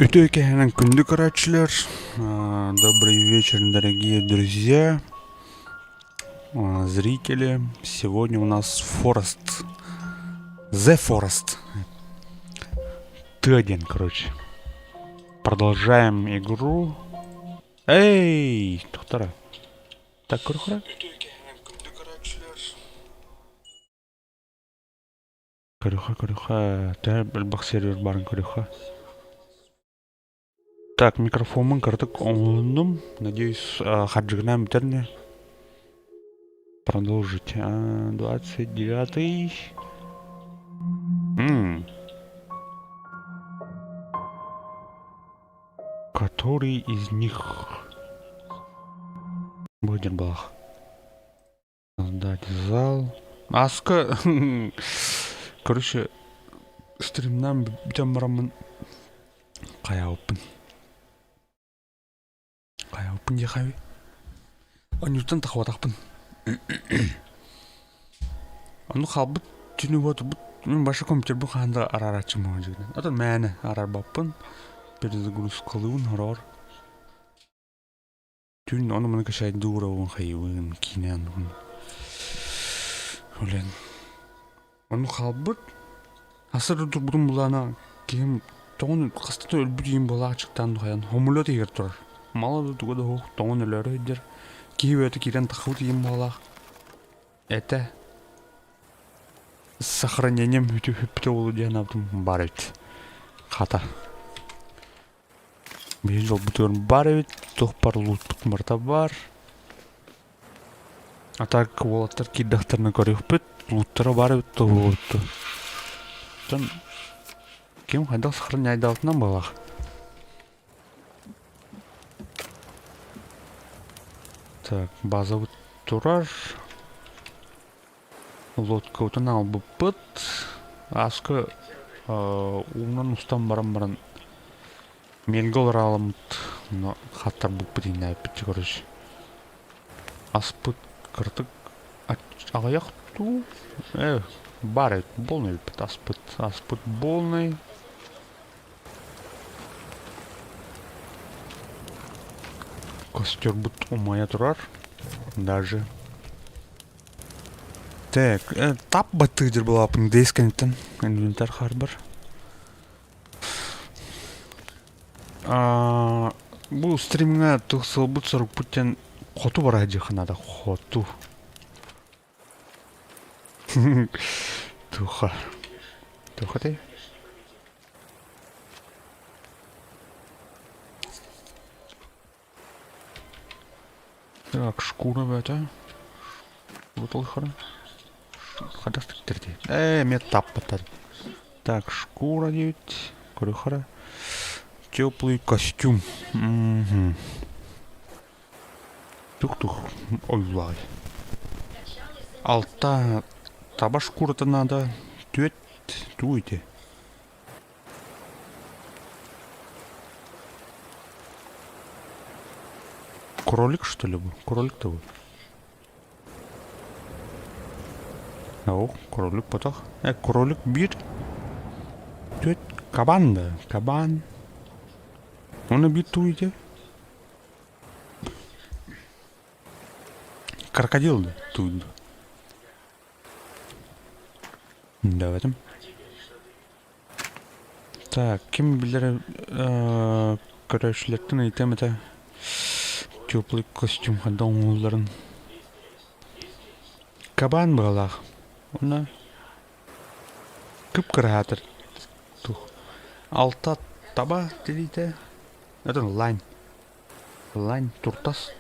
Үтүө киэһэнэн күндү көрөөччүлэр! Добрый вечер, дорогие друзья, зрители. Сегодня у нас Forest. The Forest. Т1, короче. Продолжаем игру. Эй, доктора. Так, көрөхөрө. Көрүөххэ, көрүөххэ, төһө элбэх сервер баарын көрүөххэ. Так, микрофоммун кыратык оҥоһуннум. Надеюсь, хардьыгынаан бүтэр ини. Продолжить. 29-й. М. Который из них будет блах? Создать зал. Аска, короче, стримнан бүтэн бараммын хайаабыппын. Хайаабыппын диэхэ үһү. Онньуттан тахыбатахпын. Ону хаалбыт түнү буотурбут мин баша компьютербун хаһан да араарааччым буолан дьигинэн. Атын мээнэ араарбаппын. Перезагрузкалыыбын хороор. Түүн ону-маны кэчээйдии уурабын хайыыбын, киинэ оннугун үлэн. Ону хаалбыт. Асыр турбутум булаана киһим тоҕун хаста да өлбүт иһин буолаах аччыктаан духайан хомуллуот иһигэр турар. Мала да туга да суох тоҥон өлөөрү сылдьар. Киһи бэйэтэ киирэн таххыбыт иһин буолаах. Этэ сохранением үтү хүппүтэ буолуо диэн аабытым баар эбит. Хата. Биһиги дьолбутугар баар эбит, туох баар луутпут барыта баар. А так уолаттар киирдэхтэринэ көрүөхпүт, лууттара баар эбит дуо буолбут дуо. Оттон ким хайдах сохраняйдаабытынан быһалаах. Так, базабыт турар. Лодкабытын аҕалбыппыт. Ааска уунан устан баран баран миэлгэ олорааламмыт онно хаттарбыппыт иҥнээбиппит короче. Аспыт кыратык аҕыйах дуу баар эбит полный эбиппит аспыт аспыт полный. Костербут умайа турар даже. Так, тап баттыыр буолааппын дэс кэнниттэн инвентарь харбар. Бу стримҥа сылбыт сорукпут диэн хоту бара сылдьыахха наада, хоту. Туха. Туха ты? Так, шкура бөтө. Бутылхара. Хадас тиктерди. Э, эмиэ таппаттар. Так, шкура диэбит. Көрүхара. Теплый костюм. Угу. Тух-тух ойуулаҕай. Алта таба шкурата надо. Түөт тугу ити? Кролик, что ли, был? Кролик то был. О, кролик потох. Кролик бир. Түөт кабан да. Кабан. Оны бир туйде. Крокодил да туйду. Да, Так, ким билэр көрөөччүлэртэн ыйытыам этэ теплый костюм ханна оҥоһулларын. Кабан быһалаах. Уонна кып-кыраһаатар туох алта таба тириитэ это лань лань туртас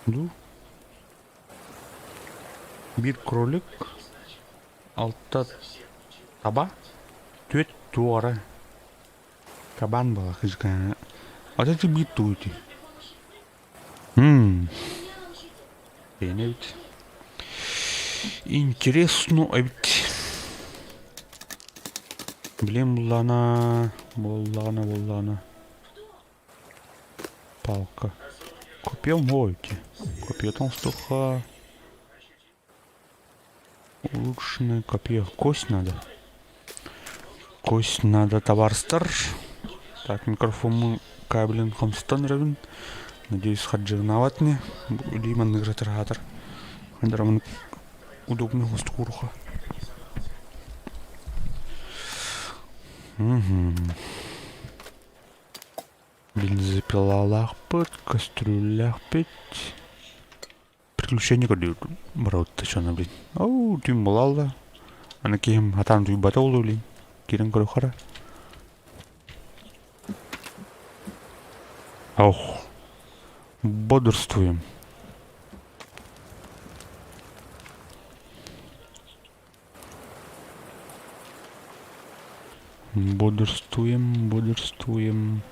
дуу биир кролик Алта таба, түөрт туора, кабан буолар кырдьык Вот это биир туу ити. М эбит. Интересно эбит. Блин буллаҕына, буоллаҕына, буоллаҕына. Палка. Копьем ой ити. Копьетон оҥостуохха. Улучшенное копье. Кость надо. Кость надо табаарыстар. Так, микрофоммун кабелин хамсатан эрэбин. Надеюсь, хардьыгынаабат ини. Илии манныгыра тыраһаатар. Хандарамын удобный хостукууруха. Бензопилалаахпыт, кастрюлялаахпыт. Приключение көрдүүр барабыт чоно блин. Оу, түүн буолаалла. Аны киһим хатаан тууйбата буолуо блин. Киирэн көрүөххэ эрэ. Ох, бодрствуем. Бодрствуем, бодрствуем.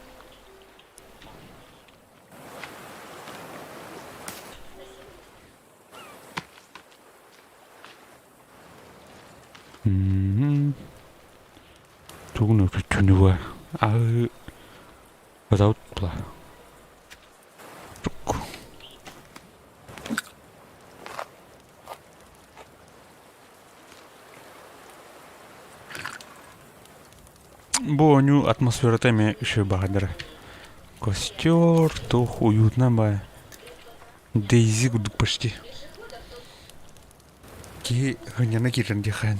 Тугун өкүттүнү аһы ытаутла. Бу оонньуу атмосферата эмиэ үчүгэй баҕайдара. Костер, туох уютно баай. Дейзи курдук почти. Киһи сынньана киирэн диэххэ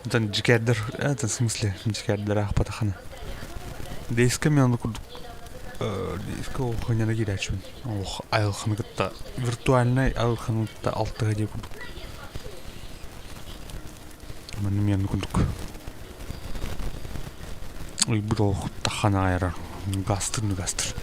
Оттон дьикээрдэр, это в смысле дьикээрдэр аахпатаххына. Дейскэ мен курдук дейскэ ол сынньана киирээччибин. Ох, айылҕаны кытта виртуальнай айылҕаны кытта алтыһа диye курдук. Манна мен курдук ыйбыт олох таххана айарар. Гастыр гастыр.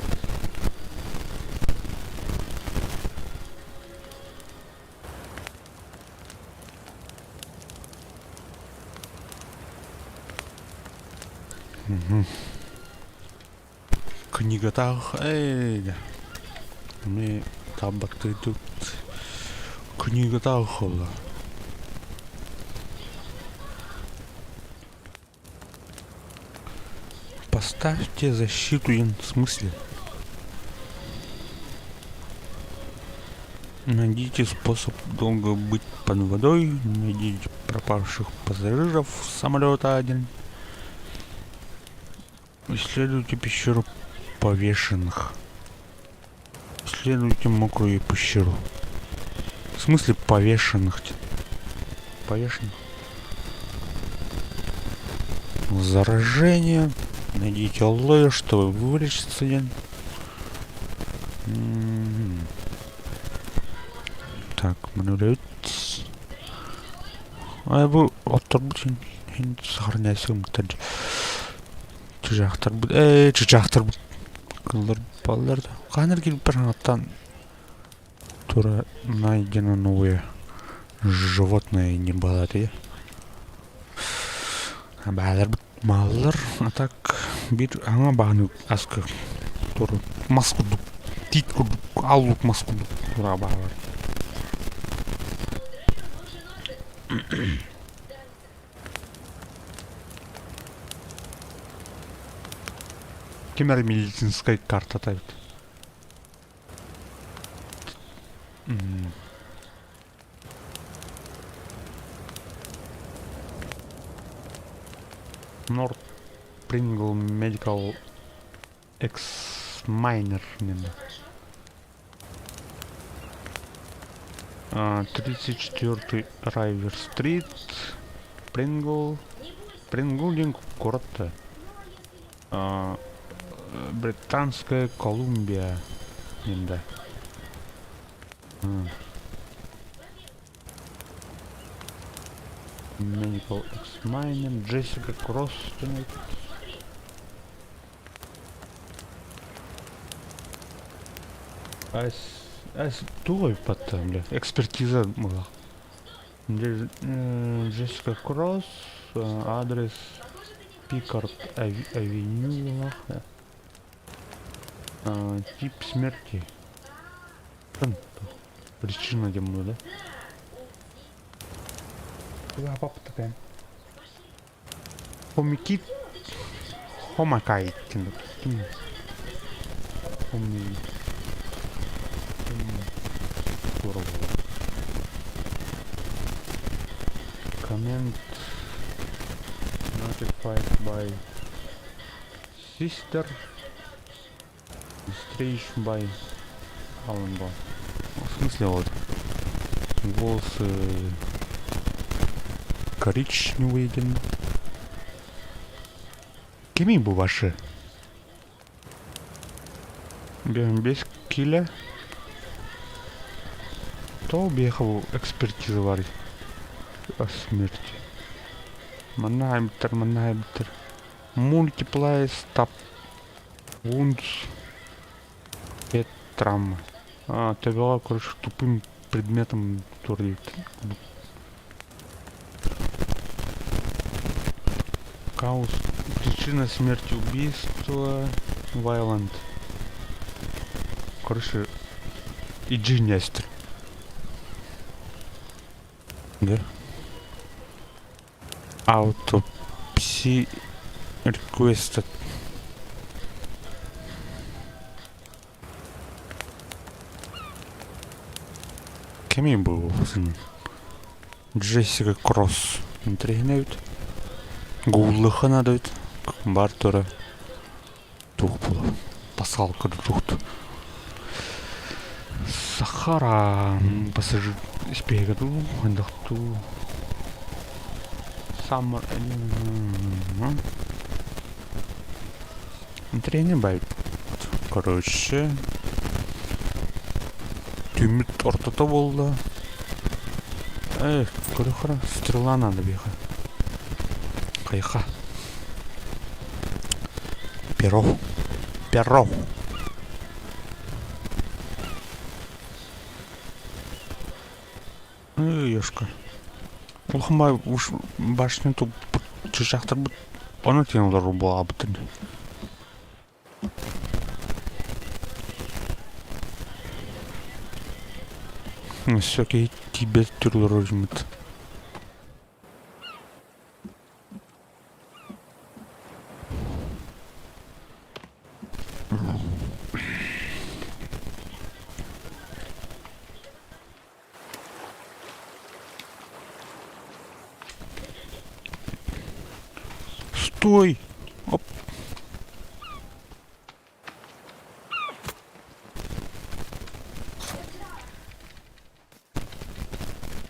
Книгатаах ээ эмиэ таабаттыйдыт книгатаах буолла. Поставьте защиту в смысле? Найдите способ долго быть под водой, найдите пропавших пассажиров самолета один. Исследуйте пещеру повешенных. Исследуйте мокрую пещеру. В смысле повешенных? Повешенных? Заражение. Найдите алоэ, чтобы вылечиться. Так, маневрировать. А бу отторбут сохраняйся чыжаахтарбыт ээ чыжаахтарбыт кыллар баллар да хаһан эргилбиппэр хаҥаттан тура найдено новое животное не было этэ бааларбыт мааллар а так биир аҥа бааны аска тура мас курдук тиит курдук аллук мас курдук тура баалар Ким эрэ медицинскай картата эбит. North Pringle Medical Examiner диэн. 34 Райвер-стрит, Прингл, Прингл диэн куорат Британская Колумбия диэн да. Medical Examiner, Джессика Кросс Туой потом, бля. Экспертиза была. Джессика Кросс, адрес Пикард Авеню. Тип смерти. Причина демона, да? Папа такая. Хомики Хомакай Хоми Comment notified by sister Strange by Alan Ball. В смысле вот волосы коричневые диэн. Кимий бу ваши? Биэс киилэ. Тоҕо биэхэ бу экспертиза барый о смерти? Манна хаайбыттар, манна хаайбыттар. Multiply stop wounds head trauma. А, төбөҕө короче тупым предметом тур Cause причина смерти убийства violent. Короче, иди Нестер. Да? Autopsy requested. Кимий бу Джессика Кросс интэриэһинэй эбит. Гуглыха надо эбит. Бар тура туох буолар пасхалка туохт Сахара пассажир испииһэгэ дуу хайдах дуу Summer Интэриэһинэй баайбыт. Короче, түүммүт ортото буолла. Эй, көрө-көрө, стрела надо биэхэ. Хайха. Перо. Перо. Ёшка. Улахан уж башня туппут чычахтарбыт ону тиэн олорор буолаабытын. Өссө киһи тиийбэт түр олорор Стой! Оп!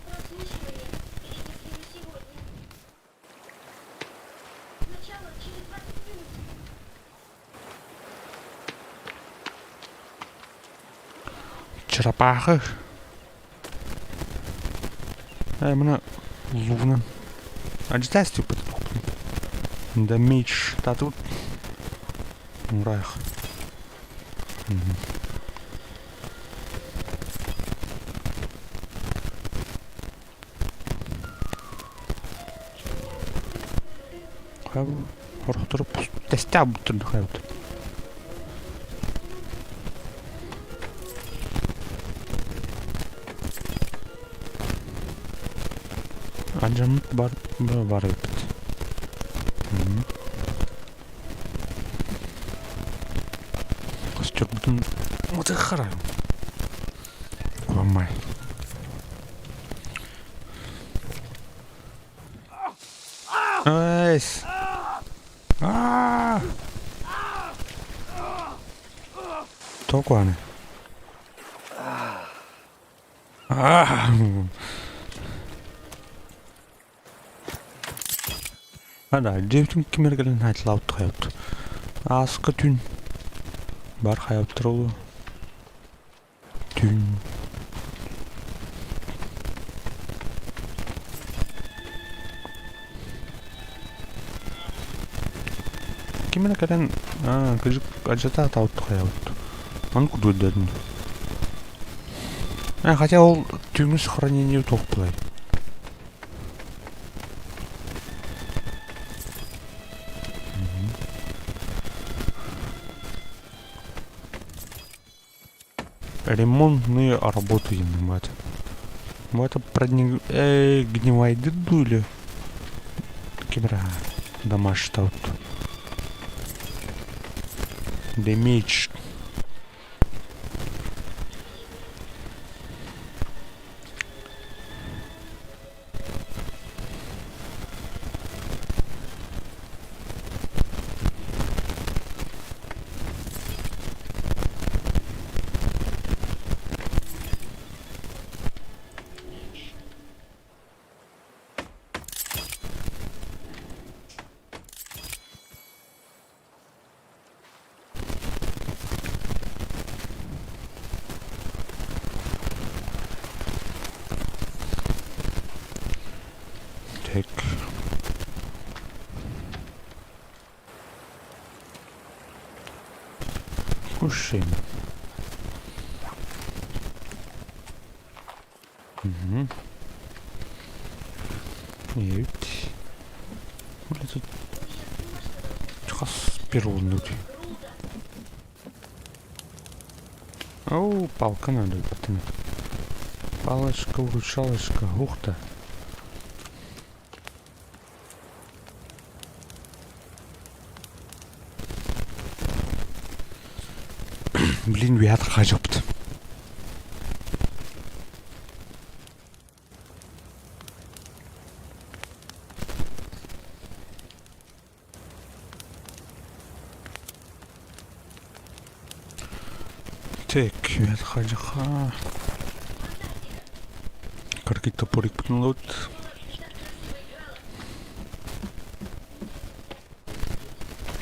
Прослушивание перенесли на сегодня. Начало через 20 минут. Черепаха. Э, мына лугунан. Ажитаас туппут Damage татут. Ураах. Хорохтору тэстээх буттун хайабыт. Алдьаммыт бар бар эбит. Костюрбутун мытыххара. Курамай. Эс. Аа! Тоқуаны. Аа! Ада, дьиэбитин ким эрэ кэлэн хаайталаабыт хайабыт. Ааска түүн бар хайабыттар ол түүн Ким эрэ кэлэн аа кыдьык адьата атаабыт хайабыт. Ону кудуйдадын. А, хотя ол түүҥҥү сохранение туох буолай? Ремонтные работы ебать. Ну это продни... Эй, гнивайды дули. Кемера домаш тут. Damage. Ушим. Угу. Эбит. Бля, тут хас перунут. Оу, палка надо, пацаны. Палочка, выручалочка, ухта. Блин, үөһэ хаажаппыт. Так, үөһэ хаажаха. Кыргый топорикпытын ылабыт.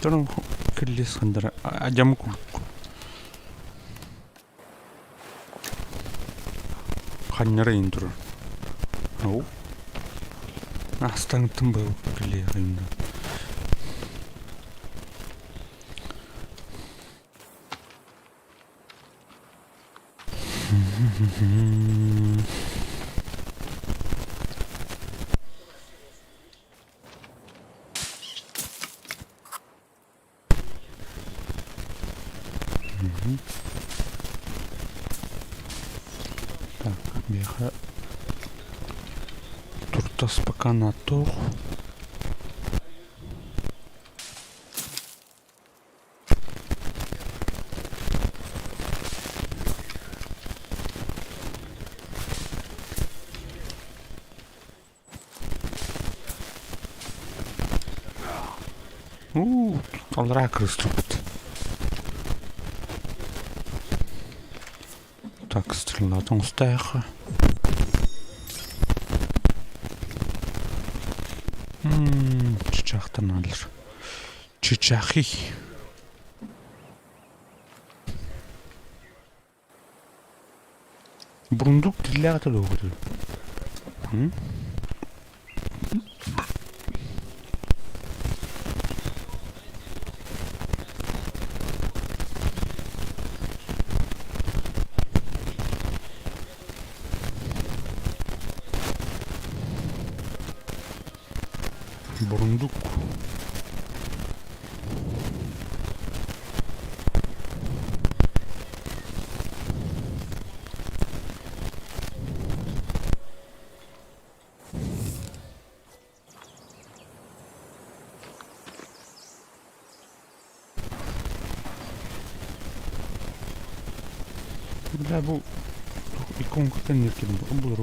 Туран кирилиэс хандара адьам курдук. Ханньара иһин турар. Оу. Астаҥтын бу кирилиэс Так, миэхэ туртас пока на туох. Уу, аллараа кырыстырбыт. Так, стрела тоҥустаахха. Чычаахтан наадалар. Чычаахи. Бурундук тиллээх этэ дуо Бурундук. Бля, бу иконкаттан неркелим булар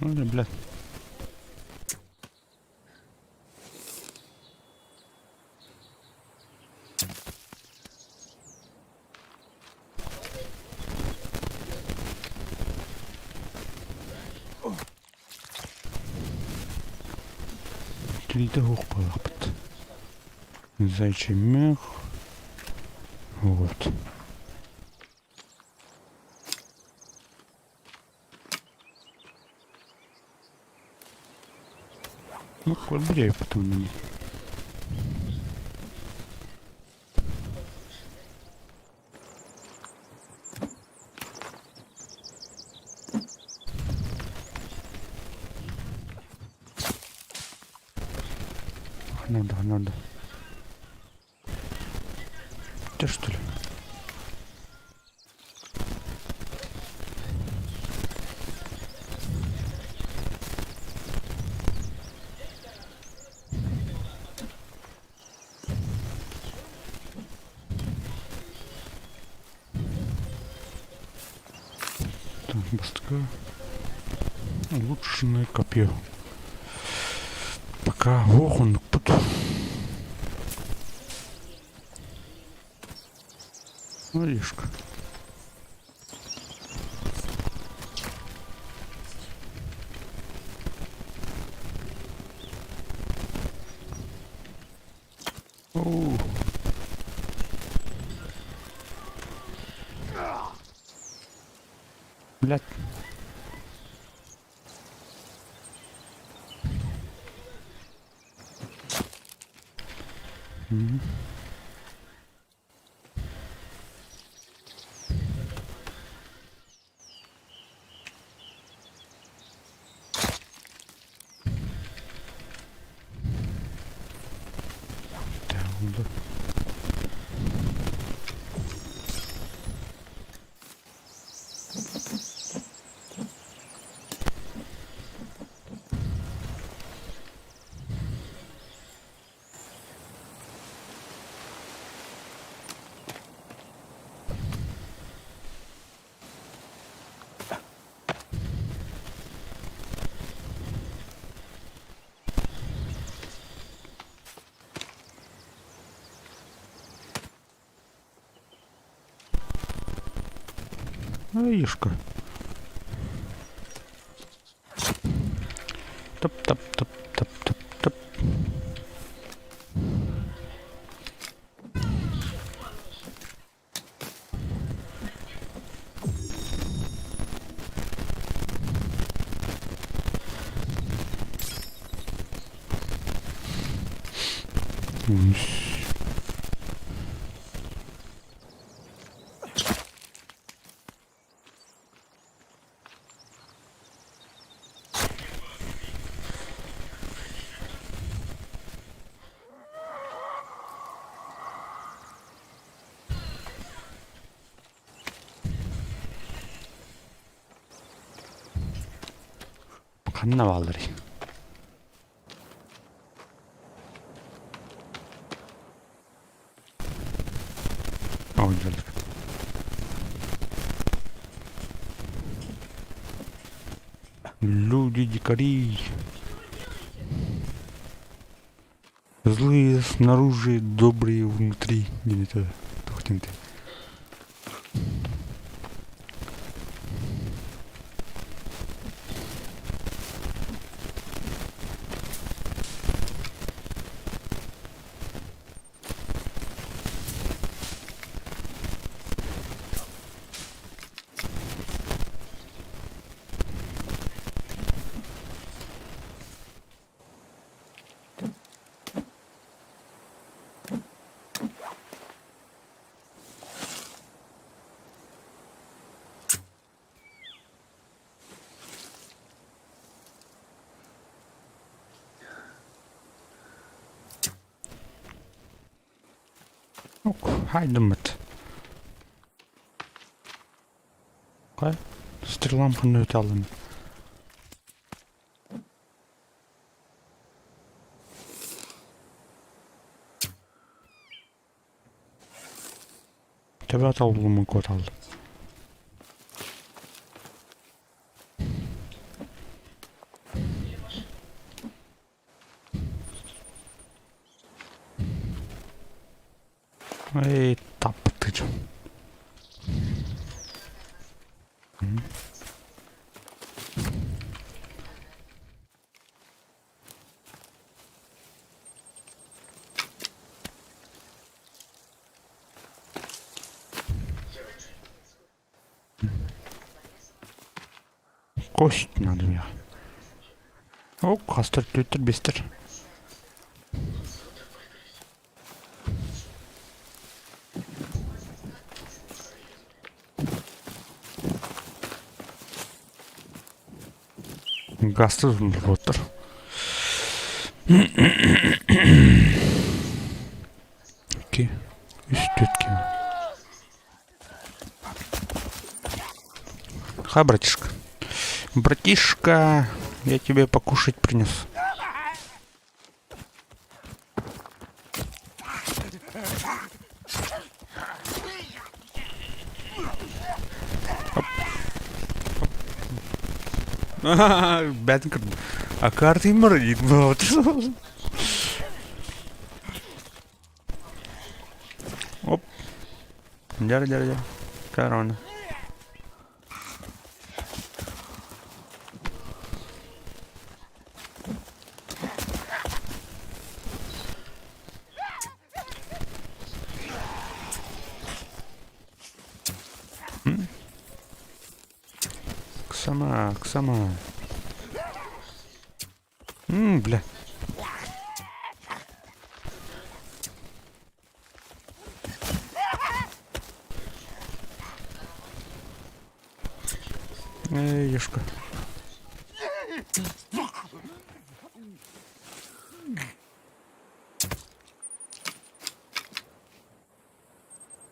Бля. Тилитэ суох буоллахпыт. Зайчий мех. Вот. Ну, бля, потом. Надо, надо. Ты что ли? Так, бастакы улучшенное копье. Пока ох оннукпут. Орешка. Оу. Блядь. Ишка. Топ-топ-топ-топ-топ-топ. Ханна баалларый? Оонньууллар. Люди дикари. Злые снаружи, добрые внутри. Диэн этэ туох диэн этэй? Хайдыммыт. Хай, стрелам ханна өтө Төбө аталлымын куоталлым. Эй, таппыттыы дьон. Кость надо мне. О, хастар түттер бестер. Газты отыр. Икки, үс, түөрт киһи. Ха, братишка. Братишка, я тебе покушать принес. Бәтин кырдым. А картин бар Оп. Дьэ, дьэ, дьэ. Корона. Ксама, Ксама. М, бля. Эй, Ешка.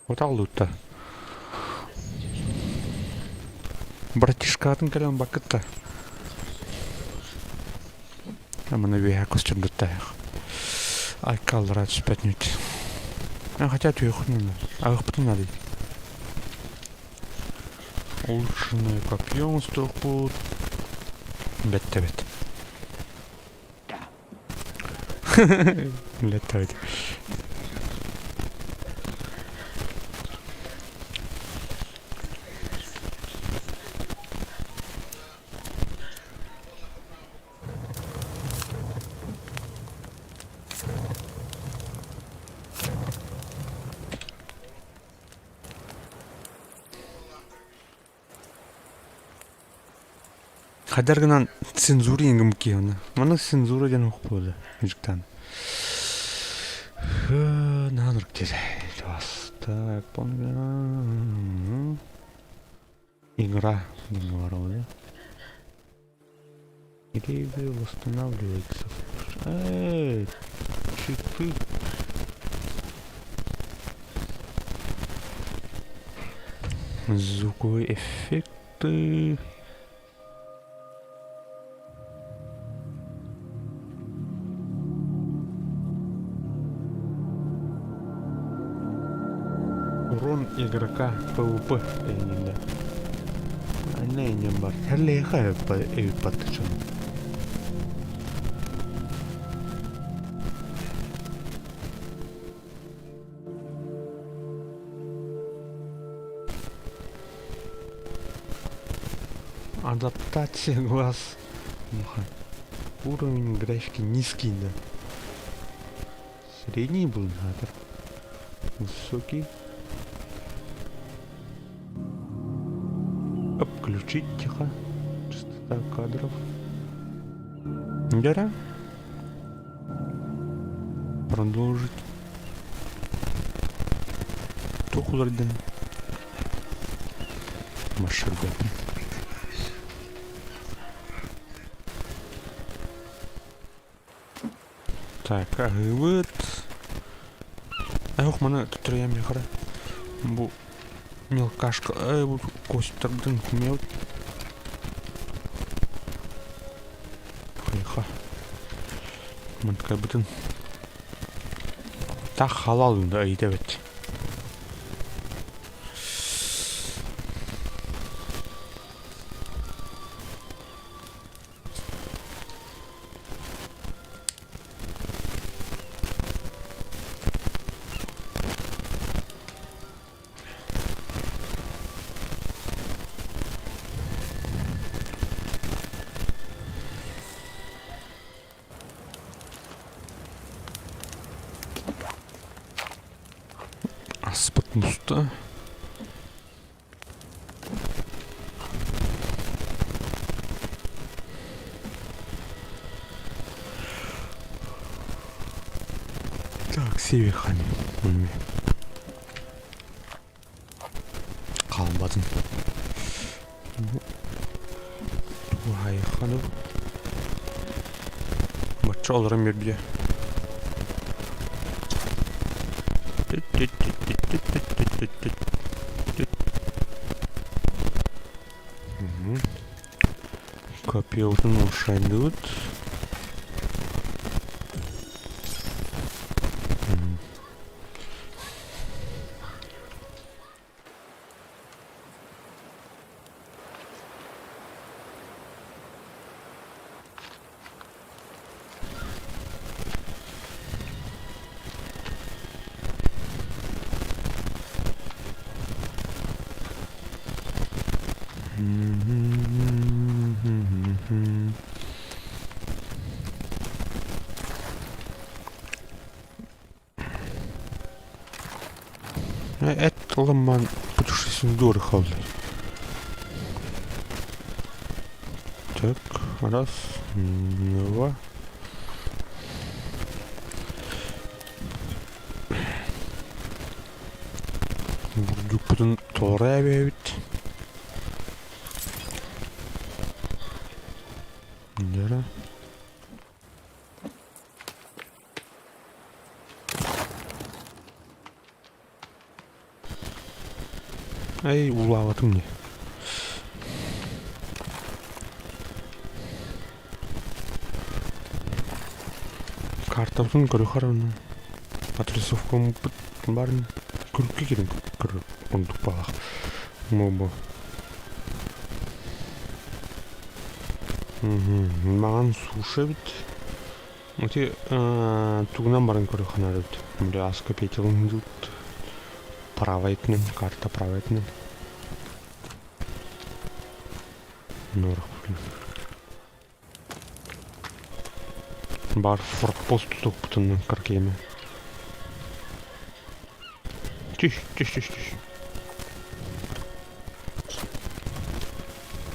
Оталлыытта. Братишкатын кэлэн бакытта. Амана үөһэ көстөрбүттаах. Айкаллара түспэт нүт. Хотя түөхүн аҕыппытын надо. Улучшенное копье оҥостуохпут. Бэттэ бэт. Летает. Хайдар гынан цензура иҥгим киһини. Маны цензура диэн уох буолла мужиктан. Наанырк диэн. Так, Игра говорила. Деревья восстанавливаются. Эй, читы. Звуковые эффекты. Урон игрока ПВП иннинэ. Анна иннин бар. Херлеха эбиппаттычын. Адаптация глаз. Уровень графики низкий, да. Средний был надо. Высокий. Обключить тихо. Частота кадров. Гора. Продолжить. Тухуларден. Машина. Так, аһыыбыт. Ох, маны төттөрүйэм хара. Бу мелкашка, эй, бу костьтарбытын хумел. Хайха. Мынткайбытын. Так халал да ыйта бит. Аспыт муста. Так, севихами. Хаалбатын. Туһайхану. Бачча олорон биэрбитэ. Копилканы уларыйдыбыт. Эт ылымман путешествуй хаалла. Так, раз, два. Бурдукпутун толоро эбээбит. Дьэ Эй, уулаабатым дии. Картабытын көрүөххэ эрэ онно. Отрисовкаммыт баар күлкү кирин көрөр курдук баҕалаах. Бу Маҕан суша эбит. Ити тугунан баран көрүөххэ наада эбит. Били аска Петялыын дьылт правай өттүнэн, карта правай өттүнэн. Баар форпост тутукпутунан каркеме. Түш, түш, түш, түш.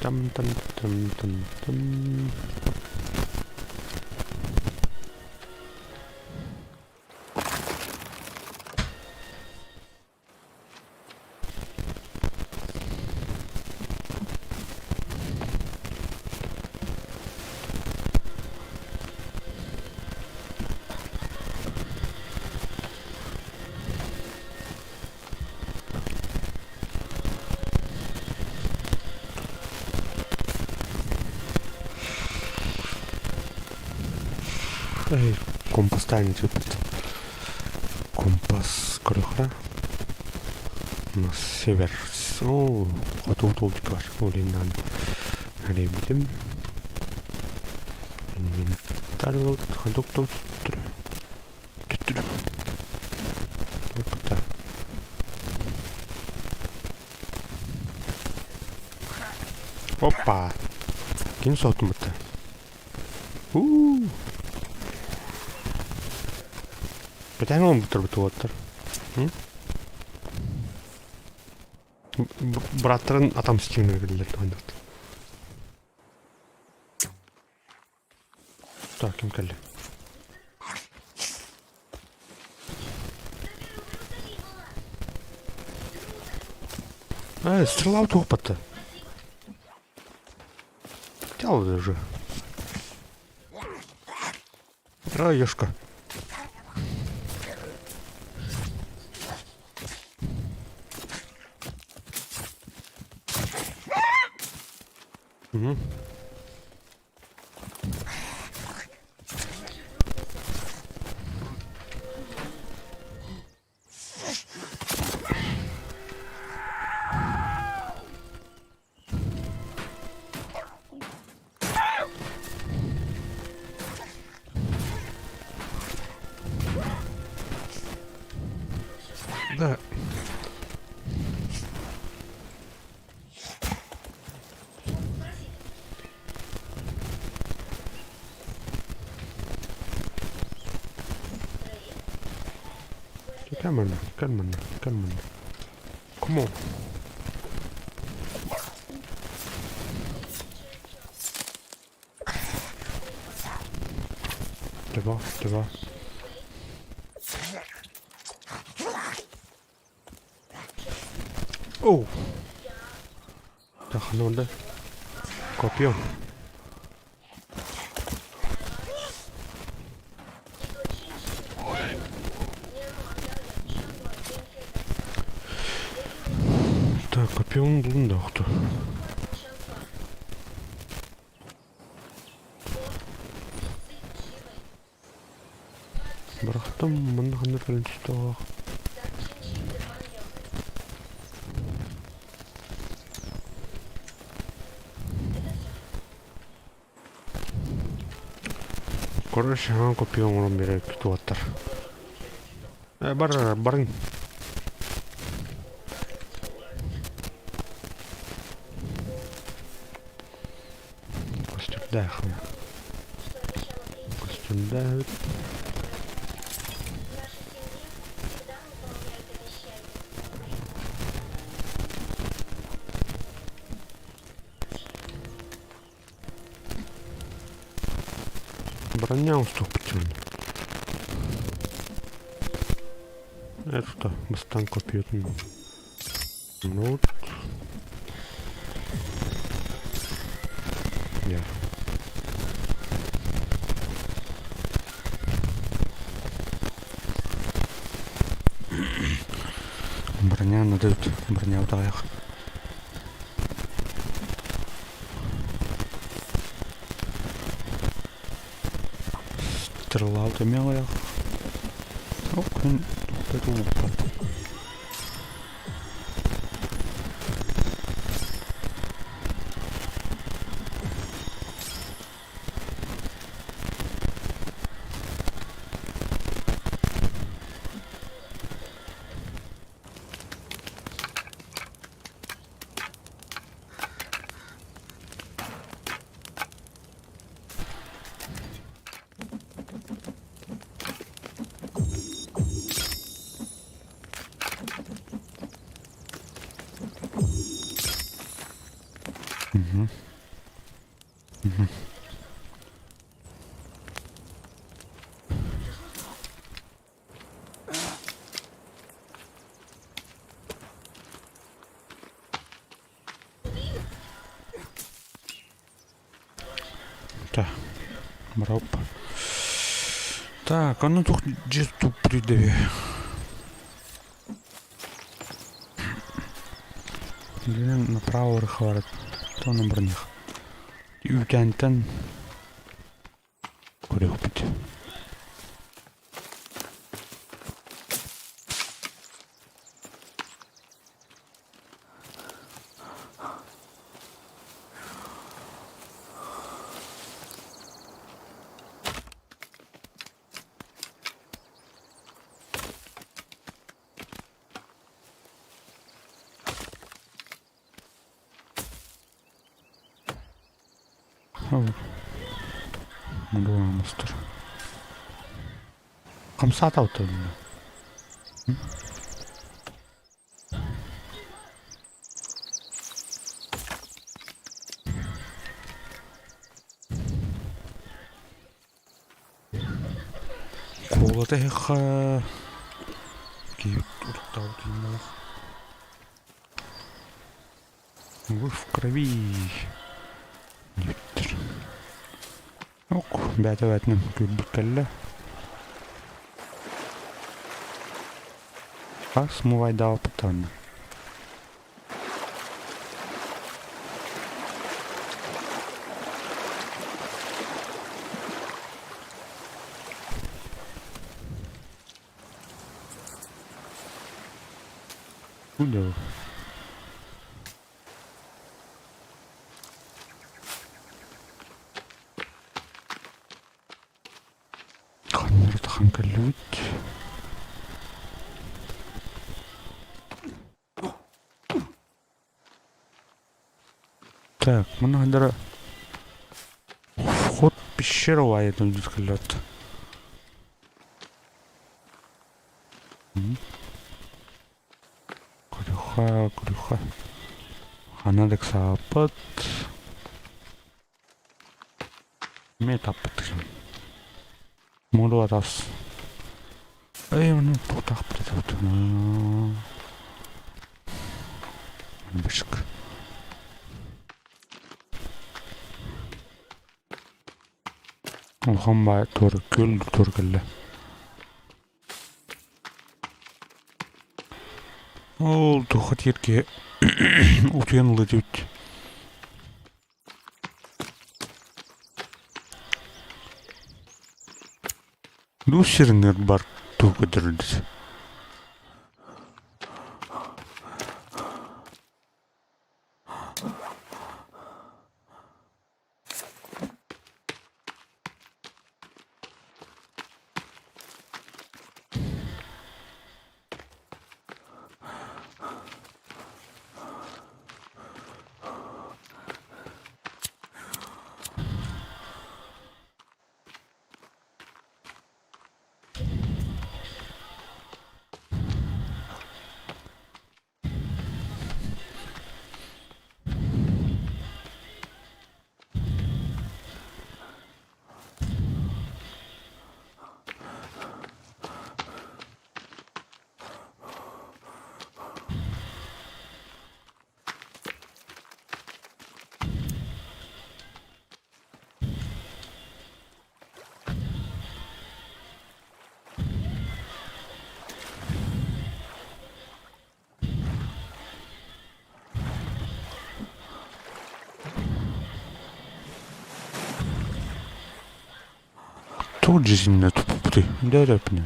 Там там там там там. Эй, компастаан ыыппыт. Компас көрүөххэ. На север. Оо, хоту туолдьук бар. Ол иһин эрэйбитим. Инвентарь Опа! Ким соһутуммута? Уу! Бэтээн оҥорбуттар уолаттар. Бырааттарын атамстыын биллэр туһанныбыт. Так, ким кэллэ? Э, стрела туохпатта. Тял уже. Раешка. Угу. Да. Кэл манна, кэл манна, кэл манна. Come on. Два, два. Оу! Тахана онда. Копье. Так, копьем булдум да охту. Бырахтым, манна ханна кэлэн түстэ Короче, аҥан копия оҥорон биэрэр уолаттар. Э, бар, барыҥ. Көстүрдээх. Көстүрдээх. Броня уступчун. Это бастан копьютун. Ну вот. Я. эбит бронябыт аҕыйах. Стрелаут эмиэ аҕыйах. Ол күн туохта да Угу. Угу. Так, браво. Так, ону туох дьиэ туппутуй да Билигин направо рыхварат тону бырных. Үүтээнтэн көрүөхпүт. Мустар. Хамсаата Куолата эһиэхэ киһи утуктаабыт иһин Вы в крови диэбиттэр. Ок, бээтэ-бээтинэн күүрбүт кэллэ. Хас смывайдаабыппыт даҕаны. Куда? Ханна тахан кэллибит. Так, мына хандара вход в пещеру айытын кэллэт. Күрүхэ, күрүхэ. Ханна да ыксааппыт. Эмиэ таппыт. Муду атас. Эй, маны туохтаахпыт этэ Бышк. Улахан баай туор күөл туор кэллэ. Ол туохха тиийэр киһи утуйан ылыа эбит. Дуу сиринэр бар туу көтөрүллүс. Туох дьиэтиннэ туппутуй? Дөрөпүнэ.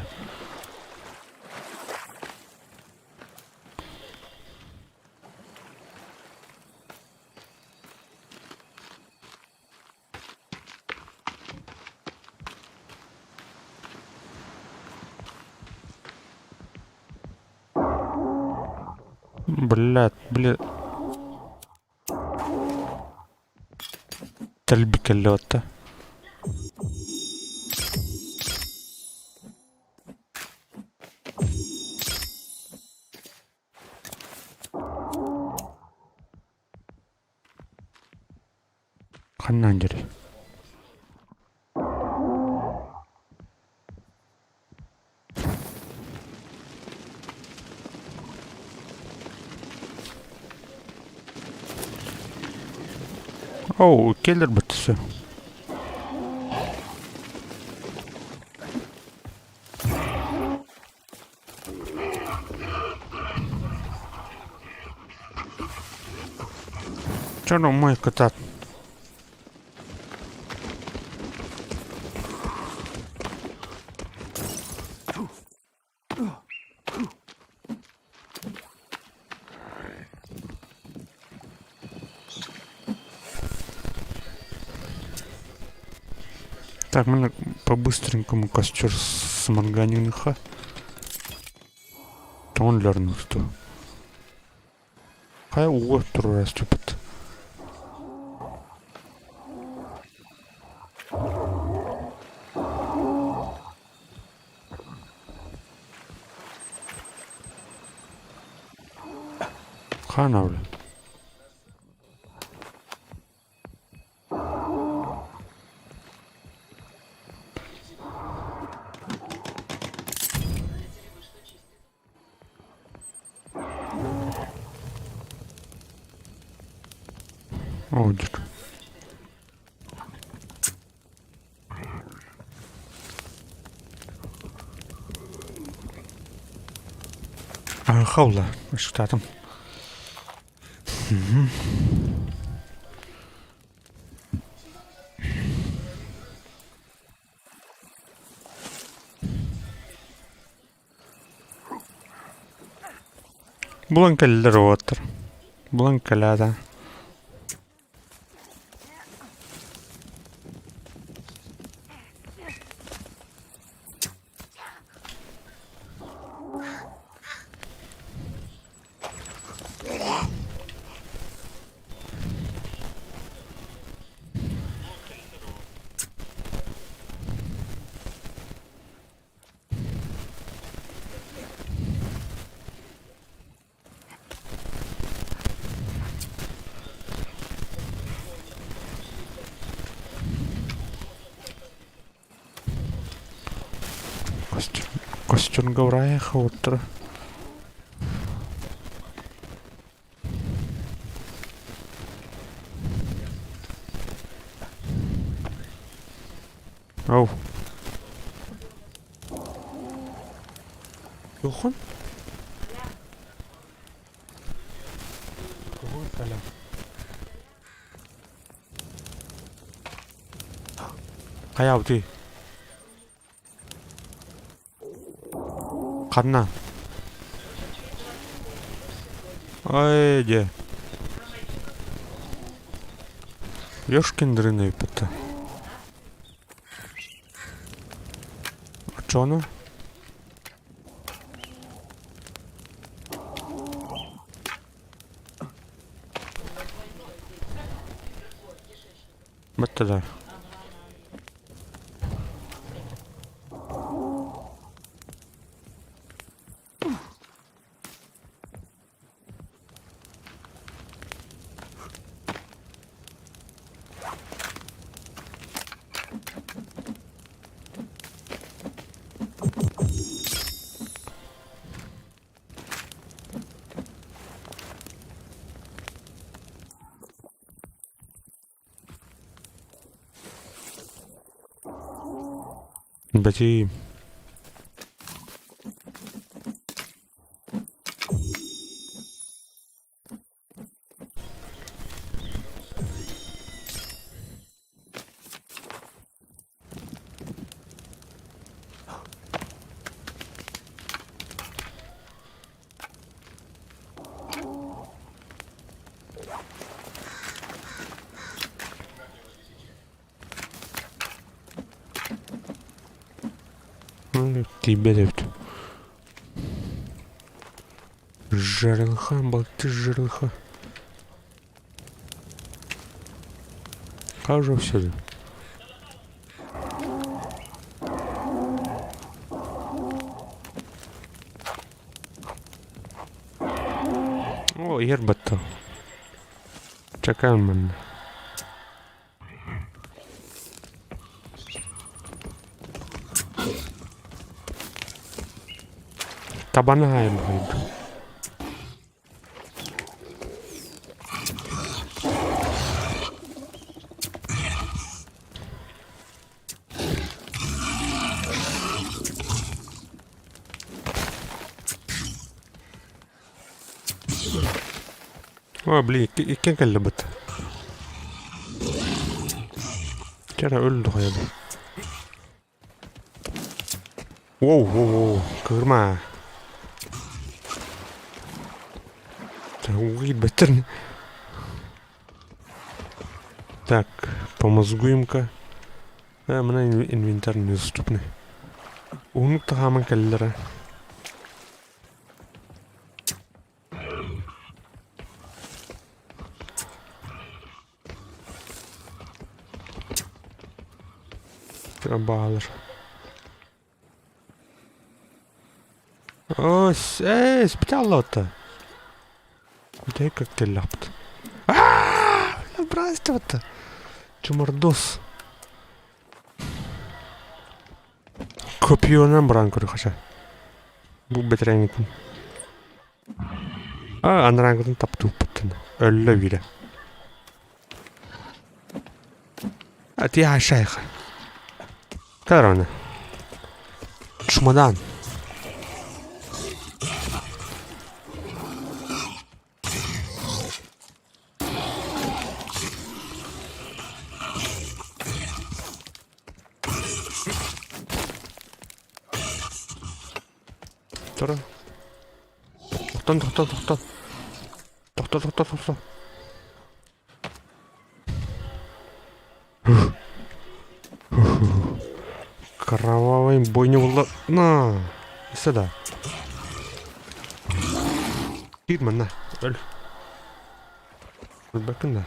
Блядь, бля. Тэлбик кэллэ батта. Ханнаан дьэрий? Оу, келер быттысы. Чоно мой кытаат. Так, мы по-быстренькому костер смарганим-ха. Тоҥон өлөрнүкту. Хайа ууга туруора ступит. Хаана бля. Оо, дьэ. Хаула, ышықтатым. Булан кэллэр уоттар. Булан кэлээдэ. Костюрга ураайха уттара. Оу. Туоххун? Тугун кэлэн? Хайаабытый? Ханна? Ой, дьэ. Ёшкин дрын ыыппыта. Оччоҕуна? Баттылар. Бэтиим. Тиийбэт эбит. Жарылха, балты жарылха. Как же все? О, иһэр батта. Чакаан манна. Табаны хаайан баҕайбын. О, блин, иккиэн кэллибит. Кэрэ өлдө хайа. Воу, воу, воу, кыырма. Бэттерин. Так, помозгуем-ка. Э, мына инвентарь недоступный. Уһуннук таһааман кэллэрэ. Баалар. Оо, ээ, спиталлаата. Дай как кэллэхпит. Аа, браствата. Чумардос. Копьёнан баран көрүөххэ. Бу бэтэрээҥҥитин. Аа, анарааҥҥытын таптыыппыттан. Өллө биирэ. Атиаашайха. Корона. Чемодан. Туран. Тохтон, тохтон, тохтон. Тохто, тохто, тохто. Кровавый бойня буолла. На! Сюда. Киир манна. Өл. Өлбөккүн да.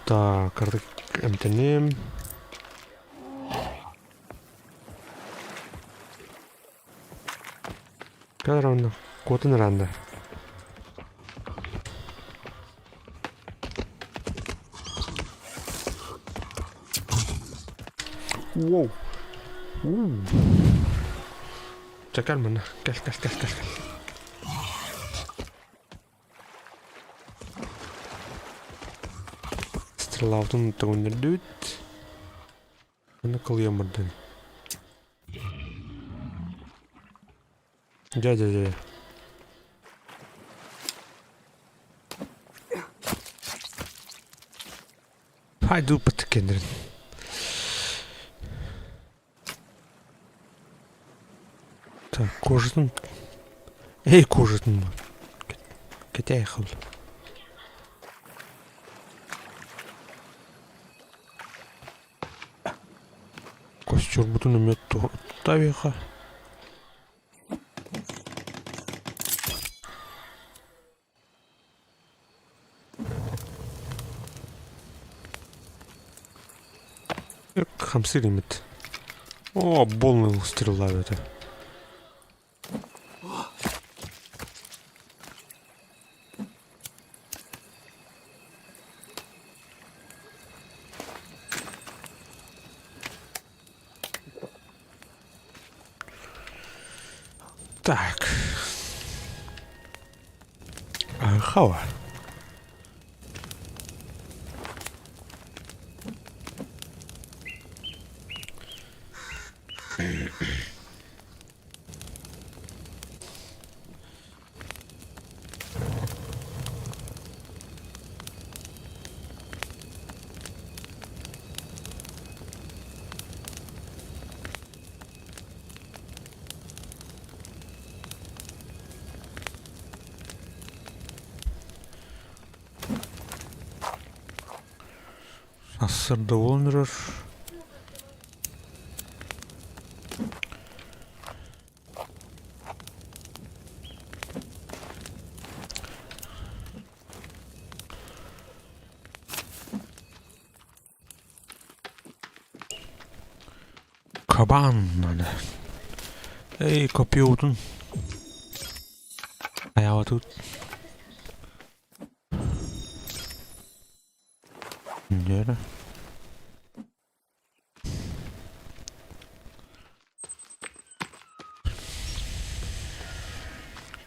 Так, кырдык эмтэниэм. Кэл равно. Куотун ранна. Воу. Чэ кэл манна. Кэл, кэл, кэл, кэл, кэл. Стрелаутун төгүннэрдүбүт. Аны кылыйан бардын. Дьэ, дьэ, дьэ. Пойду пытыкенерин. Так, кожатын. Эй, кожатын. Кэтэй хыл. Костюрбутун эмиэ туттабыха. Хамсыыр имит. О, полный стрела это. Так. Хава. Сарсыарда буолан эрэр. Кабан надо. Эй, копьебутун. Хайаабатыбыт. Дьэ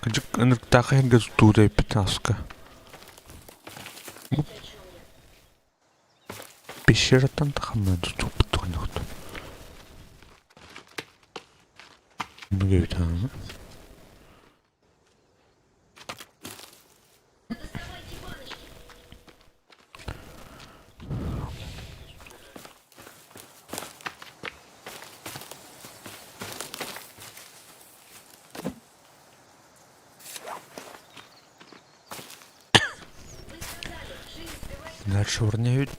Кырдьык ынырыктаах иһэргэ тутуута эппит аска. Пещераттан тахаммын тутууппут туһуннахту. Бүгү Дальше урнеют.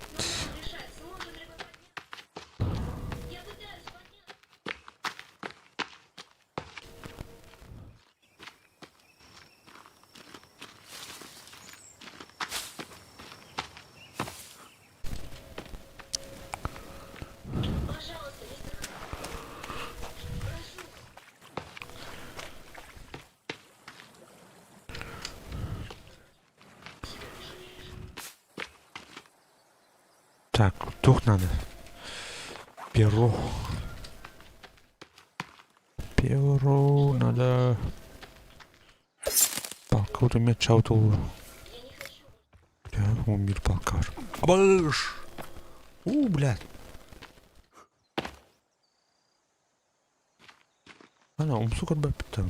Так, туох надо? Перо. Перо надо. Палка вот у меня чаутул. Умир палкар. Абыш! У, блядь. Ана, умсу көрбөппүт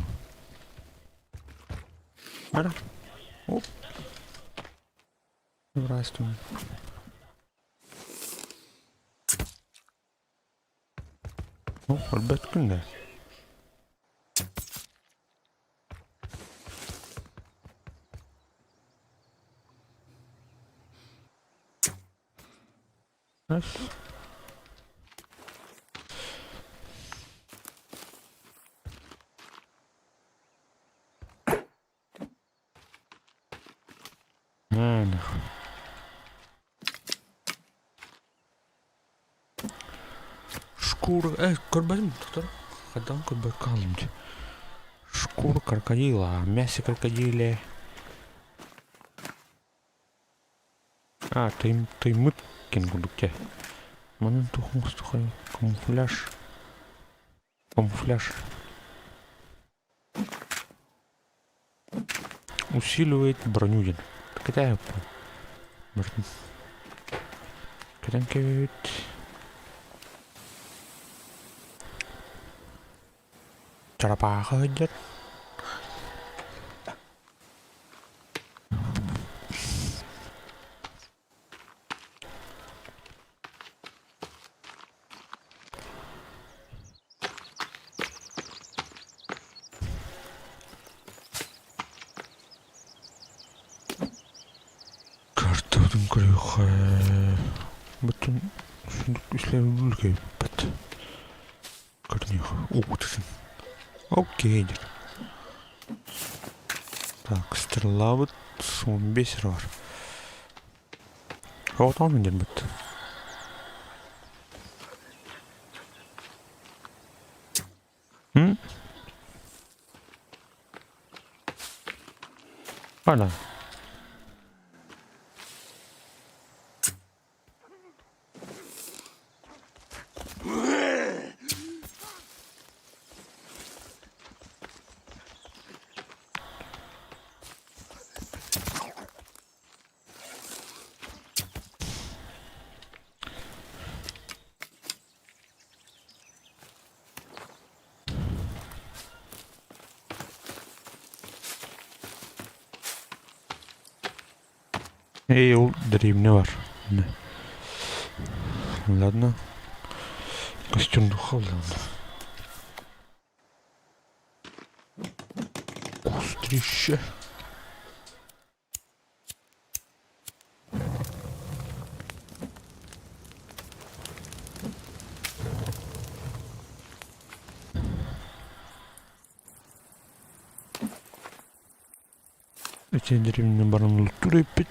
Ара. Оп. Здравствуй. Ну, көрбөткүн да. Шкура... Көрбөтүм, доктор. Хайдах көрбөккө хааллым дии. Шкура крокодила, мясо крокодиле. А, тыймыт кин курдук дьэ. Манан туох оҥостуохай? Камуфляж. Камуфляж. Усиливает броню диэн. Кэтэһэппин. Бартын. Кэтэн кэбиһэбит. Чарапаахы сылдьар. Картабытын көрүөххэ бүтүн үслэбит Көрүнүөх уутун. Окей диир. Так, стрелабыт 15 бар. Оҕотоон диэн бут. Ана. Эй, ол древня бар. Ладно. Костюм духа ладно. Кустрище. Ити деревня баран луттуур эппит.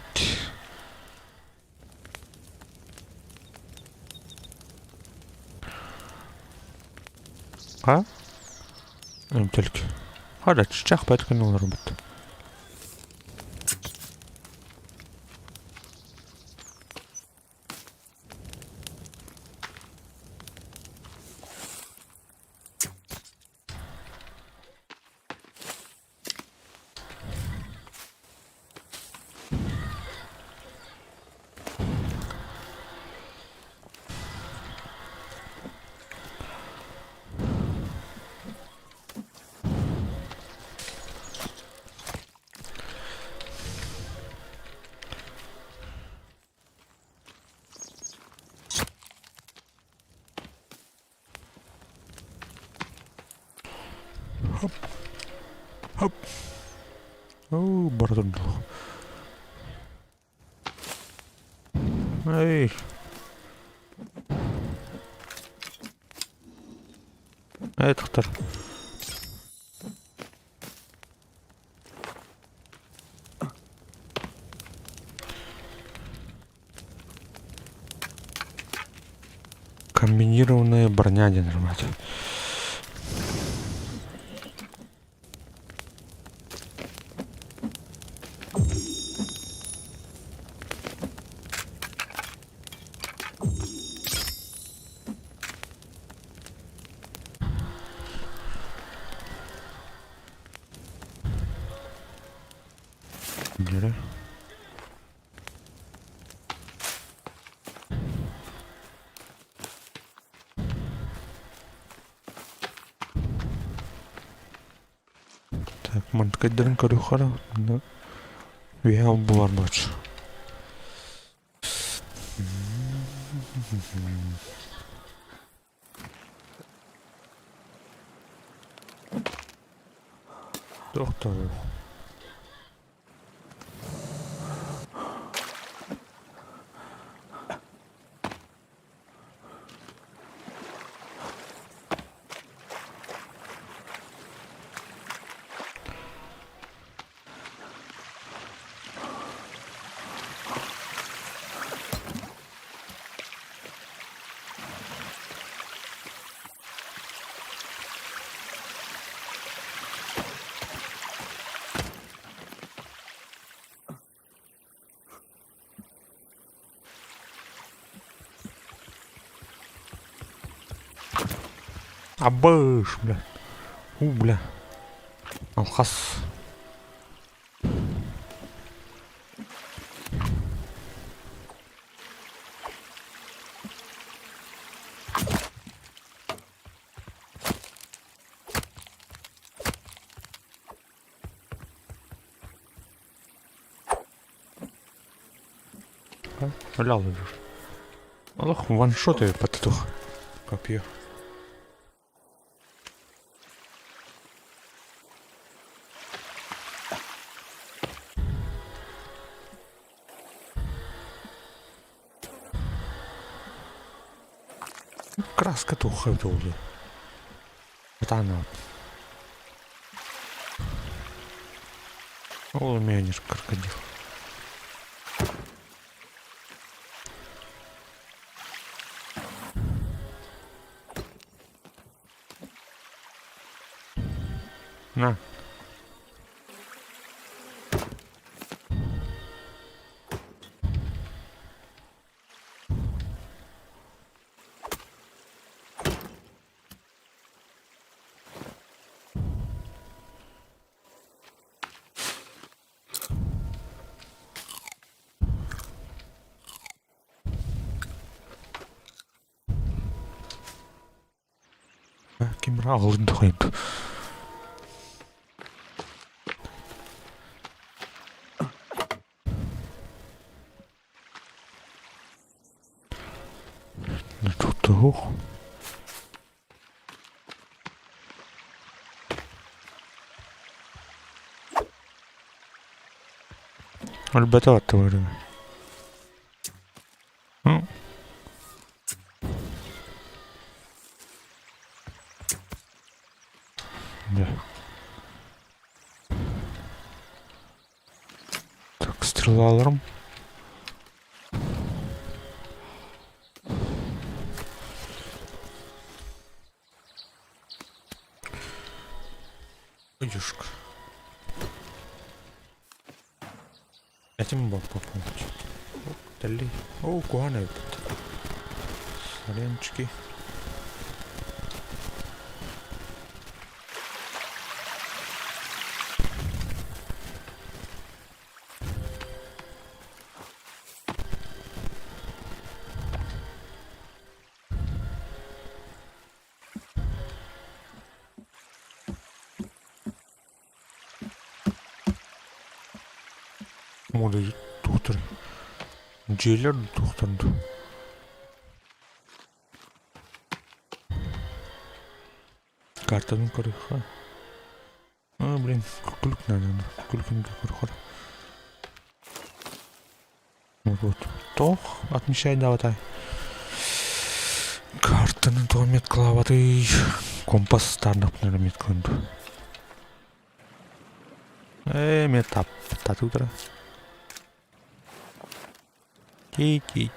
А? Эмтэлк. Хара чычах бэткин олорбут. Хоп. Хоп. Оо, бара турдук. Эй. Эй, тохтор. Комбинированная броня диэн нормально. Дьэрэ. Так, мантыкайдарын көрүөххэ эрэ үөһэ ол-бу бар буолчу. Тохтоо. Абыш, бля. У, бля. Алхас. Өлө Олох ваншот паттух копье. Краска туха буолуо. Ытаан Ол эмиэ крокодил. На. Ким аҕалын тухайын Туох Өлбөтө аттыларым. Дьэ. Стрелаларым. Одежка. Этим боппоппут. Тэлли. Оо, куһаҕан эбит. Саренчики. Мода тухтар. Дьиэлэр тухтар дуу. Картаны көрүөххэ. А, блин, күлүк надо. Күлүкүн көрөхөр. Вот. Тох отмечай давай. Картаны тоҕо меткалаабатый? Компас таарнахпына меткалын дуу. Ээ, мен тап татыытара. Ти-ти-ти.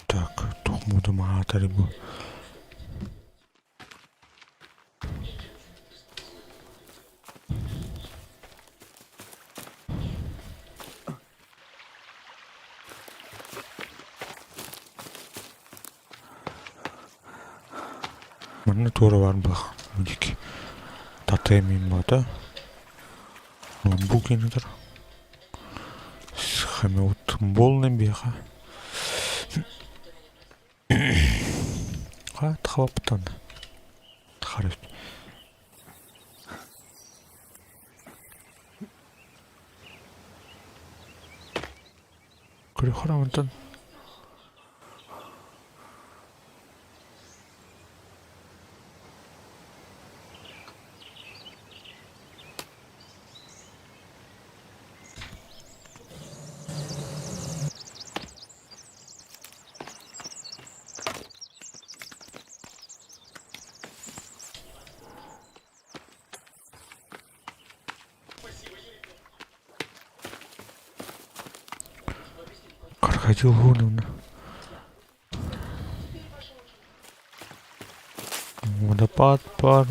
Так, туох муодумаатары бу? Манна туора баар бах диэки татыам баата ноутбук инитэр Хамеут болный биэхэ Хабаптан харыс Көрөхөр онтон Крокодил уонна Водопад пар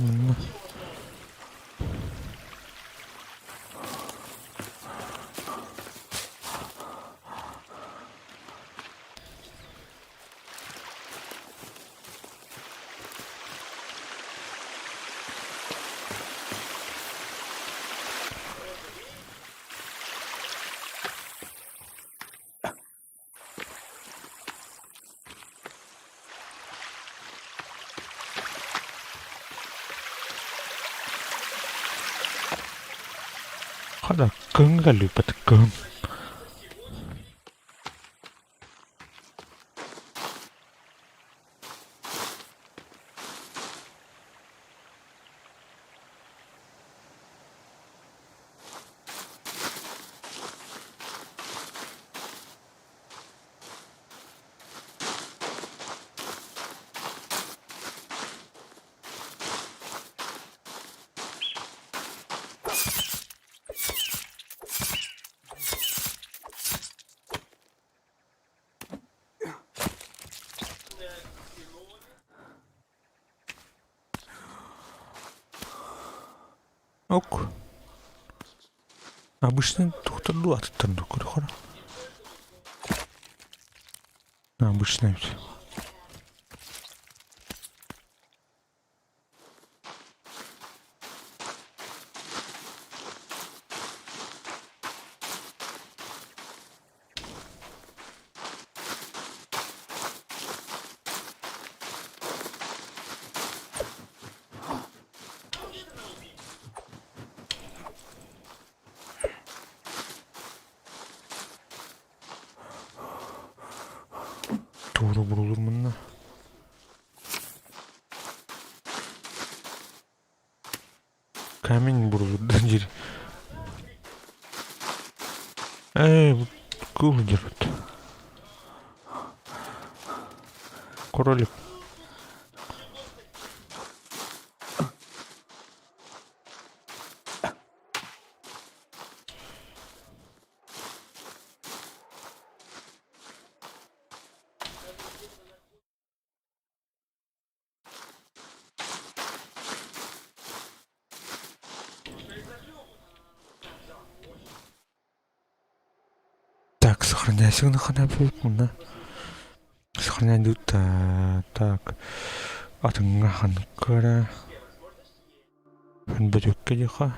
Хата кыҥ кэлбит кыҥ. Ок. Обычный тухтар дуу атыттар дуу көрөхөр. Обычный эбит. Туора бурулур манна. Камень бурулурда диир. Ээ, бу кыл дьарыт. Кролик. Так, сохраняйся на ханапуна. Сохраняй так. Атыҥҥа ханыккара. Бөтүккэ диэхэ.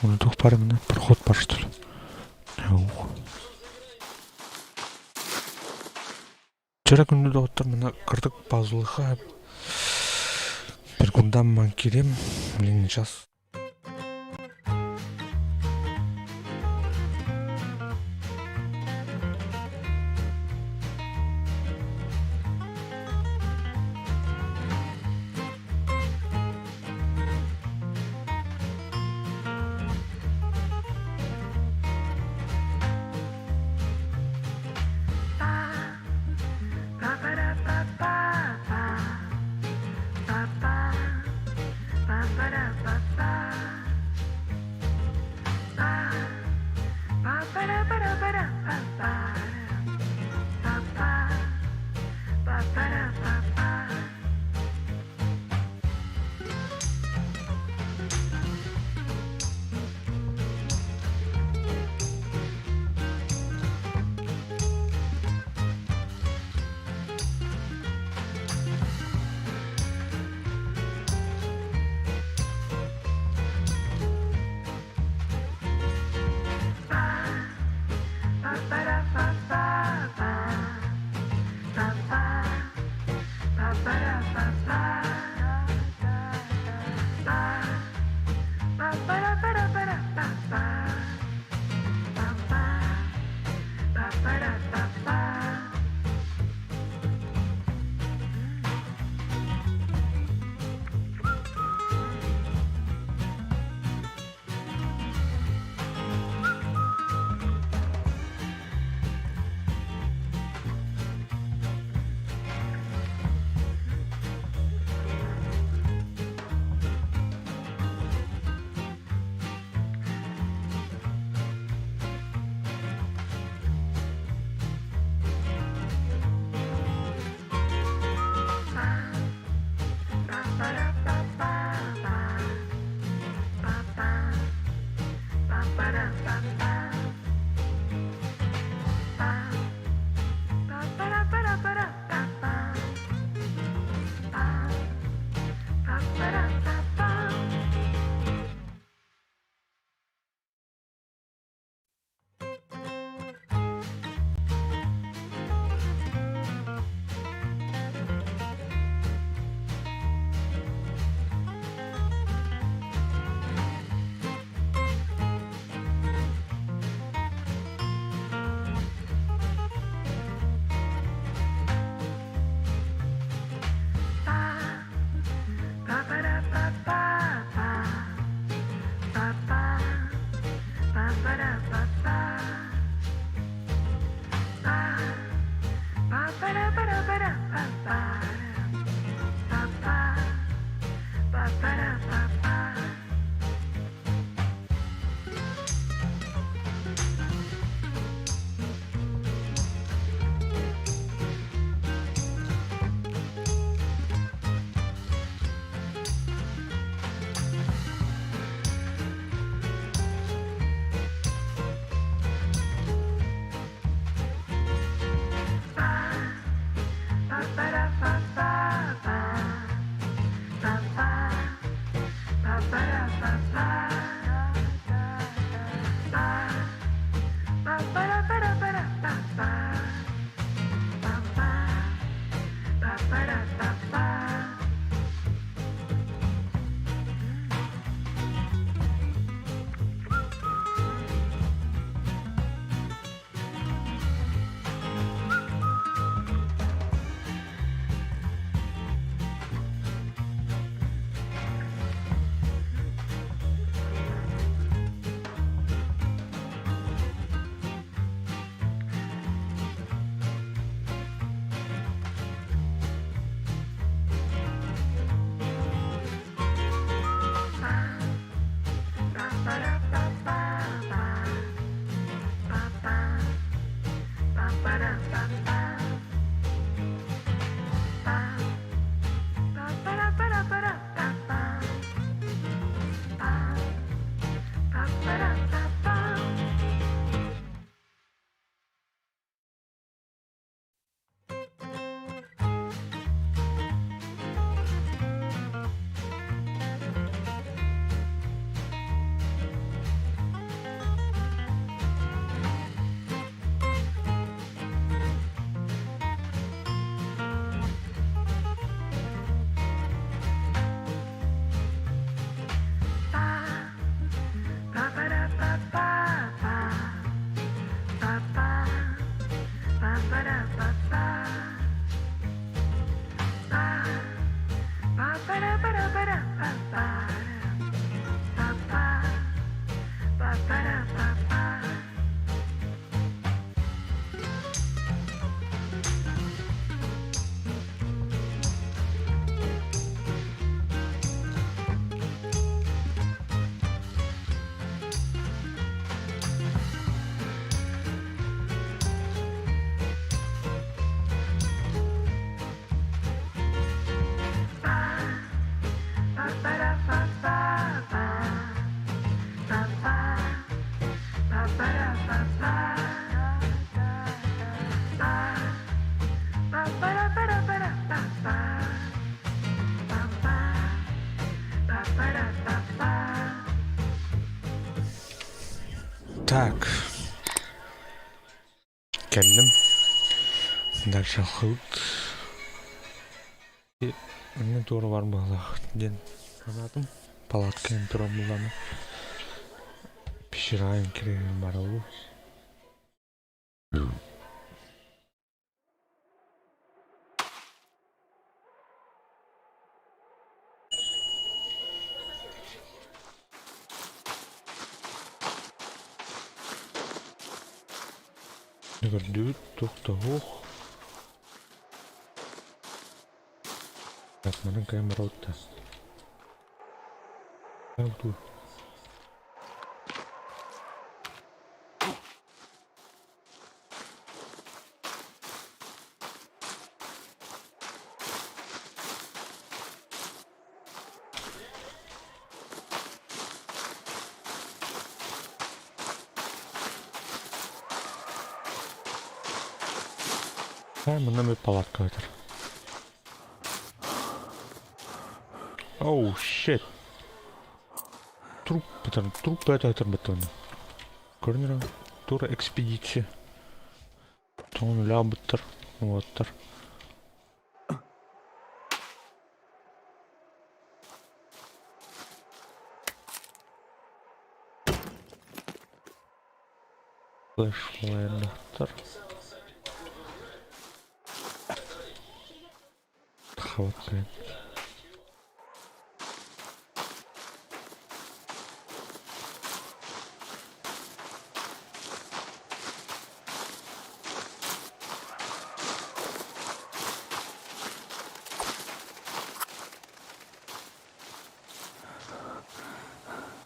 Оны туох баар эминэ проход бар что ли? Вчера күндү доҕоттор мына кырдык пазлыха Перкундан ман кирем, блин, сейчас Так. Кэллим. Дальше алхыбыт. Эмне туора бар быһыылаах диэн санаатым. Палаткаен туран буллаҕына пещераайын кириэһин барабы. Көрдүбүт туох да суох. Так, манан кайан барабыт да. Манна эмиэ палатка ыытар. Oh shit. Труп труп бөтө бытын. Көрүнөр тура экспедиция. Тоҥон үлэҕэ уоттар. Флеш-лайнахтар. Тахабат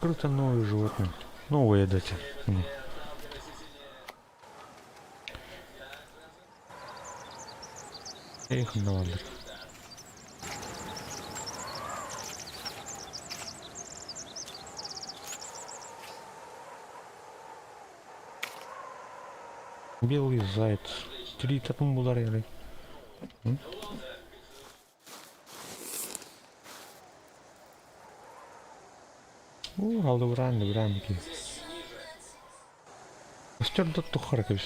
Круто новые животные. Новые дати. Эх, надо. Белый заяц. Три татум булар ярый. Уу, алдыбыраан дыбыраан ки. Костер да туххара кэбис.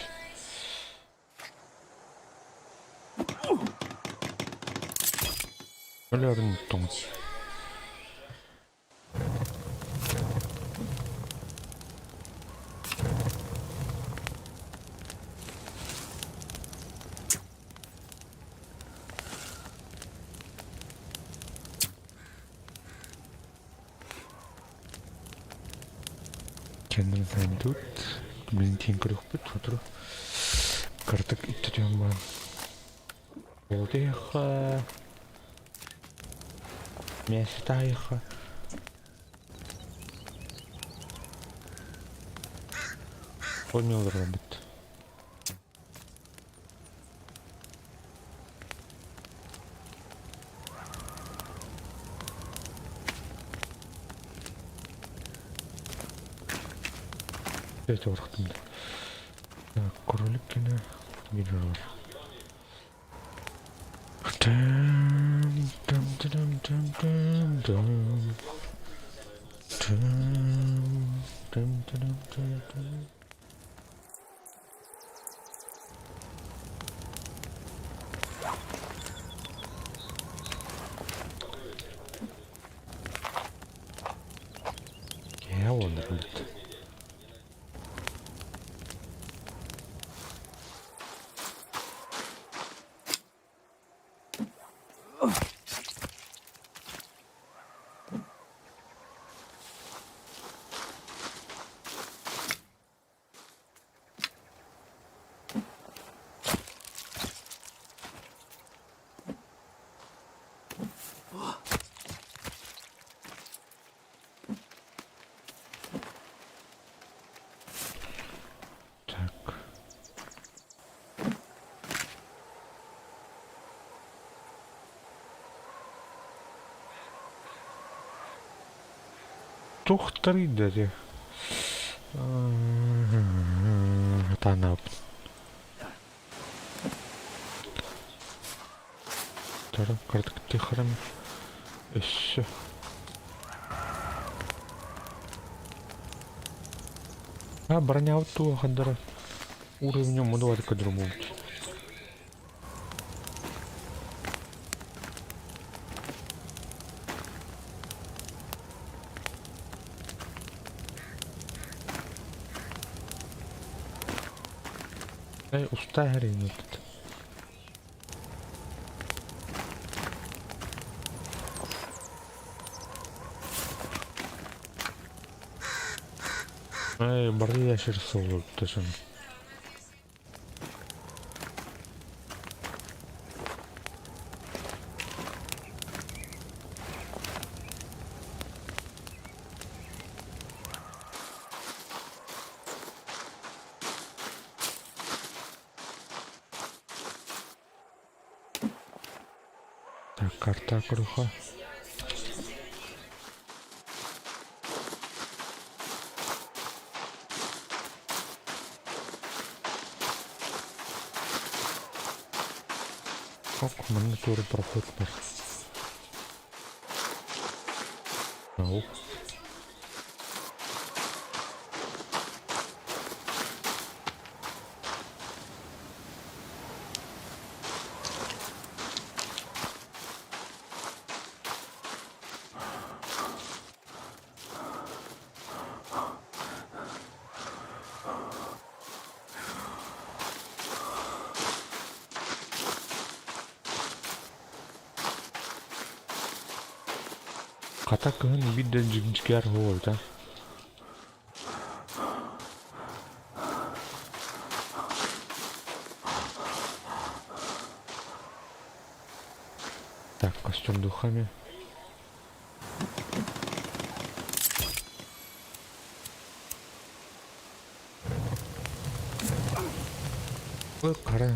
Өлөрүн тоҥус. Кэннин тут билин көрүөхпүт сотору кыратык иттэтиэн баран Отыха Мясо Понял робот. Эти орхтым. Так, кролик кине видео. Там там там там там там там там там там. Киһи уоннарбыт. Так. Туохтарый да ити Сатаанабын. Тара кыратык тихарым өссө А бронябыт туга хардара уровня муду көдөрүм Эй, уста хэрин тут. Эй, бары яшер солупташын. Так, карта круха. Оп, манна туора проход бар. Ау. Хата кыһын биир да дьиҥчикээр буолбута. Так, костюм духами. Ой, қара.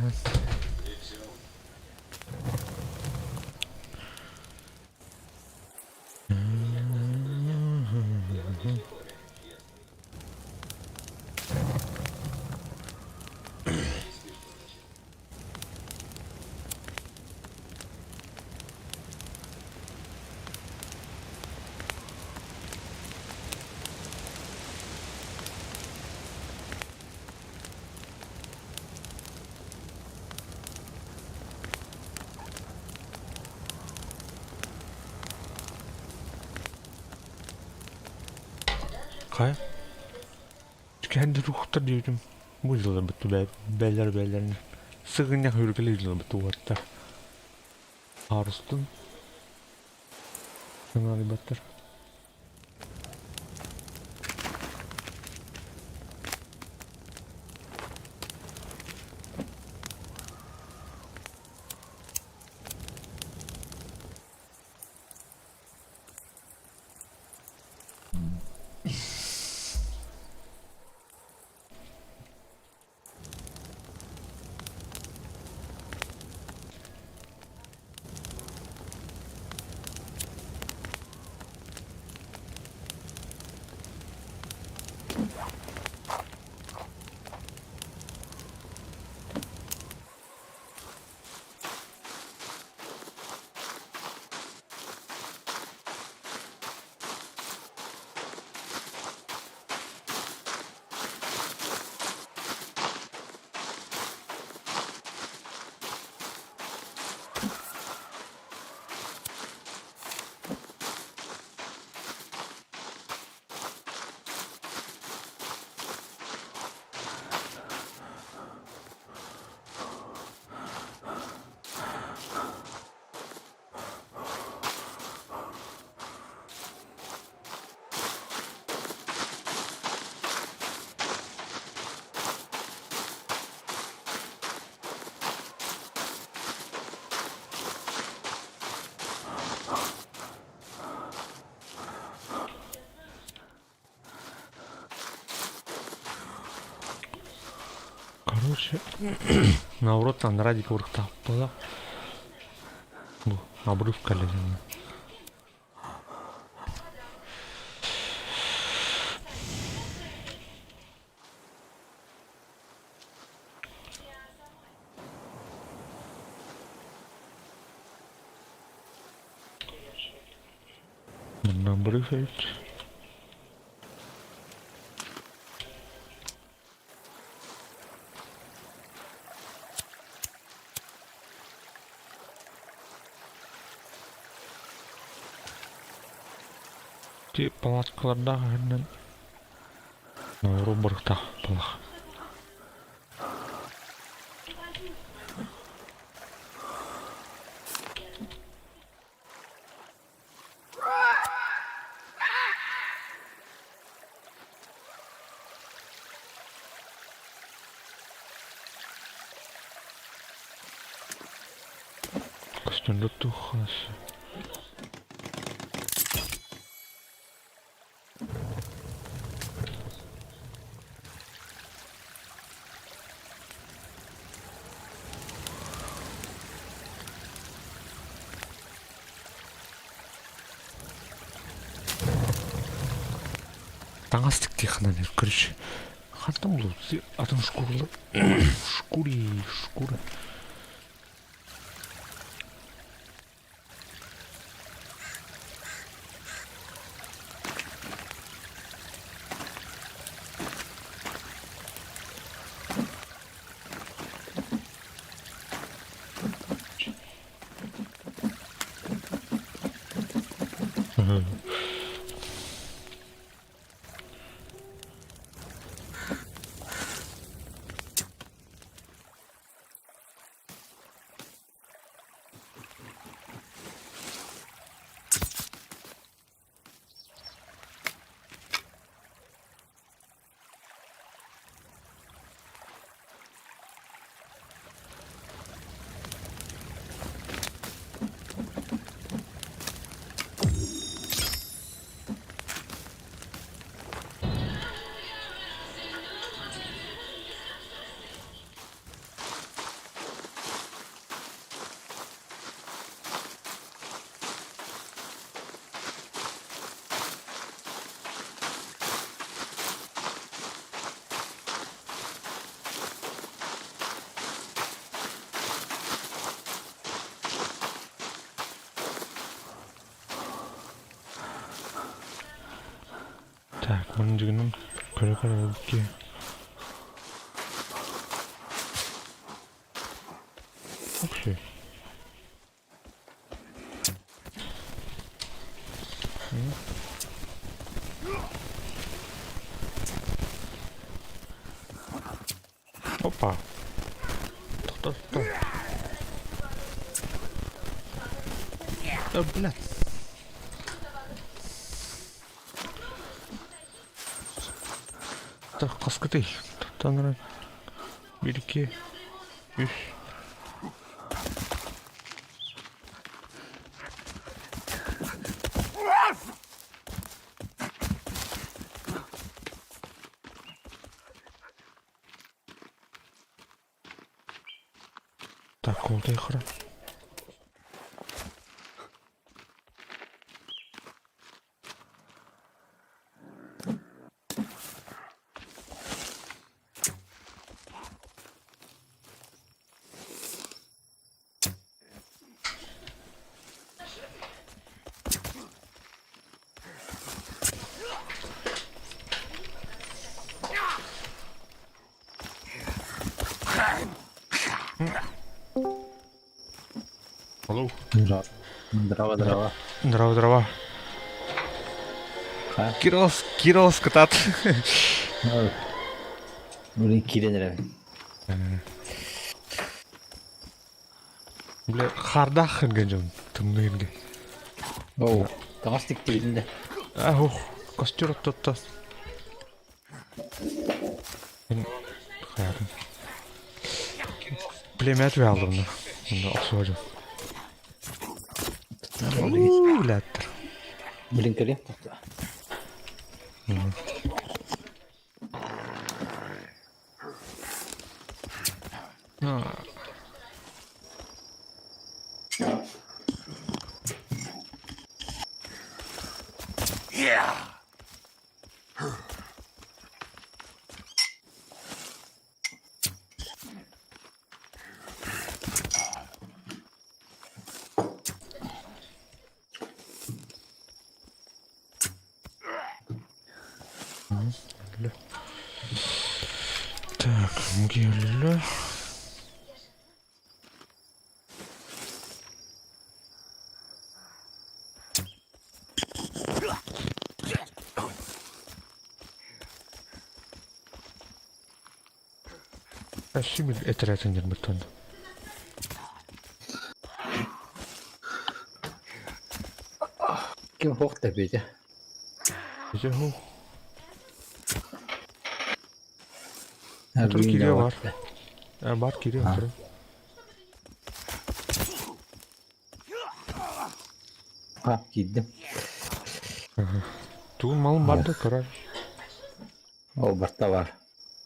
Хайа? Kendi ruhta diyorum. Bu yıla bitti beller bellerini. Сыгынньах үргэл ыла бит уоттар. Арыстын. Сыңарыбаттар. Короче, наоборот, Радик урыктааппала. Бу обрыв кэлэн. Манна обрыв эбит. Ити палаткалардаах иһинэн ноору барыктаах балах. Көстөн туох Таҥас тиктиэххинэ короче хантан булуо атын шкуралар шкури шкура Так, мындыгынан көрө-көрө Окей. Опа. Тохто, тохто. Да, блядь. Так, хаскытый. Тохтон Bir, iki, üç. Так, oldu yukarı. Алло. Здраво, здраво. Здраво, здраво. Кирилл, Кирилл кытаат. Блин, киирэн эрэбин. Бля, хаардаах гэн дьон, тымныы гэн. Оу, таҥас тиктибитин да. А, ух, костер оттотто. Хайатын. Племя түһэ охсуодьум. Блядь. Блин, кэлиэх Так, гель. Өссө бил этэрэтин дьарбыттан. Ким хуох тэбиэтэ. Ити ху. Тур кириэ бар. Бар кириэ тур. А, киирдим. Тугун малым бар да көрөр. Ол барта бар.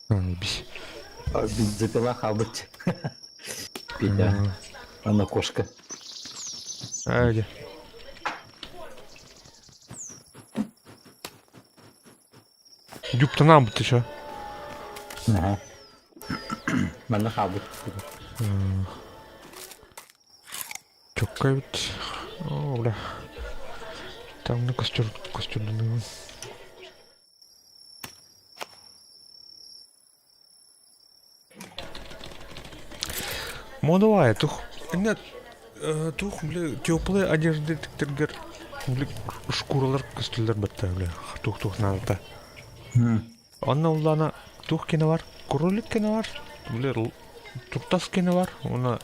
Бис. Бензопила хаалбыт. Петя. Ана кошка. Айде. Юптанам ты чё? Ага. Манна хаалбыт. Чокка эбит. О, бля. Там на костер, костердунугун. Модовая, тух, нет, тух, бля, теплые одежды тиктергер, бля, шкуралар көстүлөр бытта, бля, тух-тух наалта. Онно уллана тух кине бар, кролик кине бар, бля, туртас кине бар, уна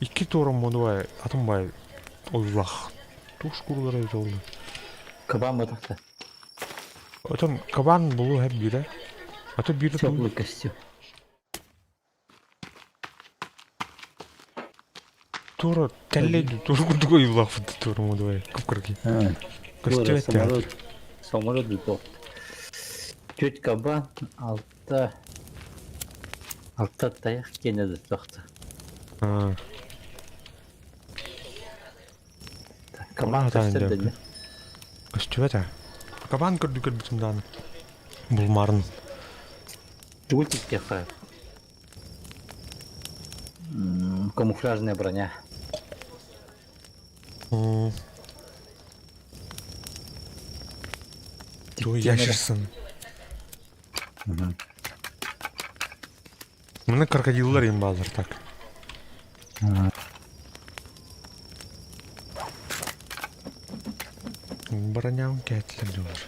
икки туора модовая, атын бай, оллах, тух шкуралар эбит олла. Кабан батахта. Отон кабан булу хэп бире. Ато бире ту Теплый костюм. тура тэллэй тура курдук ойуулаахпыт тура модовай кып-кыргый. Көстүбэт Самолет. Самолет бутох. Чуть кабан, алта... Алта таяқ кенеді тоқты. Кабан көстүбэт Көстүбэт аа. Кабан көрдүк көрбүтүм даҕаны. Булмарын. Тугу тиктиэххэ? Камуфляжная броня. Тугу ящерсын. Маны крокодиллар им баалар так. Броням кэтлер дьоллор.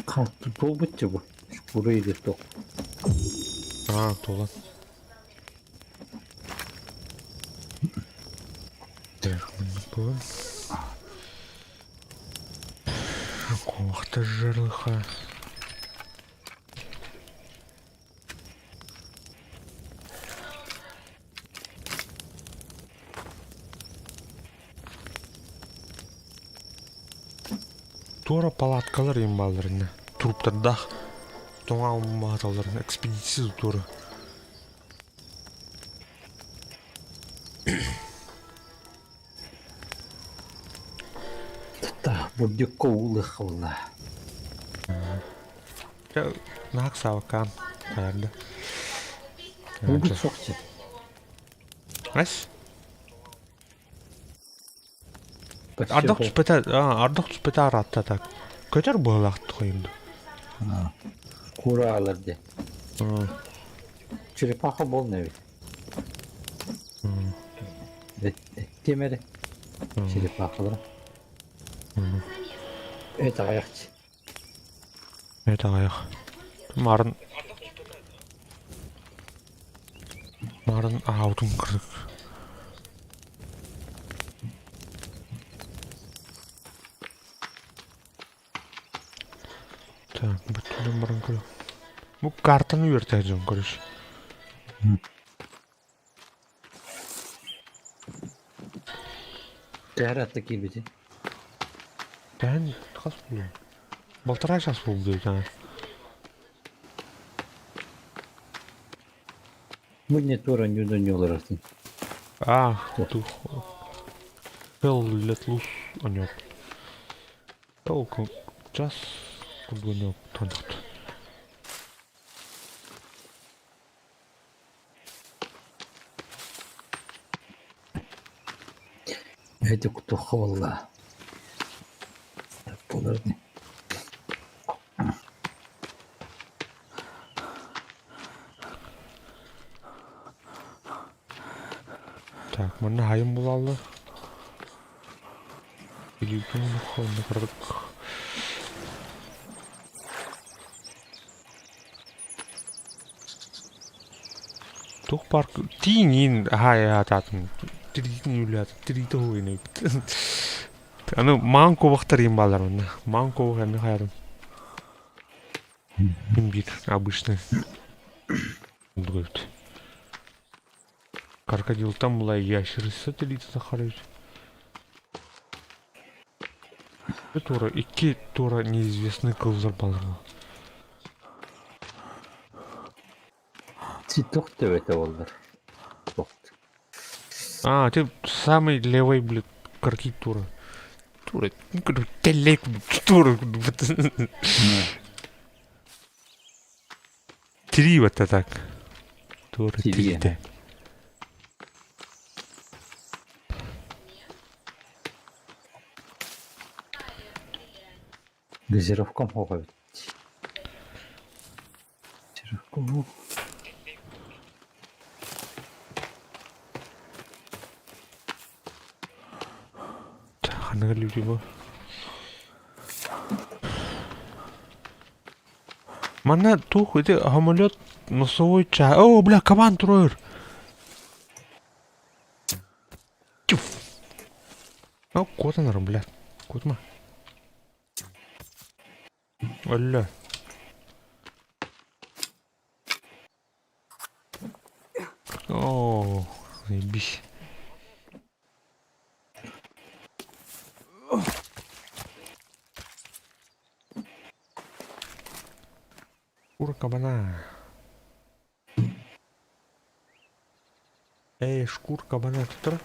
Халты туолбут бу. Шкура иде тоқ. А, туолан. Так, мын Ох ты жерлыха. Туора палаткалар им бааларына туруптардаах тоҥо уммааталларына экспедиция туора Бурдюкка уулыах буолла. Наак саабакаан хайарда. Угут суохчу. Эс? Ардах түспэтэ ардах түспэтэ араатта так. Көтөр быһылаах тухайым ду. Кураалар де. Черепаха болна ведь. Темери. Черепахалар. Это аяқчы. Это аяқ. Марын Марын аутун кырык. Так, бүтүнөн баран көрө. Бу картаны үөртэ дьон короче. Төһөр атта киирбити? Тэһэн хас буолуо? Балтараа час буолду диэтэҕэ. Бу не туора ньуу олорорсун. А, тух. Hell let loose on Ол час курдук тонтохт. Эти кутуха буолла. Буолар Так, манна хайым булаллы. Илиитин онно кырдык. Туох баар тииҥ аһаай-аһаатаатым тириитин үлээтим тириитэ уһуйун Аны маҥан куобахтар иин бааллар манна. Маҥан куобах эмиэ хайарым. Мин биир обычный курдук эбит. Крокодилтан була ящерица тириитэ таххар эбит. Туора икки туора неизвестный кыллар бааллар. Туох төбөтө буоллар? А, ты самый левый, блин, карки тура. Тура, телек, тура. Три вот так. Тура, три. Газировкам суох эбит. Газировкам суох. Ханнык люди бу? Манна туох ити самолет носовой чаа. О, бля, кабан турар. Тьфу. О, куотанар, бля. Куотма. Өллө. О, заебись. Шкура кабана. Эй, шкура кабана тут.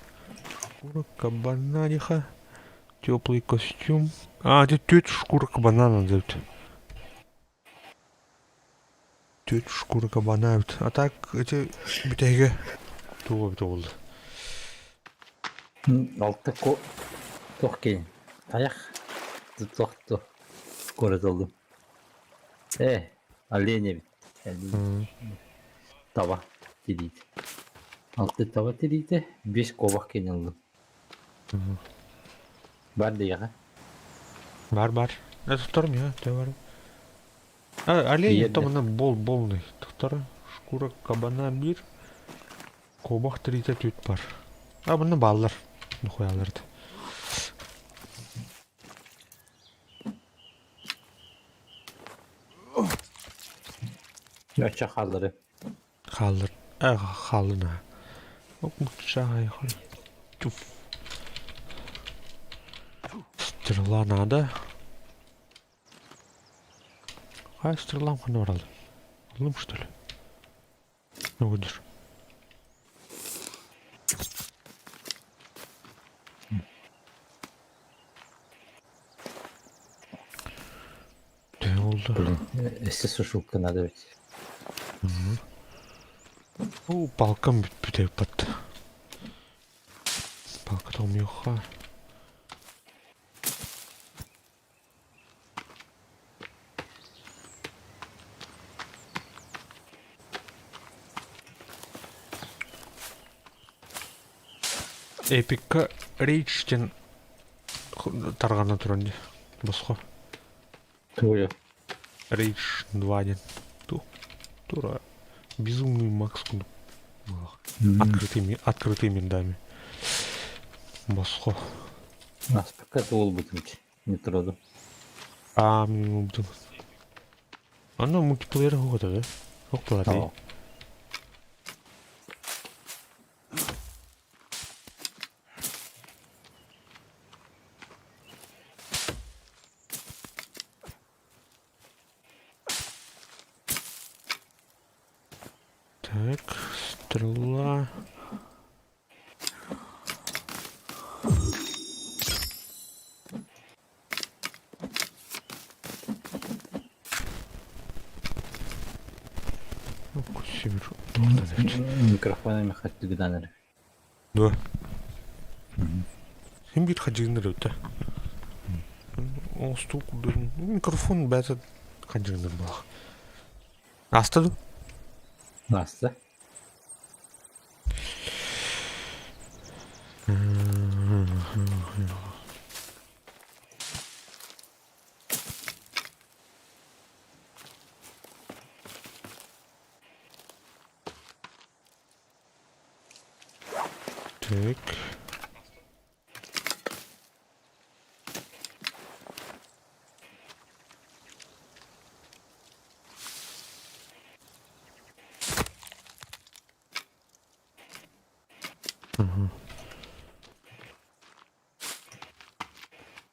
Шкура кабана диха. Теплый костюм. А, это тетя шкура кабана надо. Тетя шкура кабана. А так, эти бүтэһигэ туга эбитэ буолла. Алта ко туох киһи тайах туох туох куорат ыллым. Ээ, олень эбит. Олень. Таба тириитэ. Алты таба тириитэ, биэс куобах киэнэ ыллым. Бар диэҕэ. Бар бар. Туттарым я, те бар. А, олень там она бол полный. Туттар шкура кабана бир. Куобах тириитэ түт бар. А бұны баллар. Нухуяларды. Өчө хааллары. Хааллар. Э, хааллына. Чуф. Стрела надо. Хай стрелам хана барал. Алым что ли? Ну будешь. Төһө буолла? Блин, өссө сушилка надо ведь. Оо, палкам бүппүтэ бат. Палка тоҥмуйуохха. Эпикка Рейдж диэн тарҕана туран дии босхо. Тугуй? Рейдж 2 диэн. Туох тура безумный Макс курдук открытыми открытыми мирдами. Босхо. Аспакка туолбутум метроду. Аа мин убдум. Аны мультиплеер хоҕото да? Хоктулар Так, стрела. Микрофонами хаттыгынан эрэ. Дуо? Син биир хадьыгыныр эбит да. Оҥостуу курдук микрофон бэйэтэ хадьыгыныр буолах. Ааста дуу? Ааста. Так.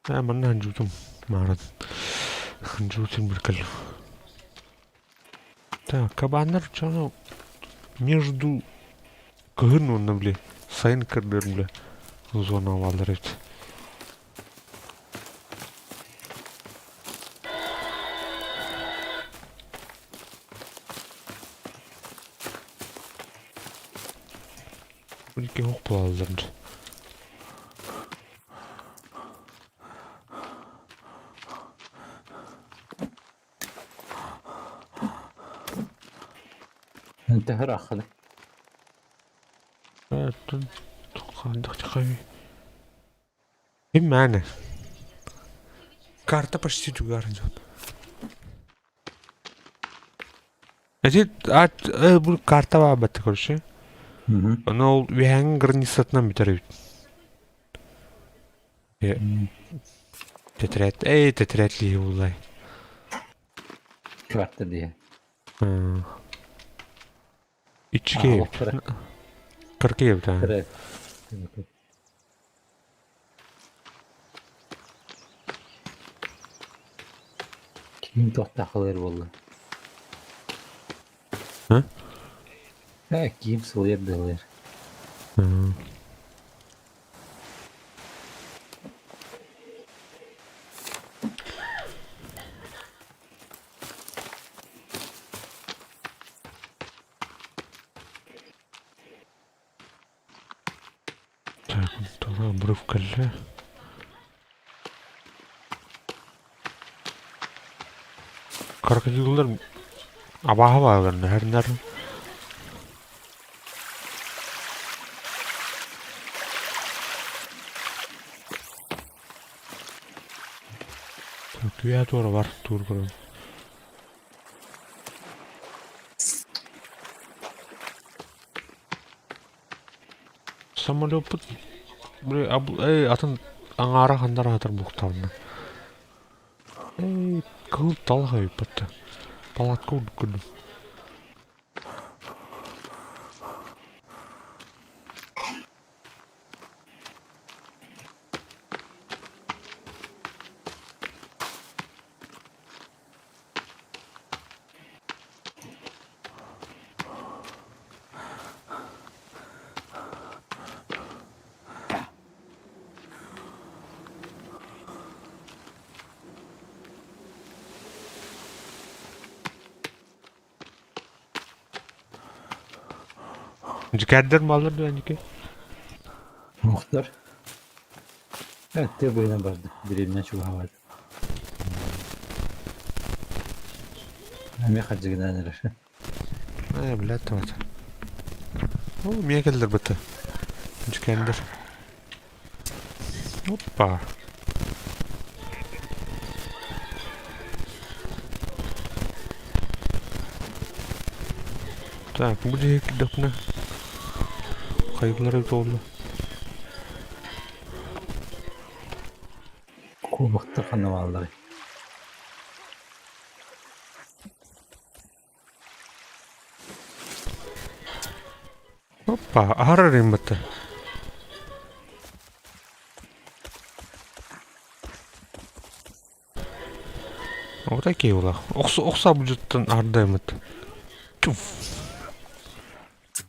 Ээ, манна ханжуутум мааран ханжуутун биркэллим. Так, кабаннар дьоно между кыһын уонна били сайын кырдыыр били зона бааллар эбит. Икки оһох буолаллар. انت اخذ Ким мээнэ? Карта почти тугар идет. Эти бу карта баабатта короче. Ону ол үөһээҥҥи границатынан бүтэр эбит. Тетрадь, эй, тетрадь лиһи буллай. Карта дии. Иччи Кыркыйабыт аа. Ким туохтаахылыыр буолла? А? Ээ, киим сылыйар быһылыыр. Так, тула обрыв кэллэ. Крокодиллар абааһы бааллар нөһөрнөр. Күө туора бар туур көрөн. Самолеппут били атын аҥаара ханнара аһатар буохтаҕына. Эй, кыыл талах эбиппит Палатка курдук көрдүм. Дьикээрдэр бааллар дуо эндики? Мохтор. Тыа быыһынан барда. Дэриэбинэ чугаһаабат. Эмиэ хардьыгынаан эрэр. Ээ, блядь, тавата. О, миэ кэллэр быта. Дьикээндэр. Опа. Так, бу диэки кирдэхпинэ хайгылар эбит буолла. Куобахтар ханна баалларый? Опа, аһарар ыммыта. Вот такие улах. Охса будеттан ардаймыт. Чуф.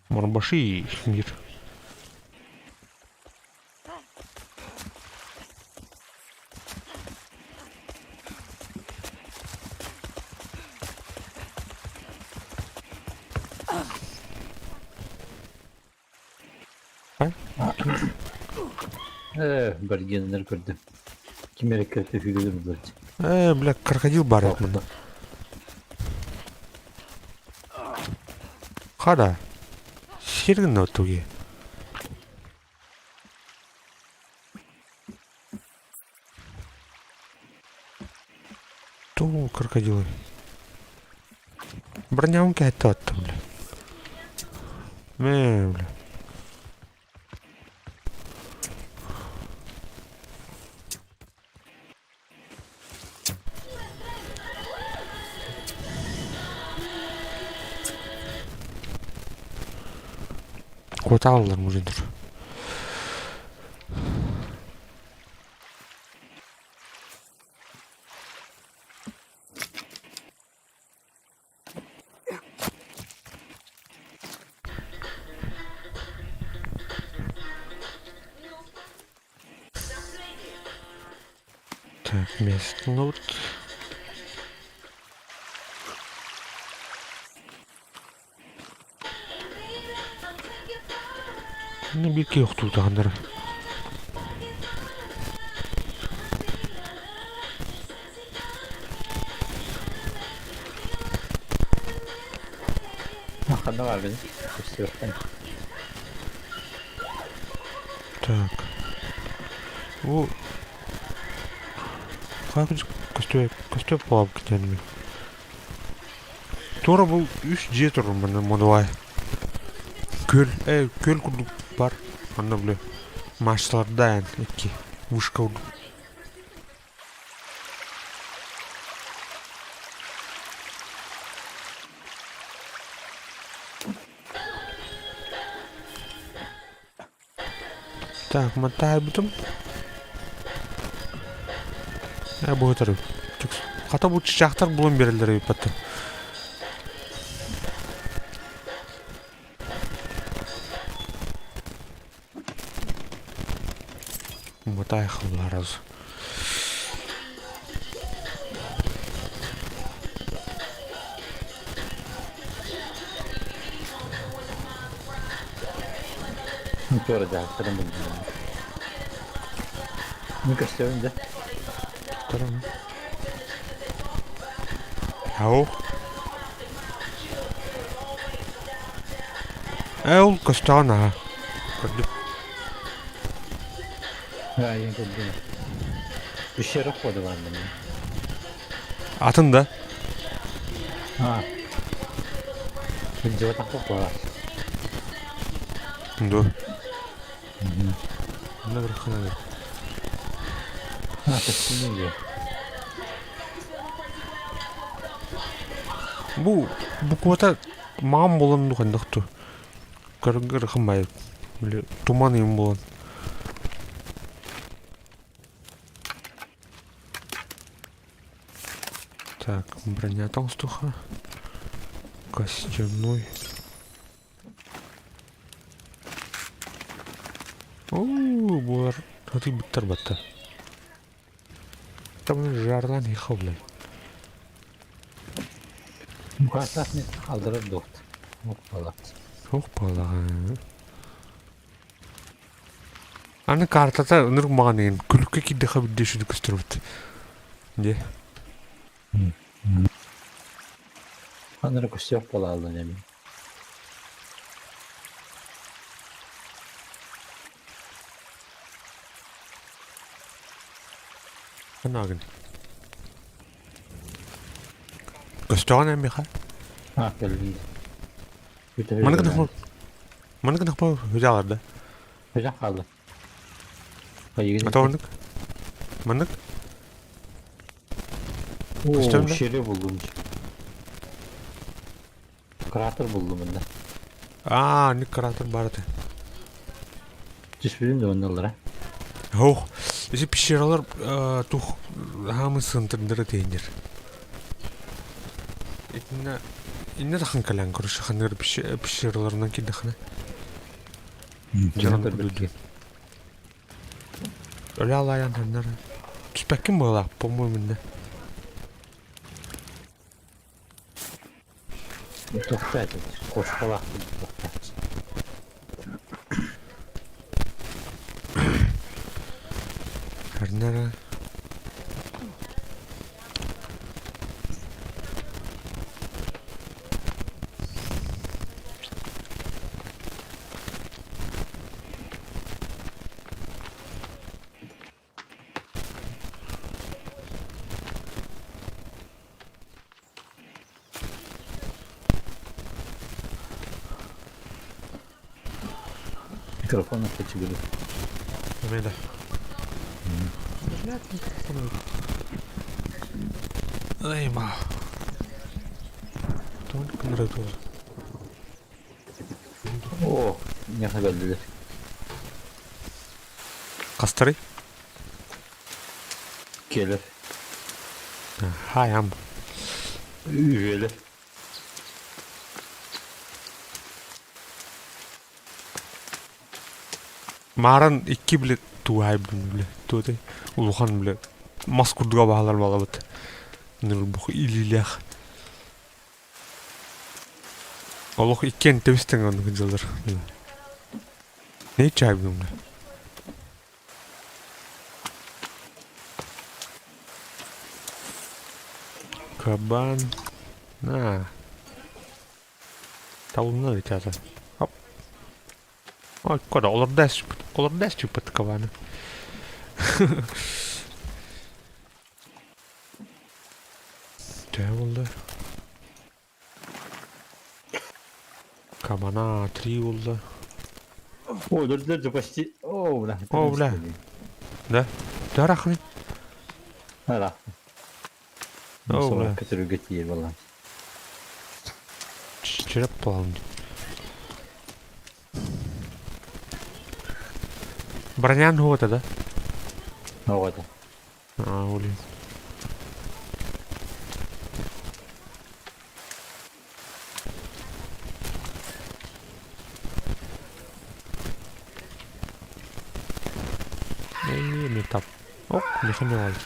Марбаши мир. Ээ, бэргиэннэр көрдүм. Ким эрэ көтө үһүгүнү булар. Ээ, бля, крокодил баар эбит мында. Хада. Сиргин туги. Туу, крокодилы. Броням кэһэтте бля. Мэ, бля. Куотааллар мужиндыр. Так, место вот. Ну, биир киһи охтуутаҕыннара. Ханна бааргын? Көстүөхтэн. Так. Бу көстүө көстүө буолабыт китиэнми. Туора бу үс дьиэ турар манна модуай. Күөл, күөл курдук бар. Онно били мачталардаан икки вышка курдук. Так, мотаайбытым. Ээ бу ытар Хата бу чычаахтар булан биэрэллэр эбит баттан. Мотай халлараз. Туора дьаһахтарын булдум. Мин көстөбүн дьэ. Тохтором. Ау. Ээ ол көстөҕүн аһа. Көрдүм. Айан көрдүм. Пещера входа бар мин. Атын да? А. Илдьибэтэх баар. Ду. Онно бір ханады. А, көстүнү дии. Бу буквата маам болан духандахту. Көргөр хымай. Туман им болан. Так, броня толстуха. Костяной. Оо, булар хати буттар батта. Там жарлан их блядь. Мукаасаах миэстэ хаалларар дуохт. Оппала. Оппала. Аны картата ынырык маҕан иһин күлүккэ киирдэххэ биирдэ үчүгэй көстөрбүт. Дьэ. Ханна эрэ көстүөх буолааллар эми. Ханаагын. Көстөҕүн эн миэхэ? А, кэллин. Маны гынах Маны гынах хүдэ да. Хүдэ хаалла. Ата маннык? Маннык? Оо, шере буллум. Кратер буллум мында. Аа, ник кратер бар этэ. Түспүтүн да оннулара. Ох, isi пещералар тух хаамы сынтырдыры тейнер. Итинне инне тахан кэлэн короче ханыыр пещераларынан кирдэххинэ. Дьон көрбүт. Өлө алайан ханнар. Түспэккин буолаах, по-моему, инне. Тохтоо, кошкалаах тохтоо. Ханнара. Микрофон кэчигири. Эмиэ да. Ай ма. Тоон кыныры тула. Оо, Миэхэ кэллилэр. Хастарый? Келер. Хай ам. Үһүөлэр. Мааран икки бile туһайбын бile туотай улахан бile мас курдуга баалар балабыт. Нырбух илиилээх. Олох иккиэн тэбис-тэҥ оннук дьыллар. Не чай бүгүҥҥэ? Кабан. На. Талымна ребята. Оп. Ой, кода, олордас, олордас чупат кабаны. Төһө буолла? Кабана три буолла. О, дөрдө почти. О, бля. О, бля. Да? Дарахны. Ара. О, бля. Көтөрүгө тиийэр буолла. Череп буолан. Бронян хуота да? Оҕото. А, блин. Не тап. Оп, механи алды.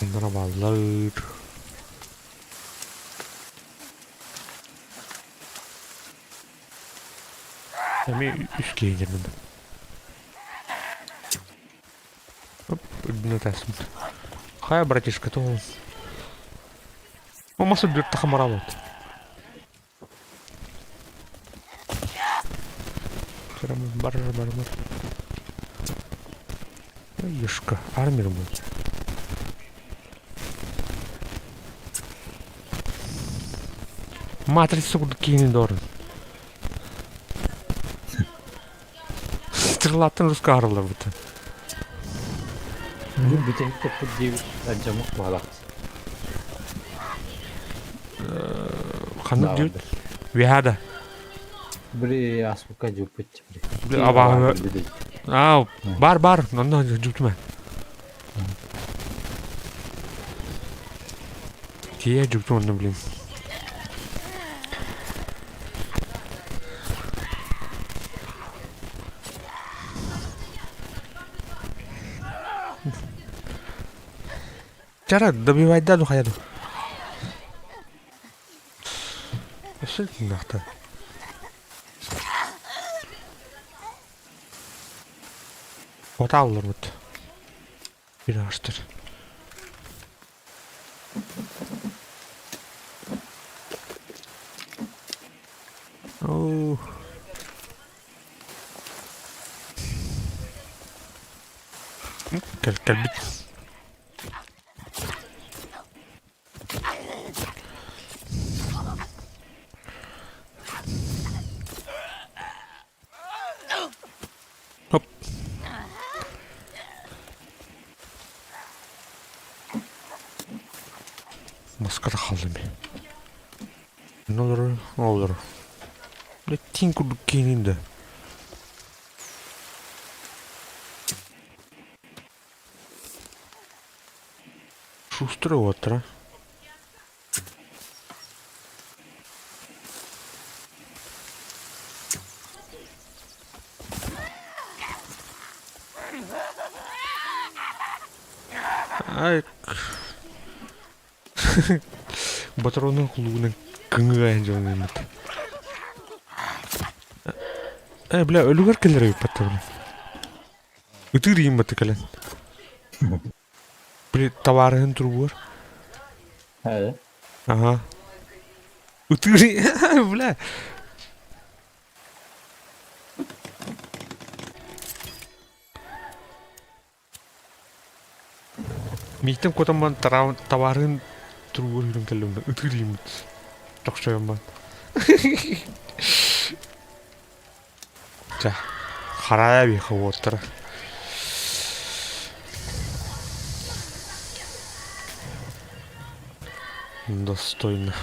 Bunlara bağlar. Эми үс киһи Оп, үрдүнэ таасым. Хайа, братишка, то Мамасы дүрт тахамарабыт. Бар, бар, бар. Ешка, армир был. Матрица курдук киини дорун. Стрелаттан руска арылар быта. Бу бүтэһик топпут диэбит алдьаммыт баҕалаах. Ханнык диэбит? Виада. Били аспыкка дьуппут. Били абааһы. Аа, бар бар, онно дьуптума. Тиэ дьуптум онно блин. Чара, добивайда ду хайа ду. Өссө тыыннаахтар. Отаалларбыт. Bir ağaçtır. Оо. Кэл кэлбит. Хоп. Маската хааллым. Ne olur, ne olur. Ne тиҥ курдук киинин да. Шустрый уоттара. Ай, Батаронун кулугунан кыҥыгайан дьоҥҥуммут. Э, бля, өлүгэр кэлэр эбиппат бля. Ытыыр иин батты кэлэн. Били табаарыһын туругуар. Ээ. Ага. Ытыыр бля. Мииттэн куотан баран табаарыһын туругуар үүрэн кэллим да ытыыр ииммит. Чохчойон бан. Чэ, харайа биэхэ уоттара. Достойно.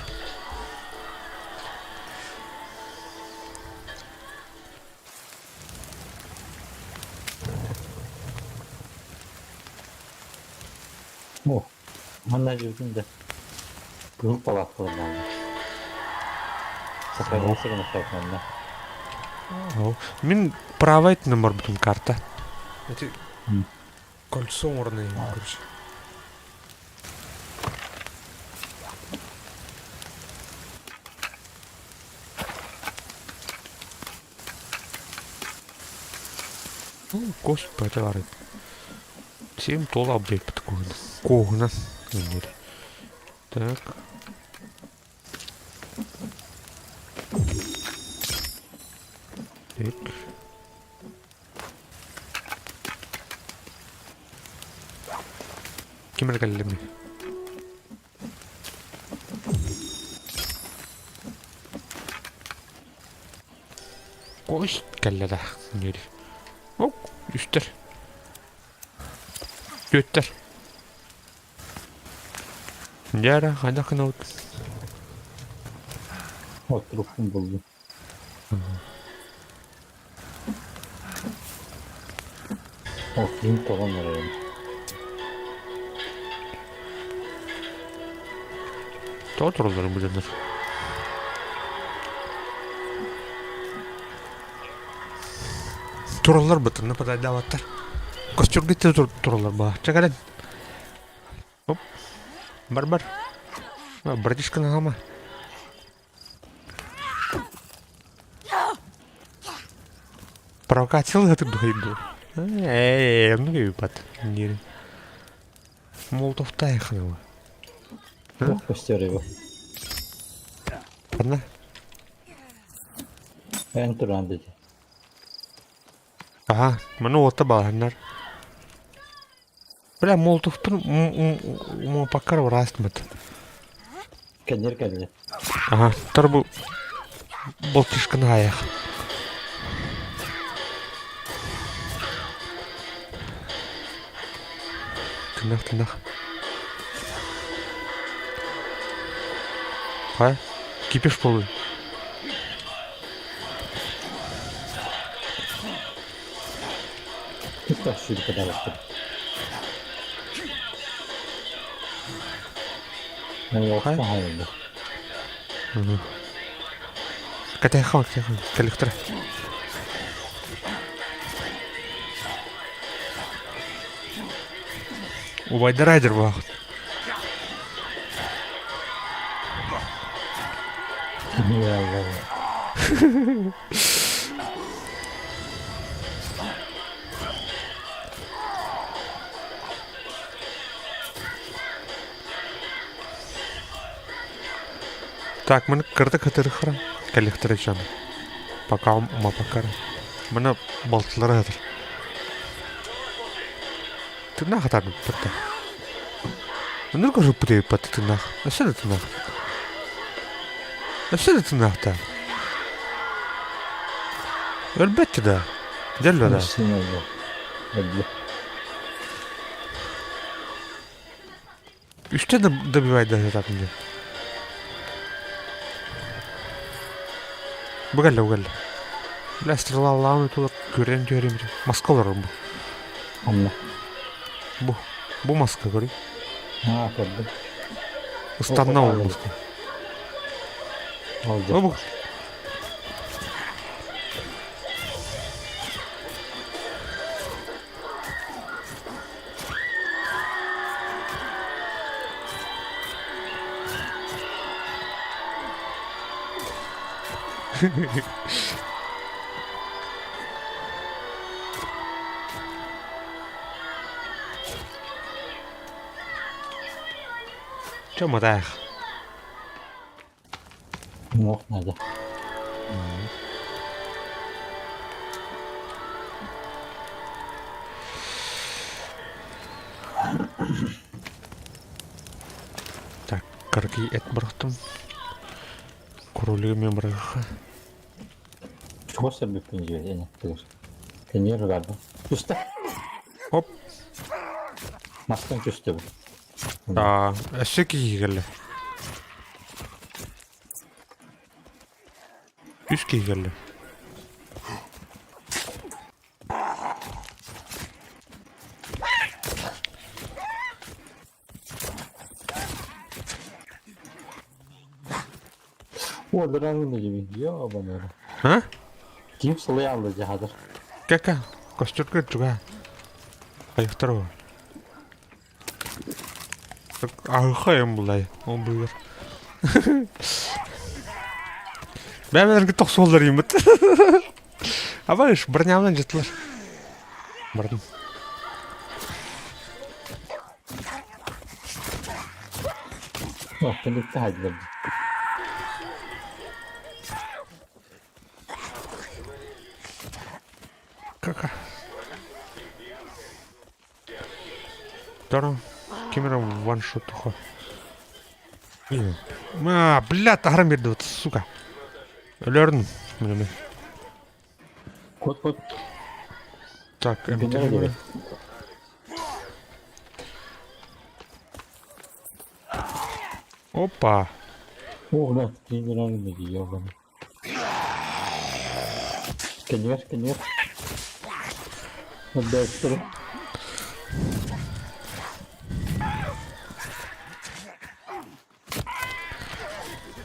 Манна дьүтүн да кыһыл палаткалар бааллар. Сохраняться гына манна. Мин правай өттүнэн барбытым карта. Эти кольцо оҥорон короче. Ну, кость баар Всем тола апдейтпыт куһунан. Куоһунан өннөр. Так. Так. Ким эрэ кэллими? Кость кэллэ да өннөр. Ок, үстэр. Түөттэр. Дьэ эрэ, хайдах гынабыт? Оттурукпун буллум. Ол киһим тоҕон эрэрин. Тоҕо туралларын бу дьоннор? Тураллар бытынна подайдаабаттар. Костюрга тураллар баа. Чэ кэлэн. Оп. Бар-бар. Братишканы хаама. Провокациялыһытык дуһайбы. Ээ, оннук эбиппат. Диир. Молотовтай ханала. Туох костер его? Ханна? Эн туран деді. Аха, маны уотта балаһаннар. Бля, Молотовпун мопаккар ураастмыт. Кэннир кэлли. Аха, тар бу болтишканы хаайах. Тынах, тынах. Хай, кипиш полуй. Кытта сүүрүккэ таҕыстым. Хай. Кэтэхэ кэликтэр. Убайдар айдыр буолаахыт. Так, маны кырдык хатырыхра кэллэхтэрэ дьон. Пока мапакар. Маны балтылара хатыр. Тыыннаах хатарбыппыт да. Оннук көрүппүт эбиппат тыыннаах. Өссө да тыыннаах. Өссө да тыыннаах да. Өлбөттү да. Дьэллэ да. Өллө. Үстэ да добивайда сатаатым дии. Бу кэллэ, бу кэллэ. Бля, стрелалаан тулар көрөн түһэрим. Маска олорор бу. Онно. Бу. Бу маска көрүй. Аа, көрдүм. Ыстанна ол маска. Ол Бу. Чэ, матаах. Уҥуох наада. Так, кыракый эт бырахтым. Кролигы мен бырахха. Чугас сөрбүппүн дьиэ эне тыгыр. Кэнниэр ыгаардым. Түстэ. Оп. Мастан түстэ бу. Аа, өссө киһи кэллэ. Үс киһи кэллэ. Уолларан гына Ёбаныра. А? Ким сылайалла дьаһадыр. Кэкэ, костюрга чуга. Хайыктар ол. Ахайым булай, ол быгыр. Бәбелерге тохсуоллар иймит. Абайш, бронямнан жыттылар. Бардым. Охтунукта хадылар. Кака. Дарам, кемера ваншот тухо. А, бля, таһаран берди вот, сука. Өлөрүн. Міне. Кот кот. Так, Генерал Опа. О, бля, генерал ёбаный. Кенер, кенер. Бэктер.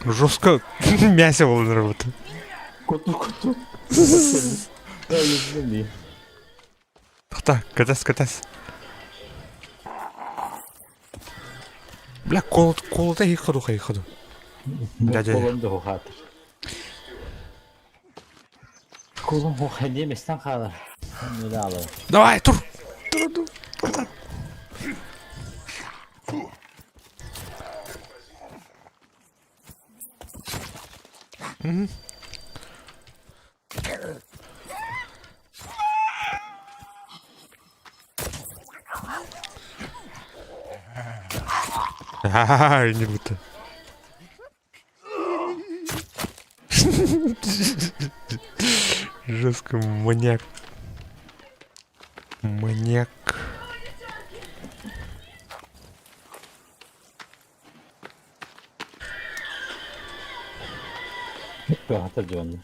Жестко мясо было работа. Коту, коту. Тахта, катас, катас. Бля, колот, колота их ходу, хай ходу. Дядя. Колон да хатыр. Колон хохане местан халар. Давай, тур! Тур, тур, тур. Угу. Ха-ха-ха, не будто. Жестко маньяк. Маньяк. Хатыр дьонно.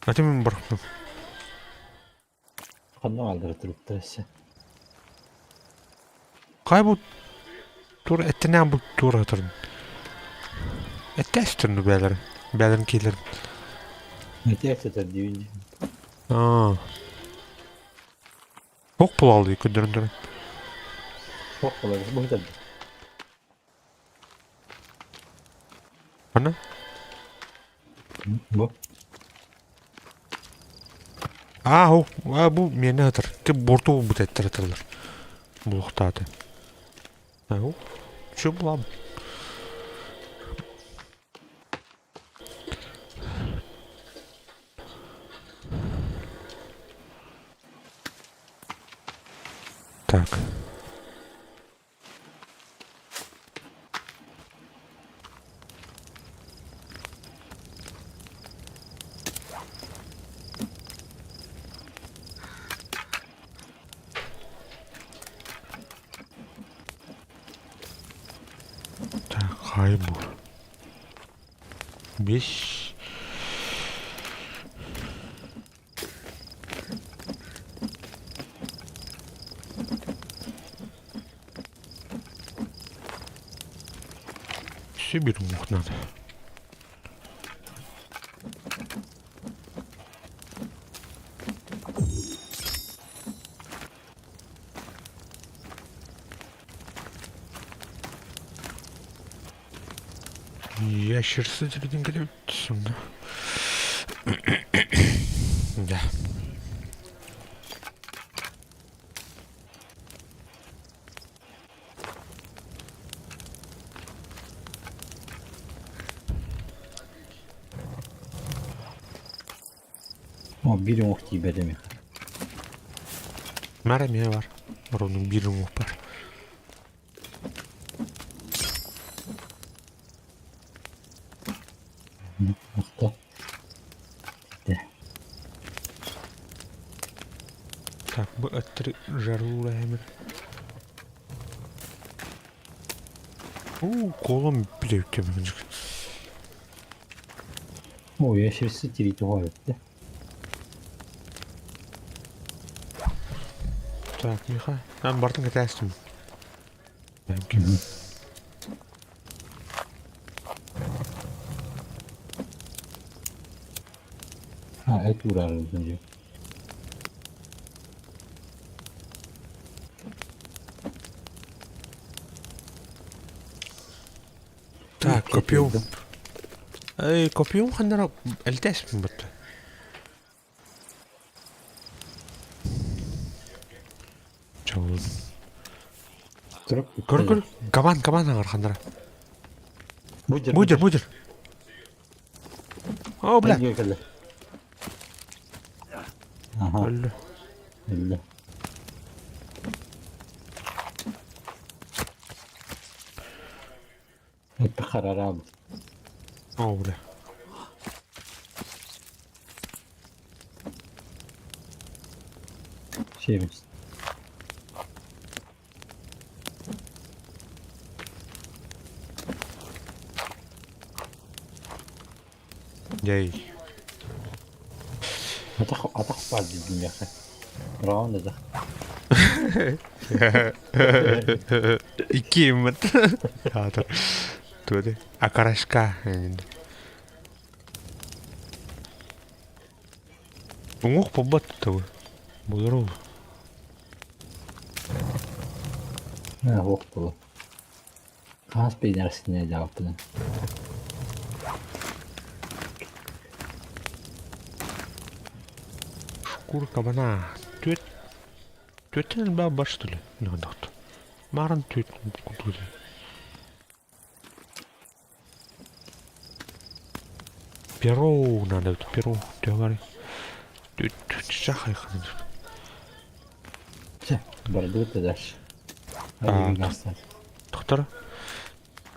А ты мен бархтым. Ханна алдыры туруптар Кай бу тур эттенен бу тур атырын. Эттестирни бәлер. Бәлерин келер. Эттестер дүйүн. Аа. Ок булалды күндөрүн. Ок булалды. Бу да. Ана? Бу. Аа, о, а бу мени атыр. Ти борту бут эттер атырлар. Булуктааты. А, Чё булам? Так. Так, хайбу. Беш. Сибирь мух надо. Ящерсы теледен келе сонда. Да. О, бир оңох тиибэтэ Мара эмиэ бар. Оронун биир уҥуох бар. Охто. Так, бу өттүр жарылуура эмир. Уу, колом билеүттэ О, ящерсы тирити хоҕойутта. Так, Миха, мен бартын кэтээстим. А, эт уураарбытын дии. Так, копьем. Эй, копьем ханнара элтэспин бутта. Чол. Көр көр, кабан кабан аҥар ханнара. Будер, Будер, будер. О, бля. Кэллэ. Аха. Өллө. Өллө. Это харарабыт. О, бля. Сиэбит. Дьэй. Атах атах баар диибин миэхэ. Раун атах. Икки Аатар. Туоты. Акарашка. Уҥуох буолбат табы. Булар ол. Уох буолу. Хаас бэйдэрсинэ дьаалпынан. Шкур кабана. Түөт. Түөттен элбэх бар что ли? Нохто. Марын түөт кутуды. Перо надо, перо. Говори. Чахай Чэ, бардыбыт да дальше. Тохтор.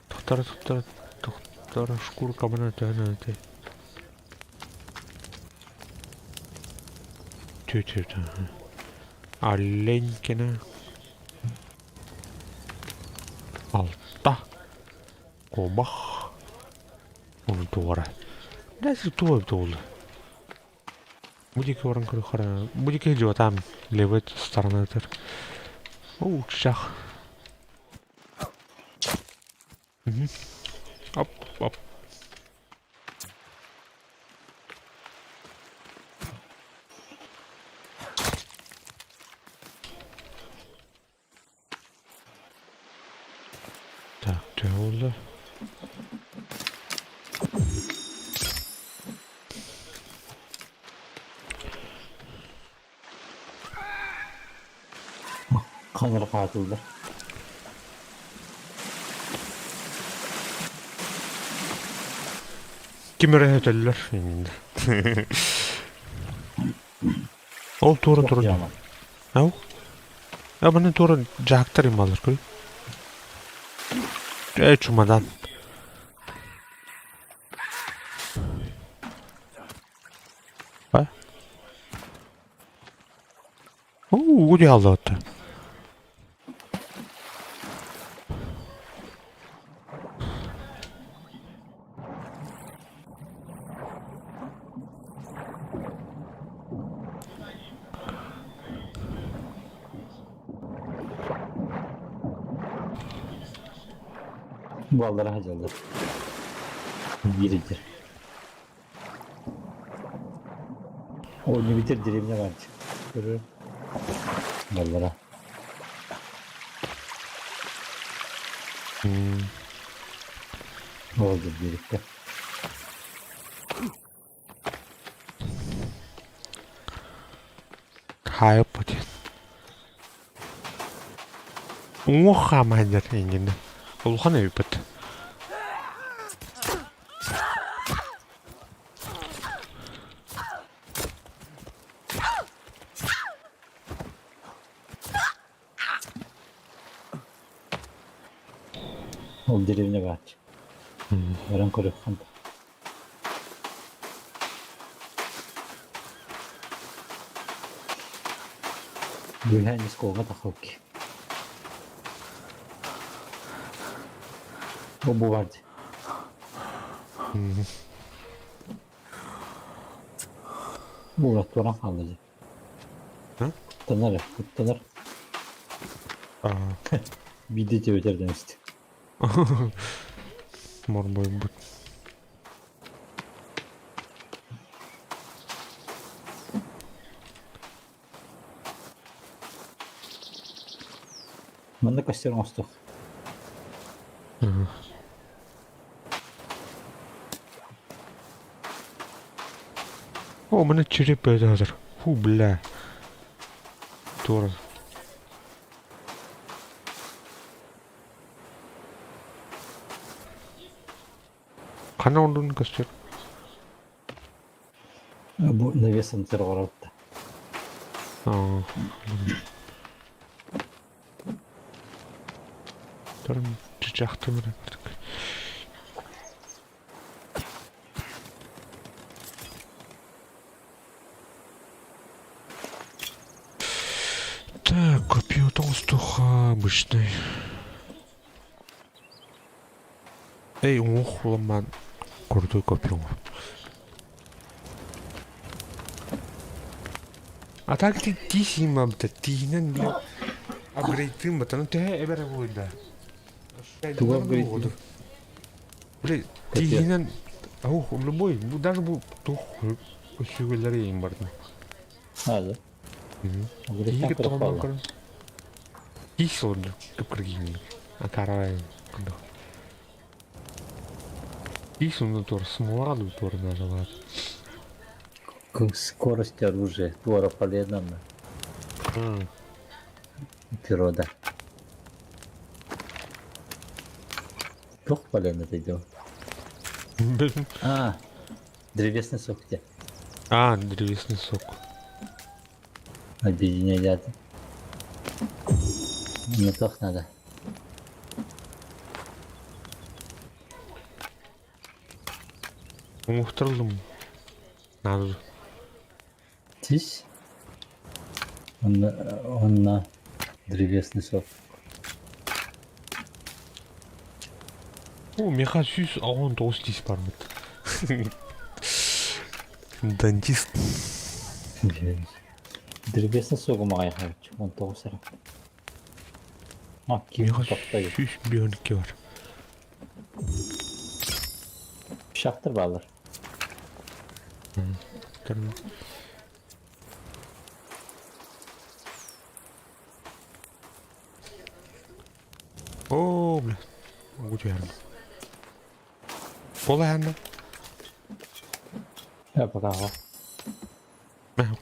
Тохтор, тохтор, тохтор, шкур кабана төһөн этэй. Тү-тү-тү. Оленькина. Алта. Кобах. Оны туора. Дәсі туа туолу. Будики орын көрі қара. Будики там левой сторона тыр. Оу, шах. Оп, оп. Так, төһө буолла? Ханар хаатыллар. Ким эрэ өтөллөр Ол туора турар. Ау? А маны туора дьаһактар ималар көр. Э, чумадан. А? Уу, угу аллаатта. Баллара хадьаллар. Биирдэр. Оонньуу бүтэр деревня баар Көрөр. Баллара. Ол биэриккэ. Хаайыппыт. Уҥуох хаамаһыннар эҥинэ. Улахан эбиппит. Ол деревня баар. Баран көрүөххүн. Бүһээн оскуолаҕа тахсыбыккын. Бу баар дии. Буолар туоран хаалла дии. Куттанар ээ, куттанар. Биирдэ түбэтэр дэнистик. Морбойбут. Манна костер оҥостуох. О, маны череп өтөтөр. Фу, бля. Туора. Ханна ондун көстөр? Бу навесом тырҕаралта. Турun чычахтым Так, копье толстуха обычный. Эй, уҥуох уламмаан курдук копьеҥ. А так ти тиисиим бабыта тииһинэн бile апгрейдтыым батан төһө эбэрэ буолда. Тугу апгрейдтыыр? Бile тииһинэн ох любой даже бу туох өссүгэлэри иин бардым. Хады. Тииһи тоҕолон көрөн. Тиис олорду кыпкыргиин. Акарай курдук. Тиис онно туор смола да туор нажалар. Скорость оружия туора полезна. Природа. Туох полезно это дело? А, древесный сок где? А, древесный сок. Объединять. Мне тоже надо. Уҥуохтарыллым. Надо. Тис. Он на древесный сок. О, миэхэ 119 тиис барбыт. Дантист. Древесный сок маҕайхабыт. 19 эрэ. А, ким Миэхэ тохтой. 152 бар. Шахтар баалар. Оо, бля. Могу түһэрим. Буола Я пока.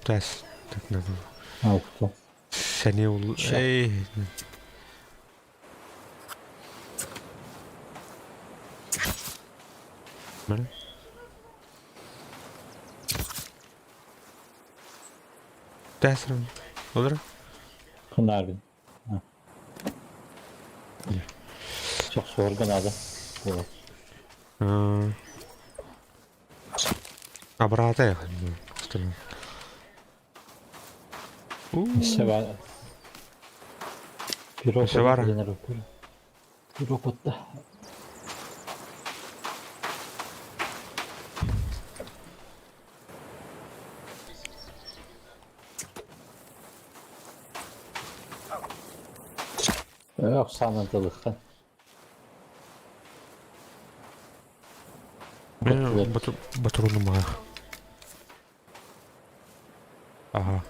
Тас. Так надо. А, кто? Сэниэ ул... Эй. Маны. Тасрым. Olur. Хунаарбын. Суох надо. Вот. Обратно. Өссө баар. Пирог Өссө баар. Пирог отта. Оксана тылыхха. Батрону маа. Ага.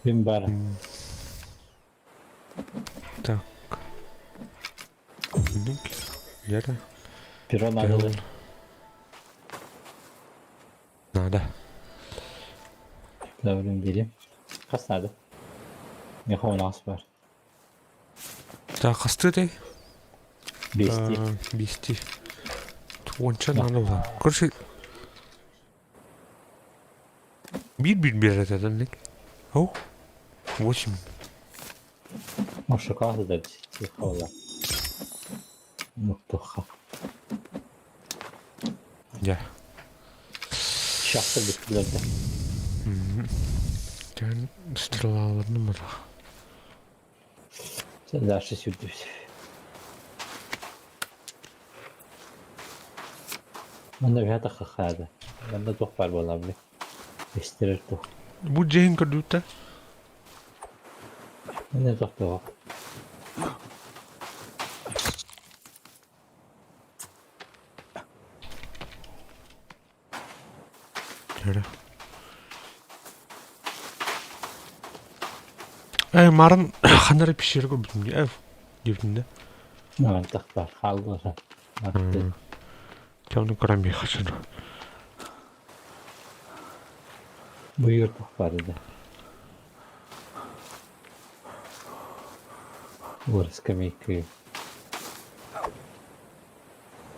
Ким баар? Так. Где-то. Перо надо. Надо. Добрым бери. Хас надо. Меха у нас бар. Так, хасты ты? Бести. Бести. Уонча надо было. Короче, биир-биир биэрэр этэ О, 8. Может, шоколад дать? Тихо, Муктуха. Дьэ. Шахта бүттүлэр да. Дьэн стрелаларным мытах. Дальше сюрдүс. Манна бэһэ хахаада. Манна туох баар буолла били. Эстэрэр туох. Бу дьиһин көрдүүттэ. Манна туох туох. Эрэ. Э, марын ханна эрэ пещера көрбүтүм дии. Э, диэбитим да. Мантах бар хаалла. Чэ, ону көрөн биэхэ Буйур туох баар да. Уор скамейка.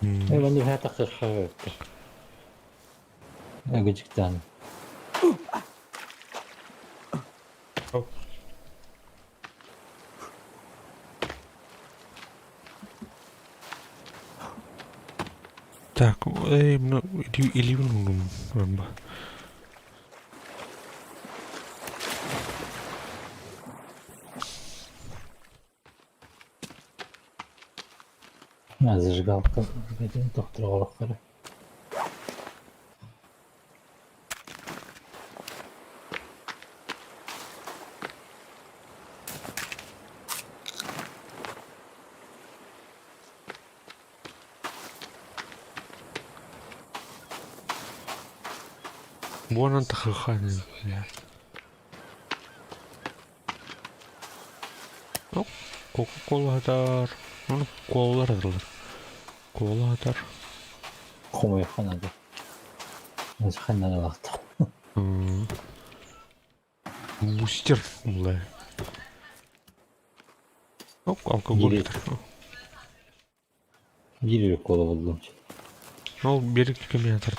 Э, манна үһэ тахсыахха эбит. Өгүчүктаан. Так, э, мына илиибин уунум. Зажигалка тохтор Буонан тахыха. Кока-кола хатар. Ну, колалар хаталар. Кола хатар. Хомуйха надо. Ханна Бустер була. Оп, алкоголь хатар. Биир кола булдум. Ол берик кеме хатар.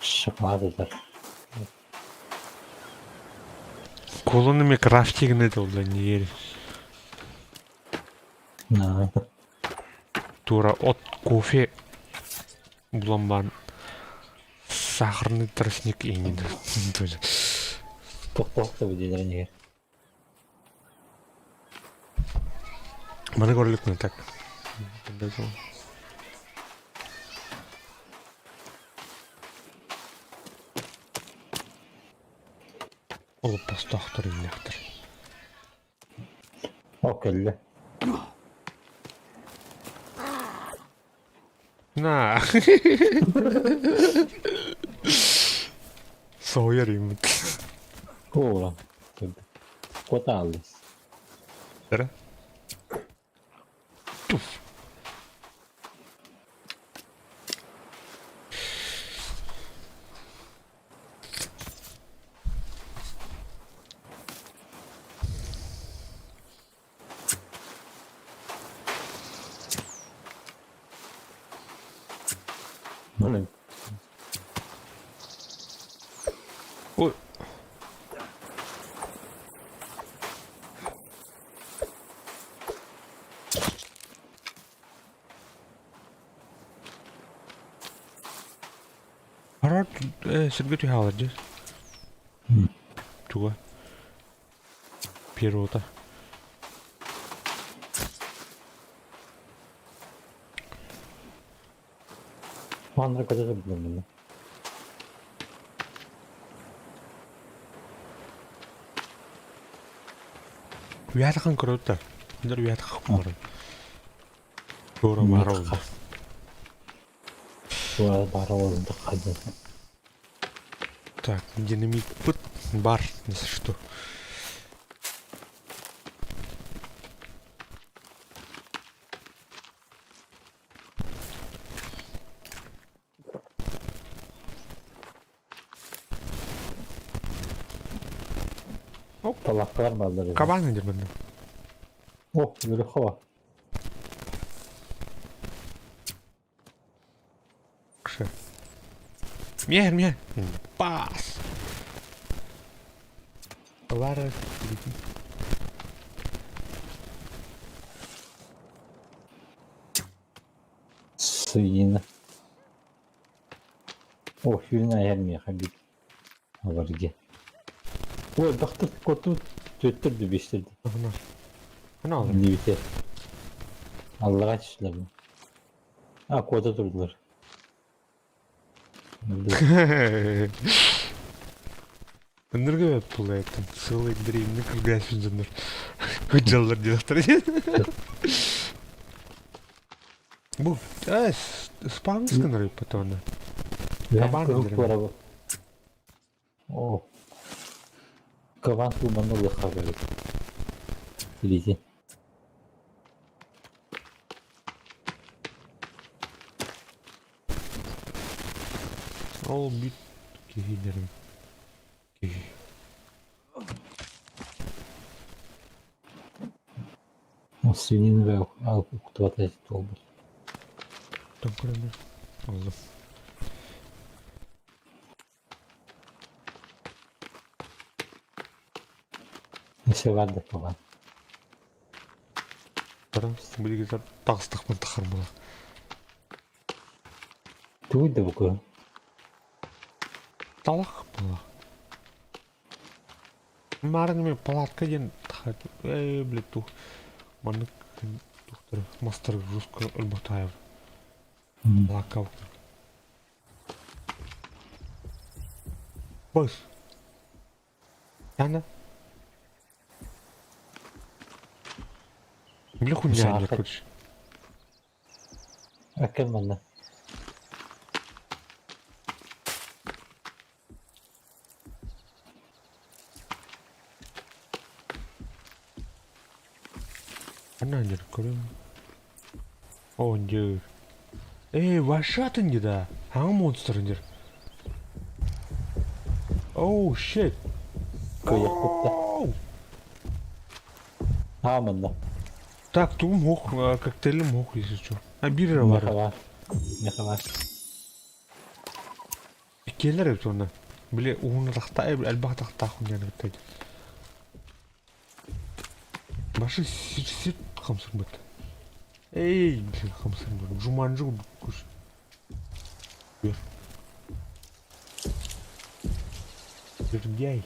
Шоколад хатар. Колоны ме крафтигне долла не На. Тура от кофе буламбан сахарный тростник иңин. Тохтоохто бу диэн Маны көрөлүк так. Ол постохтор иннехтер. О кэллэ. На. Соһуйар иммит. Куола. Куотааллыс. Эрэ? Туф. Блин. Ой. Арар сиргэ түһэ дьэ. Туга? Пирота. Манна көтө турдум. Үөтахан көрөттөр. Кинилэр үөтахан баран. Туора баар олду. Туора баар олду хайда. Так, динамит пыт бар, если что. Талахтар бааллар. Кабан диир манна. О, Верхова. Кше. Миэ, миэ. Пас. Лара. Свинина. О, свинина айар миэхэ бит. Аларге. Ой, бахтыр коту төттүрдү бистирди. Ана. Ана алар. Нибите. Аллаға түстүлэр. А, куота турдулар. Ындырга була эттим. Целый древний кыргашын жыныр. Кыджаллар директор. Бу, э, спам сканеры потом. Кабан дирем. Оо. Кабан тууманы ылыахха эбит. Илиитин. Ол бүт киһилэрим. Киһи. Свинина уктубата туолбут. Тоҥкураммын. Оллум. Өссө баар да кабан. Баран билигин таҕыстахпын тахармалах. Тугуй да бу кыһын? Талах буолла. Маарын мен палатка диэн э блядь тух маннык тухтары мастары жестко өлбөтаев Лакав. Бос. Яна. Бля хуйня не короче. Аккын манна. Ана дьэр көрүм. О, дьэ. Эй, вашатын да. Хаҥа монстр дьэр. Oh, shit. Кыайахпыт да. Аа, манна. Так, тугум мох, коктейлем мох, если что. А бир бар. Меха бар. Меха бар. Иккиэлэр эбит уонна. Били уһун атахта элбэх атахтаах диэн кытта Башы сир хамсырбыт. Эй, блин, хамсырбыт. Джуманджи куш. Жердяй.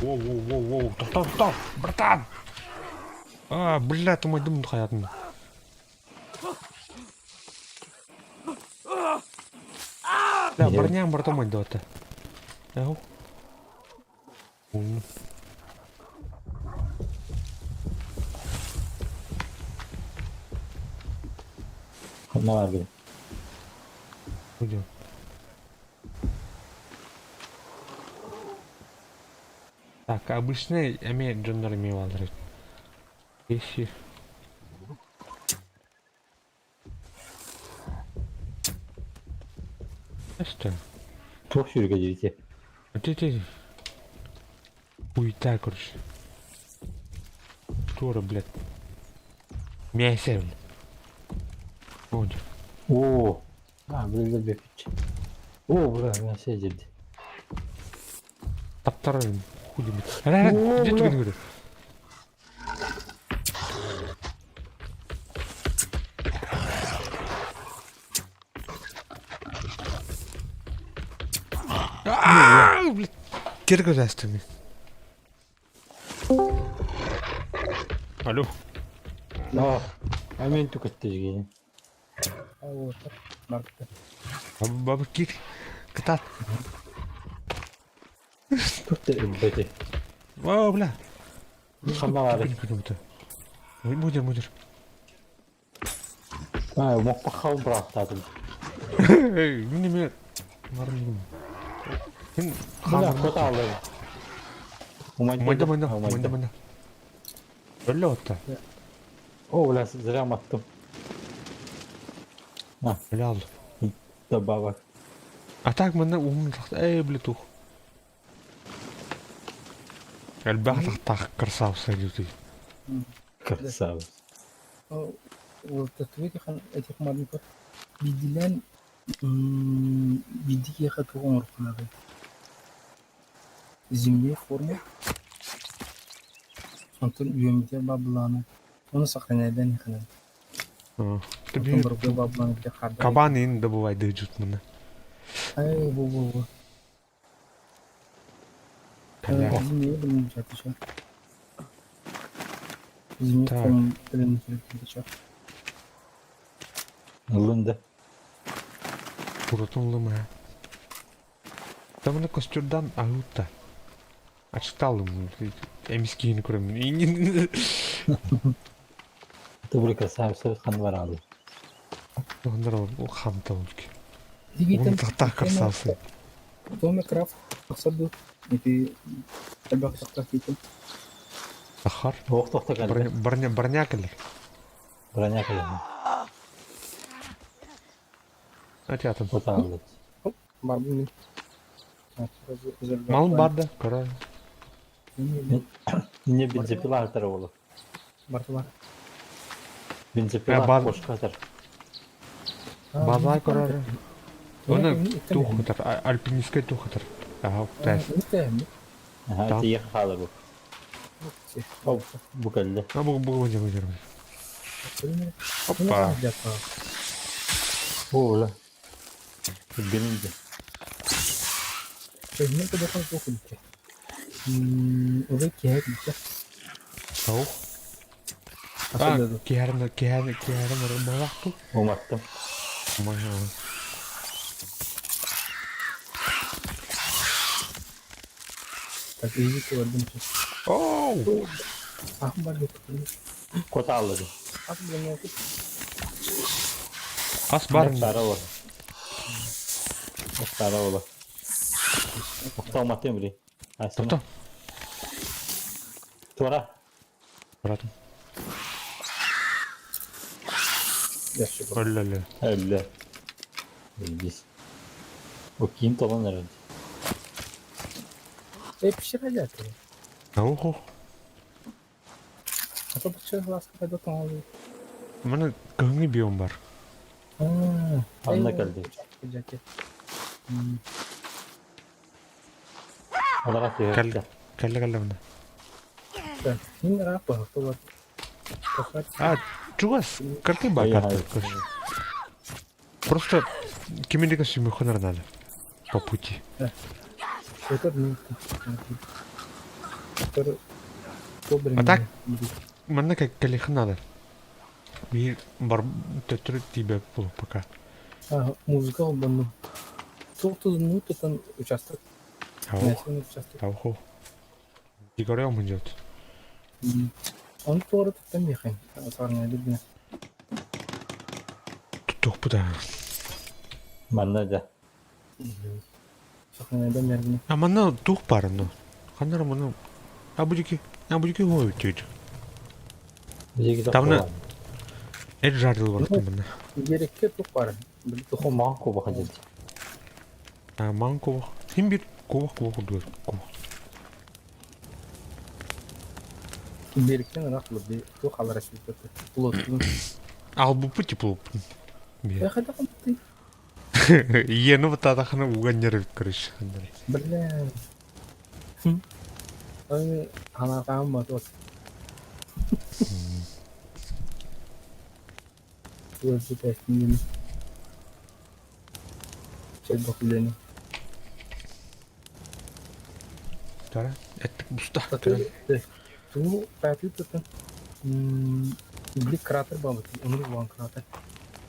Воу-воу-воу-воу, тоқтау, тоқтау, братан! А, бля, тумайдым хаятын. Бля, броня братан майдыата. Ау. Ханна баар Пойдем. Так, обычный эме дьоннор эмиэ бааллар Если... Что? Туох сүүргэ диэбитэ? Ити Хуйта, короче. Туора, блядь. Мясо, блядь. Вот. Оо, а, бля, бля, Оо, бля, мясо деді. Таптар хуй блядь. Ра, где ты говоришь? Блядь. Киргизастами. Алло. Аа, амин түкэттэжигин. Баба кир. Кытат. Тут өлбөтө. О, бля. Ханна баар. Мудер, мудер. Аа, мохпахал быраахтаатым. Эй, мне Мармин. Хин Бля, кота алыр. Майда, майда, майда, майда. Өллө отта. О, бля, зря маттым. А, Бля, алды. Добавок. А так манна уһун эй, бля, тух. Элбэх тахтаах красавца дии. Красавец. Уолтатуйка этих маленьких биирдиилээн биирдии киһиэхэ тугу оҥоруоххунарый? Земле форма, онтон үөммүтэ баабылааны, ону сохраняйдан иһэххинэн. Онтон барыга баабылааны били хаардар Кабан ин добывай дыжут мына. Ай, бу-бу-бу. Земле блин, еще. Земле форма блин, еще. Ыллын да. Курутун ылым ээ. Тамына костюрдан аһыытта. Ачталым эмис киһини көрөммүн. Тубули красавица хан бараалы. Ондар ол хамталык. Дигитен Уун тахтах красавцы. Томе Крафт тахсар дуу? Ити элбэх тахтах киитин. Сахар. Ох тохто кэллэ. Броня броня кэлэр. Броня кэллэ. Атятым. Отааллыт. Барбын мин. Малым бар да, көрө. Не бензопила атар оҕолор. Барты бар. Бензопила кошка атар. Базай көрөр. Оны тух атар, альпинистскай тух атар. Ага, тәс. Аха, тиех хаалар бу. Бу кэллэ. А бу бу бу бу. Опа. Ола. Генинде. Тоох. А, киһәрин киһәрин киһәрин балахту. Уматтым. Машалла. Так, изи көрдüm. Оу! Ахым бар yok. Кота аллады. Ах блин, Ас бар. Бара ола. Бара ола. Охта уматтым бри. Тоқта. Тура. Братым. Яхшы. Өллө. Өллө. Biz. O кийим толон herhalde. E pişirecek. Охо. Ата бакча ласка кайда тоңолу. Мына кыңы биом бар. Анна келди. Алара Кәл кәлле кәлле мына. Мин рап бар. А, чугас, карты бар карты. Просто кимендеге сүймөхөнөр надо по пути. А так манна кэлиэх надо. Биир бар төттөрү тиийбэт буолуо пока. Музыка холбоннум. Туох тутан участок. Аух, Участок. аух. Дикарем идет. Он туора туттан миэхин. Саарна билбинэ. Туох бу Манна да. Саханайдан мергини. А манна туох баар ну. Ханнара маны Абудики, абудики ой түйт. Тамна эт жарил бар манна. Керекке тух бар. Туху маан куба хадит. А маан куба. Хим бир куба куба куба куба. Бериктен ыраах булur. Тух алар эсилбет. Плот. Ал бу пути плот. Я хайда кымты. Иени бутаатахына уган нервит короче. Бля. Ами анаргаан батот. Өзү тестин. Чел бакулени. Тара, эттик буста. Ту пәти tutun. Били кратер бабыт. Онур булган кратер.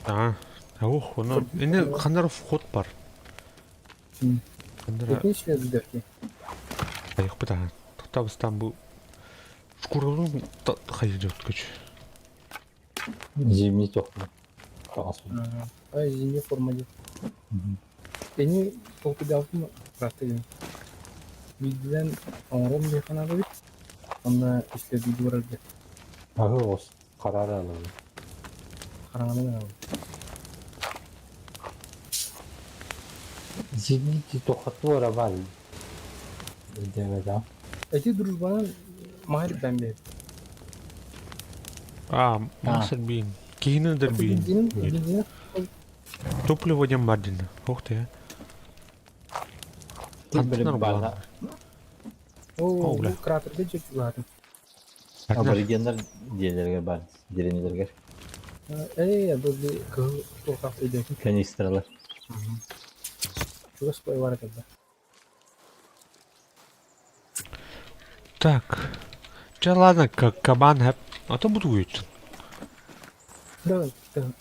А, ох, оны эне хандар вход бар. Хандара Технический дерки. аяк бу Тоқтабыстан бу шкуралын хайыр күч. Зимний тохту. Ай, зимний форма деп. Эни толкудаалтым кратер. Биден оңром бехана бит. Онда ишледи дурар деп. Ага, ос карар алды. Караңаны Зимний тохту ора бар. Деведа. Эти дружбанан махир бәмбе. А, масыр бин. Кейінідір бин. Бензин Топливо дем бар дин. Ох ты. Бир бана. О, бу кратерде жеп бар. Аборигендер диелерге бар. Деренелерге. Эй, бу би кыл тоқақ үйдө. Канистралар. Чугас кой бар экен. Так. Ча ладно, кабан хэп. А то буду уйти. Да,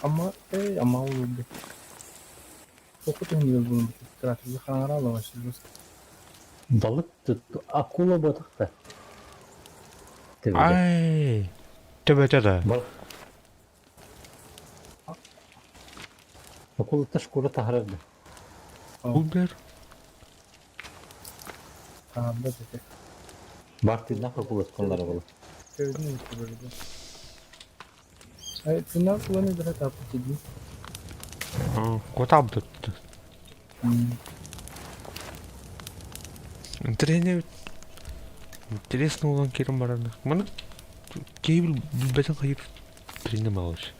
ама эй, ама улду. Тоқут өнүгө бу кратерде караңара алабайсыз. Балык акула буотахта. Төбөтө. Ай, төбөтө да. Бал Акулата шкура таһарар да. Убер. Таһаарбат этэ. Бар тыыннаах акулатталлара буолар. Төбөтүн үтү бөлүгү. Ай, тыыннаах акуланы быра тааппыт дии. Куотаабыт. Интэриэһинэй Интересно улан киирэн баран. Маны киһи билбэтин хайыр тренер малыш.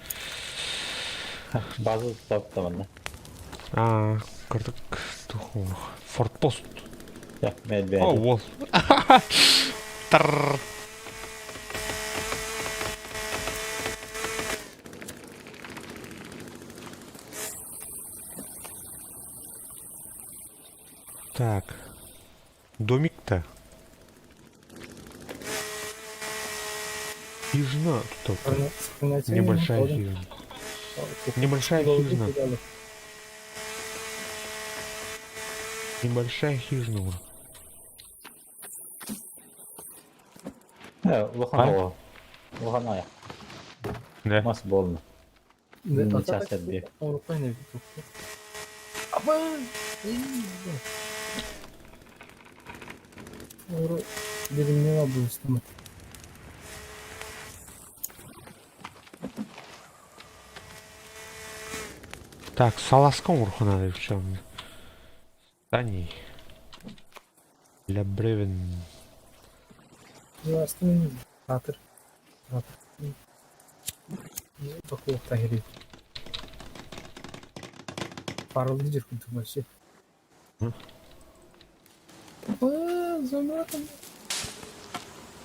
База туттабыт манна. Аа, кырдык фортпост. О, уол. Тар. Так. Домик-то. Хижина тут. Небольшая хижина. Небольшая хижина. Небольшая хижина. Улахан оҕо. Улахан айах. Да. Мас буолна. Сейчас эрдиэ. Так, саласка урхана в чем? Стани. Для бревен.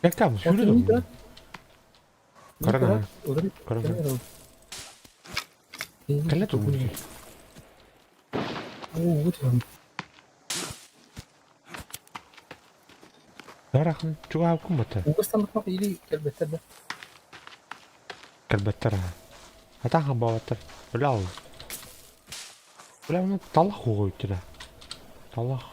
Как там? Сюда? Карана. Карана. Кэлэ тугуй? Дарахны чугаһаппын бата. Кэлбэттэр аа. Атаан хамбаабаттар. Бля ол. Бля оны талах угуйттара. Талах.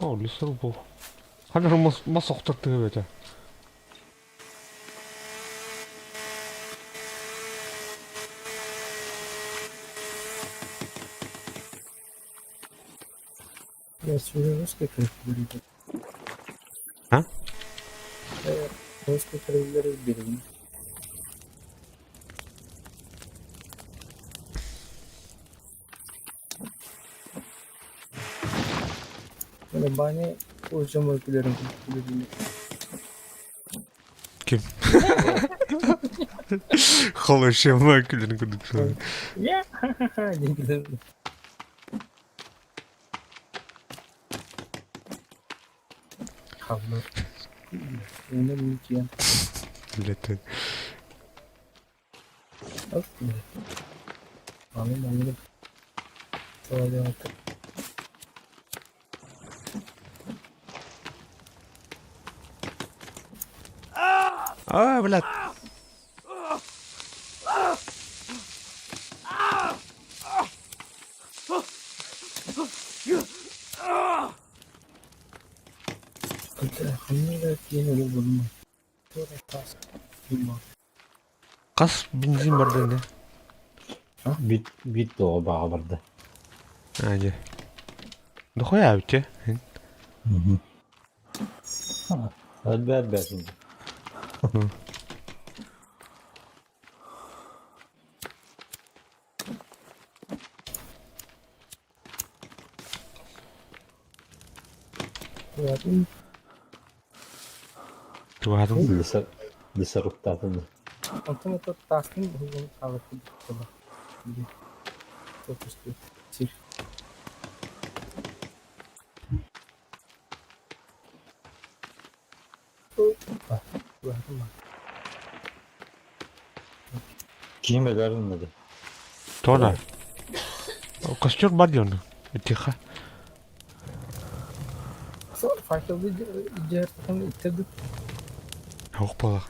О, лесоруб бу. Ханар мас мас охтор тыга этэ. А? Ким? Холощема күлэрин курдук суох. Билэтин. А, блядь. Хас бензин барда ини? Бит бит тоҕо баҕа барда. Аа дьэ. Дохуя эбит Өлбөт бэрсин. Туһатын. Лесоруктатын. Ким өлөрүнмөдө? Тона. Костер бар диэн. Тихо. Ох балах.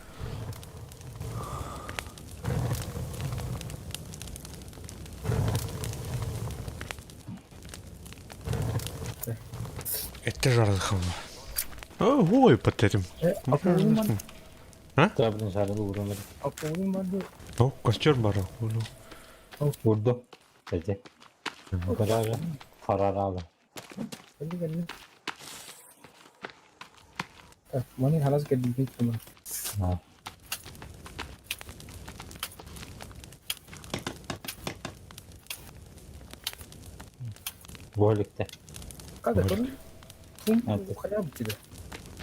Этте жарылхамма. Ой, под этим. А? Табын жарылы урунар. О, костер бар. Урду. Эти. Карара. Караралы. Так, маны халас кэлбит кыма. Боликте. Kada көрүн. Кум хайа битиде.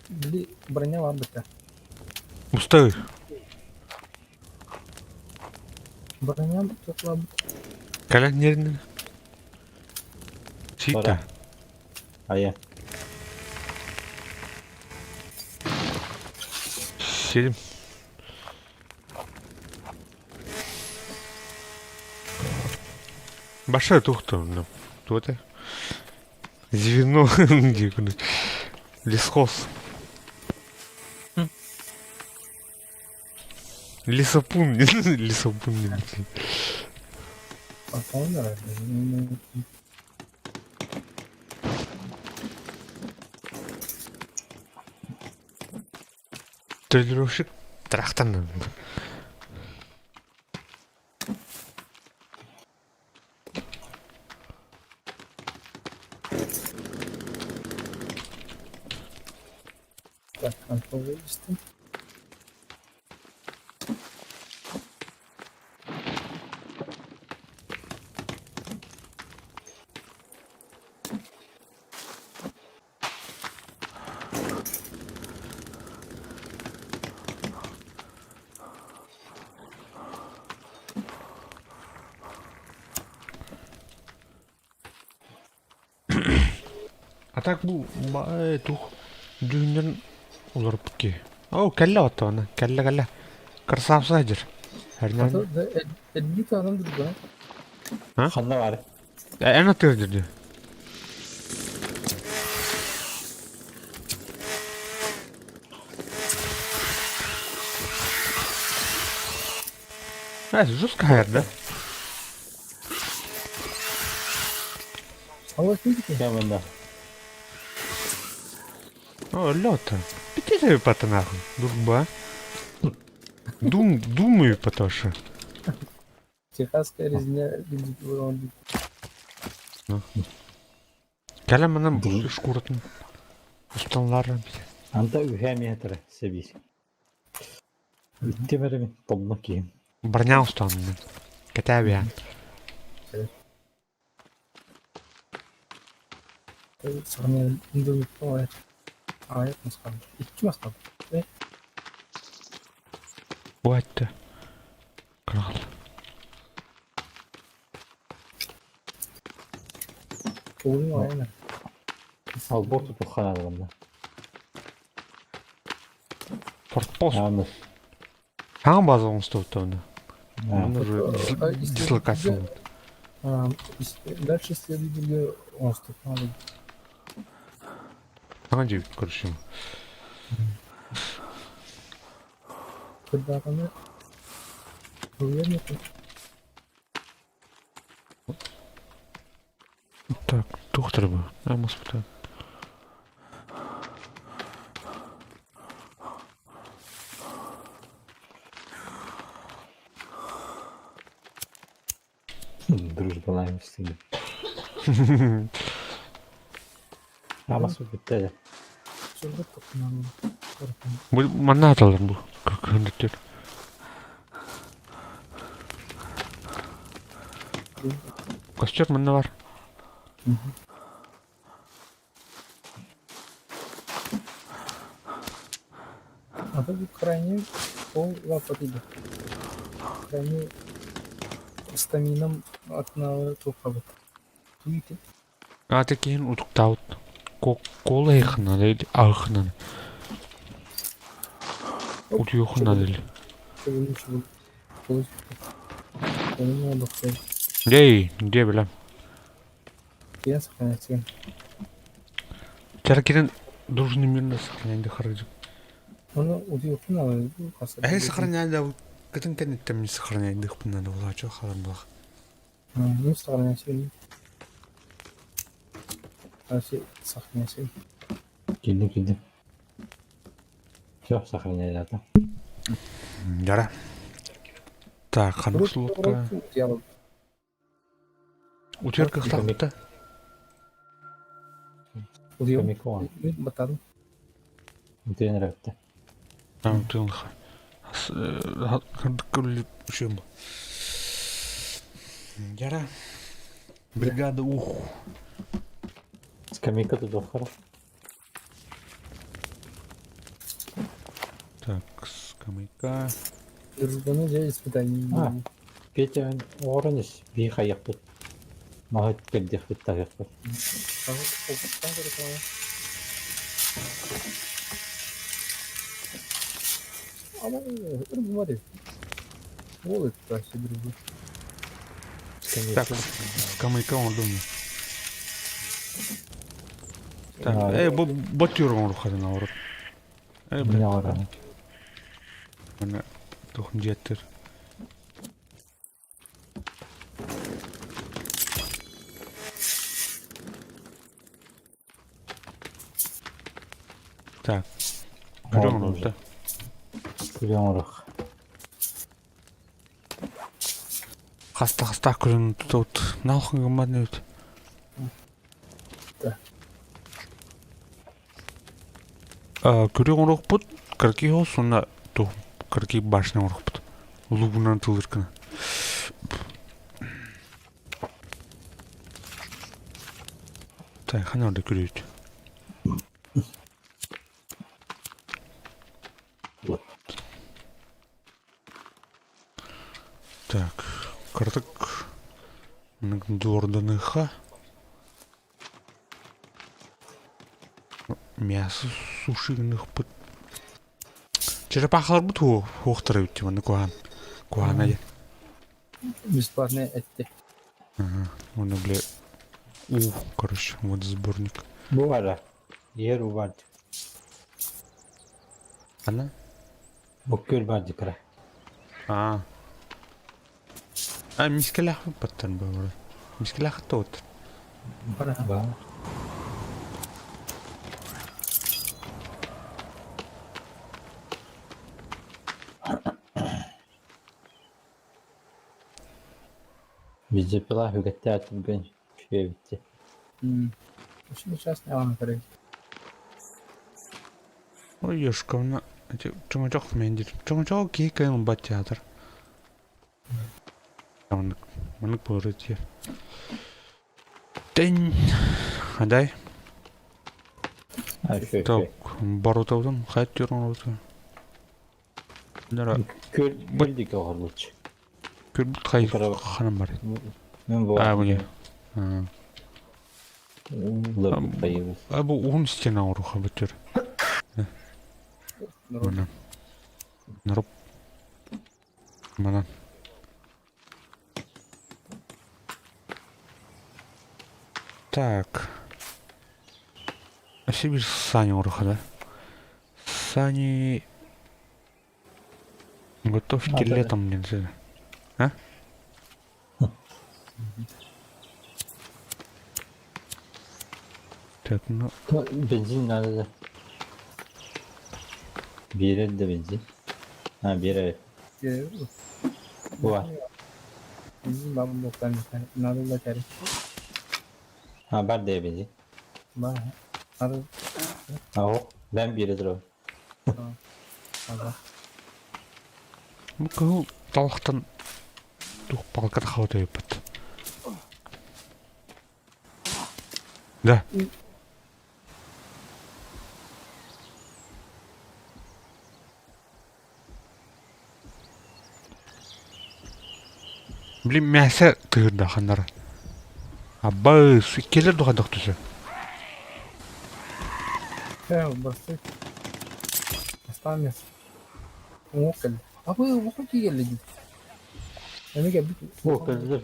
Били броня бар битте. Устай. Броня тотла Кэлэн нерин. Сита. Ая. Сидим. Большая тухта, ну, кто это? Звено, лесхоз. Лесопун, лесопун. Тренировщик трахтан. Так, Антон вывести. А так бу тух дүүннэн олорбут ки. Оо кэллэ оттоона кэллэ кэллэ. Красавца дир. Эрнан. Эдди таанан дурга. А? Ханна бар. Эн атыр дирди. А, жестко да? Алла кийдики. Кемында. О, лёта. Пяти пата нахуй. Дурба. Дум, думаю, потоша. Техасская резня бензопилой. Кэлэн манан шкуратын. Устанлары. Анта үһэ метр себис. Үттемерimi тонна киим. Броня устанны. Кэтээбиэн. Сағына индомит аяқ масқал. Икки масқал. Бу этте. Крал. Көңүл айна. Албор тутуханаларында. Фортпост. Аны. Саҥа база оҥостубуттар Оны уже дислокация. Дальше следовали остров. Саҥа дьиэбит короче. Когда она Так, доктор бы. А, господи. Дружбалаем сыны. Амасы бүттэ. Бу манна аталар бу. Көндүттөр. Костер манна бар. А то крайне пол лапа Крайне стаминам атналы тухабыт. Туйте. А такин утуктаут. Кола ихнан или ахнан. Утуюхнан или. Дей, где бля? Я сохраняю. Чаркирин дружный мирно сохраняй да харыджик. Оны утуюхнан Эй, сохраняй да. Кытын кенеттем не сохраняй дых надо было, чё халар было. Не сохраняй. Сохраняйся. Киирдим киирдим. Все, сохраняй Дьара. Так, ханнык слотка? Утуйар кыахтаахпыт Утуйар. Батан. Утуйан эрэ Утуйан Үшем. Дьара. Бригада ух. Скамейка тутуоххара. Так, скамейка. Дружбаны дьэ испытание. Петя оҕорон ис, бии хайыахпыт. Маһы кэрдиэхпит таһыахпыт. Так, скамейка оҥордум. Так, э, бу бот юргон рухатын оҥорор. Э, Мин оҥорон. Мана тухун дьиэттер. Так. Күрүө оҥорбута. Күрүө оҥоруох. Хаста хастаах күрүн тутабыт. Наалхан гыммат эбит. Күрүө оҥоруохпут, кыракый оҕус уонна туох кыракый башня оҥоруохпут. Лугунан тылыр гына. Так, ханна орда күрүөбүт? Так, кыратык дуорданыха. Мясо суши гыныахпыт. Черепахаларбыт хуохтара эбит манна куһаан. Куһаана диэн. Бесплатный этти. Ага, уонна бile уу, короче, вот сборник. Бу бара. Ер убар. Ана? Бу күл бар дикра. Аа. А, мискэлээх баттан бу. Мискэлээх тоот. Ба. Бензопила үгэттээх түргэн үчүгэй Очень часто я вам Ой, Ёшковна, чоҥочох мендир. Чоҥочох киһи кыайан ылбат театр. Маннык, маннык буолар этиэ. Тень, адай. Так, барутабытын хайат түөр оҥорбутун. Күл күл диэки оһорлуччу. Күлбүт хай ханан бар. Мен бу. А, бу не. А бу уһун стена оҥоруха бүтүр. Манан. Наруп. Манан. Так. Өссө биир сани оҥоруха да. Сани готовьте летом нельзя. А? Так, ну... Бензин надо да. Биэрэр да бензин. А, биэрэр. Буа. Бензин бабын боктан надо да кәрі. А, бар да бензин. Бар. Надо. А, бен биэрэ турабын. Бу кыһыл талахтан туох палката хаба төйүппүт. Да. Блин, мясо тыырда ханнара. Аббас, иккилэр духа түсө. Басты. Бастаан Уҥуох кэллэ. Абы, уҥуохха тиийэллэ дии. Эмиэ кэлбит. О, кэллэ.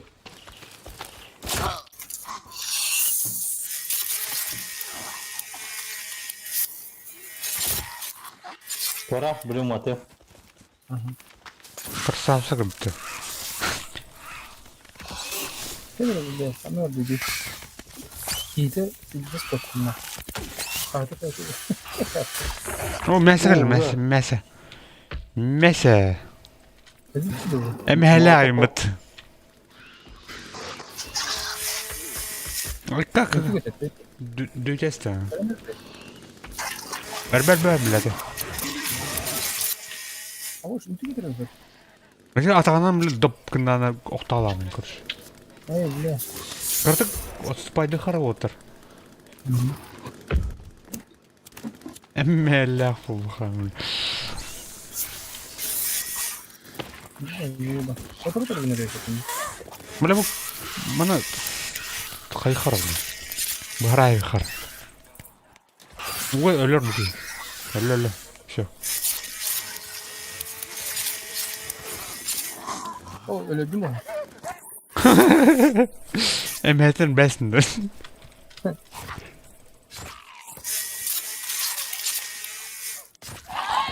Пора, блин, маты. Красавца кэлбитэ. Кэлэр бile, самый ордук. Киһитэ илдьис тоттунна. Аата О, мясо кэллэ, мясо, мясо. Мясо. Эмэһэлээх айыммыт. Ой, как? Дүтесте. Бэр-бэр-бэр, блядь. Мин атаҕынан били доп гыннаана охтоолоомун короче. Эй, бля. Кырдык отспайды хаработар. Эммээллээх буолбухаамын. Бля бу мана хайхар бу. Баарай хар. Ой, өлөр бу киһи. Өлө өлө. Все. О, өлөрдүм ол. Эмээтин бэсин да.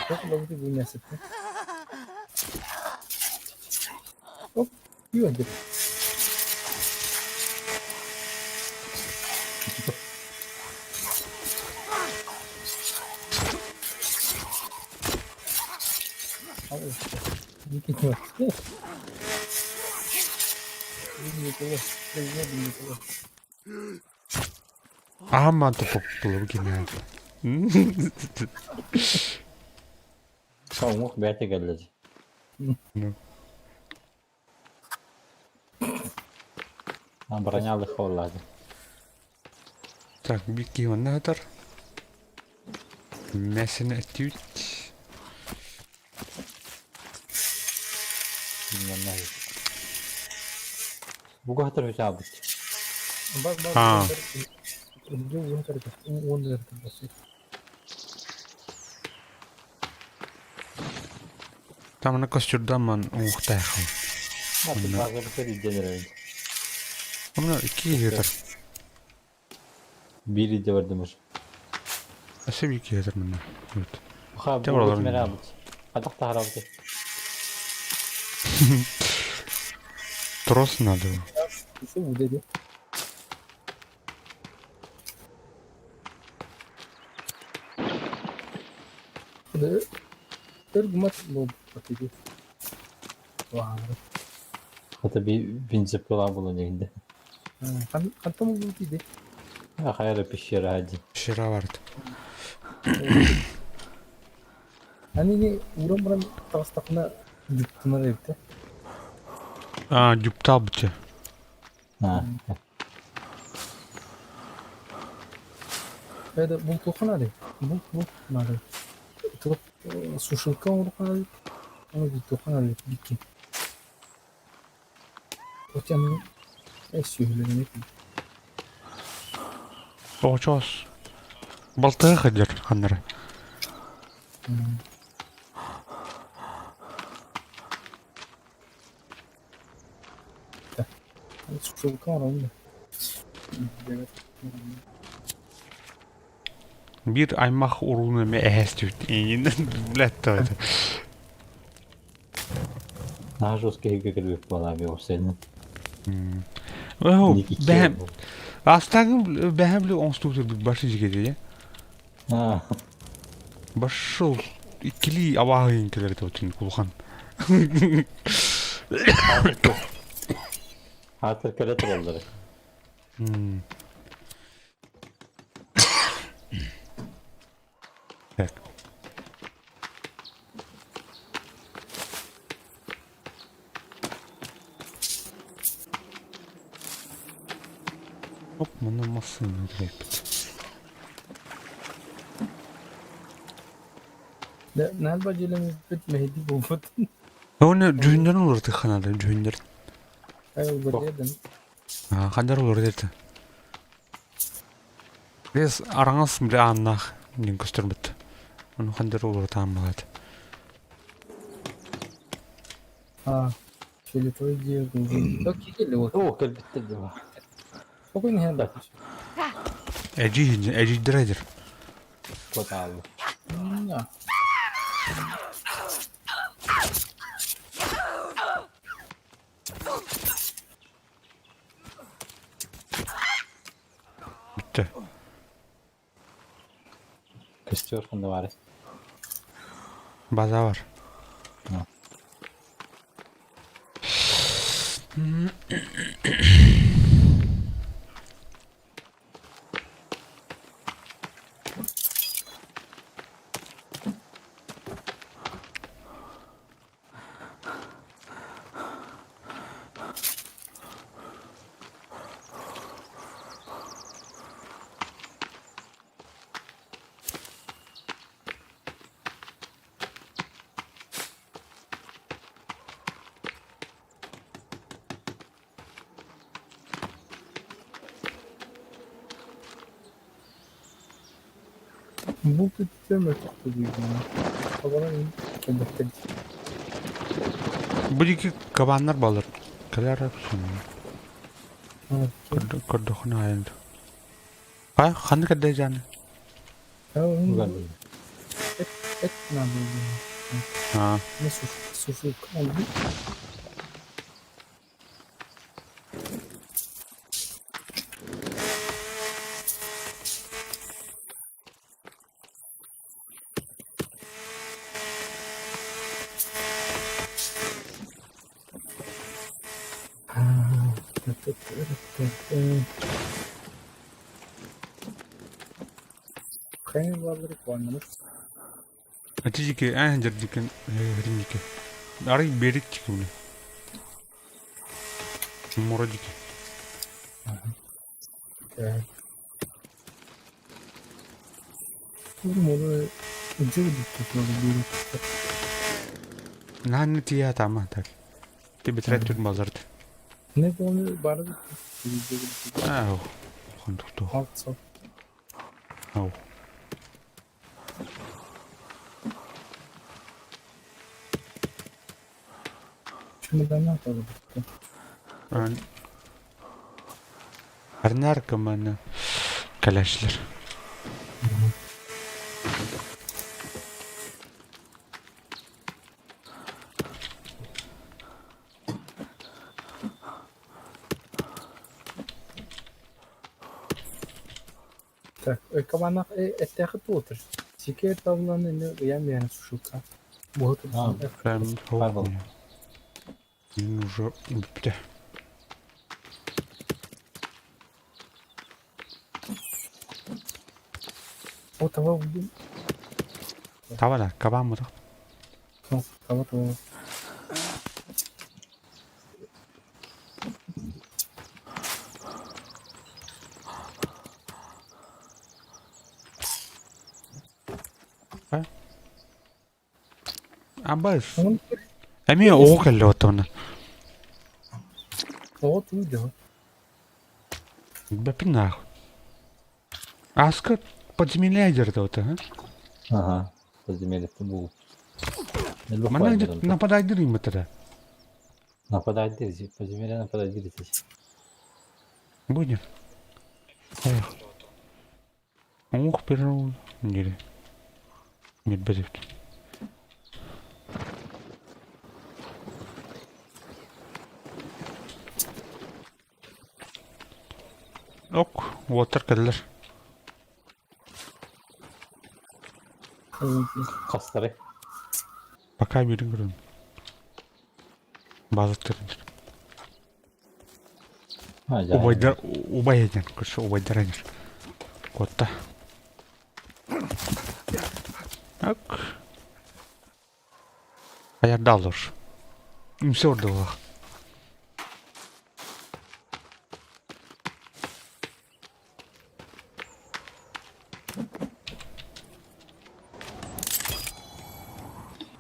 Çok ловкий был мясо. Оп, и он Аама топпулу кимээ. Уҥуох бэйэтэ кэллэ дии. Бронялых буоллаҕа Так, бикки онно сытар. Мясоны өттүүт. Буга хатыр үчаабыт. А. Там на костюрдаман уҥуохтаахын. Онно икки киһи Биир идэ бардым уже. Өссө биир киһи этэр манна. Вот. Ха, Те баралар. бу Хатах таһарабыт. Трос надо. Хата би бензопила буолан иһинде. Хайа эрэ пещера дии. Пещера барыт. А, дюптал бутя. Оҕочоос. Балтыга сылдьар ханнары. Биир аймах урууну эмэ эһэстибит. Блядь, то это. Наһаа жесткий кэлбит буолаа уопсайынан. Оо, бэһэм Астагым бэһэм били оҥостубут башы дьигэдэ. Башыл иккилии абааһы кэлэр этэ кулхан. Аатыр кэлэ тураллар. Так. Оп, маны массыына кэлбит. Оны дьүһүннэрин уларытыахха наада, дьүһүннэр. Хандар уларыт этэ. Бес араҥас бile ааннаах диэн көстөрбүт. Ону хандар уларытаан балаат. Оо, кэлбиттэр дии. Эдьиий, эдьиийдэрэ эдэр. Куотаалла. Бүттэ. Костер ханна баарый? База бар. Бу күттүм өтөхтүгүйгүнэ. Табалар кэлбэттэр Бу диэки кабаннар балар. Кэлэр Көрдөхүнэ айан. Хай ханнык эрдэ дьааны? Эт эт надо Аа. Сушилка oldu. Ити дьики эн дьэрдикин дьики. Арый берик дьики буну. Мура дьики. Наһаа тиийэ таама так. Ти битирэ түр балларды. Не помню, бары Аа. Хондукту. Ау. Арнар команда кәләшләр. Так, кабанах эттэхи туотыр. Сикер тавланы не ыйан биэрэн сушилка. Прям уже бүттэ. О, таба булдум. Таба да, кабан мутах. Таба таба. Абас. Эми оҕо кэллэ оттоҕуна. Оҕо тугуй дьоһо? Бэппин нахуй. Аска подземелье дьэрдэ а? Ага, подземелье бул. Манна нападайдыр иммытыра. Нападайдыр, подземелье нападайдыр здесь. Будем. Эх. Ух, перу. Нере. Нет, бэзэвт. Ок, уоттар кэллэр. Хастары. Пока бирин көрөн. Базыттыр. Убайдар, убай эден, көрсө убайдар эдер. Котта. Так. Аярдалыр. Үмсе ордылах.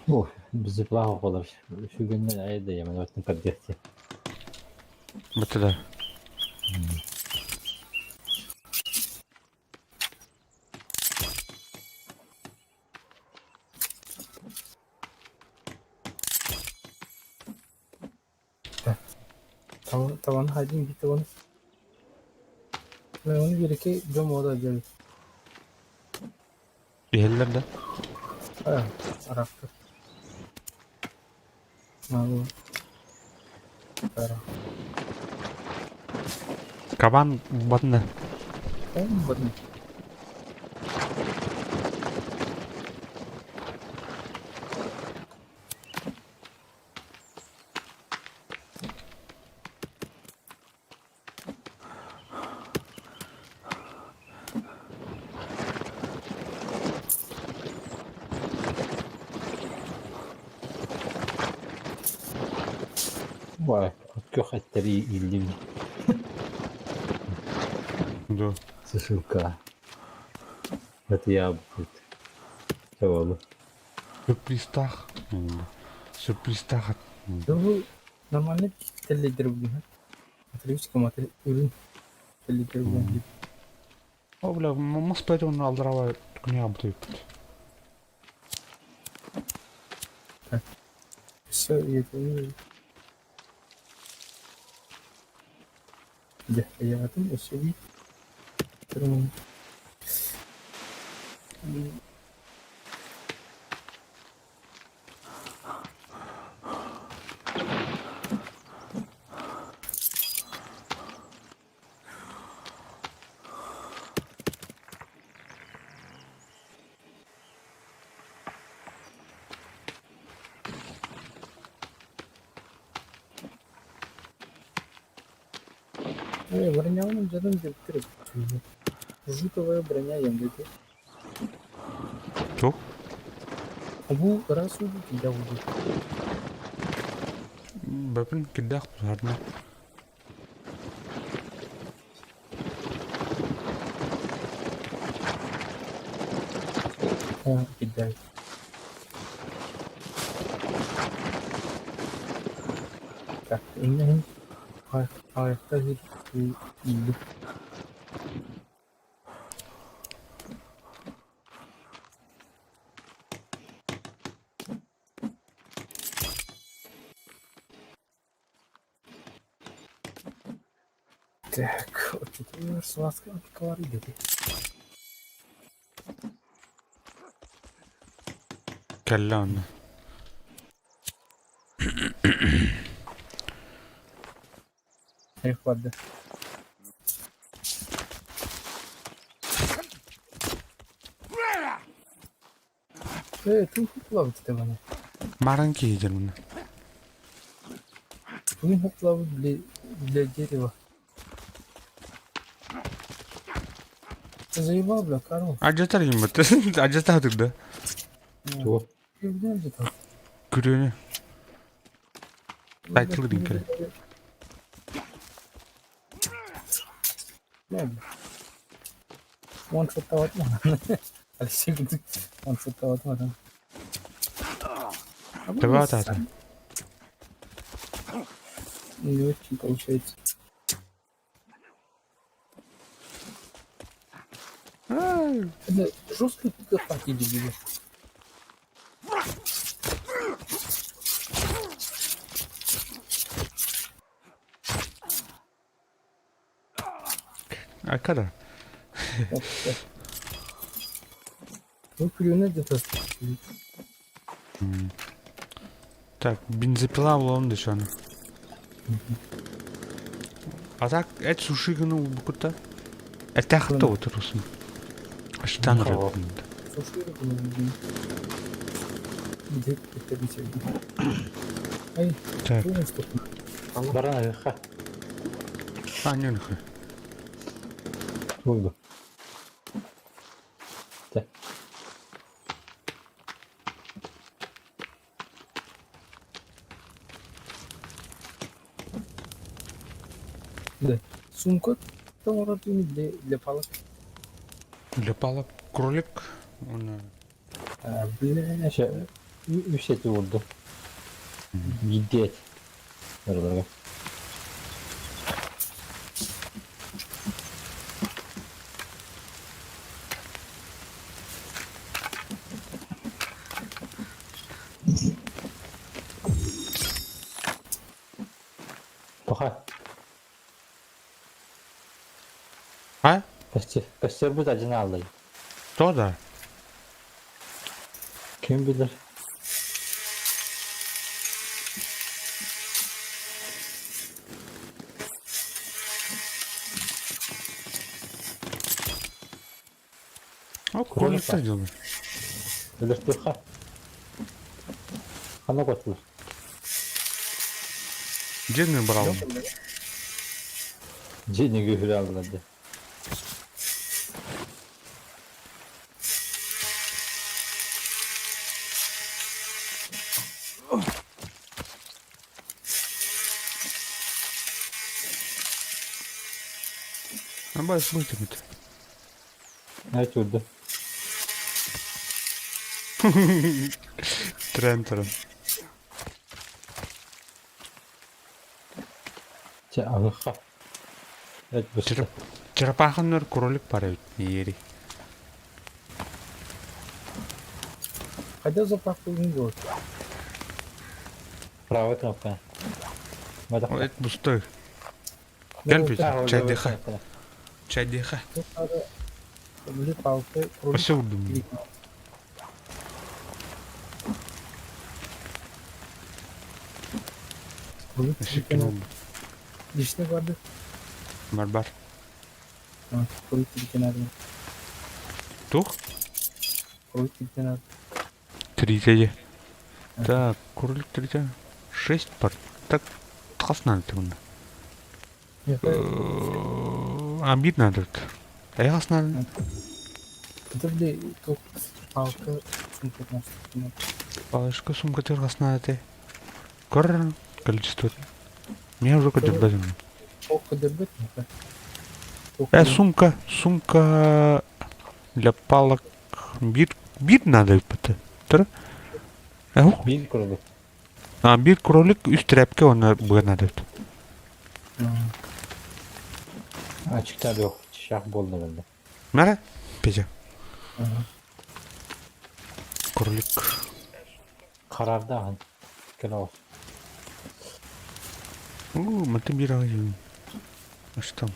О, бізде плохо болар. Шүгеннен айды, я мен өттін поддержки. Бітті. Tavan haydi bitti onu. Ben onu bir iki cam oda gel. Иһэллэр да? Ha, Arap'tır. Ha, bu. Ara. Кабан батына. Он бадын. Вай, күөх эттэри ииллим. Да. Сушилка. Это я будет. Чего Сюрпризтаах. Сюрпризтаах. Да бу нормально тэллэйдэр бүгүн. Отлично, маты үрүн тэллэйдэр бүгүн. О, бля, мас поэтому алдрава күнэ абытыйбыт. Все, это Дьэ, эйэҕэтин өссө эбии Э, бронялным дьонум диэбиттэр эбит. Жуковая броня ем диэтэ. Туох? Бу ыраас уу кирдээх уу дии. Бэпин кирдээх тутаарна. Аа, кирдээх. Так, иннэ иһин аҕыйахта иилбит. Так, оччотугар сылааска антикалар идэтэ. Кэллэ онно. Эх, барда. Э, тугун хоптулаабыт этэ маны? Маран киһи муна. Тугун хоптулаабыт для, для дерева? Ты заебал, бля, Карл. Адьатар гиммит. Адьатаатык да. Тугу? Кирден где-то. Күрүөнү. Тайтылы дин кэлэ. Не, бля. One shot таватма. Алексей one shot таватма. Табаатаата. Не очень получается. Это жестко пикапать дебилы. Акара. Ну, күрүөнэ где-то. Так, бензопила булалым дешаны. А так, эт суши гына улбукута. Этахта отырусун. Аштан Ого. Суши рыбу Где это Ай, Так, полностью. Баран ха. а не нахуй. Тугу. Тэ. Да. Сумка там вроде для, для палок. Для палок кролик. Он А, бля. Ще үс эти урду. Гидет. Бардарга. Пока. А? Костер, костер будет один алый. То да. Kim bilir? О, кроликтар дьылы. Өлөртүөххэ. Ханна көттүлэр? Дьиэни быраҕым. Дьиэни күһүрэ алдылар дии. Абай сылтыбыт. Айт үрдү. Трен трен. Чэ аһыхха. Эт быста. Черепаханнар кролик бар эбит иэри. Хотя заправку не делать. Правая кнопка. Эт бустой. Кэл Петя, чайдыха. Чайдыха. Өссө урдум. Личный барды. Бар бар. Тух? Тридцать. Так, кролик тридцать. Шесть пар. Так, хас надо ты А бит надо. А я хас надо. Это бли тух палка сумка Палочка сумка ты хас надо ты. Кор количество. Мне уже кадырбазым. Сумка, сумка для палок. Бит, бит надо это. Биир кролик. А, биир кролик үс тряпка оны быа надо. Ачыктар yok. Шах болды bende. Мара? Петя. Кролик. Карарда хан. Кelo. У, маты бир ағайын. А что там?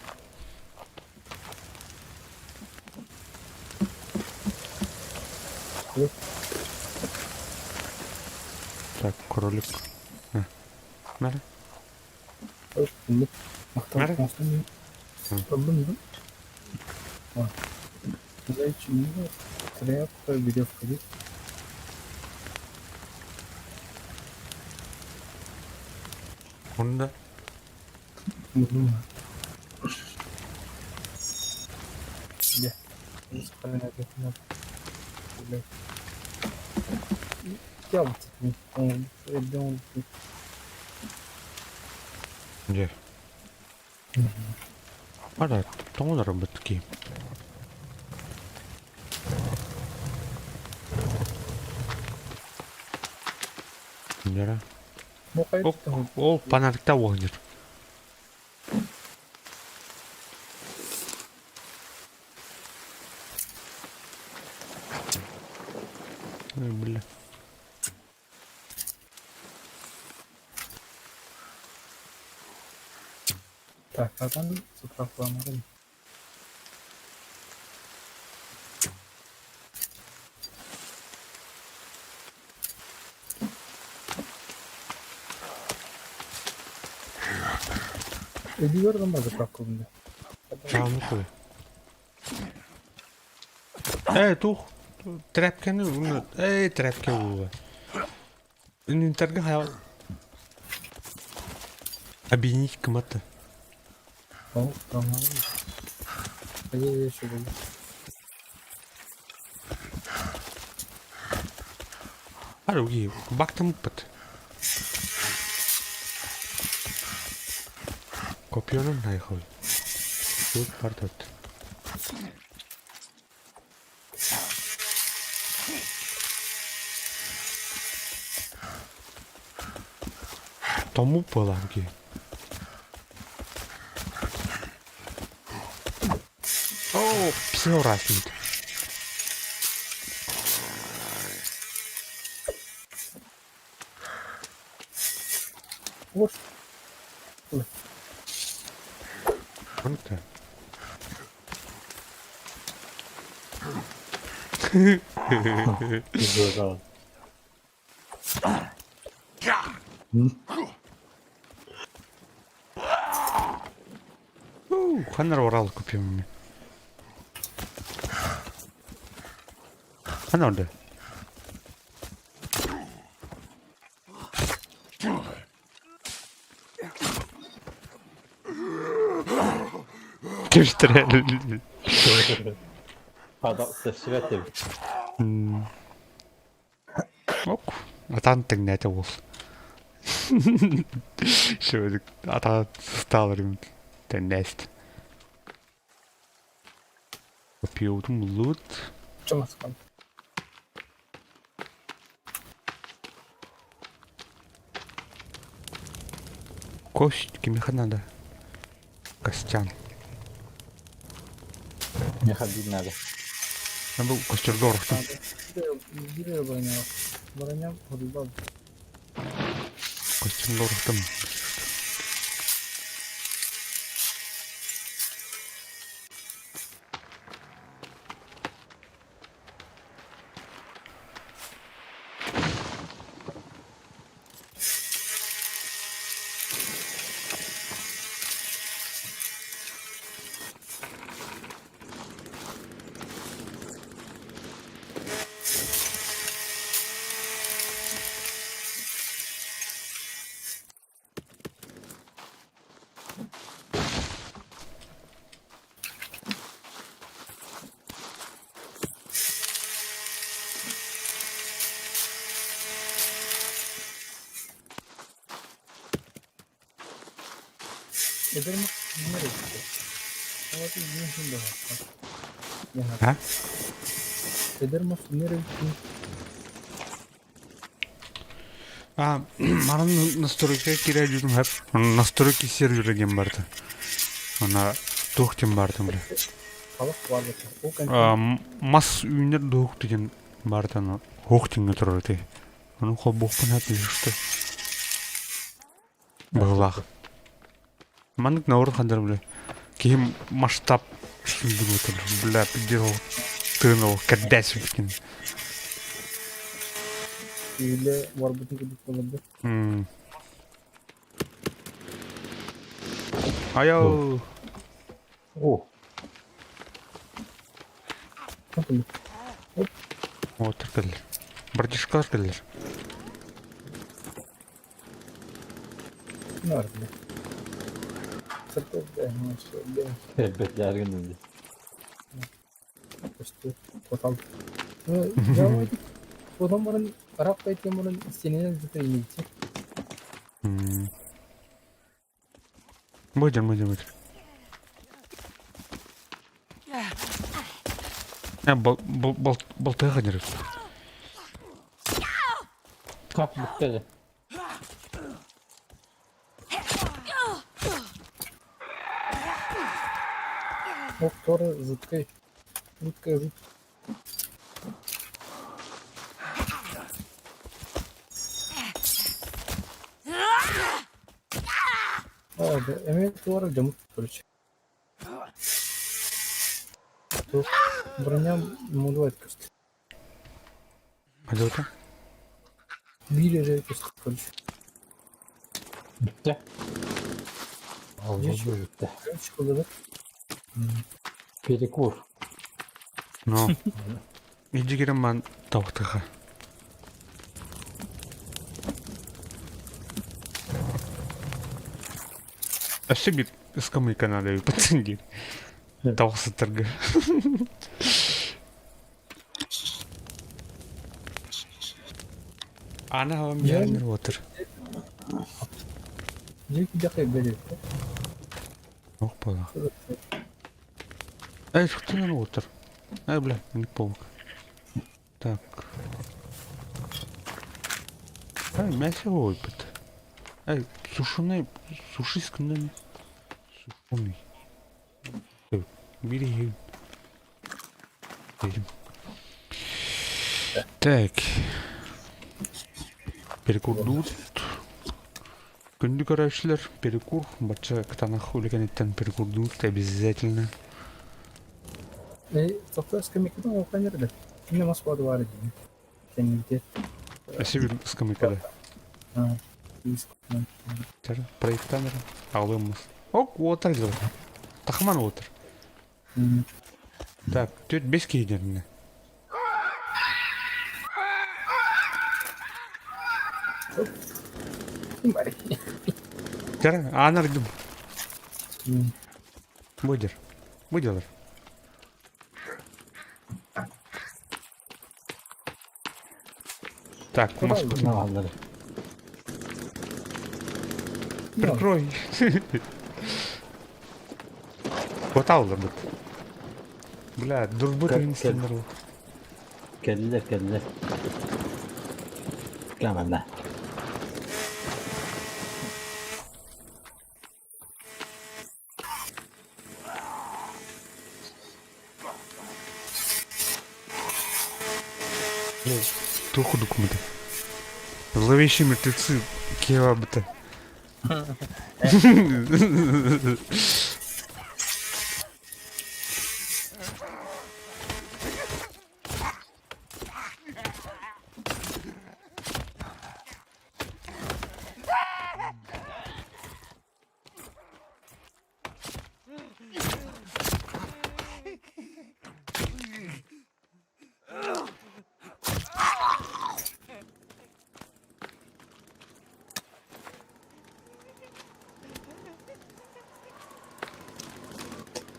Так, кролик. А. Мара? Мара? Тряпка, веревка есть? Онда. Дьэ. Ара, тоҕо барбыт киһи? Дьэ. Ол панарыкта оонньуур. Ой, бля. Так, а там заправка Өйдүгэр гына заправка бында. Чааны кой. Ээ, тух. Тряпканы Эй, тряпка була. Инвентарьга хаял. Объединить кыматы. О, там еще было. Аруги, бактам пат. Копионун найхой. Тут партот. Тому паланки. О, все разник. Вот. Онта. Здорово. Ханнар орал купим. Хана орда? Кэбистэрэ. Сөпсүбэт эбит. Ок. Атаан тэҥнээтэ уол. Шөдүк атаан сыстааларым тэҥнээст. Копьебутун буллубут. Чоҥоскон. Кость кимиэхэ надо? Костян. Миэхэ биир надо. Бу костерга орохтун. Биир броня. Броня ходулбал. Костюмга орохтум. А? А, манан настройка киирэ дьүрүм хэп. Настройки сервера диэн барда. Ана туох диэн бардым бля. Мас үүнэр дуох деген барданы хоох диҥҥэ турар этэ. Ону холбуохпун хэп что. Быһылаах. Маннык наоборот хандар бля. Киһи масштаб бля пиздец тыын ол кэрдээс эбиккин. Или барбытын курдук болорду. Айау. О, Отыр кэллэр. Братишкалар кэллэр. Нормально. Элбэт дьааргын Потом. Ну, потом баран арап кайтем баран стененен зытыр имейте. Будем, будем, будем. А, бол, бол, бол, болтыга нерв. Как бүттэ Ох, тоже жуткой. Жуткая жуть. А, да, эмиэ туора дьоммут короче. Туох броня мудубайт көстөр. Алёта? Биир эрэ көстөр короче. Бүттэ. Ол бүттэ. Короче, кылыбыт. Перекур. Но. Иди ман тавтыха. Өссө биир ыскамыйка надо пацан диир. Тавхсыттарга. Ана хавам ярнер отыр. Дьиэ кидэхэ бэлиэтэ. Ох буолла. Эй, шуктанан отыр. Эй, бля, не полк. Так. Эй, мясо ойбыт. Эй, сушеный, сушисканный. Сушеный. Бери. Так. Перекур Күндү көрөөчүлэр, перекур, бачча кытаанах үлэкэниттэн перекурдуут обязательно. Э, тоқта скамейкадан оққан жерде. Кине Москвада бар edi. Кенигде. Өссө бир скамейкада. Проекттан аҕалыаммыс. Ок, уотар дьылы. Тахман уотар. Так, төрт бес киһи дэннэ. Бары. Дьэ, аан ардым. Бу дьэр. Бу дьалар. Так, маспын. Аҕаллар. Прикрой. Хоталлар быт. Бля, дурбут иһин Кэллилэр, кэллилэр. Кэмэнэ. Туох курдук мыты. Зловещие мертвецы кебабыта.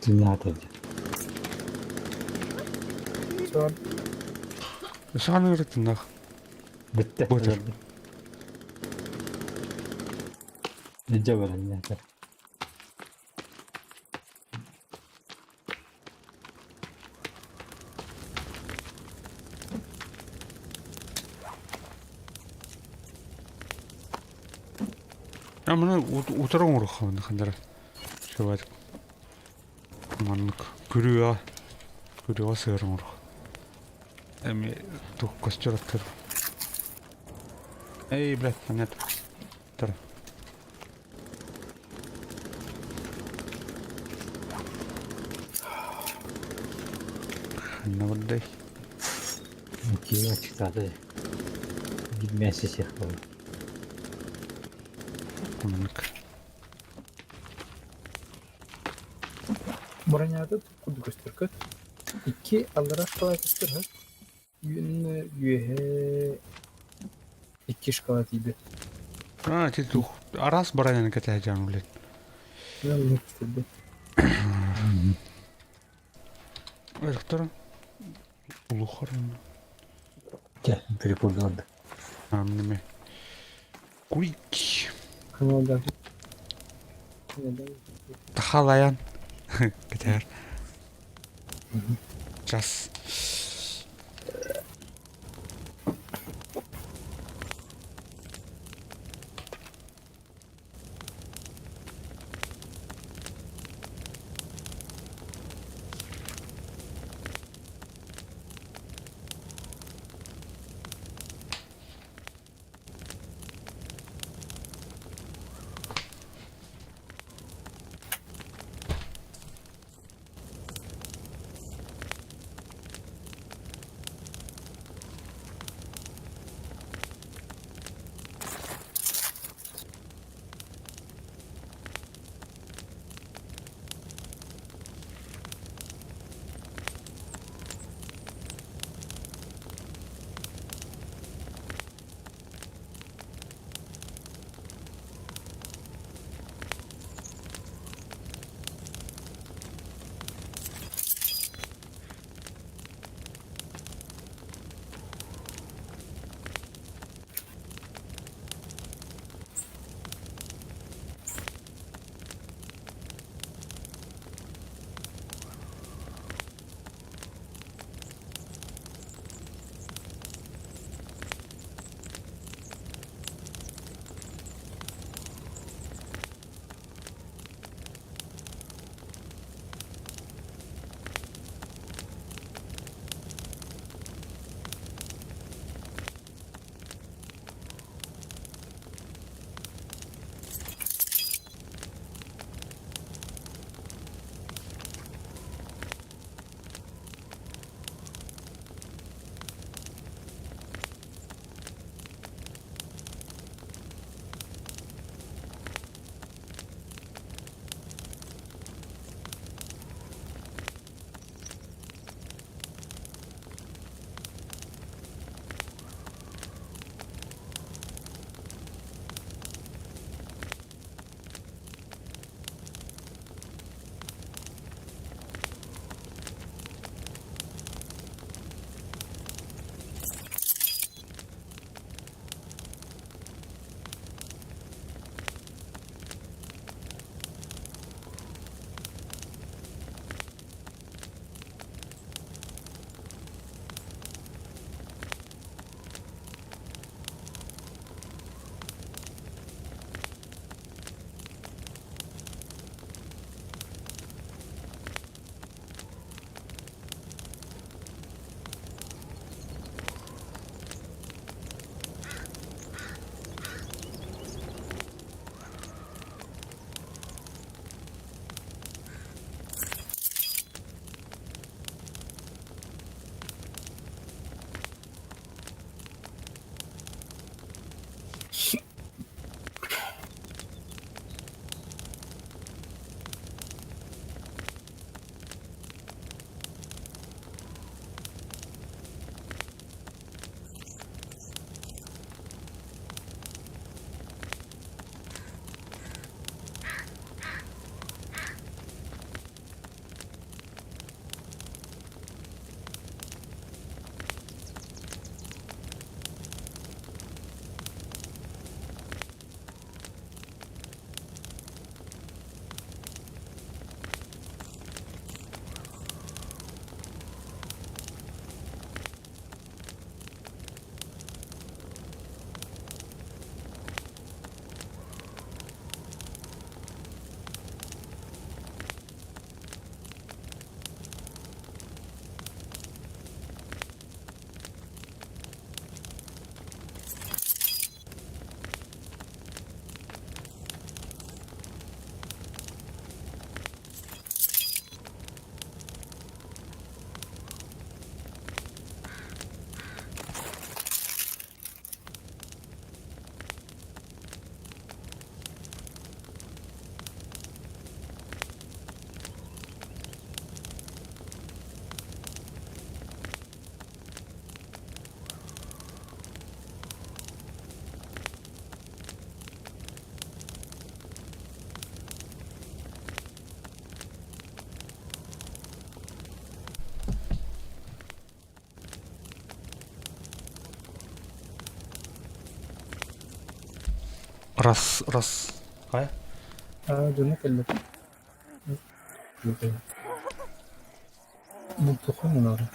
Тыыннаата дии. Сор. Саҕаны ырытынах. Бүттэ. Бутер. Илдьэ баран иһэр. А маны утары оҥоруохха ханнара. Шыбат. Маннык күрүө күрүө сыыр оҥоруох. Эми тух костер аттар. Эй, блядь, нет. Тар. Ханна бардай. Киинэ аччыктаата Биир мээсэ сиэх буолла. Маннык. Бронята курдук көстөр Икки аллара шкала көстөр һа. Үөн үөһэ икки шкала тиийбэт. А, ти тух араас баранан кэтэһэдьаан блин. Үөн көстөрбөт. Доктор улухар. Чэ, перепутал. Амнеме. Куик. Каналда. Тахалаян. Кэтэр. Час. Раз, раз. Хайа? Аа, дьоно кэллэ. Бултуха мунары.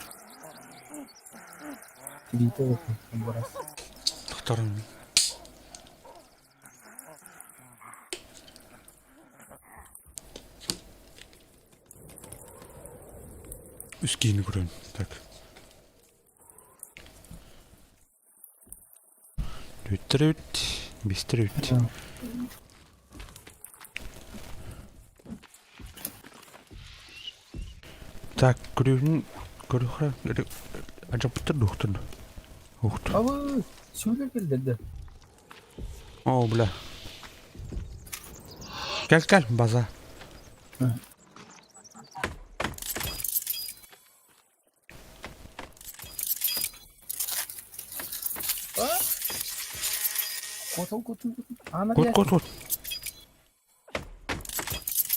Тириитэ улахан барас. Тохторун. Үс киһини көрөм. Так. Үттэр үт, бистер үт. Так, көрүүнүн көрүхэ ажаппыттар дуохтун. Ухту. Абы, сүүлэр кэллэр да. О, бля. Кел кел, база. Куотал куотал Аана Кут кут кут.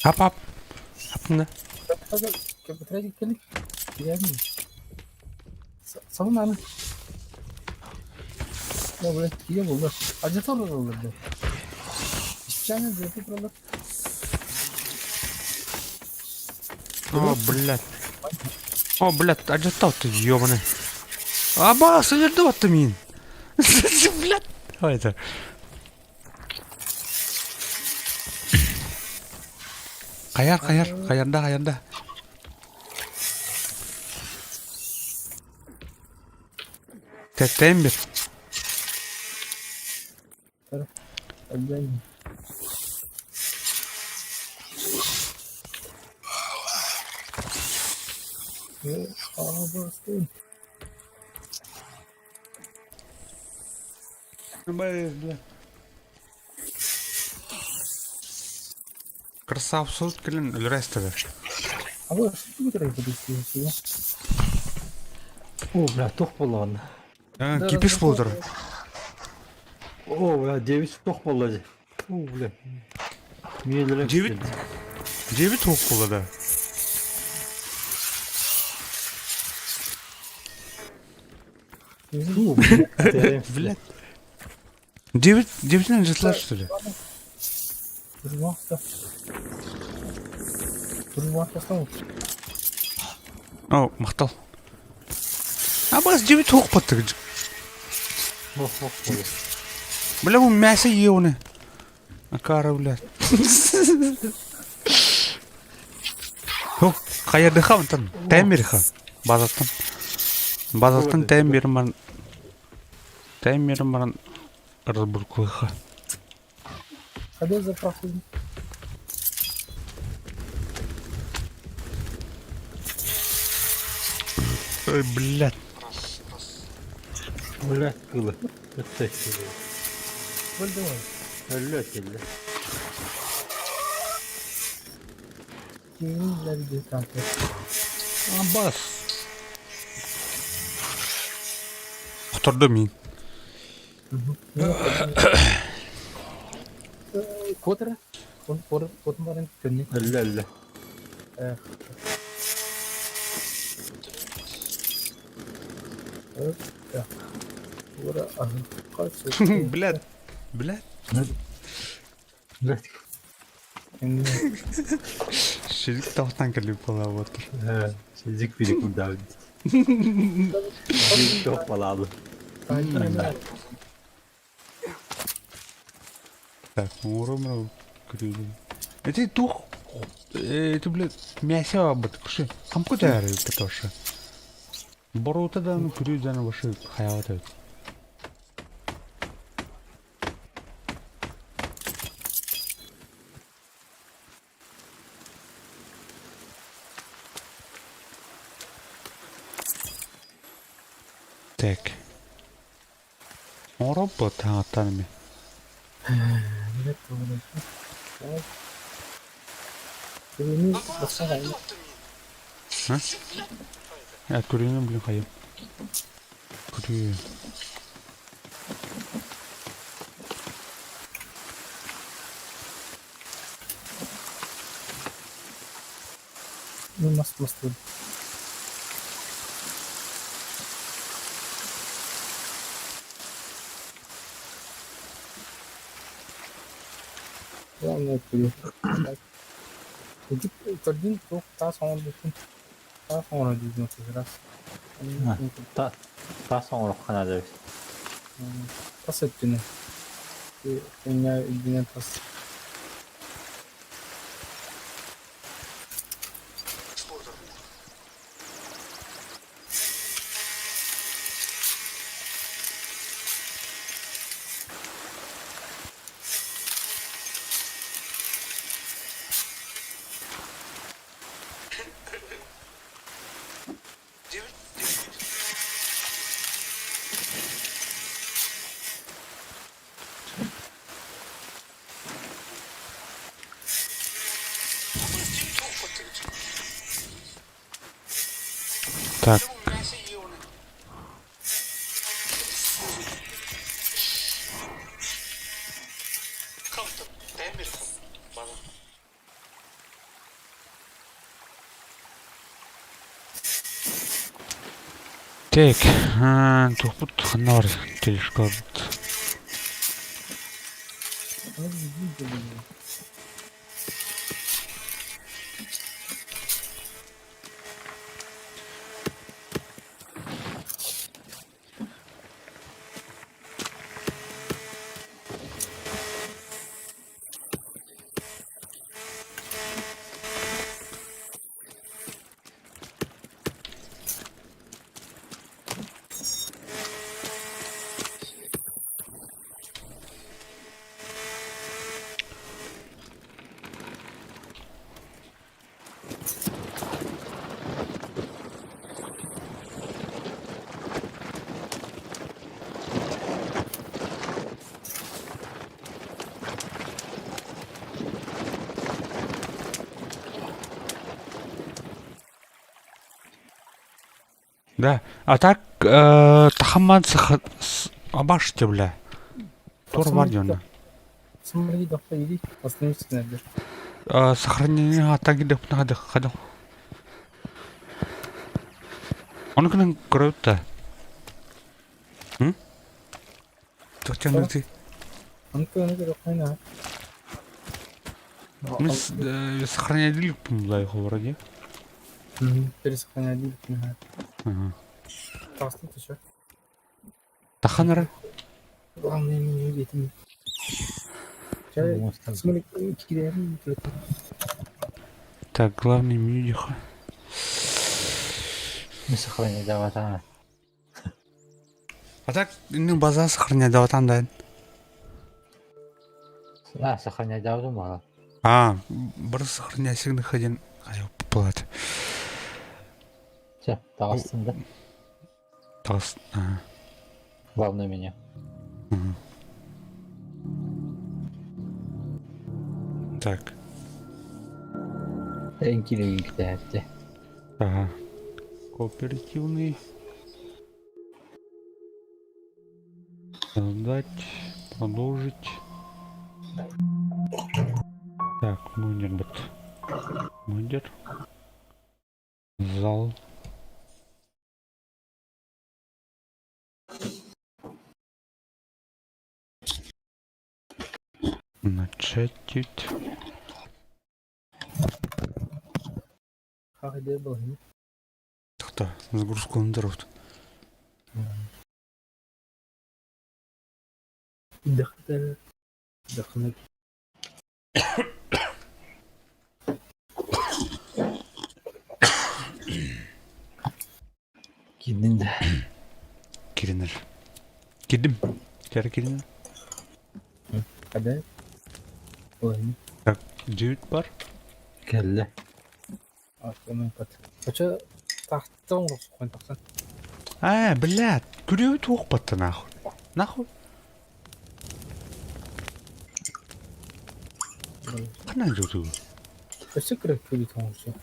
Ап ап. Апна. Кэли. Сабын аны. Я бля, кие булды. Ажатор olurdu. Испчаны заты туралар. О, блядь. О, блядь, ажаттал ты, ёбаный. Аба, сылырды мин. Блядь. Ой, это. Хайар, хайар, хайарда, хайарда. Тэттэйм бир. Өлбөйм. Абастын. Бля. Красавсыз кэлин өлөрө эстэлэр. Абы, что ты говоришь? О, бля, туох буоллаҕына. Кипиш буолдар. О, бля, девять туох буолла дии. О, бля. Миэлэрэ Девять? Девять туох буолла да. Блядь. Девять, девятинен жытлар, что ли? Durmakta. Durmakta О, махтал. А бас девять туох баттык. Ох, ох, буолла. Бля, бу мясо еуне. Акара, блядь. О, хайырдыха онтон. Тэммириха. Базаттан. Базаттан тэммир ман. Тэммир ман разбуркуха. Ходи заправку. Ой, блядь. Бля, кылы. Өттө. Бол давай. Өллө кэллэ. Киинлэр диэтэ. Абас. Хотордо мин. Куотара. Он куотар баран көннү. Өллө өллө. Ура, ага. Блядь. Блядь. Бля. Шилик тахтан кэлип буолла буолар. Сизик бирик курдаабыт. Туох балаалы. Так, муру көрүүнү. Эти тух эти, блядь, мясо абыт куши. Хамку тайры петоша. Борута да ну көрүү башы хаяват эбит. Так. Оробот таҥаттан Көрүүнү басса А? Я көрүүнү блин хайым. Көрүү. Ну, мас мас. Главное күлүү. Көрдүн туох таас оҥорбуккун таас оҥоро диигин раз. Таас оҥоруохха наада эбит. Тас өттүнэн. Кэннэ үрдүнэн тас. Так. Так, тухпут ханна бар телешкабыт. Да. А так, тахамман абаште, бля. Тур бар дьоно. Смотри, иди, остановись на Сохранение атаки хадах. Он кынан көрөт М? Тохтяны Он кынан көрөт Мы сохраняли бля, вроде. Пересохраняли. Ага. Классно, ты чё? Таханара. Главное меню детям. Смотри, кидаем. Так, главный меню Мы сохраняли давата. А так, ну, база сохраняй даватан да. А, сохраняй даватан мало. А, бір сохраняй сигных один. Ай, плат. Все, тағыстың да. Тағыс. Ага. Главное меню. Угу. Так. Эҥкилигин Ага. Кооперативный. Создать. Продолжить. Так, мундир бит. Мундир. Зал. Начать. Кто? Загрузку андеров. دخلت Кирдин да. Киринер. Кирдим. Кere киринер. Hadi. Так, 9 бар. Кэллэ. Хоча тахтан росхон тахсан. А, блядь, күрүө туох батта нахуй. Нахуй. Ханан жоту. Өссө күрө күрү тоңсу.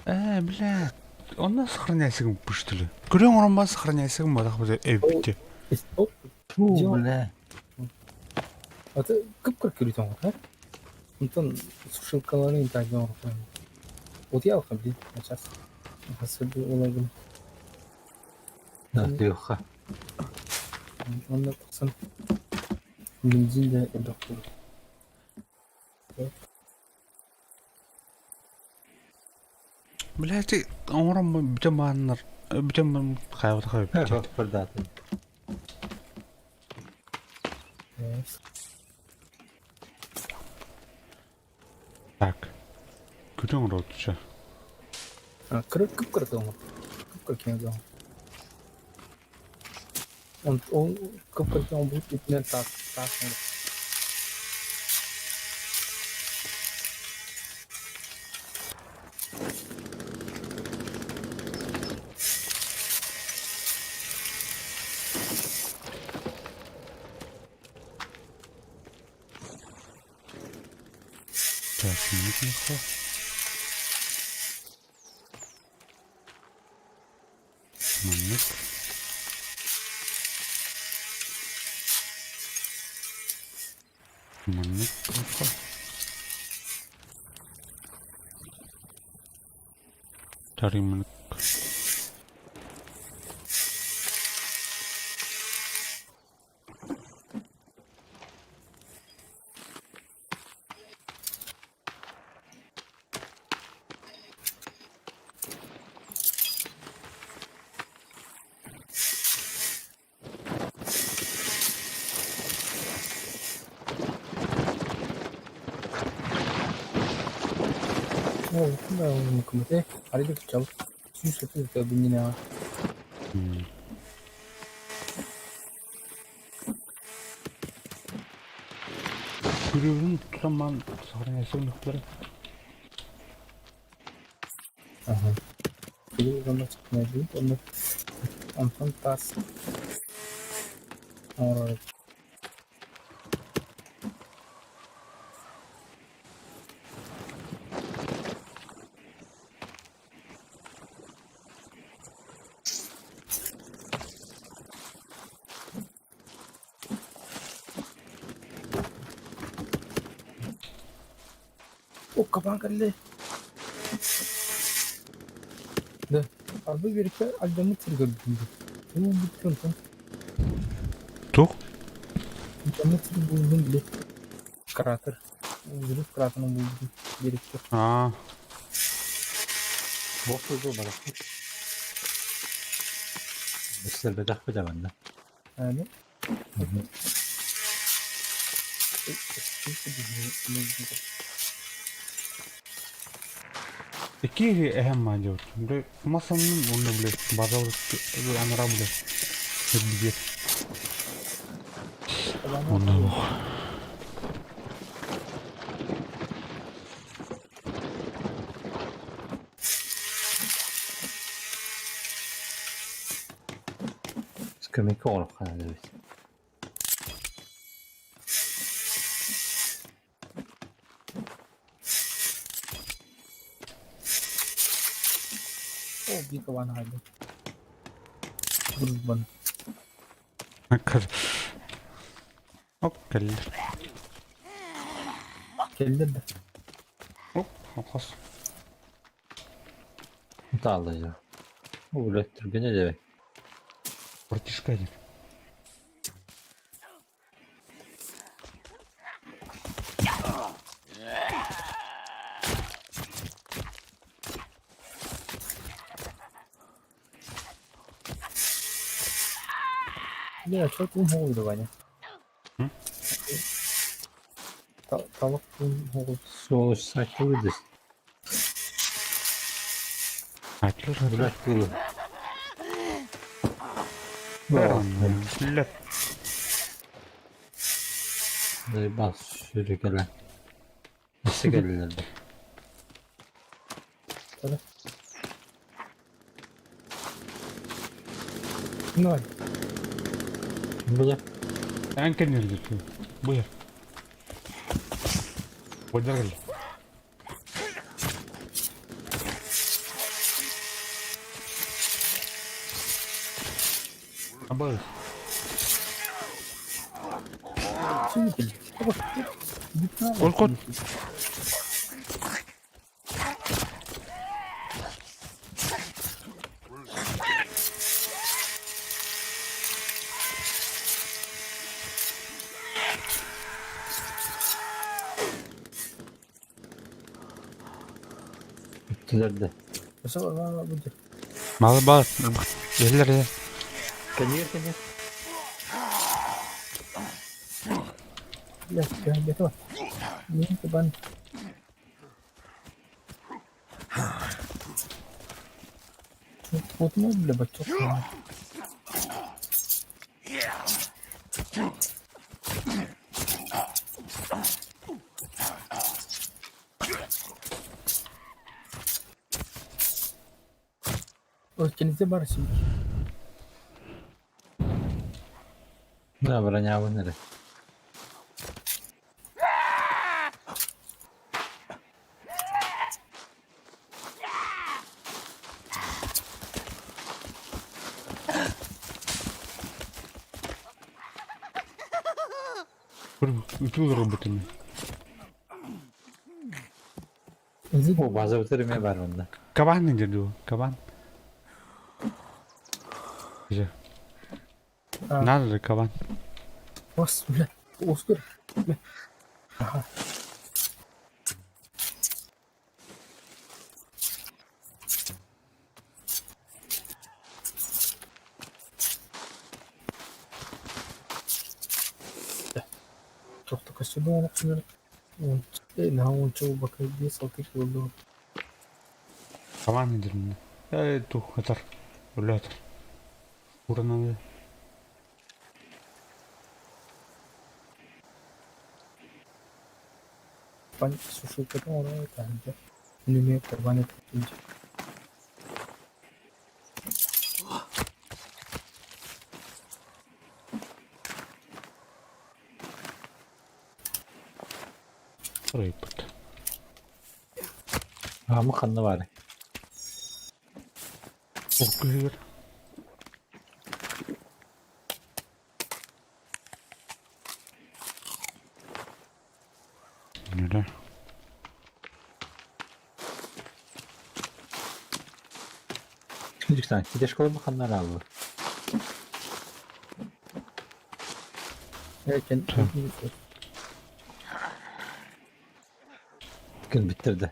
Э, блядь. Онно сохраняйсың пуштылы. Күрүө оромба сохраняйсың бадах бу эбитте. Фу, бля. Аты кып күрө күрү тоңор, Онтон сушилкаларын таажан орхон. Утуйа блин, сейчас. Хасыбы олагын. Да, тыха. Онно тахсан. Бензин да элбэх буолуо. Блядь, оҥорон бүтэн бааннар, бүтэн баран хайабата хайабыт. Фордатын. Так. Күтэн оҥорооччу. Кыра кып-кырата оҥор. Кып-кыра киэҥ оҥор. Ол кып-кырата оҥорбут үрдүнэн таас таас оҥор. Так, минутку. Маннык. Маннык Таримынык. Оо, кымыты арыйда кыччал 130 биннинэҕэ. Күрүөбүн тутан баран сохраняйсың Аха. Онно онтон таас оҥорор. О, кабан кэллэ. Да, арбы биэриккэ алдьаммыт сир көрдүм. Уу бүттэ онтон. Туох? Алдьаммыт сир булдум били. Кратер. Взрыв кратерын булдум биэриккэ. Аа. Бох буолуо барахпыт. Өссөлбөтөхпүт манна. Аны. Икки эһэм баар диэбит. Бile мас аннын уонна бile база анараа бile үрдүгэр. Онно олох. Скамейка оҥоруохха наада эбит. О, биир кабааны хаайдым. Бурбан. Оп, кэллэр. Кэллэр да. Оп, хос. Тааллайа. Бу түргэнэ дебет. Братишка один. Бля, что ты умол Ваня? Талак умол. Суол сакылыдыс. Атлар. Блядь, было. Блядь. Заебал сүрүкэлэ. Өссө кэллилэр да. Ноль. Бля. Эн кэннилдит. Буйар. Бодергал. Абы. Олкот. Көттүлэр да. Малы бар. Gelirler ya. Кэнигэр кэнигэр. Да, бронябын эрэ. Үтүл роботами. О, база өтөр эмиэ бар онно. Кабан иде ду, кабан. Же. Надо же кабан. Кабан иде мне. Эй, ту, атар. Өлө атар. Уранады. Рыпыт. Ама ханна бар. Окуйр. Неле. Жүктан, китеш колбу ханна алды. Күн биттерди.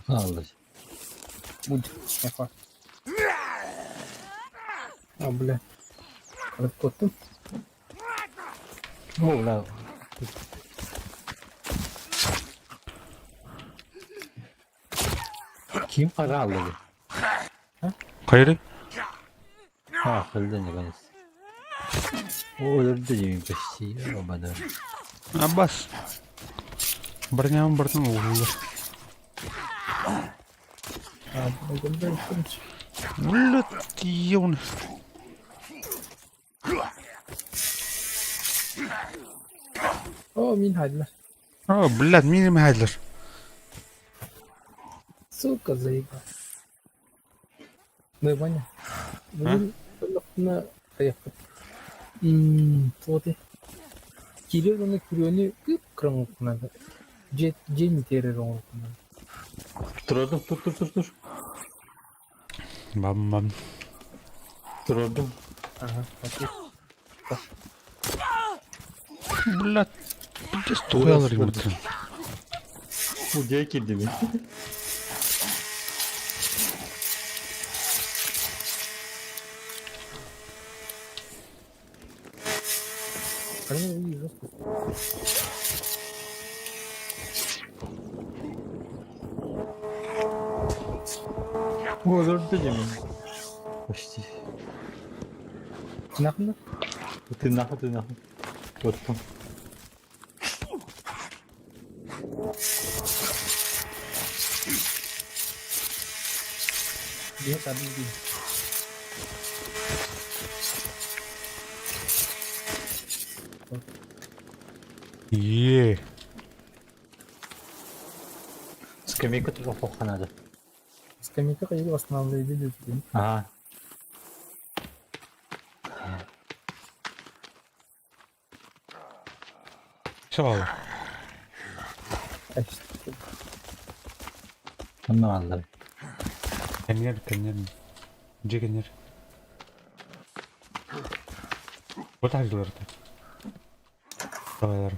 Алды. О, бля. Ким кара алды? Кайры? А, хылды наконец. О, өлөрдү деймин почти. Обада. Аббас. Броням бартын угулар. Блядь, ёбаный. О, блядь, мини хайдлер. Турдум, тур, тур, тур, тур. Бам бам. Турдум. Блядь. Пиздец, туялар ему. Удя кирди мен. О, өлөрдү деймин. Почти. Ты нахуй, ты нахуй. Вот там. Биир сабыс дии. Е. Скамейка туруохха наада. Скамейка или восстанавливали люди. Ага. Все алар. Онно аллар. Кэннер, кэннер. Дьэ кэннер. Вот ажылар. Давайлар.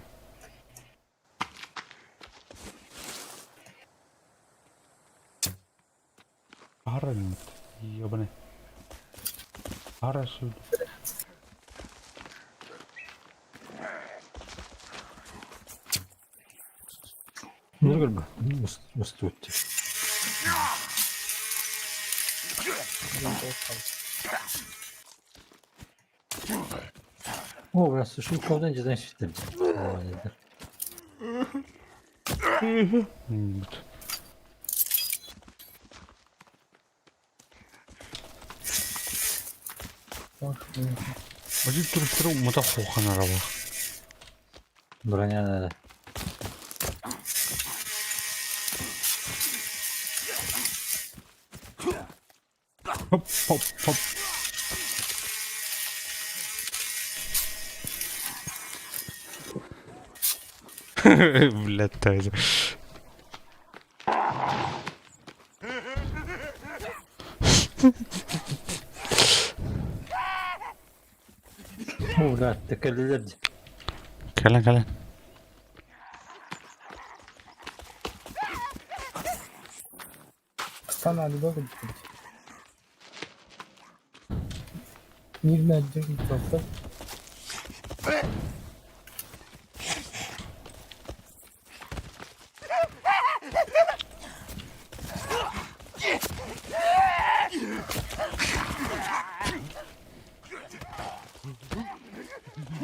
Аһара өлмүт. Ебаный. Аһара сүл. Не көрбө. Устуут. О, бля, сушилковдан дьэ сүттüm. Өлбүт. Бажы туруптары умата хохан араба. Броня надо. Хоп, хоп, хоп. Блядь, тайза. О, бля, тэкэллилэр дии. Кэлэн, кэлэн. Астана должен быть. Мирно держится.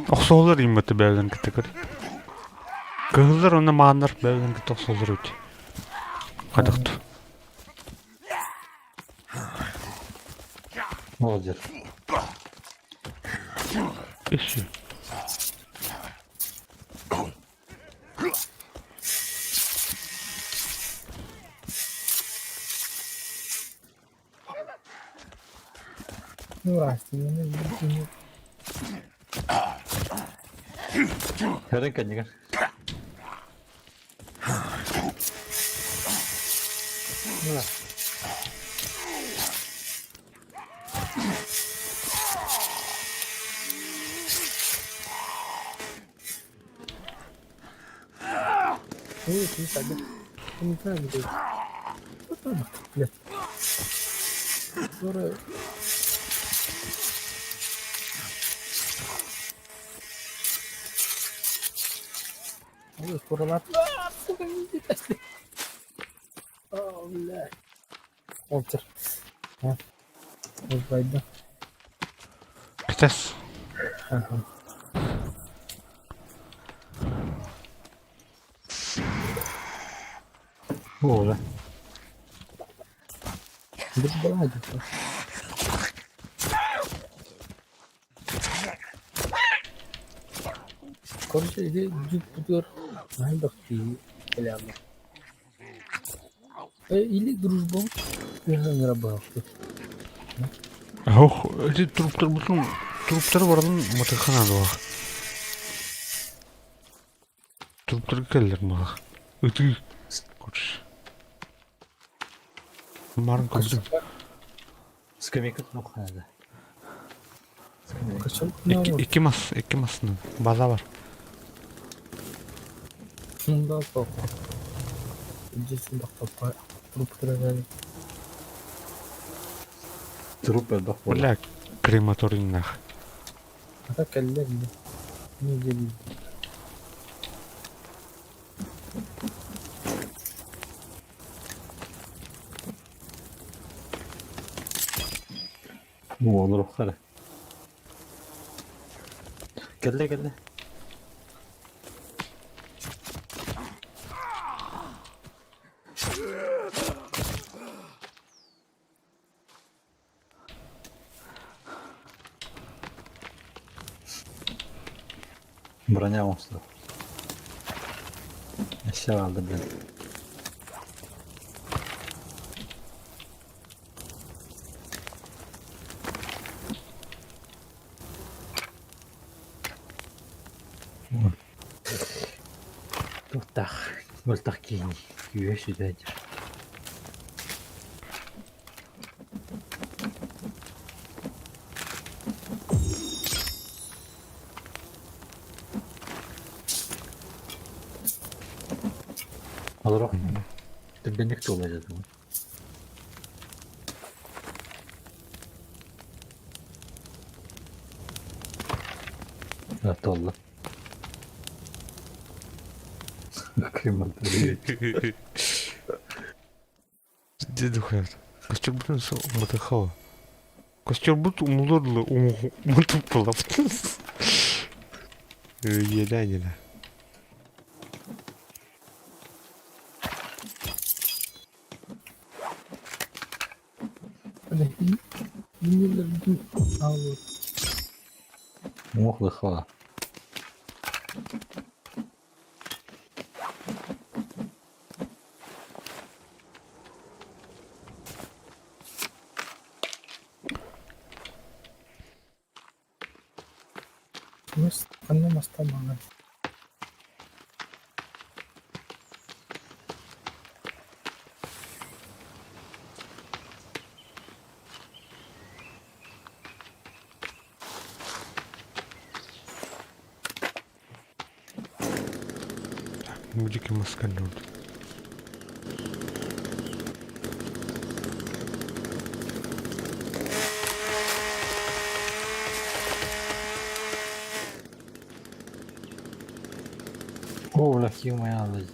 Охсоолор иммэт бэйэлэрин кытта көр. Кыһыллар уонна мааннар бэйэлэрин кытта охсоллор эбит. Хадахт. Молодец. Иши. Ну, раз, не, не, не. Көрөн кэннигэр. Ну, Ой, ты садик. Не знаю, где. Что там, блядь? Которая... Ой, скоро А, сука, не иди, О, блядь. Олтер. А. Вот пойду. Кэтэс. Ага. О, бля. Дружба, Короче, иди Юпитер, наибахти, Или дружба, не работает. Ох, эти труптар бутун труптар баран матыхана дуа. Труптар келлер мага. Ыты. Короче. Марын көрдүм. Скамейка туруохха наада. Икки, икки мас, икки масны. База бар. Мында тоқ. Здесь труп Труп элбэх буолар. Бля, крематорий нах. А так коллеги. Не делили. О, олоруохха эрэ. Кэллэ кэллэ. Броня оҥостор. Өссө хаалла блин. Туохтаах мөлтөх киһини күүһэ сүтэ дьэр. Олорох түргэнник туолла дьэ Туолла. Дедухайт. Костюрбутун матахала. Костюрбут умулурлу умутуппулап. Еда еда. Уҥуох лыхала. Ханна мастамаҕын? Мужики москалют. О, бля, ё-моё,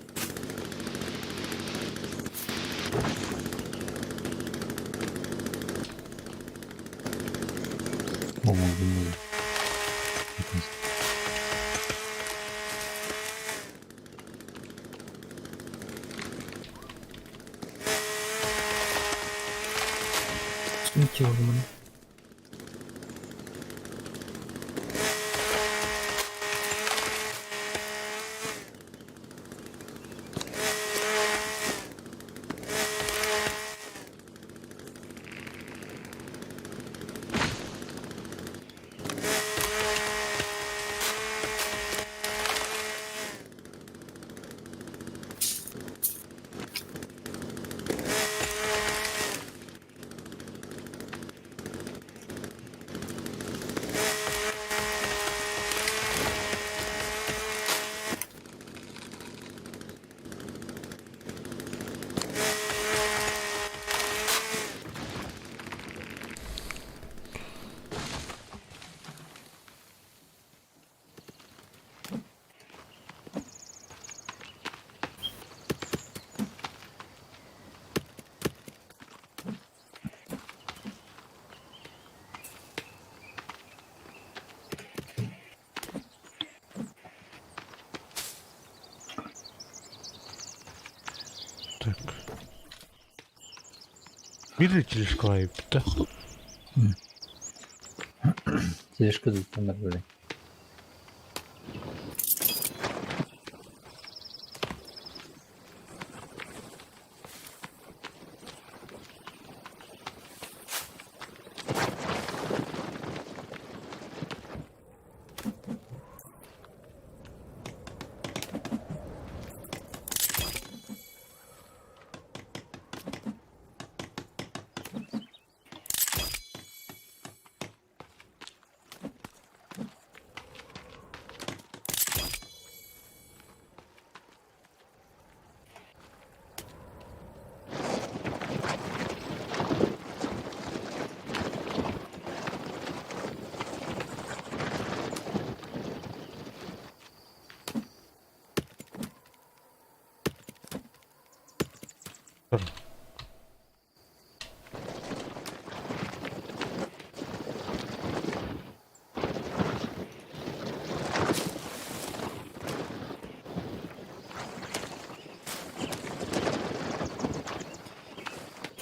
Ничего, Так. Биир тележкалаайбыт да? Тележка туттанар били.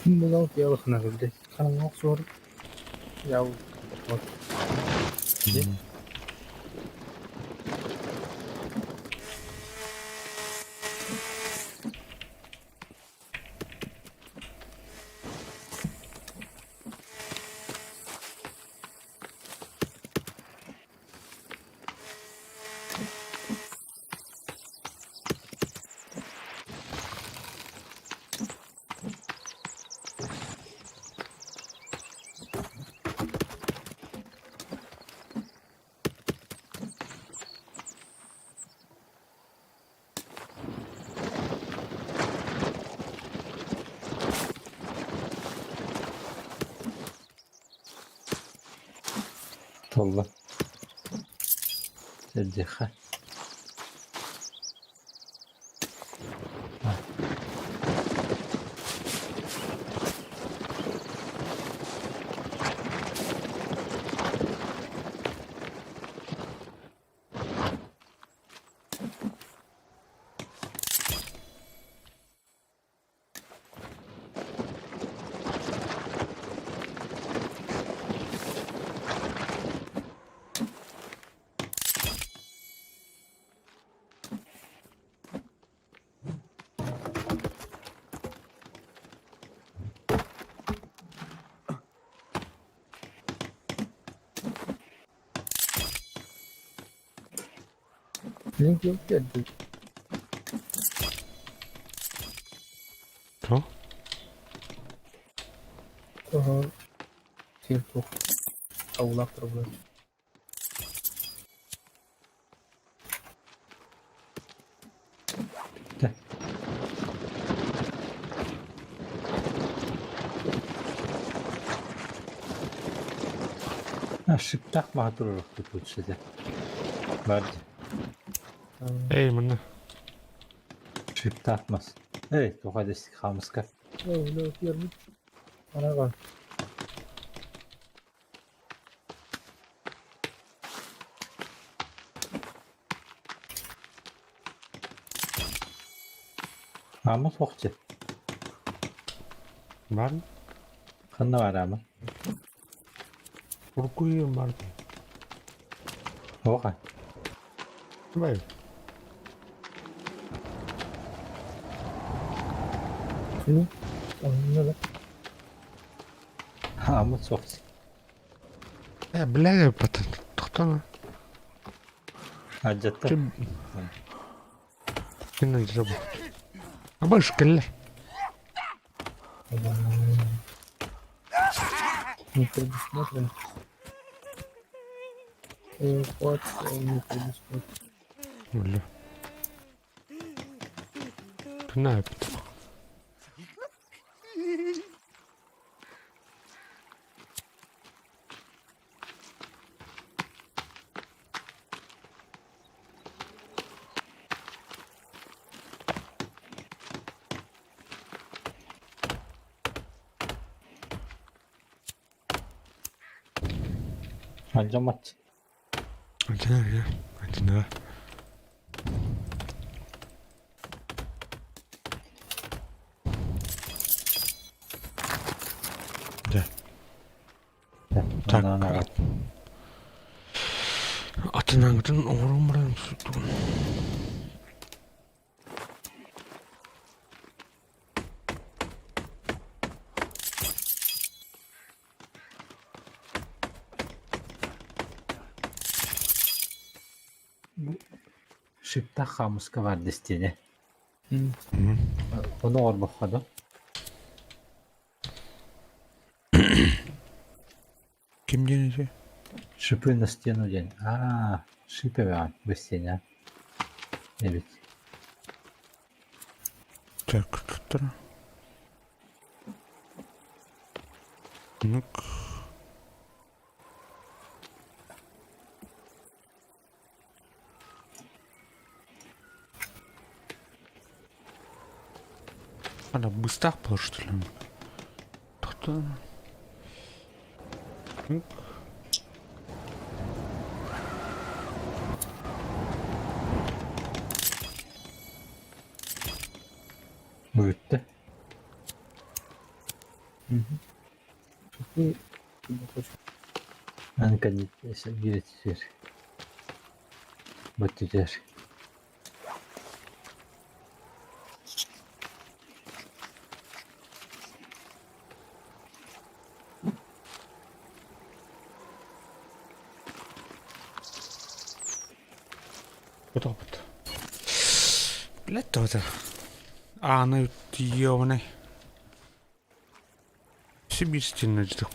Булал пиалахына блядь. Хараҥа охсуор я вот. Толло. Сэрдиэххэ. Link yok geldi. То? Ага. Сир туох. Аулаах турабын. Шиптаах маһа туруорукпут ситэ. Бар Эй, манна. Шиптаах мас. Эй, туха дэстик хаамыска. Ана Аама суохча. Бар. Ханна бар аама? Урукку бар. Оха. Бай. Ну, онно Аама суохча. Э, бля, потом. Тохтоно. Адьятта. Ким? Кинен жабы. Абаш кэллэ. Не предусмотрен. Эвакуация не предусмотрена. Бля. Тына эпит. Алдьаммат. Антина, антина. Да. Так. Атынан оҥорон баран суттугун. Шиптаах хаамыска баар дэстиэнэ. Ону оҥорбокко дуо? Ким диэн ити? Шипы на стену диэн. Аа, шип эбэҕин бу истиэнэ эбит. Так, туттара. Ну-ка. Ана быстах был, что ли? Кто? Бүттэ. Аны биир Бүттүтэр. Опыт. Блядь, то А, ну ёбаный. Сибирь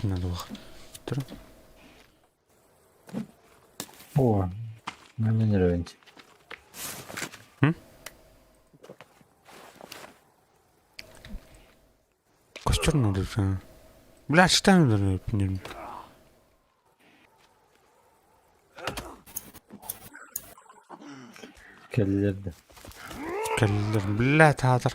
надо было. О, мне не нравится. Костер надо. Бля, что надо? Кэллилэр да. Кэллилэр. Блядь, аатар.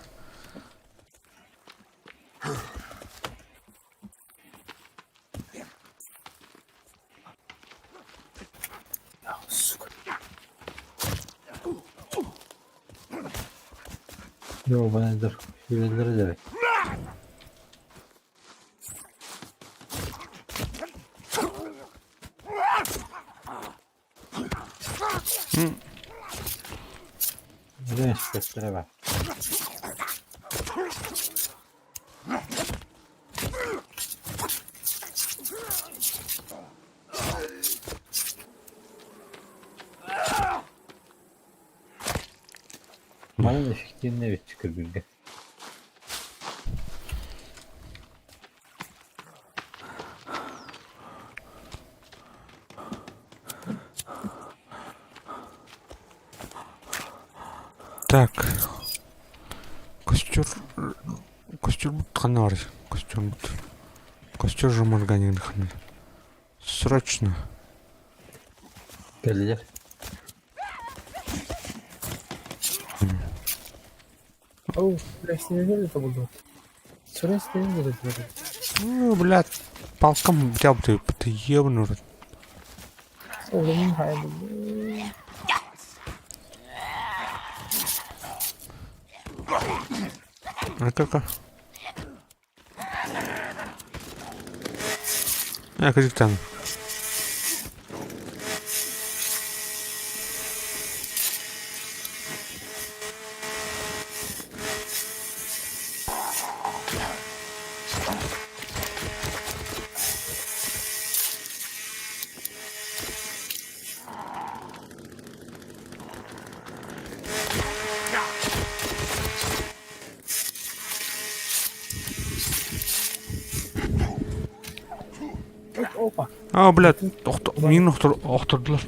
Сука. Ёбаныйдар, сүүрэллэрэ да эбит. Бля, испэттэрэ баар. Манан эффективнэй эбит көрбүргэ. Так. Костер... Костер ханна барый? Костер Костер жумарганин ханна. Срочно. Кэллилэр. Оу, бля, снегин это буду. Сюда снегин будет. Ну, блядь, палкам взял ты, ты ебаный рот. Oğlumun hayali. А как? А, как там? Опа. А, блядь, миигин охтордулар.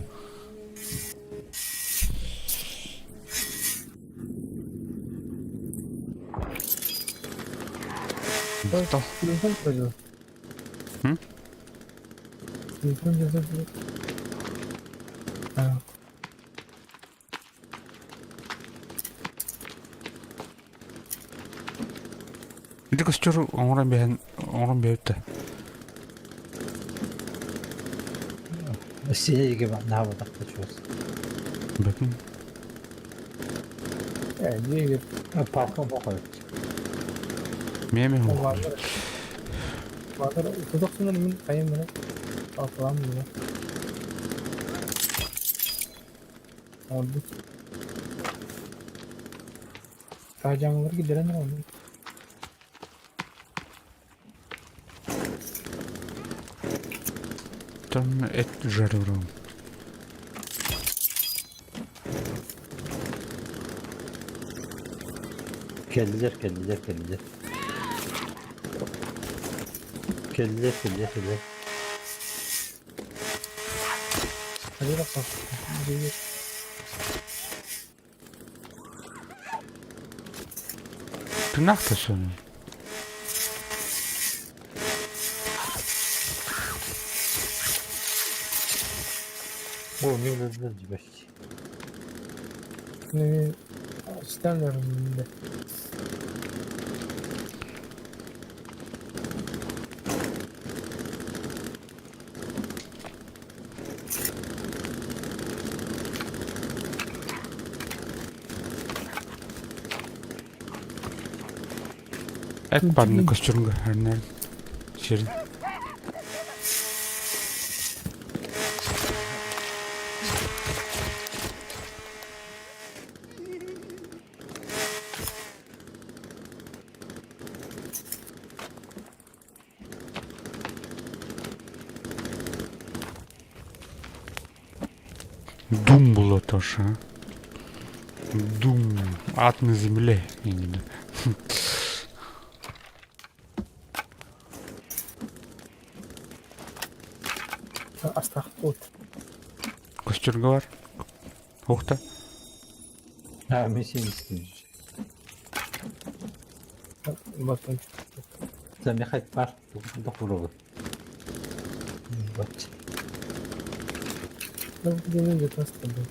Телефон пройдет. М? Телефон держать. А. Ити костер оҥорон биһэн оҥорон биһэттэ. Сиэйгэ наабатахха чугас. Бэтин. Диэгер Палкам бохой. Меме Баатар. Баатар тутахсынан мин хайым мына. Палкалам мына. Oldu. Саажаңылар кидерен oldu. Там эт жарю. Кэллилэр, кэллилэр, кэллилэр. Кэллилэр, кэллилэр, кэллилэр. Hadi bakalım. Диэгер. Тынахта сон. О, не өлөрдүлэр дии Ne istemiyorum şimdi. Эт барны костюмга хәрнәр. Ширин. Дум было тоже, а? Дум. Ад на земле. Именно. Астах от. Костюрга бар. Ухта. А, мен сeni истим. Батон. Замехать бар, дохуровы. Вот. Ну, где где-то был.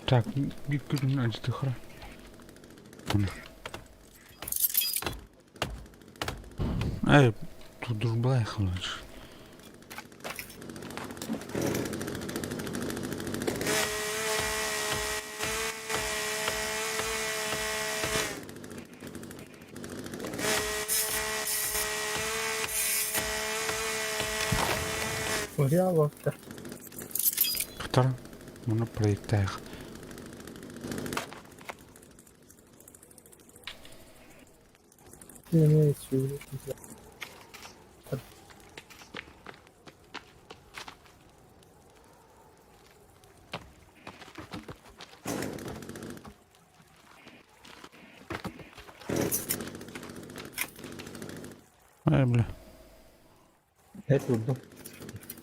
Так, биир күн алдьатыахара. Эй, тут дружба лучше. Вариаловтар. Второй. Мұны проекттайық. Ай, бля. Эт булдум.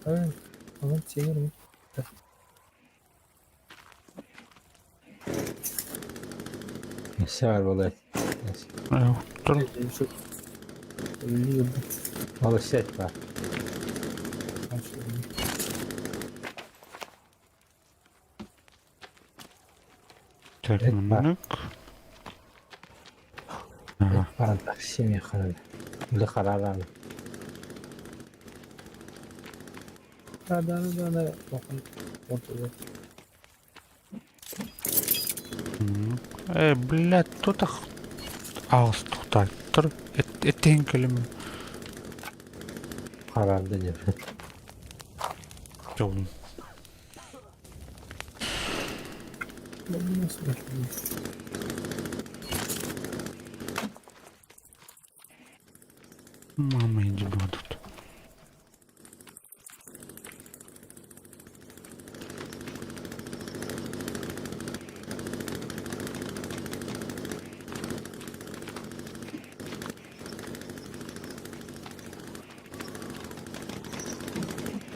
Ай, онон сиэрим. Өссө баар буолуо. Ай, тур. Ол өссө эт баар. Так, Эт баар. маннык. Ага. Эт баар такси миэхэ. Үлэ харааран. Да, да, да, да, да. Э, блядь, тут ах... Ағыс тоқтай. Тұр, эттен көлім. Хараарда диэн. Жолым. Мама, иди тут.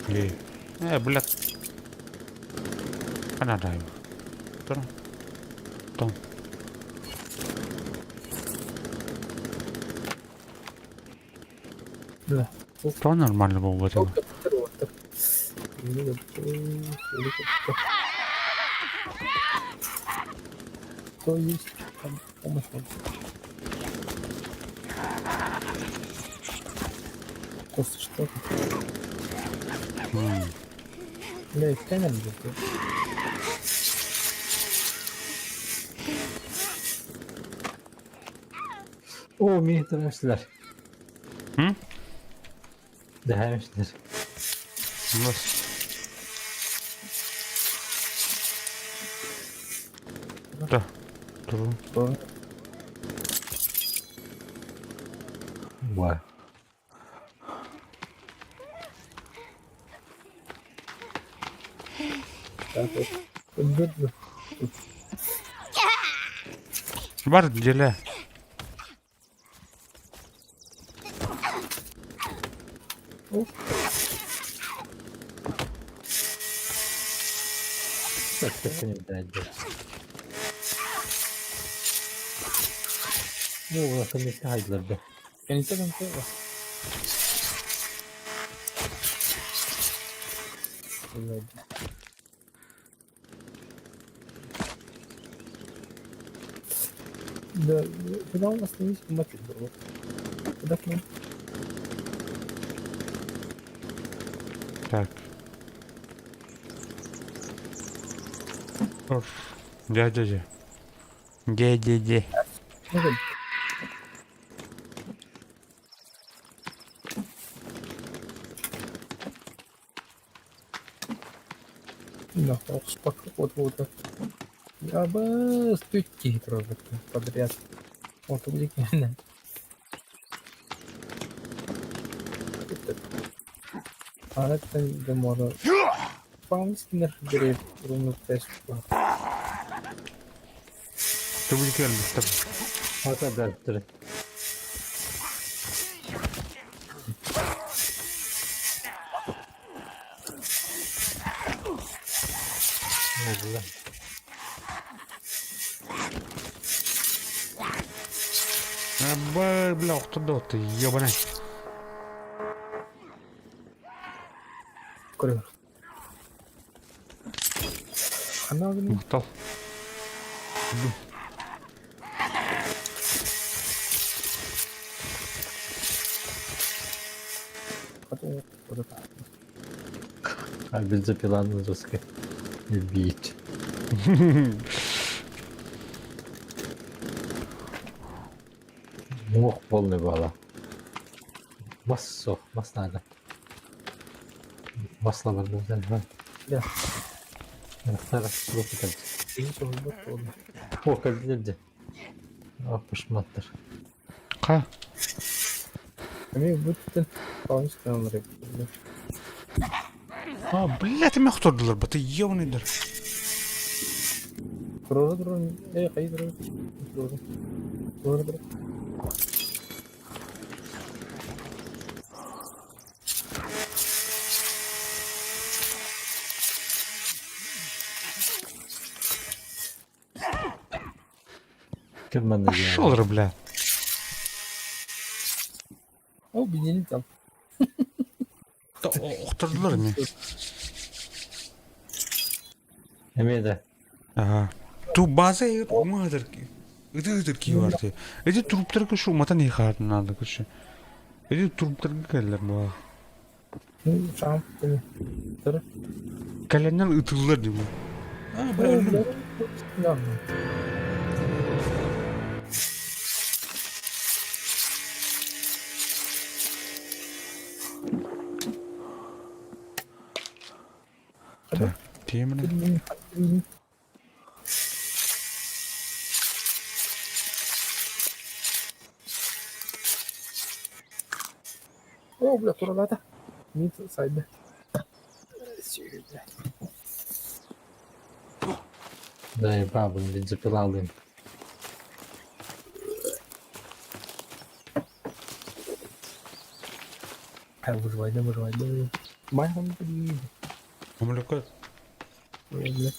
Эй. Э, блядь. Она его. Тұр. Том. Да. То нормально было бы этого. То есть там помощь. Костя, что? Бля, их камера где-то. Оо, миигин төрөөмүстүлэр. М? Дэһээмистэр. Бас. Да. Туру. Уа. Бар деле. Бу кымыска хайдылар да. Кэнниттэн кэнниттэн Да, финал остановись, мочить было. Куда к нам? Так. Дядя, дядя. Дядя, дядя. Да, вот, вот. Я бы стыки подряд. Вот увлекательно. А это не можно. Паунскинер дерев руну тест. Ты будешь келбіттір. Ата да тұр. Oldu. Бля, охтырды отты, ебаный. Көрөр. Ана Мықтал. А бензопиланы доска бить. Муох полный буола. Мас суох, мас наада. Масло барбытын. Да. Сара О, кэлдилэр О, пушматтар. Ха. Эмиэ бүттүн. Паунскалары. А, блядь, эмэ охтордулар, баты ебаныйдар. Турары туран, эй, хайы турары. Турары. Турары турары. Ким манна Пошел, бля. О, бензин там. Охтордулар эмэ. Эмиэ да. Ага. Ту база уҥаатар ытыытыр кии барты. Эти труптарга шу матан ихаатын надо короче. Эти труптарга кэллэр була. Ну, шам, Тыр. Кэлэннэн ытыллар дии. А, бля, өллүм. Да. Так, темно. О, бля, туралата. Мид сайда. Бля. Да, и бабын бензопилалыым. Ай, выживай, да, выживай, да. Майхам, блин. Омлеко. Бля,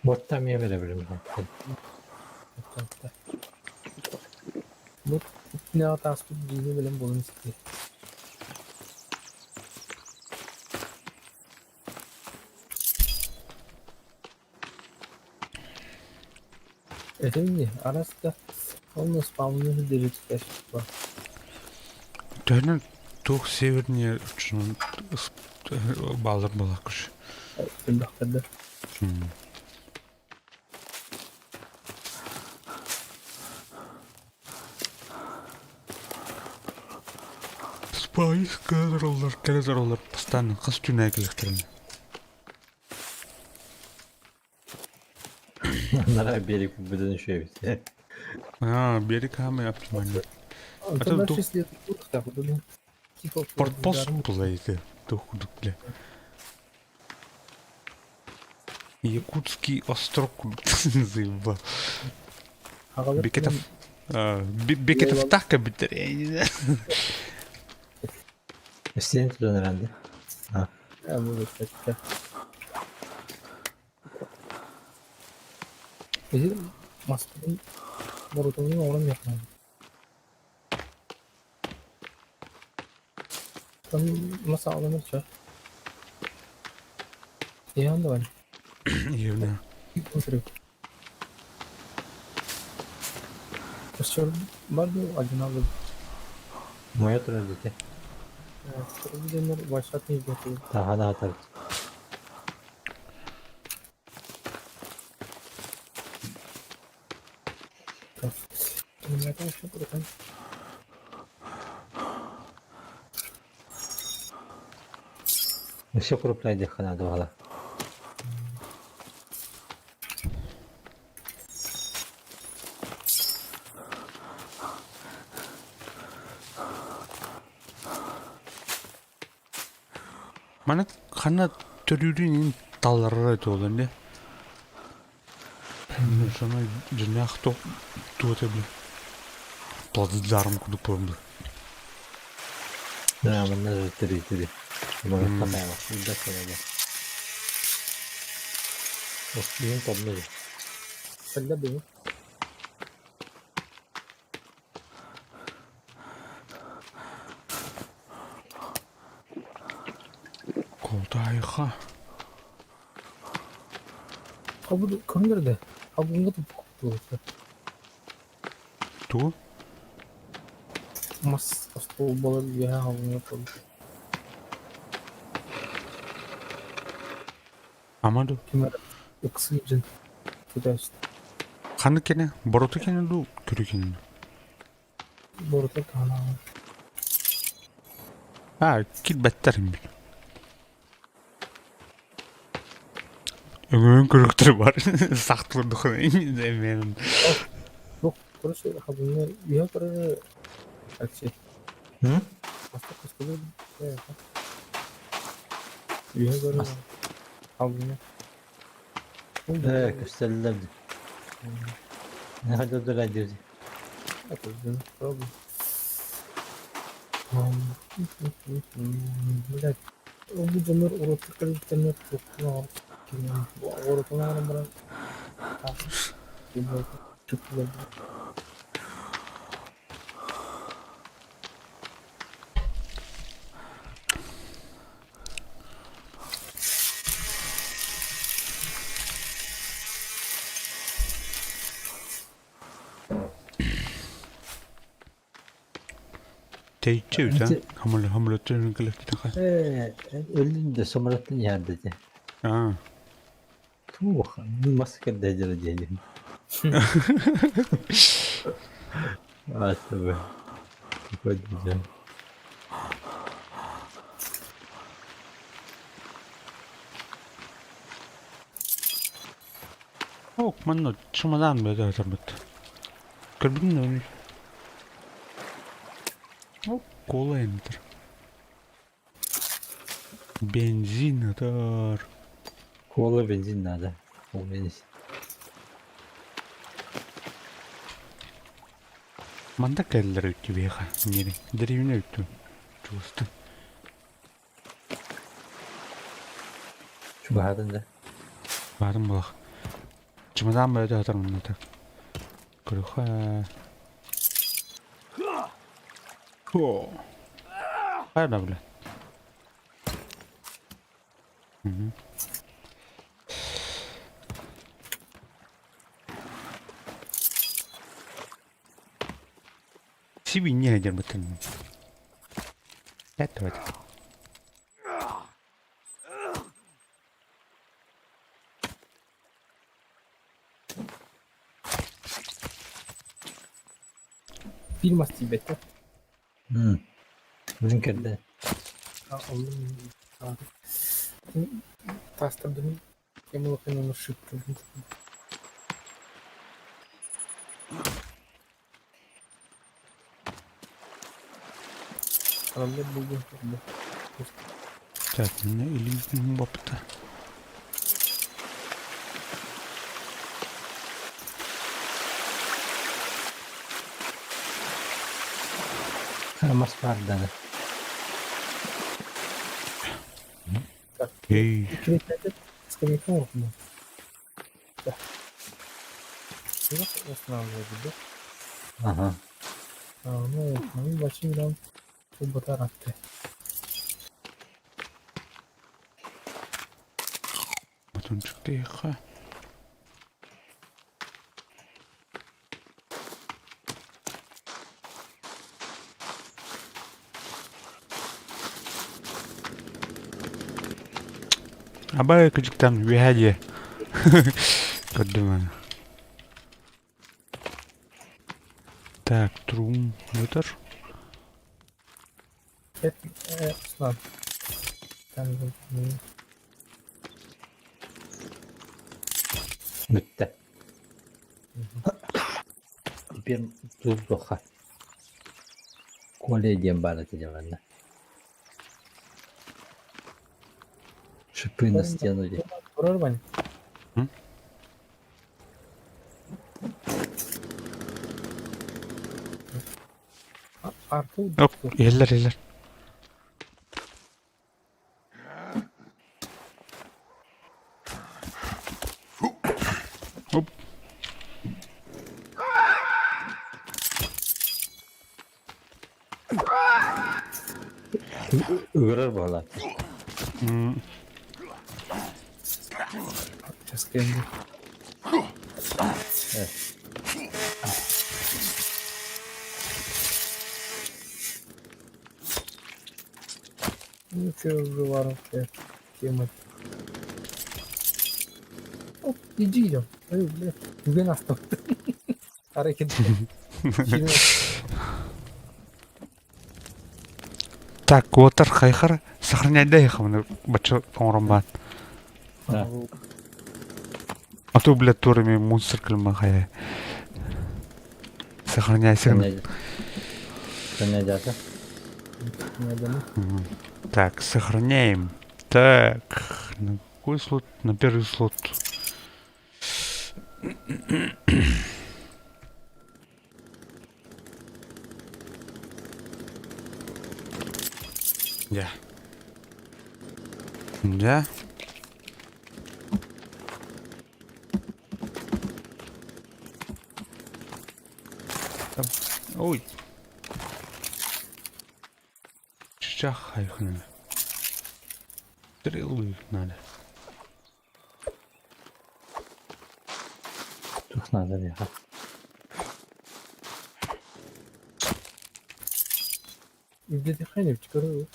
Боттам эмиэ билим. Бу не тааспыт дьиэни билэн буолан истэ. Этим араста он спавны директор. Төһөнөн туох севернее баалар буолар күш. Элбэхтэрдэр. Спайс кэлэр кэлэр постоянно хас түүн кэлэхтэрин. Нара берег бүтүн үчүгэйбит. А, берег хамы оптимальный. Это 6 лет так вот, Типа Портпост плейты. Тух бля. Якутский острог заебал. Бекетов. Бекетов так обитер, я не знаю. Сен туда наверное. А. А, может, это. Эти мастын борутунун орун yakın. Там маса alınırsa. İyi anda var. Евне. Өссө бар ду оригиналды. Моя турар дете. Телевизор вайшат не ждет. Тахана атар. Өссө крупнай диэххэ наада буолла. Маны ханна төрүүрүн талларара туолан де. Сана дьиҥнээх туота бile. Плацдарм курдук буолан Да, манна же три три. Может, такая да, да. Успеем помнили. Тогда было. Алтайга. Хабы көрүҥнэр да. Хабыҥҥа туппут Тугу? Мас остуолбалар үөһэ халыҥҥа турбут. Ама дуу? Ким эрэ ыксыы дьон тутааччы. Ханнык кэнэ? Бороту кэнэ дуу, көрүү кэнэ дуу? Борута таһынааҕы. Аа, килбэттэр бит. Өҥөйөн көрүөхтэрэ бар. Сахтылар мен. Суох, короче, хабыҥҥа үөһэ көрөр Алексей. М? Маста көстөлөр Үөһэ көрөр халыҥҥа. Ээ, көстөллөр дии. Хайдах диир Блядь, бу дьоннор уруоктар кэлбиттэринэ туохтун оҕоротун баран Тэйиччи үтэ. Хамыл хамылыттын кэлэктитэ. Ээ, өллүн да самолеттан иһэрдэ ити. Аа. Туох, мас кэрдэ дьара диэн. Аатыбы. Көдүдэ. Ок, манна чымадаан бөтө атарбыт. Көрбүтүн да onu. О, кола эмитер. Бензин атар. Кола бензин надо. Ол бензин. Манда кэллэр үттү биэхэ. Нери. Деревня үттү. Чугастын. Чугаһаатын да. Баарын булах. Чымадаан бөтө атар манна так. Көрүхэ. О. Хайда бля. Мгм. Сибинья дьарбытын. Это вот. Фильм тиийбэттэр. Бүтүн кэрдэ. Таастардым кем ошибка. Араллар булгун Так, міне илиитин бопта. Мас баар Эй, Скамейка окна. Да. Восстанавливает, да? Ага. А, ну, ну, бачим, да, тубатаратты. Батончик тихо. Абай кыжыктан үөһэ дьиэ. Көрдүм аны. Так, трум өтөр. Это, ладно. Там, Бүттэ. Теперь туох Коля диэн баар этэ дьэ Шипы на стену дии. Турар Ваня? М? Артур. Оп, иһэллэр, иһэллэр. Оп. Ыҥырар буолаат. Сейчас кэллим. Ну, что уже воровка тема. Оп, иди идем. Эй, блядь, где нас там? Аракин. Так, Уотар хайхар сохраняй их, бача оҥорон баан. А то, блядь, турами монстр кылма хайа. Сохраняйся. Сохраняйся. Так, сохраняем. Так, на какой слот? На первый слот. Я. Да. Ой. Чичах хайхнана. Стрелы надо. Тух надо бияха. Библиотеканя көрө.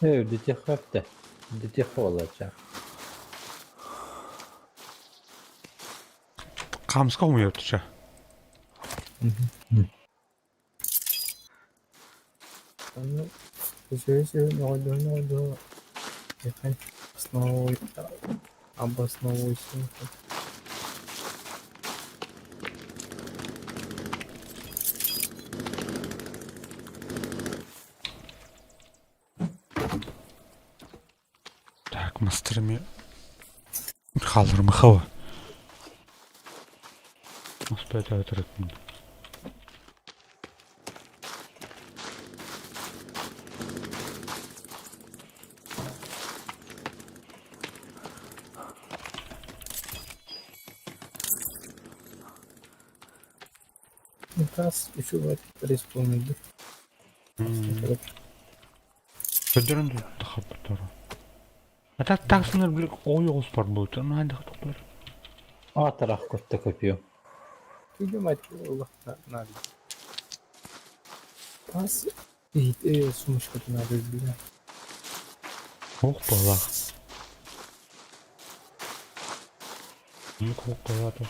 Э, библиотека Библиотека буолааччы. Хаамыска хомуйар ча. Аны сөйсө нойдо нойдо. Основой обосновывайся. Так, мастерами хаалларым хаба. Успеть өтөрөтүн. Тас үчүгэй республика. Көдөрөн тахаппыттар. А так таксынар били ой оҕус бар буолта. Наада тохтор. Аатарах көттө көпүө. Видимо, надо. Тас и сумочка надо бля. Ох балах. Ник ох балата.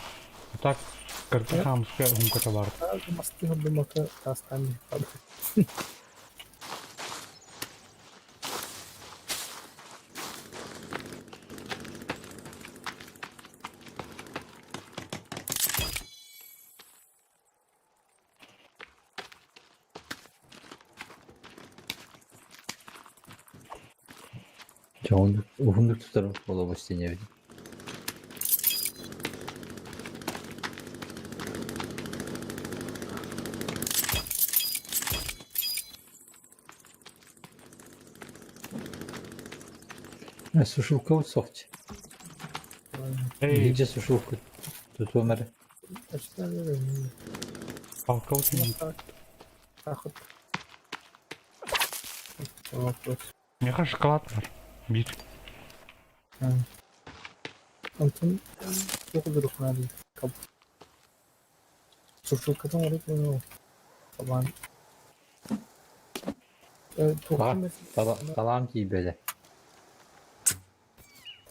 А так кыргы хаамыска хумката бар. Масты бумака тастан. Дьэ уһуннук тутар буолабыт истиниэбит. Сушилка сохти. Эй, Где сушилка? Тут умер. палка вот Меха шоколад бар. Бир. Онтон туох да Сушилкатын орут Табан. Талаам тиийбэтэ.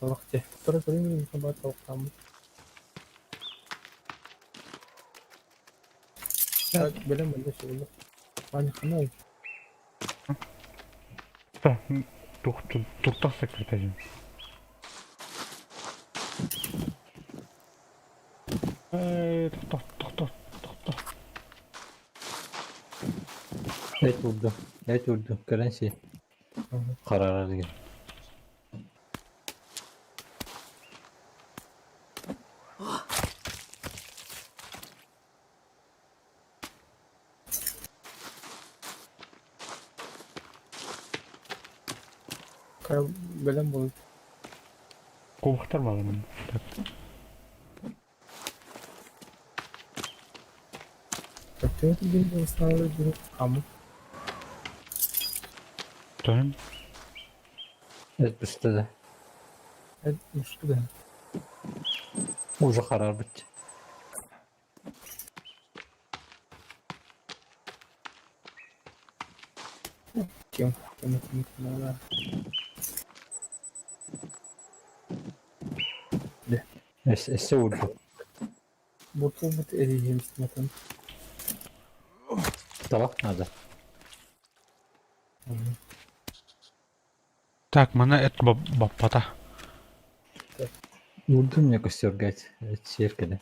Талах те. Тура көрүҥ таба талахтааммыт. Бэлэм буолла суолла. Аня ханай. Туртах секретарь. Эй, тохто, тохто, тохто. Эт урду. Эт урду. Көрөн си. Харара деген. Бэлэм буолла. Ковахтар балымын. Так. Аму. Тön. Эт буста да. Эт буста да. Уже хараарбыт. Кем? Кем кем кем Өссө уурдум. Бутылбыт эрийиһим сыматын. Табах надо. Так, мана эт баппата. Уурдум мне костергать. Сиэркэлэ.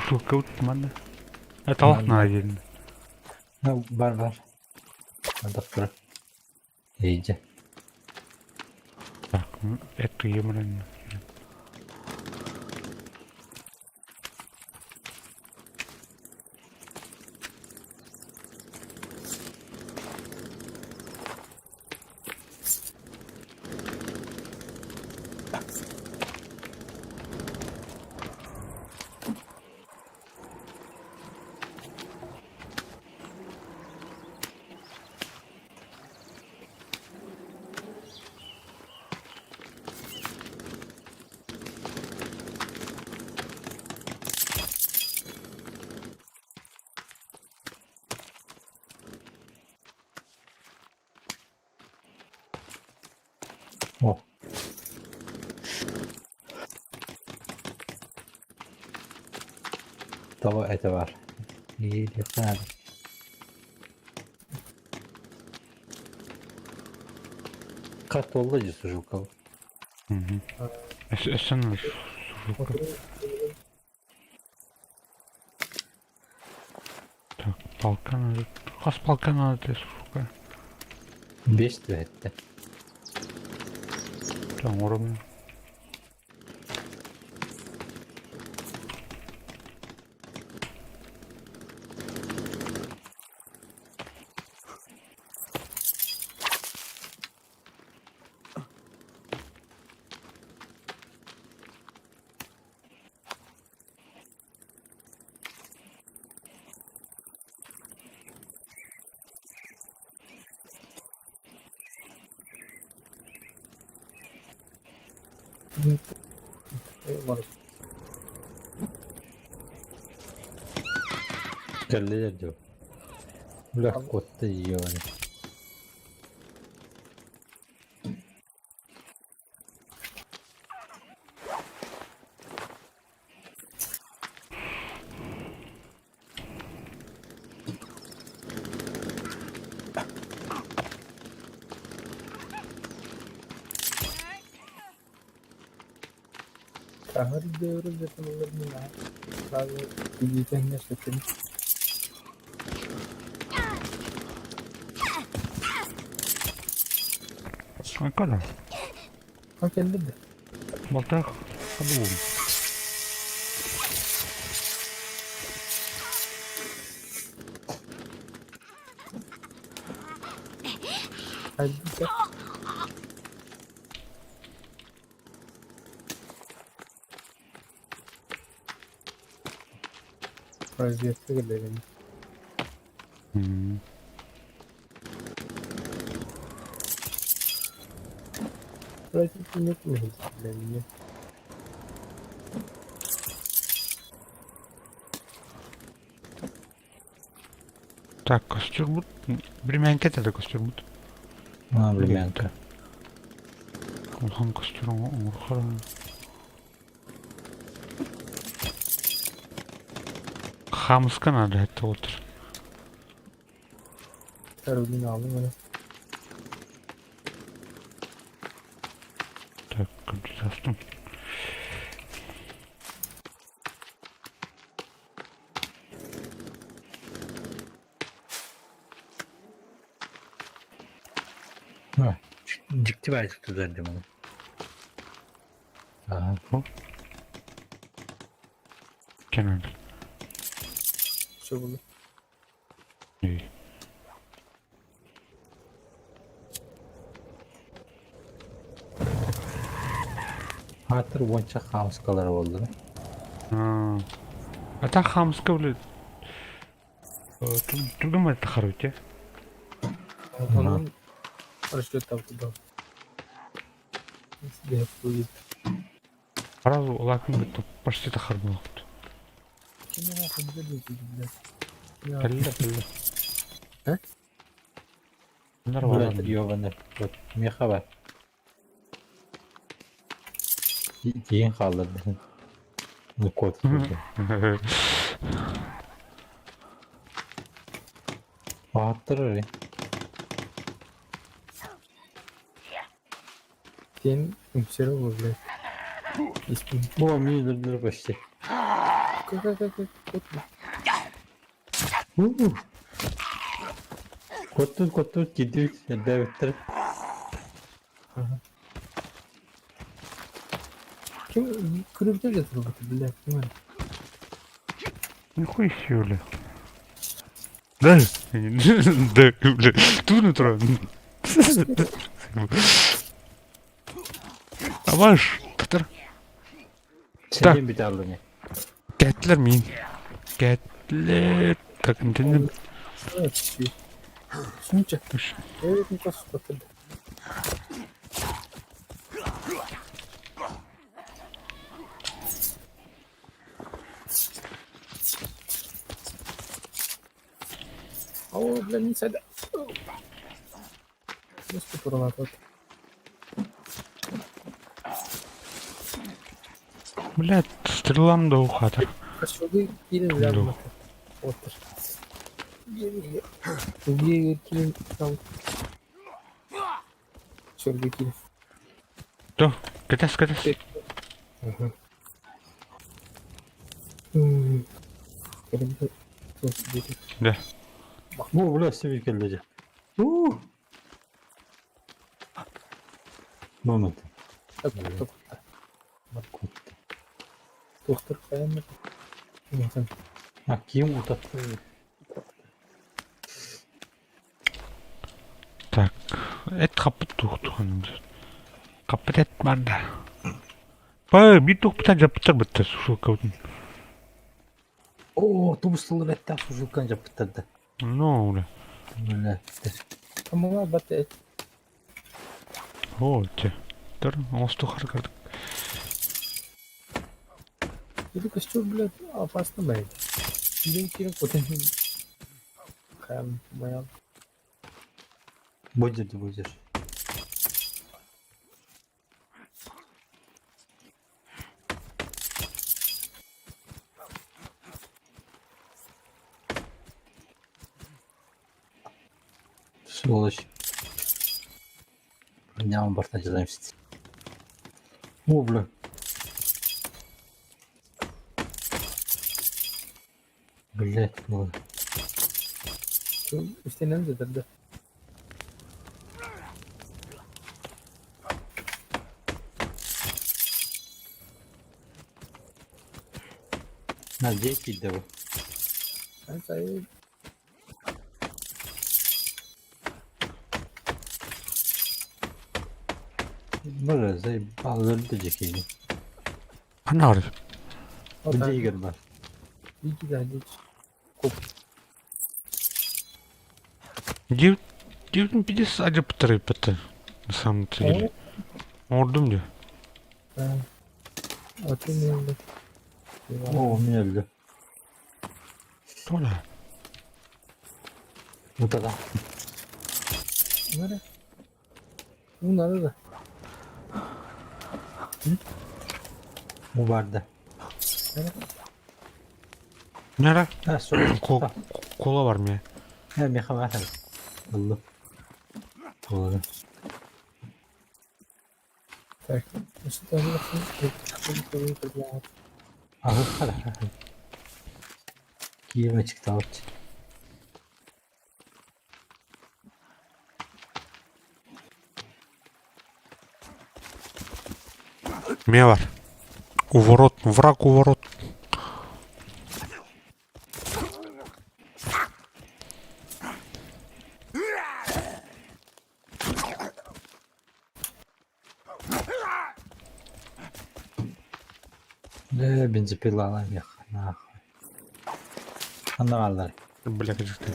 Сушилка манна. Талах надо диэн. Бар бар. Антах Иийдэ. Так, эт ыйымран. О. Того это бар. Иириэххэ Хат буолла дии сужулкабыт. Өссө сужулка. Так, палка надо. Хас палка надо сужулка. Биэс түһэттэ. Оҥоробун. Кэллилэр дуо? Бля, куотта ебаный. Tahır diyoruz yapımlarını Abi bilgilerine sökün. Када? Ha geldi de. Балтах хадуун. Hadi de. Vaziyette gelelim. Vaziyette mi hissedilelim? Так, костюрбут. Времянка это костюрбут. А, времянка. Улахан костюр оҥорохор. Хамыска надо это отыр. Karolini aldım öyle. Так, кырдьастым. Дьикти баайытык тутар дии маны. Аха. Кэнэн. Все было. Аатыр уонча хаамыскалара буоллара. А так хаамыска били түргэн барыта харбыт Онон расчеттаабыт Сразу улаатын кытта почти тахарбылыппыт. Кэллэ кэллэ. Блядь, ёбаный рот. Миэхэ бар. Тиийэн хааллардын. Ну кот. Ааттар Тиэн үҥсэрэ буолла. Испин. О, мин почти. Как как как Куттут куттут киирдибит элбээбиттэр. Ким күрүлтэ да турбут блядь, ким эрэ. Нихуя себе, бля. Да, да, бля, тут натурально. Аваш, татар. Сенен бүтэ аллыне. Кэтлер мин. Кэтлер. Так, интенdim. Сунча. Evet, nikos batırdı. О, бля, не сяда. Просто туралатат. Блядь, стрелам да ухатар. Кошелы кирин рядом. Отыр. Кирин там. Чөргө кирин. То, кэтес, кэтес. Ага. Да. Бу бля сибил кэллэ дьэ. Уу. Момент. Доктор хайаммыт. А ким утатты? Так, эт хаппыт туохтухан. Хаппыт эт барда. Па, биир туохпутан дьаппыттар бытта сушилкабытын. Оо, тубустулар эттээх сушилканы дьаппыттар да. Ну, бля. Бля. Амала бат эт. Оо, те. Төр, оҥостуохар кырдык. Или костюм, блядь, опасно, блядь. Кирин кирин кутын. Хайам, моя. Будет, будешь. Сволочь. Броня барта дьалаемся. О, бля. Блять, ну. Истинен да. На дьиэ киирдэ бу. Бары заебал өлдү дьэ киһини. Ханна барар? Бу дьиэгэр бар. Дьиэбитин пиздец адьырпыттар ыыппыттар на самом-то деле. Оҥордум дии. О, мин өлдүм. Тола. Утата. Надо Бу барда. Нара? А, sorry. Кола бар миэ. Э, миэхэ баар. Ыллым. Коланы. Так, что Аһы Киирмэ чыктаабыт. Миэ бар. У ворот, враг у ворот. Ээ, бензопилалаах нахуй. Ханна бааллар? Бля, кыжыкты.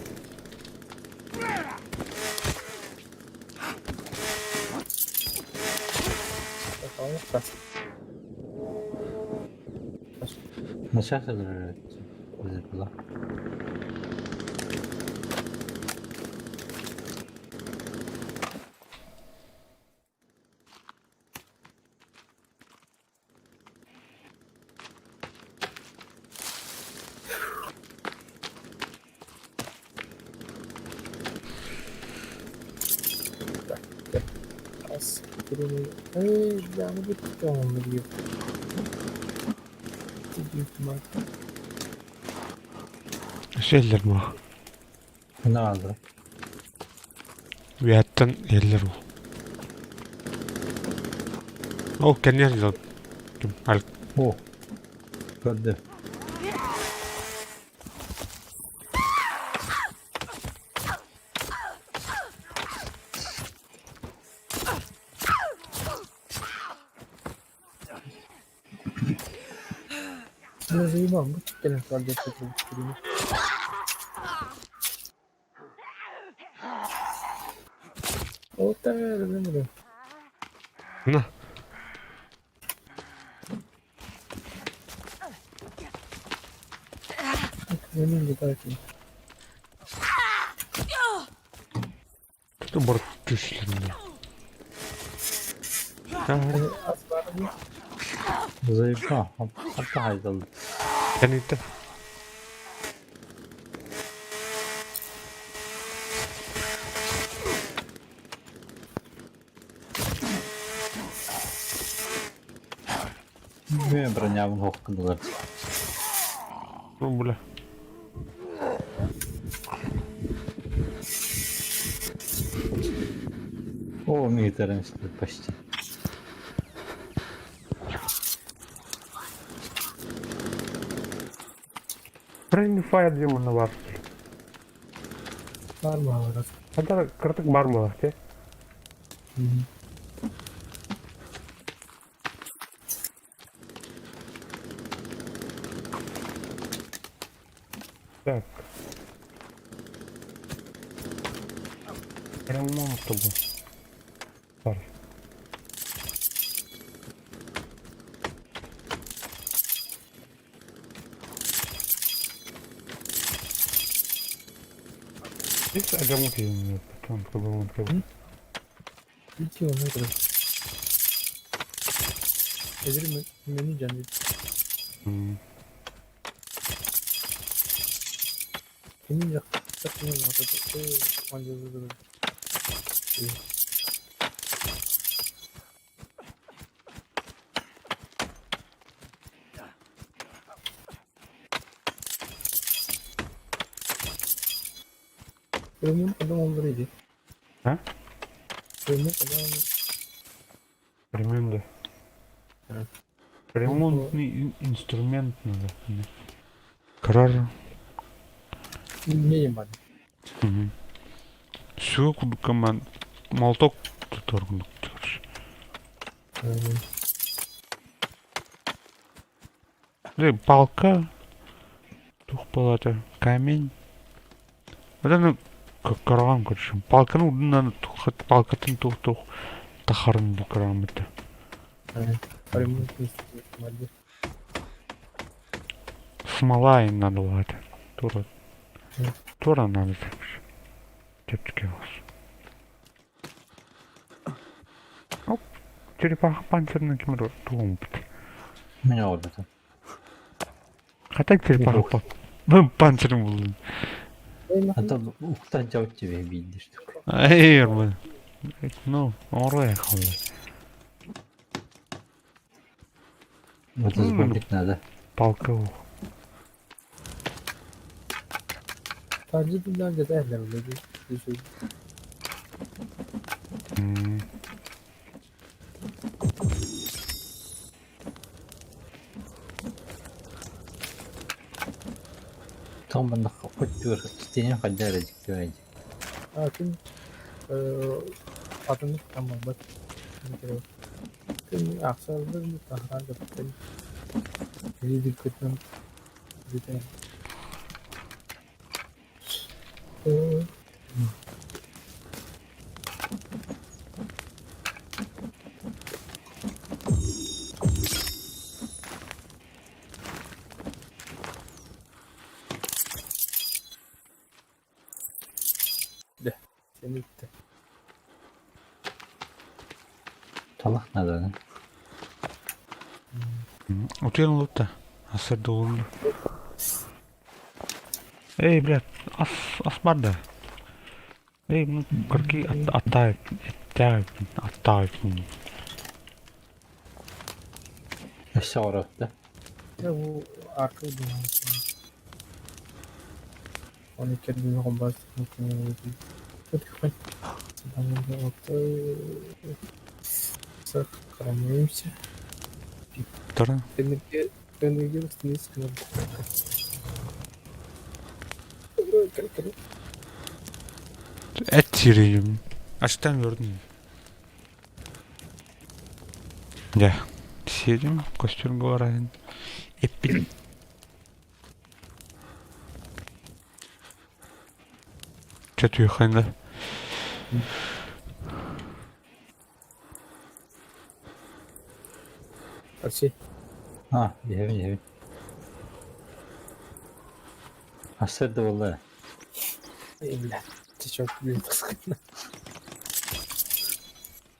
Начать бензопила. Эй, бля, ну бүттэ оҥонно диир. Тиийбит Сиэллэр буо. Ханна бааллар? Үөһэттэн иһэллэр ол. Ол кэнниэр дьон. Ким? Аль О, көрдүм. Бля, заебал, бу кэлэн турар диэн Ол На. Что борт түшлерінде? Заебал, хапта хайдал. Кәнитті. Мен бронябын хоққындылар. Ну, бля. О, милитарный почти. Friendly Fire диэн манна баар. Бар мааларас. Хата кыратык баар буолар те. Так. Ремонт бу. Бар. Здесь огромный потом пробовал. Ити оны турар. Эдир мени жан Кини жактак менен атат. Ремонт адам олдур иди. А? Ремонт адам. Ремонт, да. Ремонтный инструмент надо. Карар. Не бар. Все курдук команд. Молоток тутар курдук. Палка. Тух палата. Камень. Вот это как караван, короче. Палканы удунан палкатын тух тух. Тахарын бу караван это. Ремонт инструмент. Смола им надо было это. Тура. Тура надо. Чепчики вас. Оп. Черепаха панцирный кемер туумпт. Меня вот это. Хотя черепаха панцирный был. А то ухтан жауап тебе бейді штука. Эй, блин. Ну, орех. Вот сборник надо. Палка. Sadece dinlence de eller öyle bir şey. Там банда хоть стене ходя разик. Атын атын тамам бат. Күн ақсалды тахран кеттен. Видиккытынан бүтэн. Дэ, сeni bitti. Талах надо. Утуйан олutta. Асыр долу. Эй, блядь, ас, ас бар да. Эй, ну, кырки аттаайып, эттээп, аттаайып. Өссө оҕоруотта. Дьэ бу аркы Оны кэрдиҥэ хомбаас Сохраняемся. Тара. Энергия, энергия восстановится Эт сириим. Ачтан көрдүм. Дьэ, сиэтим, костюмга барайын. Эппин. Чэ түһүөххэ да. Алексей. А, иһэбин иһэбин. Ассыр да буолла. Эй, бля, ты чё, блин, таскана.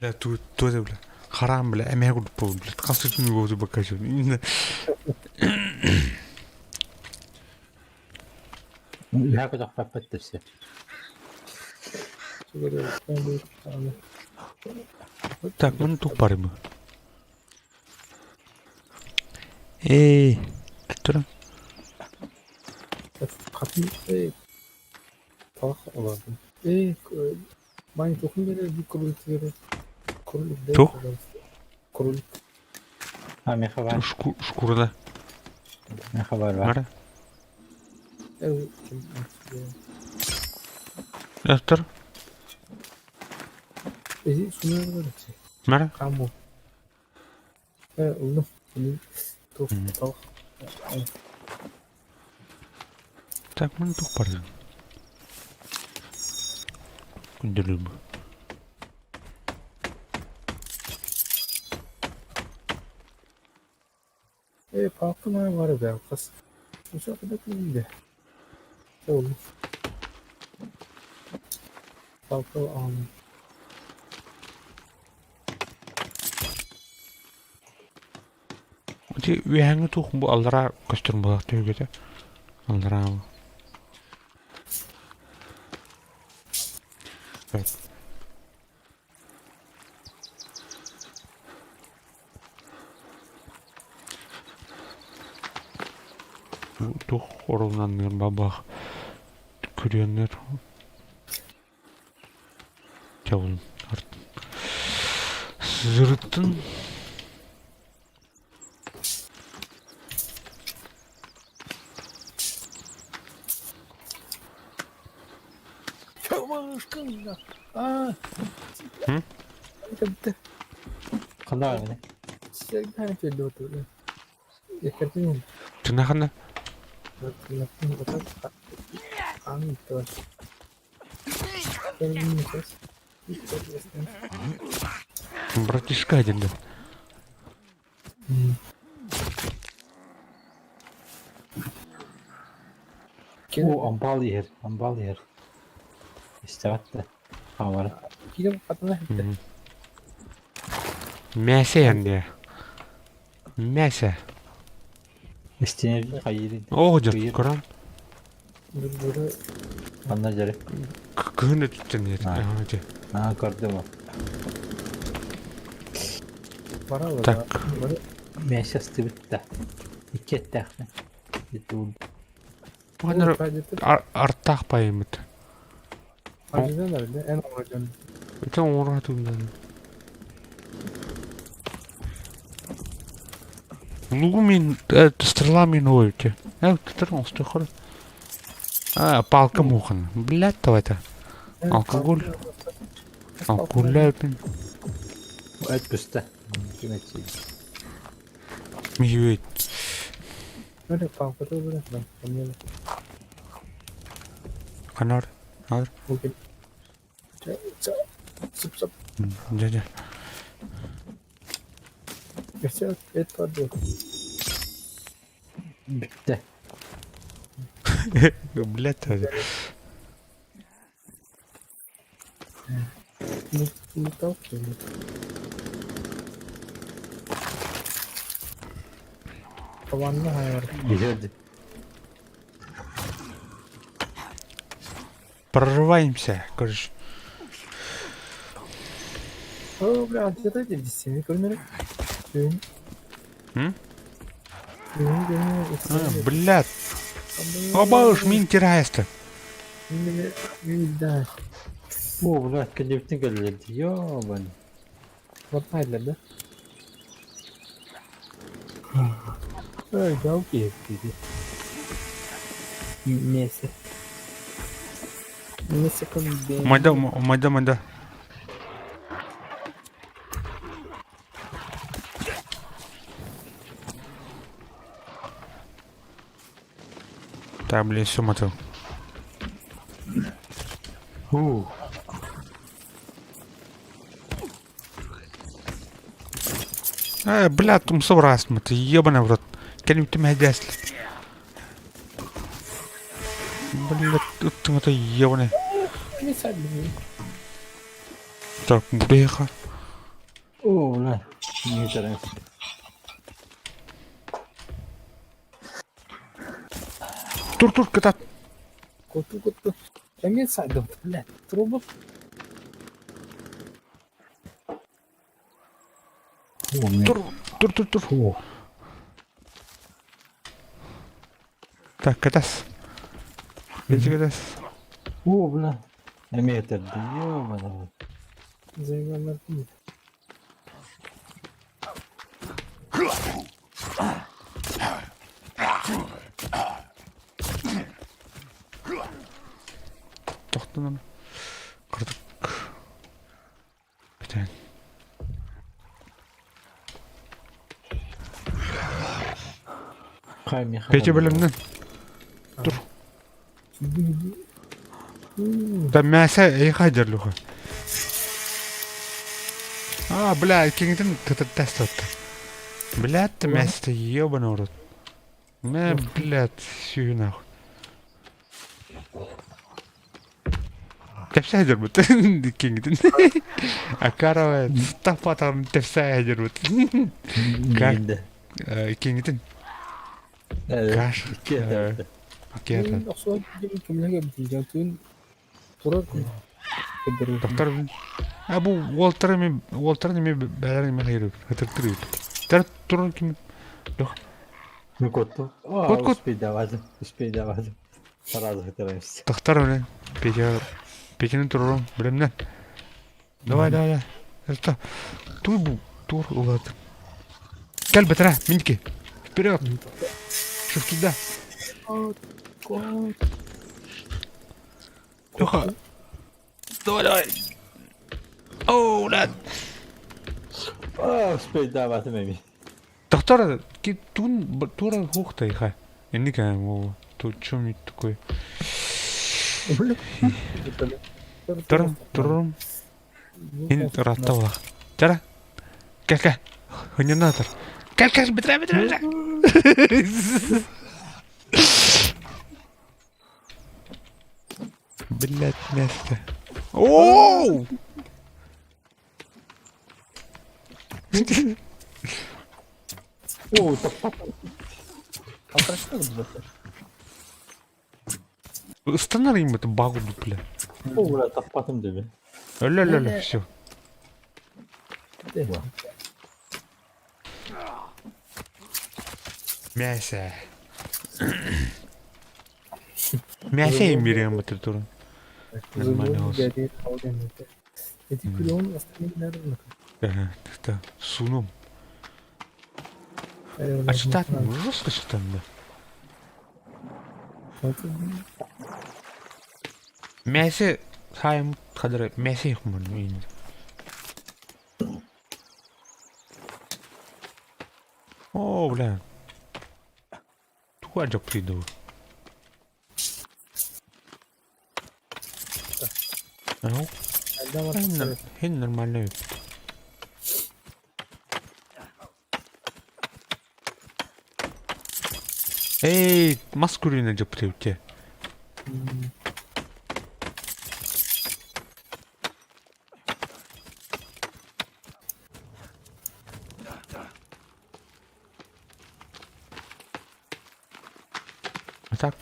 Бля, ту ту бля. Харам, бля, эмиэ курдук буоллум, бля. Хас күн буолбуту бакка Үһэ көтөхпөппүт да все. Так, маны туох барымы? Эй, тура. Хатын, эй, талах олардым. Эй, майн тухун бере бу кролик бере. Кролик дай, Тух? пожалуйста. Кролик. А, меха бар. Шкурада. Меха бар бар. Мара. Эй, ким Тур. Эй, суна бар Алексей. Мара. Каму. Э, улдум. Тух, талах. Так, маны туох бардым? Күндүлүм. Эй, палка бар бе, кыз. Ушул када күндө. Ол. Палка аны. Ити үөһээҥҥи туох бу аллараа көстөр буолаах түһүгэтэ. Аллараа Так. Туох орулунанныыр бабах күрүөннэр Чабын сырыттын. Чамашкан. А. М? Это Ханна бар всегда келди Я картину. Тынахана. Братишка один да. О, амбал иһэр, амбал иһэр. Истэҕит да. Хаамара. Мясо янде. Мясо. Истине хайырын. Оо, дьэ, көрөн. Анна дьэрэ. Кыһын өттүттэн А. Аа, көрдүм ол. Так. Мясо астыбыт да. Икки эттээхпин. Ити Маныр артаах пайымыт. Ити оҥоро тугунан. Лугу мин стрела мин ойте. Э, тутар оңстохор. А, палка мухан. Блядь, давай-то. Алкоголь. Алкоголь. Эт бүстэ. Ким этсий. Миһибит. Öyle палката bırak ben. Ханар. Ханар. Bugün. Сып сып. Дьэ дьэ. Өссө эт бар дуо? Бүттэ. Блядь. Не, не толкни. Tavanlı hayal. Билэрди. Прорываемся, короче. О, бля, где-то здесь көрмөрүк. Түүн. М? Түүн көрмөрүк. А, блядь. Оба уж мин теряешься. Да. О, блядь, кэллибитин кэллэрди. Ёбан. Вот найдылар да. Ой, жалкие люди. Меся. Меся кон Майда, майда, майда. Так, блин, все мотал. Ух. Э, бля, тумсов раз, ты ебаный в рот. Кэлим ты меня дясли. Бля, тут ты это ебаный. Меся блин. Так, бляха. О, бля. Не теряемся. Тур, тур, катат. Коту коту. Эмиэ саадым, бля, труба. О, мне. Тур, тур, тур, тур. О. Так, катас. Иди катас. О, бля. Эмиэ этэрди. Ёбаный. Заявлялар Тохтонон. Кырдык. Бүтэн. Хай, Михаил. Петя бөлімнен. Тур. Да мясо эйха дерлуха. А, бля, кеңитин тытыттас тотта. Блядь, ты мясо ебаный в рот. Мэ, блядь, сю нахуй. Тэпсэ дербут. Кеңитин. Акарова стапатан тэпсэ дербут. Как? Кеңитин. Каш. Окей. Доктор, а бу Уолтер ми Уолтер ми бәрәр ми хайры. Хатыртыр. Тер турun ким? Лох. Ну кот. Кот, кот. Успей давать. Успей давать. Сразу хатыраемся. Доктор белән Петя Петяны турун белемнән. Давай, давай, давай. Это туй бу тур улат. Кел бетра, минки. Вперед. Шув туда. Леха. Давай, давай. Оу, да. А, успей давать ми. Доктор, ки тун тура хухта иха. Энника, о, тут чем такой? Турум, турум. Ин раттала. Тара. Кел, кел. Хынянатор. Кел, кел, бетра, бетра, бетра. Блять, место. Оу! О, так Ыстанар им это багу, бля. О, бля, таппатым деби. Ля-ля-ля, все. Мясо. Мясо им берем это туру. Нормально. Это сунум. А читать жестко читать, да. Мясо хайм хадра мясо их можно. О, бля. Тугу адьаппый дуу? Хин нормально эбит. Эй, мас күрүнэ дьаппыт эбит А так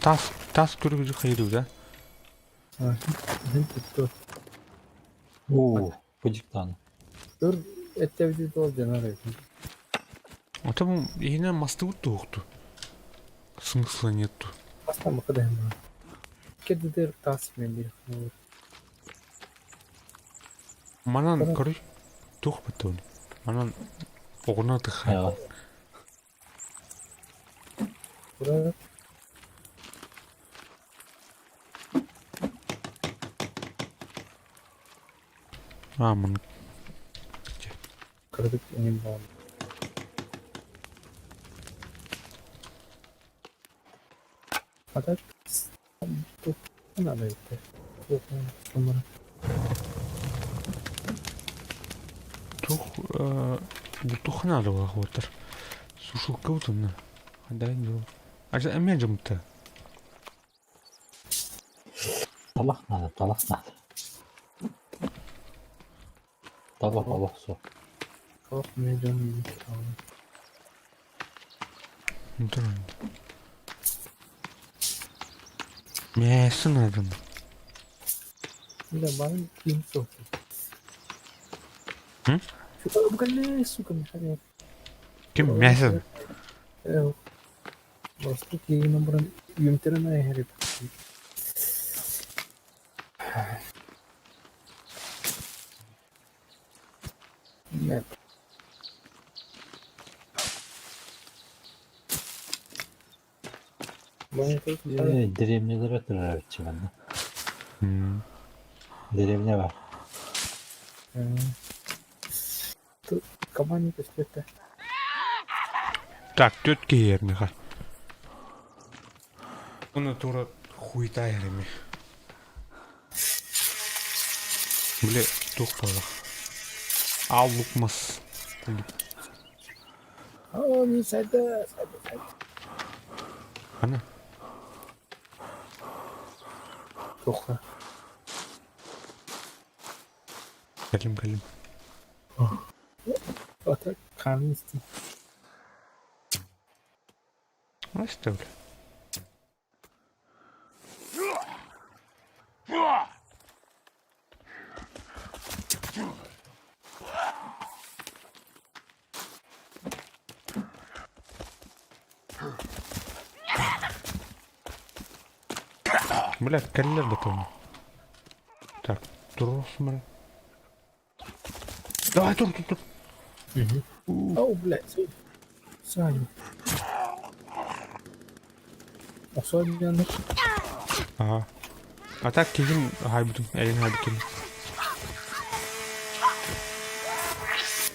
тас тас көрүгү хайыры да? Оо, пудиктан. Өр эттэбити туол дьанар эбит. Ата бу иһинэн мастыбыт туохту. Смысла нету. Бастамыкы да хэммэ. Кеддер тас мен бир. Манан көрүй туох баттабын. Манан оҕуна тыха. Ура. А, мын. Кырдык эҥин баҕар. А так тут надо идти. Тух бултух надо буолар. Сушилка утунна. Дай дел. А эмиэ дьымта. Талах надо, талах надо. Талах олох суох. Туох эмиэ дьон Мясо надо. Бля, баны ким суох. М? Бля, сука, Михаил. Ким мясо? Просто киин баран үйүмтерин айхерip. Нет. Э, деревнялары турар эбит манна. Деревня бар. Кабани көстүөттэ. Так, түөрт киһи Михаил. Уна тура хуйта эрими. Бile туох буоллах. Аал лукмас. Оо, мин сайда, сайда, сайда. Ана. Туохха. Кэлим кэлим. Ата хаанын истин. Оставлю. Блядь, кэллэр да тону. Так, тур смотри. Давай, тур, тур, тур. Оо, блядь, Саня. Особенно. Ага. А так киһим хайбытым, эйин хайбытым.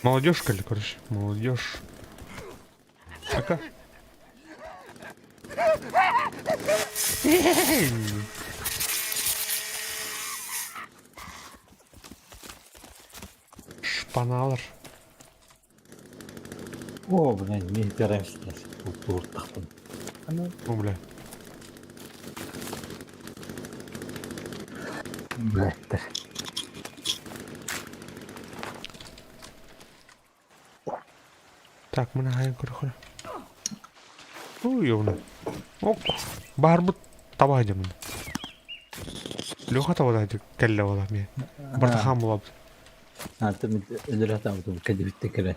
Молодежь, короче, молодежь. Пока. Шпаналар. Оо, блин, мин перемстер. Бултууртахпын. Ана О, бля. Блядь. Так, мы на көрөхөр. Ой, ёбна. Ок, барбыт таба демин. Леха таба да кэллэ буолар ми. Бартахан булабыт. Аты мен өлөр атабытым кэлибитте кэлэн.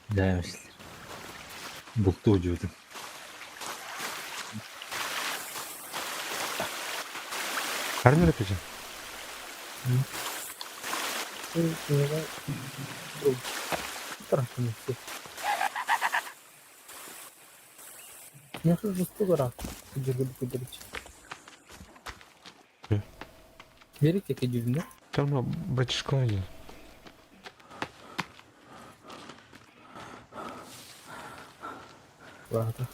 Даймышлар. Бултуу жуудум. Карнер пече. Миэхэ устугара кыдьыргы кыдырыч. Берите кыдьырны. Там братишка один. Баата.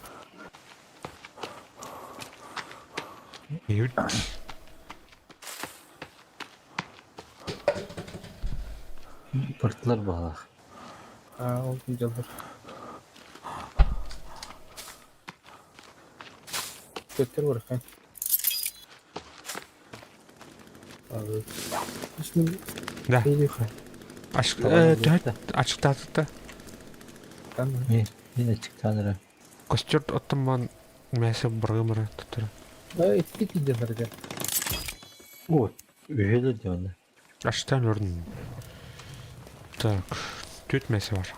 Иһит. Пыртылар баҕалаах. Аа, ол дьаллар. Көттөр барахан. Да. Төһө ачыктаатыта? Мин ачыктаан эрэ. Костер оттон мясо быргымыры туттара. Итти тиийдэлэргэ. О, үһүлэр дии онно. Ачтан өрдүн. Так, түт мясо бар.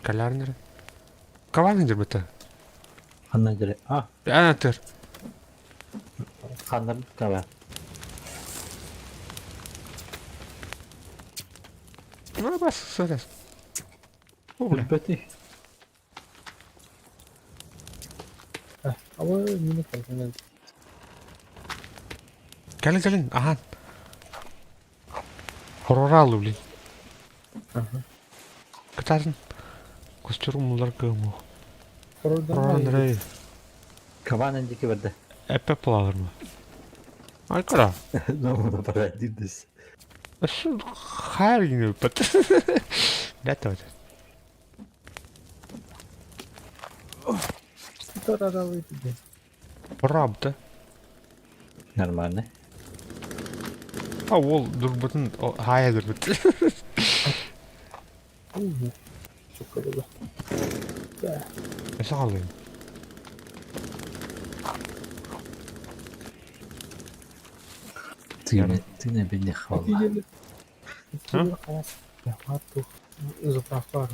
Калярнер. Каван дербета. Ханна дere? А, Анатыр. ханна кава. Ну, бас, сорес. О, бля. Өлбөтүй. Ама мини калган. Кэлин, кэлин, ахан. Хороралу, блин. Кытаатын. Костюр мулар кыыму. Хорордан Андрей. Каван эндики барда. Эппе пулалар ма? Ай, кара. Ну, пора дидис. Өссө хайр өлбөт. Дәт өт. Тараралы тиде. Правда. Нормально. А ол дурбутун хая дурбут. Çok kalın. Эсэ халыйм. Тыны, тыны бинне хавала. Заправка.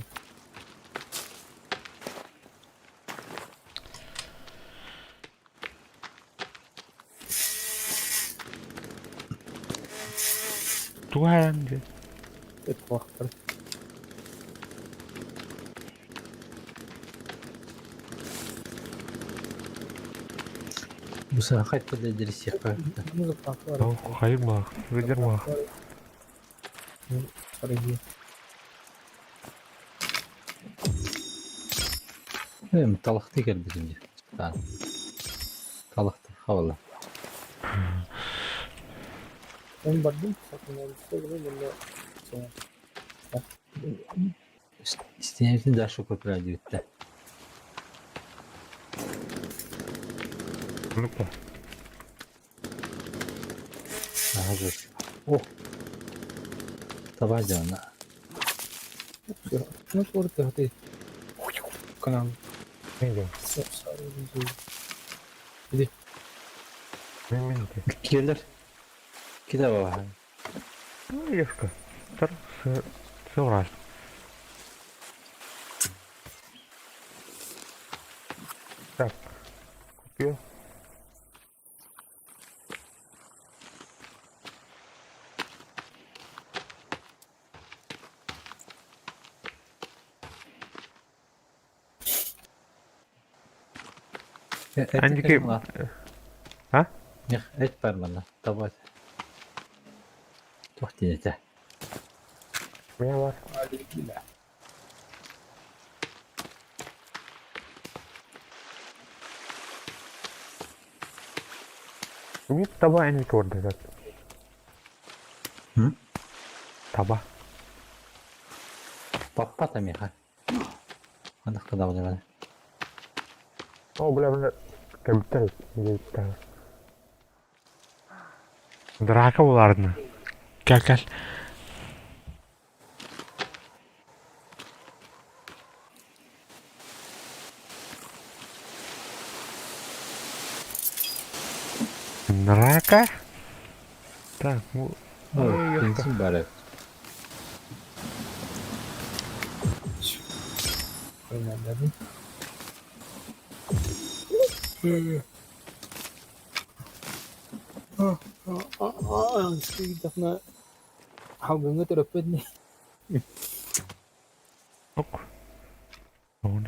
Туган же. Это Буса хайт дерсиха. Хайыр ма, выдер ма. Эм талахты келбитим ди. Талахты хавала. Он бардым, Истинебитин дашы көпүрө дибитте. Ну-ка. Ага, О. Таба жана. Ну, торты, ты. Канал. Мен мен. Келер. Киде баба. Ну, ешка. Тар сырал. Так. Купил. Андики. А? Них эт бар мана. Таба. Тохтинете. Мен бар. Үміт таба әнік орды зат. Таба. Паппа тамиха. Андак када болар. О, бля, бля. Кәбіттер. Драка болардын. Кел, кел. Драка? Так, ну... Бензин бар. Халгыңы төрөппөт Ок. Он.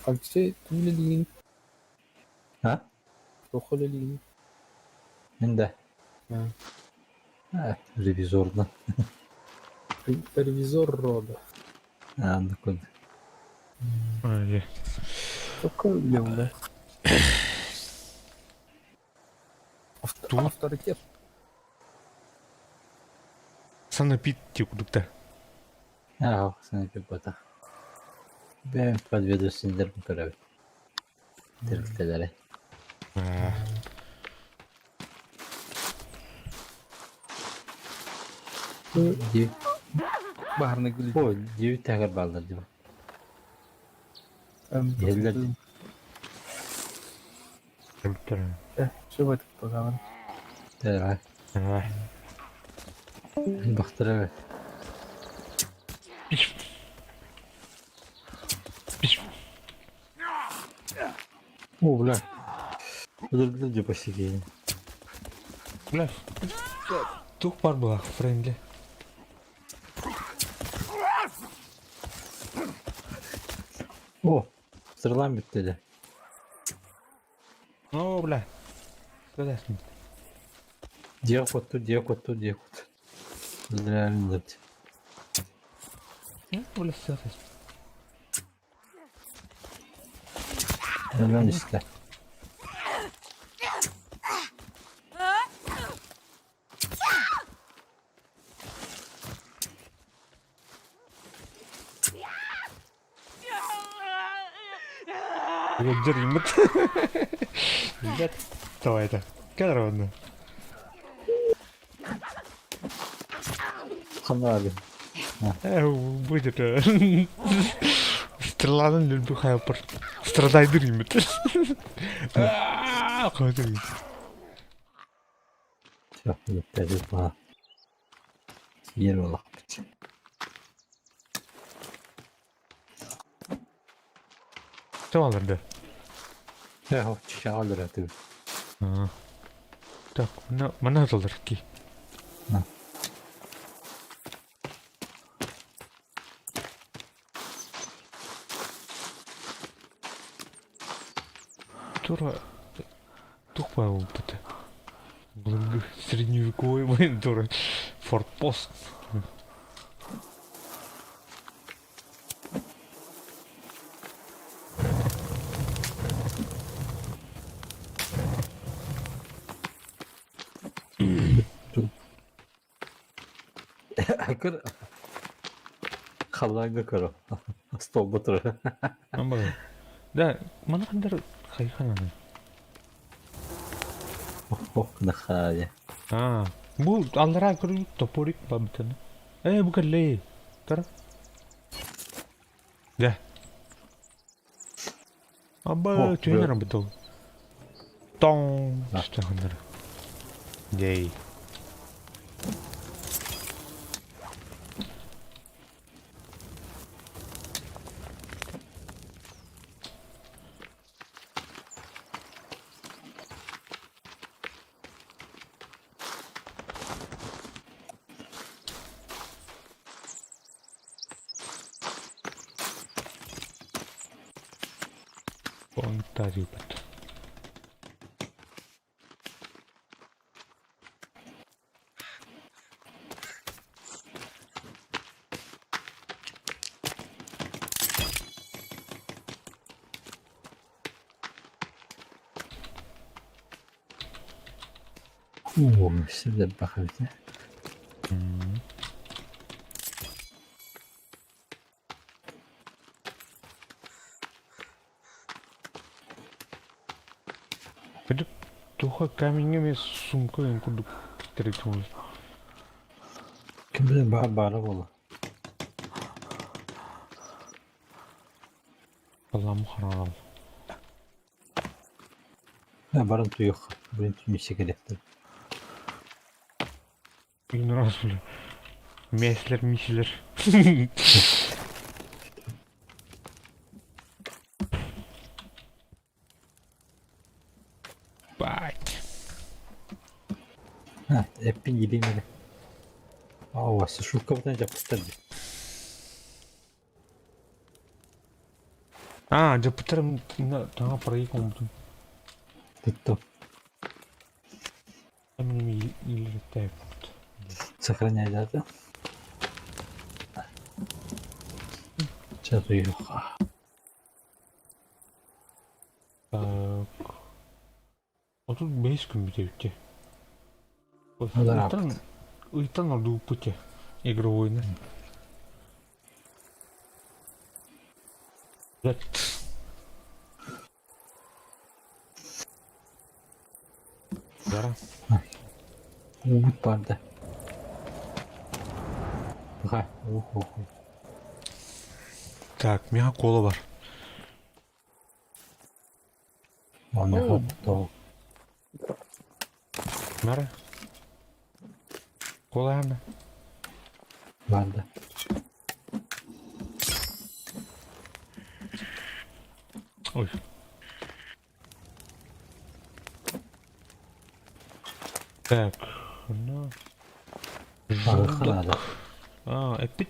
Алексей, түнлелигин, А? тохолелигин. Менде. Ревизорно. Ревизор рода. Анны кун. Только левда. Авторитет. Санэпид дии курдук да. Аа, санэпид буотах. Бэйэм подведущийдэрбин көрөбүн. Тэрилтэлэри. Баһарнай гүлү. О, дьиэбит таһыгар бааллар дии. Иһэллэр дии. Все в этом поговорим. Давай. Давай. Бахтара. О, бля. Өлөрдүлэр дии почти Бля, туох баар буолаах френдли. О, сыралаан бүттэ дьэ. О, бля. Кэтэсин. Дьиэ кутту, дьиэ кутту, дьиэ кутту. Бля, Бля, сыах Өлөн истэ. Дьэриймит. Билбэт. Давай это. Кэлэр онно. Ханна баарый? Будет. Стреланан өлбү хайаппар. Страдайдыр имит. Қойдыр. Все, бүттэ Тиийэр буоллахпыт. Чаларды. Э, чалдыр Так, мына тылдар ки. Тура тух баар Былыргы средневековый тура форпост. Көр халлааҥҥа көрө столба турар. Да, маны хандар хайхананы. Ох, нахая. А, бу аллараа көрү топорик бабытаны. Э, бу кэллэй. Тара. Да. Аба, түйенер бутыл. Тоң. Түстәхандар. Дей. Онтариупат. Оо, сирдэр бахабыт. Это туха каменьями сумка курдук киттэрит Ким билэн баар баара буолла. Аллам харал. Баран туйух. Блин, түнүсэ кэлэхтэр. Блин, раз, бля. Меслер, миселер. Бать. Эппин илиим эрэ. Оо, сушилкабытын дьаппыттар дии. А, дьаппыттар таҥа проект оҥорбутум. Туттум. Минем илереттээбит. Сохраняй дата. Чатыйха. Так. 35 күн бүтэбит Ырааппыт. Ыйтан, ыйтан ордууппут игровойны. Дара. Уут барда. Ха, ух, ух. Так, миэхэ кола бар. Онно тоҕо. Нара. Кола ханна? Барда. Ой. Так, ну. Арыхха наада. А, эппит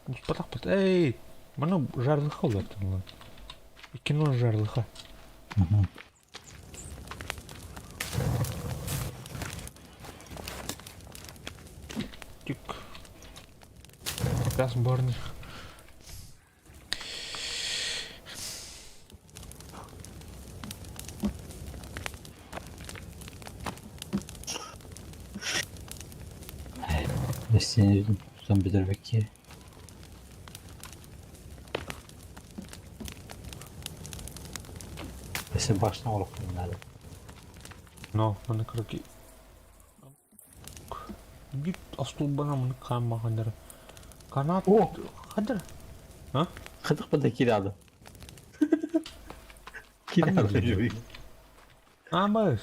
успатахпыт. Эй, маны жарлыха улаттым. Кино жарлыха. Мгм. Тик. Сейчас барни. Эстиэнибитин тутан бүтэрбэккэ Өссө башня оҥоруохпун наада. Но, маны короче Биир остуолбанан маны хааммаханнара. Канат О! хадыр. А? Хатыхпыта киирээди. Киирээди. Аамас.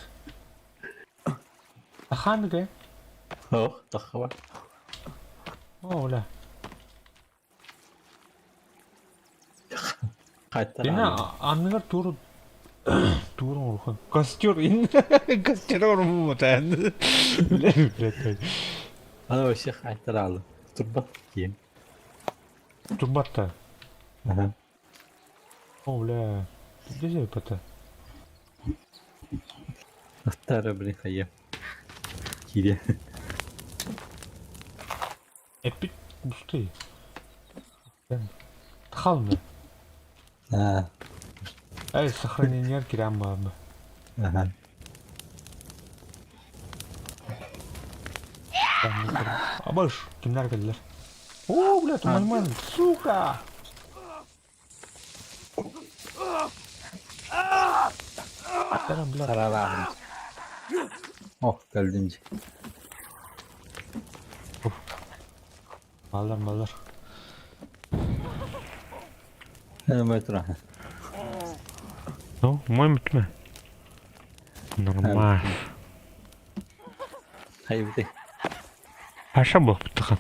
Аханыга. Ох, таххаба. О, оля. Хайтар Дина анныгар тууру тууру оҥорухан. Костер костер оҥоруммутаан. Аны вообще хайтар Турбат киим. Турбатта. Ага. О, бля. Где это? Аттара, блин, хайа. Киирэ. Эппит пустые. Халны. А, Эй, сохранение кирям баабы. ага. Абаш, кимнер кэллэр? О, бля, туманман, сука! Тарам, бля. Саралааһын. Ох, кэллим дьэ. Маллар, маллар. Эн тура. Ну, мой мүтмө. Нормально. Хайбыты. Хаша буолбуттахан.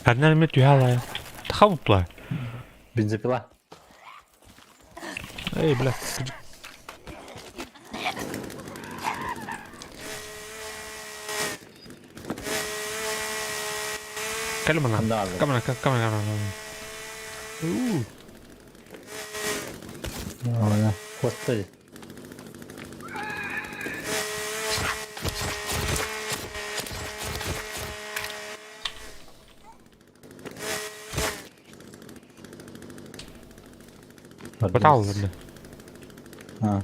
Ханна эмэ түһэ алайа. Таха буплай. Бензопила. Эй, бля. Кэлмана. Камера, камера, камера. У. Господи. Баталлар. А.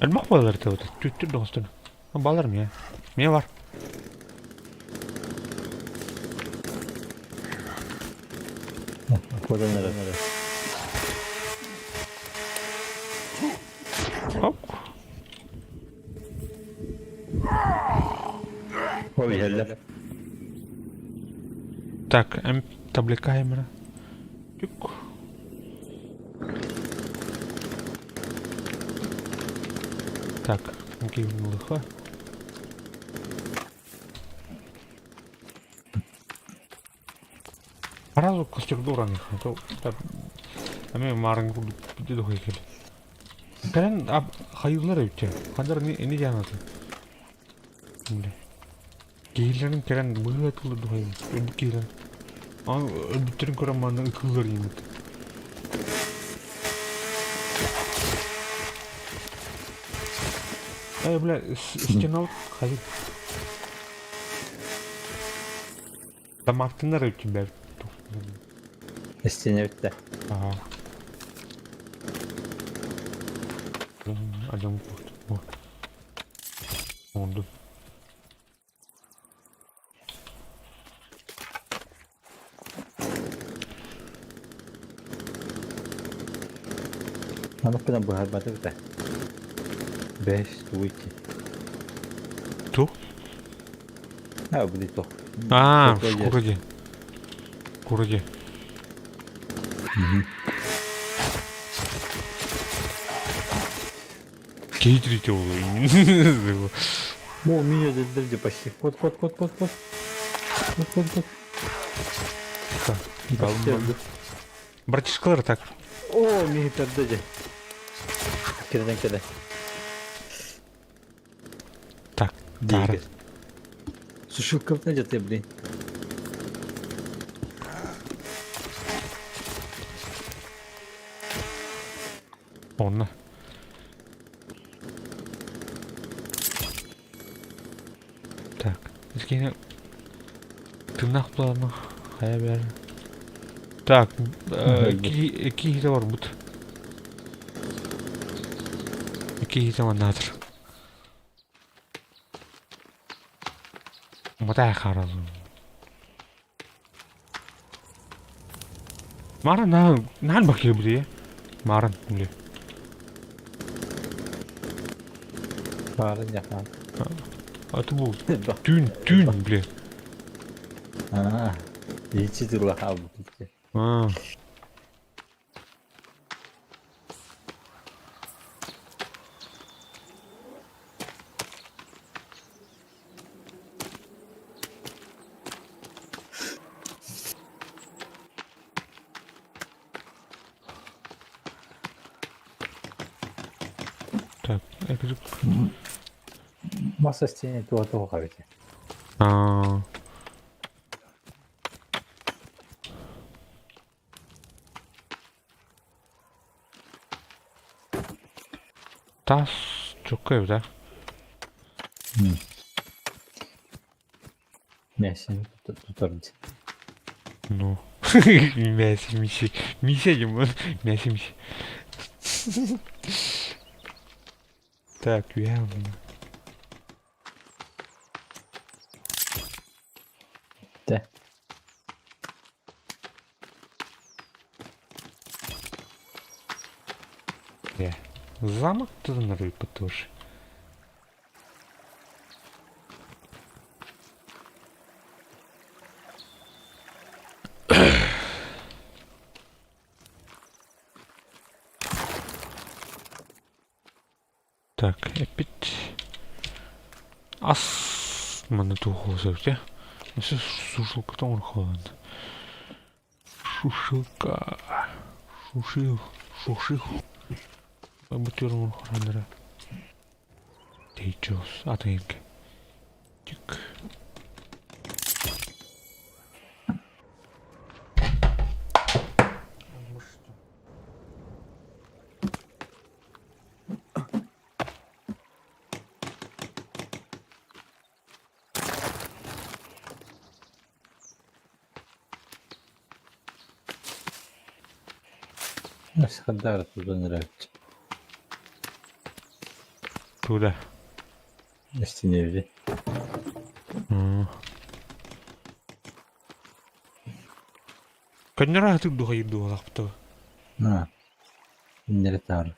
Элбэх буолар этэ Түттүр доҕостор. Балар миэ. Миэ бар. Куодан эрэ. Хоп. Ой, иһэллэр. Так, эм таблика эмра. Түк. Так, лыха. Сразу костерду ураных. Ами марын курдук духай кел. Кэлэн хайыллар эбитче. Хандар не не дианаты. Киһилэрин кэлэн быһыа тылы духай. Өлбүт киһилэр. Аны өлбүттэрин көрөн манна ыкыллар иимит. Э, бля, стена хайы. Тамактынар өтүбэр. Стена бүттэ. Ага. Адам Oldu. Маннык гынан быһаарбатыбыт ээ. Бэс тугуйти. Ту? А, били туох. А, шкура дии. Кура дии. Киһи ол. О, меня дельдерди почти. Кот, кот, кот, кот, кот. Кот, кот, кот. Так, Почти өлдү. Братишкалар так. О, миһи пердеди. Кирден кеде. Так, тара. Сушилка где ты, блин? Онно. Так, искине тыыннаах буолаама хайа бээр. Так, киһитэ барбыт. Киһитэ маннаатыр. Матай харалын. Марын наан наан бакыр били. Марын били. Марын яхан. А ты бу түүн түүн били. Аа. Ичи тула хаалбыт. Аа. Так, это Масса стене туа туа хабите. Аа. Тас чоккай да? Мясин тутар Ну. Мяси, миси. Миси дим. Мяси, миси. Так, я... Да. Замок туда тоже. Так, опять. Ас маны туох сөптө. Сушилка тоҥор Шушилка. Шушил. Шушил. Бутырын хоранара. Тейчос. Атыйынк. Тик. Хаддар туда нравится. Туда. На стене види. Көннөр атык духа ирду алакты. На. Иннеретар.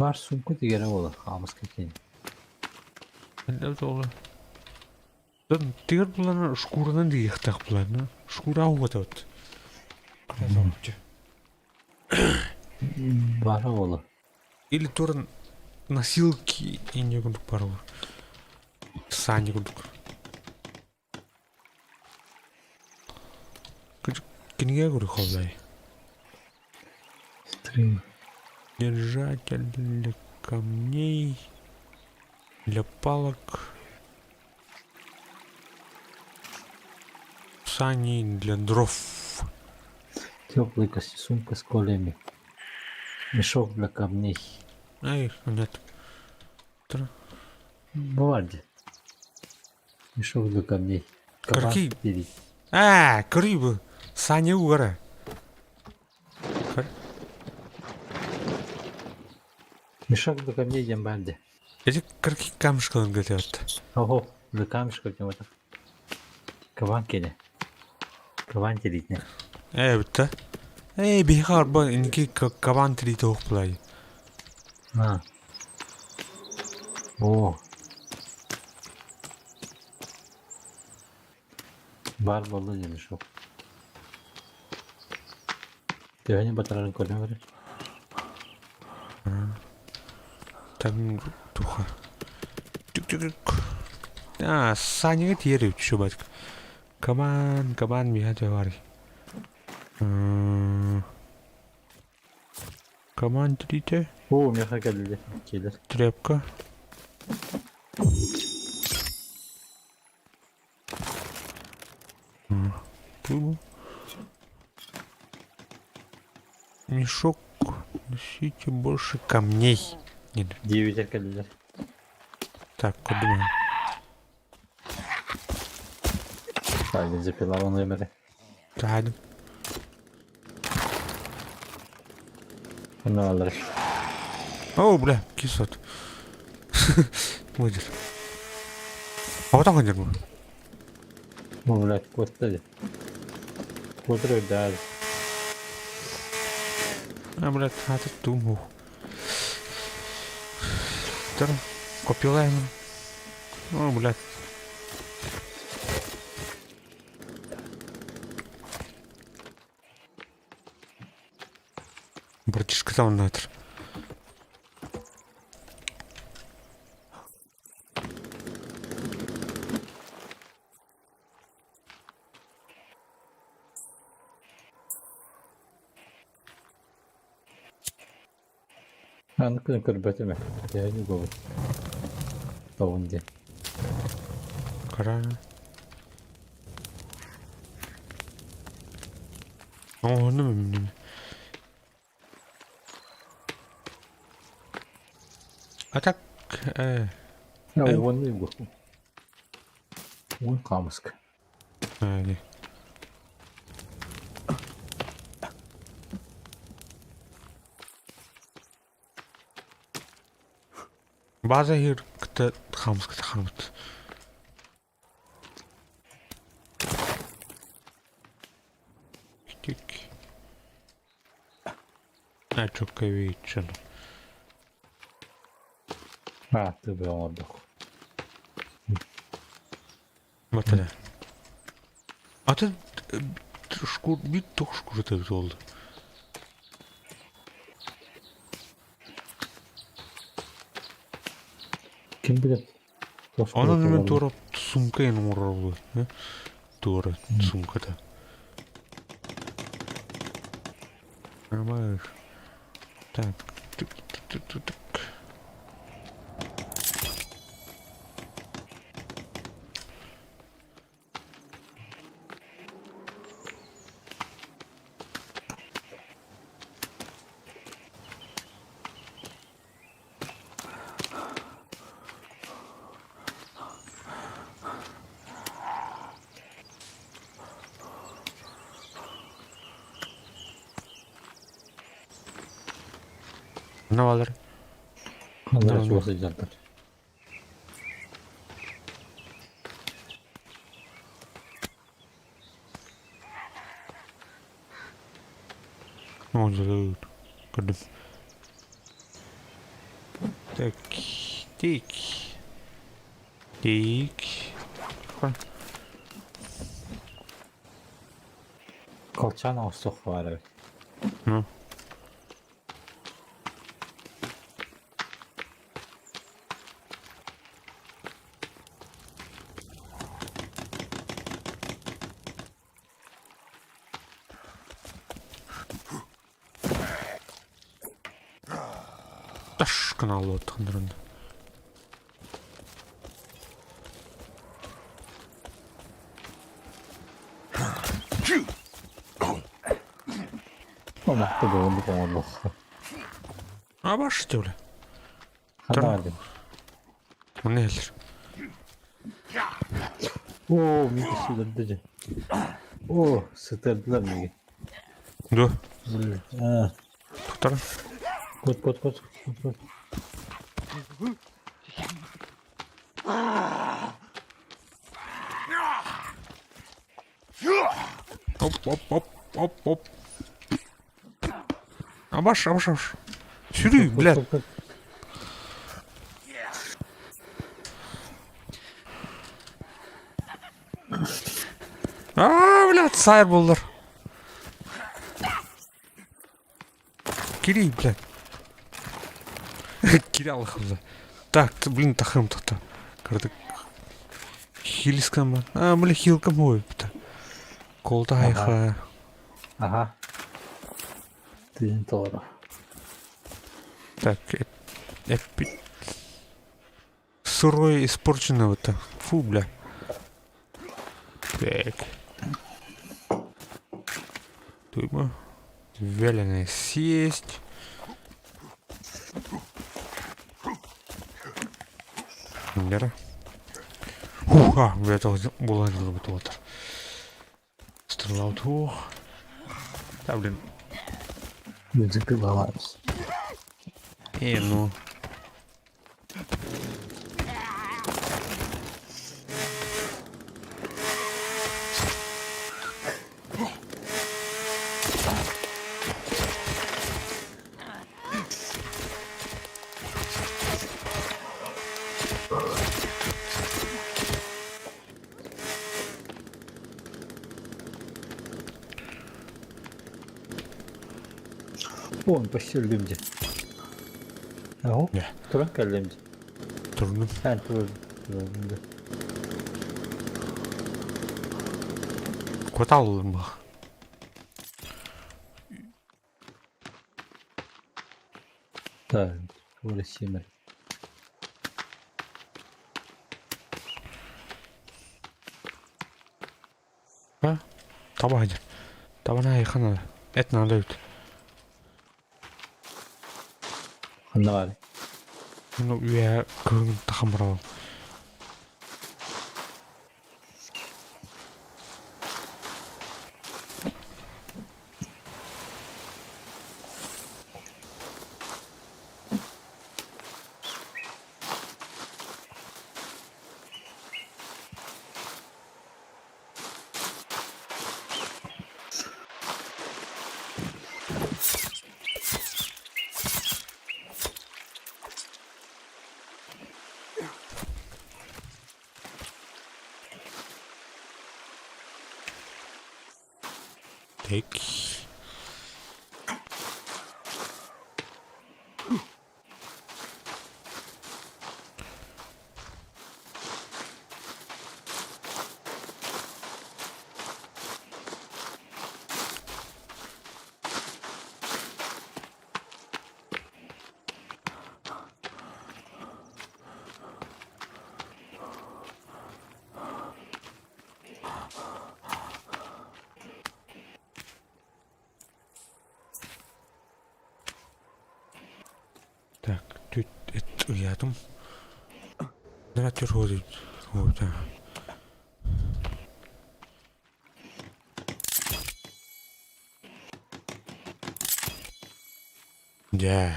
Бар сумка дигәре була, хамыс кекин. Эндә толы. Дан тигер буланы шкуранан дигехтак буланы. Шкура вот. Красавчик. Бара була. Или туран носилки и не гундук пару. Сани гундук. Книга говорю, холдай. Стрим. Держатель. камней, для палок. Сани для дров. Теплый костюм, сумка с колями. Мешок для камней. Эй, нет. Бывает. Мешок для камней. Кабан Какие? перед. Аа, көрүй Саня угара. Көр. Мешок для камней диэн баар дии. Эти кырки камушкаларын көтөт. Ого, для камешков диэн вот. Кабан кэлэ. Кабан тириитинэ. Ээ, бүтэ. Ээ, биһиэхэ арба инники кабан тириитэ суох булай. А. О. Баар буолла диэн мешок. Төһөнү батарарын көрөн көрөр. Там туха. Түк-түк-түк. Аа, Саняга тиэр эбит шубатик. Кабан, кабан миэхэ төһө баарый? Кабан тириитэ, Оо, миэхэ кэллилэр. Киэлэр. тряпка. Ту. Мешок. Носите больше камней. Нет. Диэбитэр кэллилэр. Так, подумаем. Так, бензопила номеры. Так. Онно алар. О, бля, кислот. Выдер. А вот так он Бу, блядь, куотта дии. Куотар өйдөөр. А, блядь, а ты думал. Тар, копилаем. О, блядь. Братишка там натр. Аны күн көрбөтүм ээ. Төһөнү угабыт. Тоҕун диэн. Кара. О, ну, А так, Я уонну угу. Уон хаамыска. не. База иһигэр кытта хаамыска тахарбыт. Тик. А чоккович. А, тыбы оҥордох. Батара. Атын шкур бит туох шкурата эбит буолла. Ким билэр? Туох Онон шкурата мен буолла? туора сумка эн оҥорор буолла. Туора сумката. Нормально. Так. Тык-тык-тык-тык. Навалар. Аллара чугас сылдьаллар. Оонньуулар көрдүм. Так, тик. Тик. Колчан оҥостуох баар эбит. Ну. Таш. каналы оттахнырын. Омахта буолбут оҥорлоххо. А баш тевле. Ханна Манна иһэллэр. Оо, миигин сытырды дьэ. Оо, сытырдылар миигин. Дуо? Аа. Тутар. Кут, кут, кут, кут, кут. Оп, оп, оп, оп, оп. Абаш, абаш, абаш. Сүрүй, блядь. Аа, блядь, сайр буллар. Кирий, блядь. Кирял хавза. Так, блин, тахым тахта. Кырдык. Хилискам. А, бля, хилкам ой. Колта хайха. Ага. Тыын толору. Так, эпи... Сырое испорченного-то. Фу, бля. Так. Туйма. Вяленое съесть. Лера. Уха, бля, это было было Стрелал туох. Да, блин. Музыка баланс. Э, ну. Уон почти өллүм дии. Аһу, туран кэллим дии. Турдум. Эн турдум да. Куоталлым бах. Так, Оля Симер. А? Таба хадыр. Табана айхана. Эт надо үт. Ханна баар. Ну, үйэ кыһын тахам барабын. Так. Так, тут это уятым. Нара түр Вот, да. Дьэ.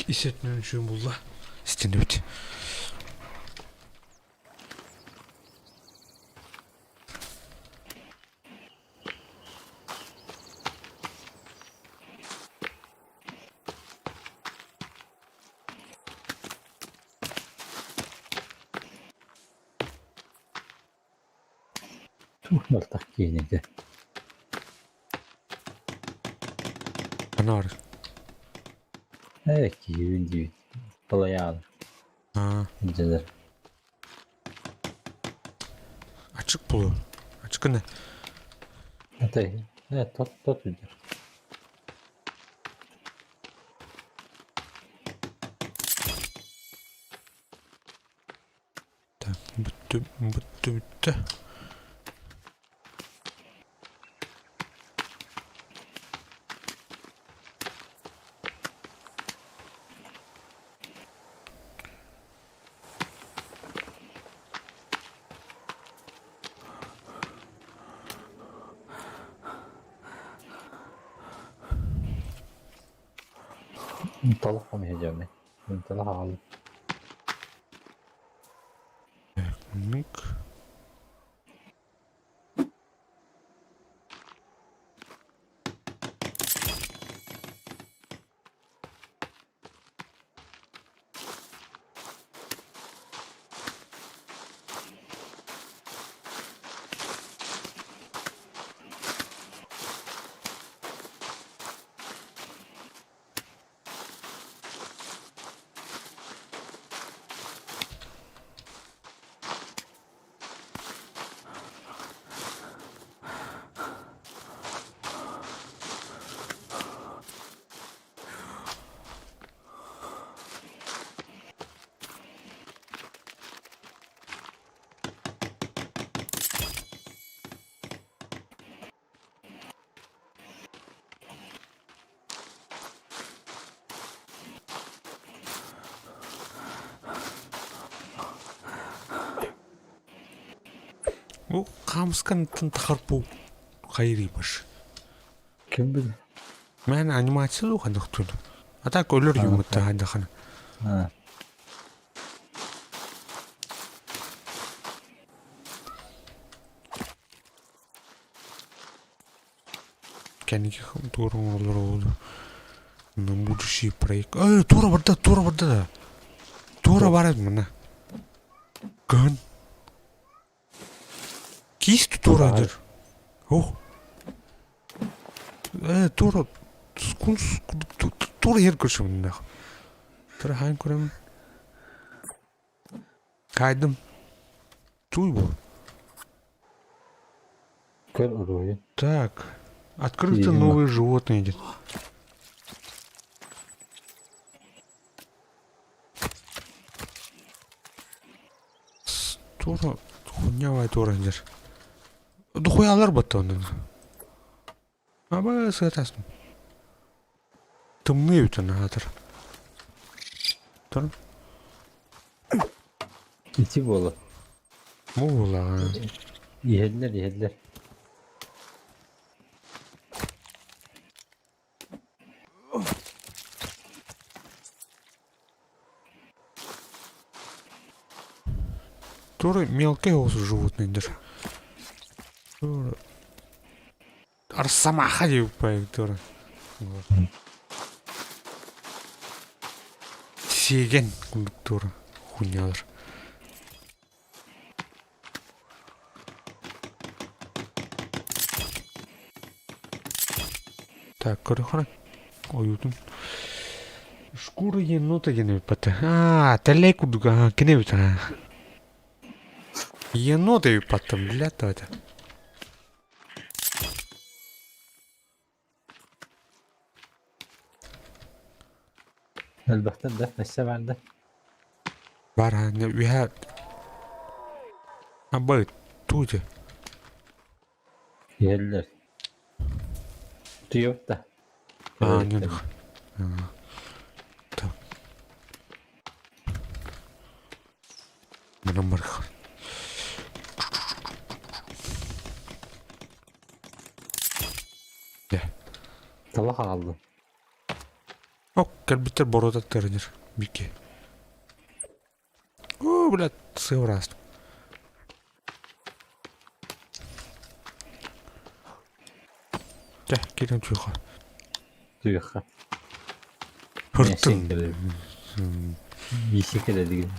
Ис өттүнэн үчүгэй булла. Истиннибит. Туох мөлтөх киинэтэ Анаар. Ээ киһибин диибин Балайаҕын Аа. илдьэлэр Ачык буолуо. Ачыкына. Атай ээ тот тот илдьэр. Бүттэ, бүттэ, бүттэ. Талах хомуйа Талах аҕалым. Мик. Бу хаамыскан тахарпу хайырый баш. Ким билэр? Мэн анимация дуу ханнык түн. А так өлөр юмытта хайдахан. Кэнники туора оҥороллор на будущий проект. Эй, туора барда, туора барда да. Туора бар эбит манна. Кыһын. Киис туора дыр. Ох. Э, туора скунс туора иһэр көрсөмүннэх. Тура хаан көрөмүн. Кайдым. Туй бу. Көр уруһуйун. Так. Открыты новые животные идет. Тура хуйнявая тура дер. Духуялар батта оннан. Аба сытасың. Тымныы бүтэн аатыр. Тұр. Ити буола. Бу буолаҕа. Иһэллэр, иһэллэр. Тура мелкие осы животные дер. Тура. Росомаха диэбиппэ тура. Сиэгэн курдук тура хуйнялар. Так, көрөхөрө ойуутун шкура енота диэн эбиппат. Аа, тэллэй курдук аа, кини эбит аа. Енот эбиппаттым, блядь, это. Элбэхтэр да, өссө баар да. Баар үһэ Абы туути. Иһэллэр. Туйабыт да. Аа, не Так. Манан барых. Тала хааллым. Ок, кэлбиттэр боруотаттар дир Бики. О, блядь, сыабыраас. Чэ, киирэн түйэхэ. Түйэхэ. Хыртын. Мисе кэлэлигин.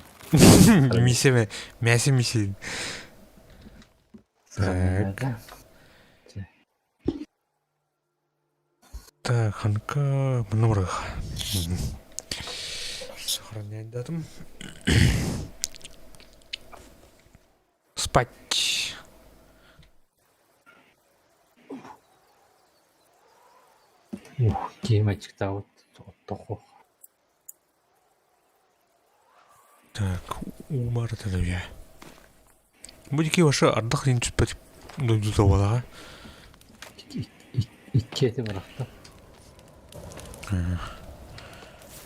Мисеме, мясе мисе. Так. Так, ханка мынымрых. Сохранять датум. Спать. Ух, киһим аччыктаабыт оттоху. Так, умар это я. Бу дики вообще ардах иһин түспэт дойдута буолаҕа. Икки эти бырахта.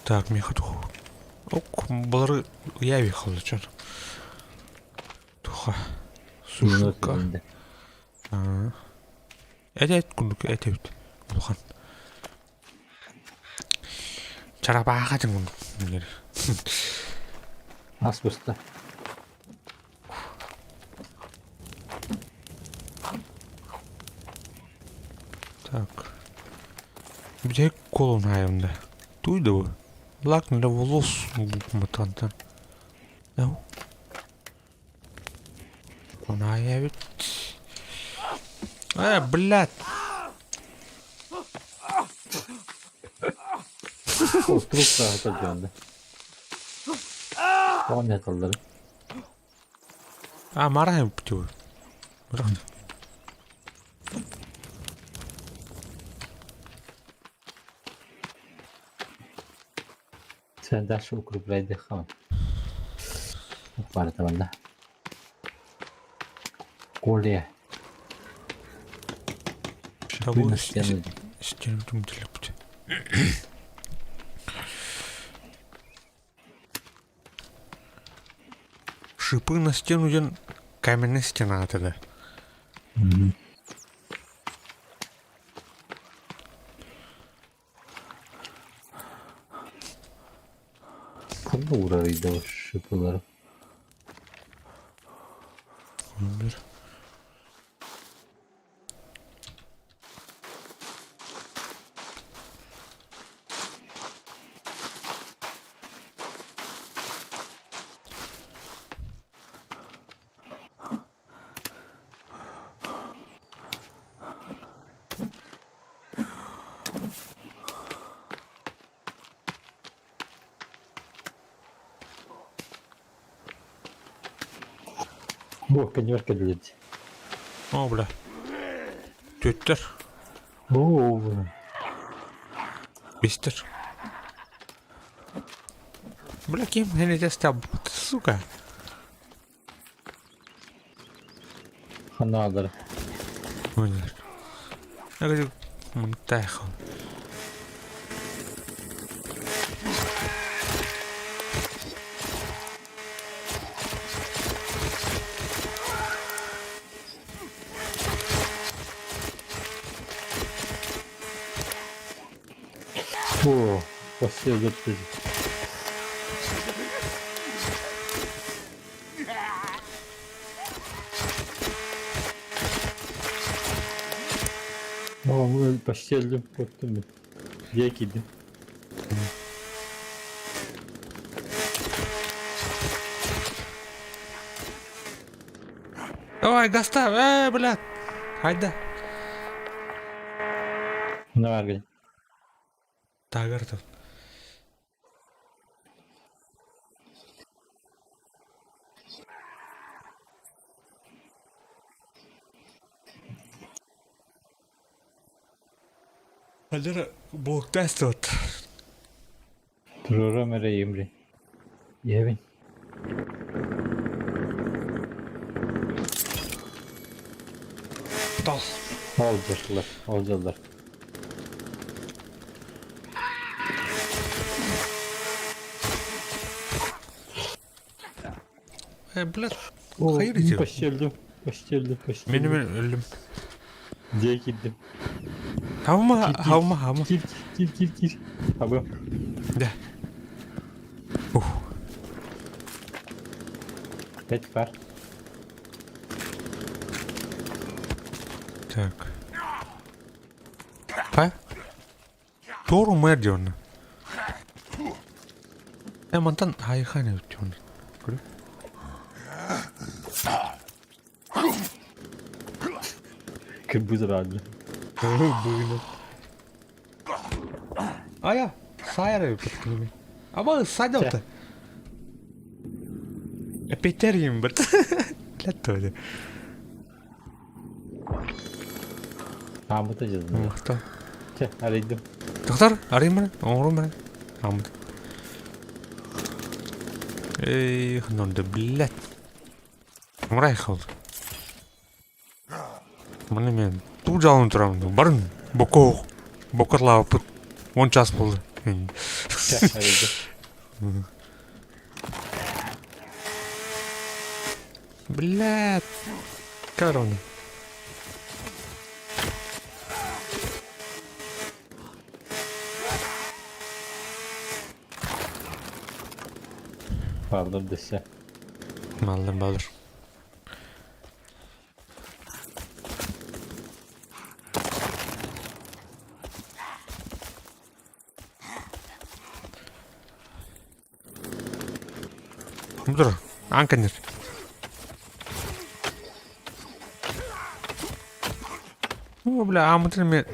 Так, миэхэ тух. Ок, балары ыйаабый халла чон. Туха. Сушилка. Эт курдук эт эбит. Улахан. Чарапааха дьин курдук. Ас буста. Так. Бүтэһик куолун аайымда. Туй да бу. Лак для волос мутантан. Онаайабыт. Э, блядь. Oturup rahat ediyordu. Tamam yatalları. А, мара птю. Sen дальше укрепляй дыхание. Баар табанна. Коля. Того стену түмтэлэппит. Шипы на стену диэн каменная стена этэ Ханна уурарыйда шипылары? Bir. Бу коньер кэлбит. О, бля. Түөттэр. Оо, Бистер. Бля, ким хэнэтэ сука. ханна бааллара? Ой, Мынтайхан. Оо, вообще өлөртү. Оо, почти өлдүм, куттум мин. Дьиэ киирдим. Давай, гаста, блядь. Хайда. Мына баар Тагар там. Алера блоктаст. Туруорам эрэ ийэм Ийэбин. Тал. Ол дьыллар, ол дьыллар. Блядь. Оо, Хайыр этим. почти өлдүм, почти өлдүм, почти Мин өлдүм. мен өллүм. Дьиэ киирдим. Хама, хама, хама. Киир, киир, киир, киир. Абы. Да. Ух. Пять пар. Так. Па? Тору мэрдион. Мантан хайханы өттүн. Көрү. Кырбыз рады. Быгны. Ая, сайра өттүн. Аба сайда. Петерим бит. Ләттө. Аамыта дьылын. Махта. Чэ, арыйдым. Доктор, арыймын, оҥорумун. Амыт. Эй, ханонда, блядь. Мурай хал. Маны мен туу жалын турамын. Барын боко бокотлааппыт. Он час болды. Блядь. Корона. Бааллар дэсэ. Маллар балыр. Dur, Анканер. О, бля, амытын мен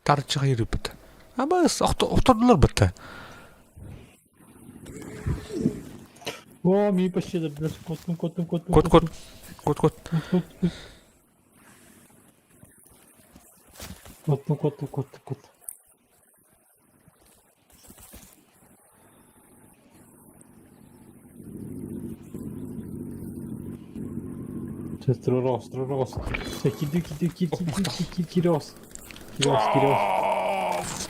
тарчыға еріп бітті. Абас, охтордулар бітті. О, ми почти добился. Кот, кот, кот, Кот, кот, кот, кот. Кот, кот, кот, кот. Тророс, тророс. Киди, киди, киди, киди, кирос. Кирос, кирос.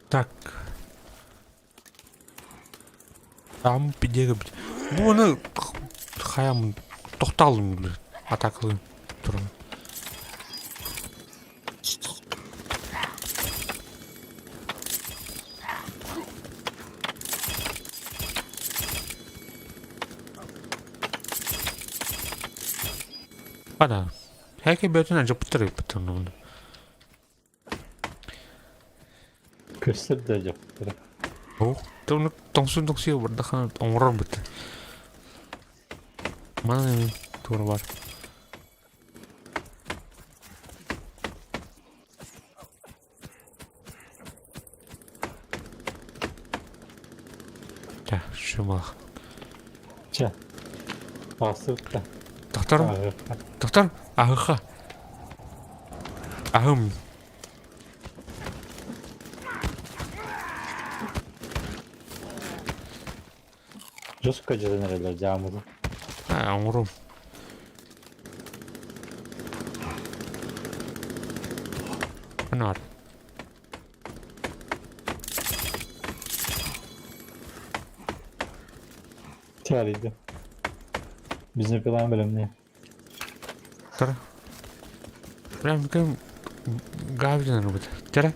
Так. Там пидега бит. Бу аны хаямын тохталым бile. Атакалым туран. Ана. Хэки бөтен жапыттыр бөтен оны. Көстөр да жапыттыр. Ох, тоны тоңсун тоңсуя бардахан оңорор бит. Мана тура бар. Ча, шумах. Ча. Асыпта. Доктор, доктор, ахыха. Ахым. Жестко жезенерелер жаамызы. А, оңорум. Анар. Чарыйды. Биздин план билем Тара. Прям кем гавдин рубит. Тара.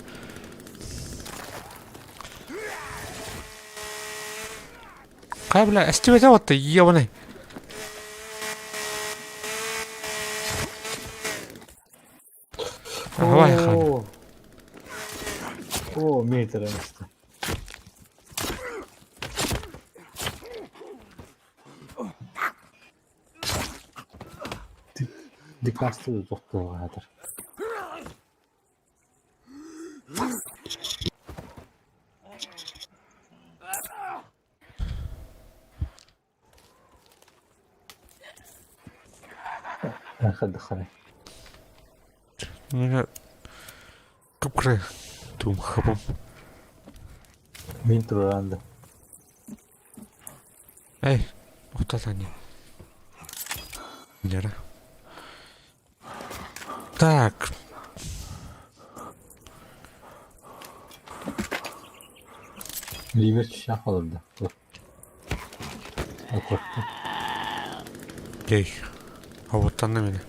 Кай бля, эстибете вот ебаный. Давай, хан. О, метр эмес. Дикасты тоқтолға жатыр. Хадыхай. Меня капкры тум хапом. Мин туранды. Эй, ухтатани. Лера. Так. Ливер түшә калырды. Korktu. Ей. Аваттанды мені.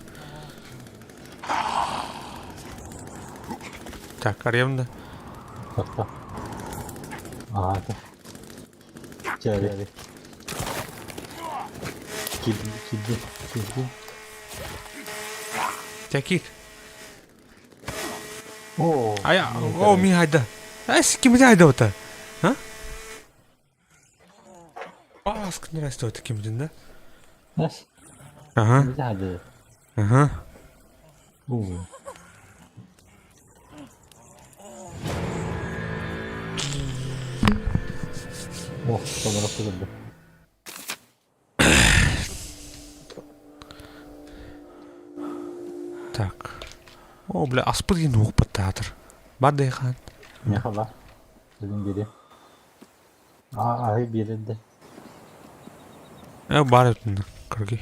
Так, арьямда. Тоқта. Ага. Чәри. Киди, киди, киди. Тякит. О. Ая, о, ми хайда. Ай, ким хайда ота? А? Баск не растет таким да? Нас. Ага. Хайда. Ага. У. Ох, толора кылды. Так. О, бля, аспыт ен уқпы театр. Бадайхан. Не хала. Бүгін бере. А, ай береді. Э, бар өтінді. Кыргый.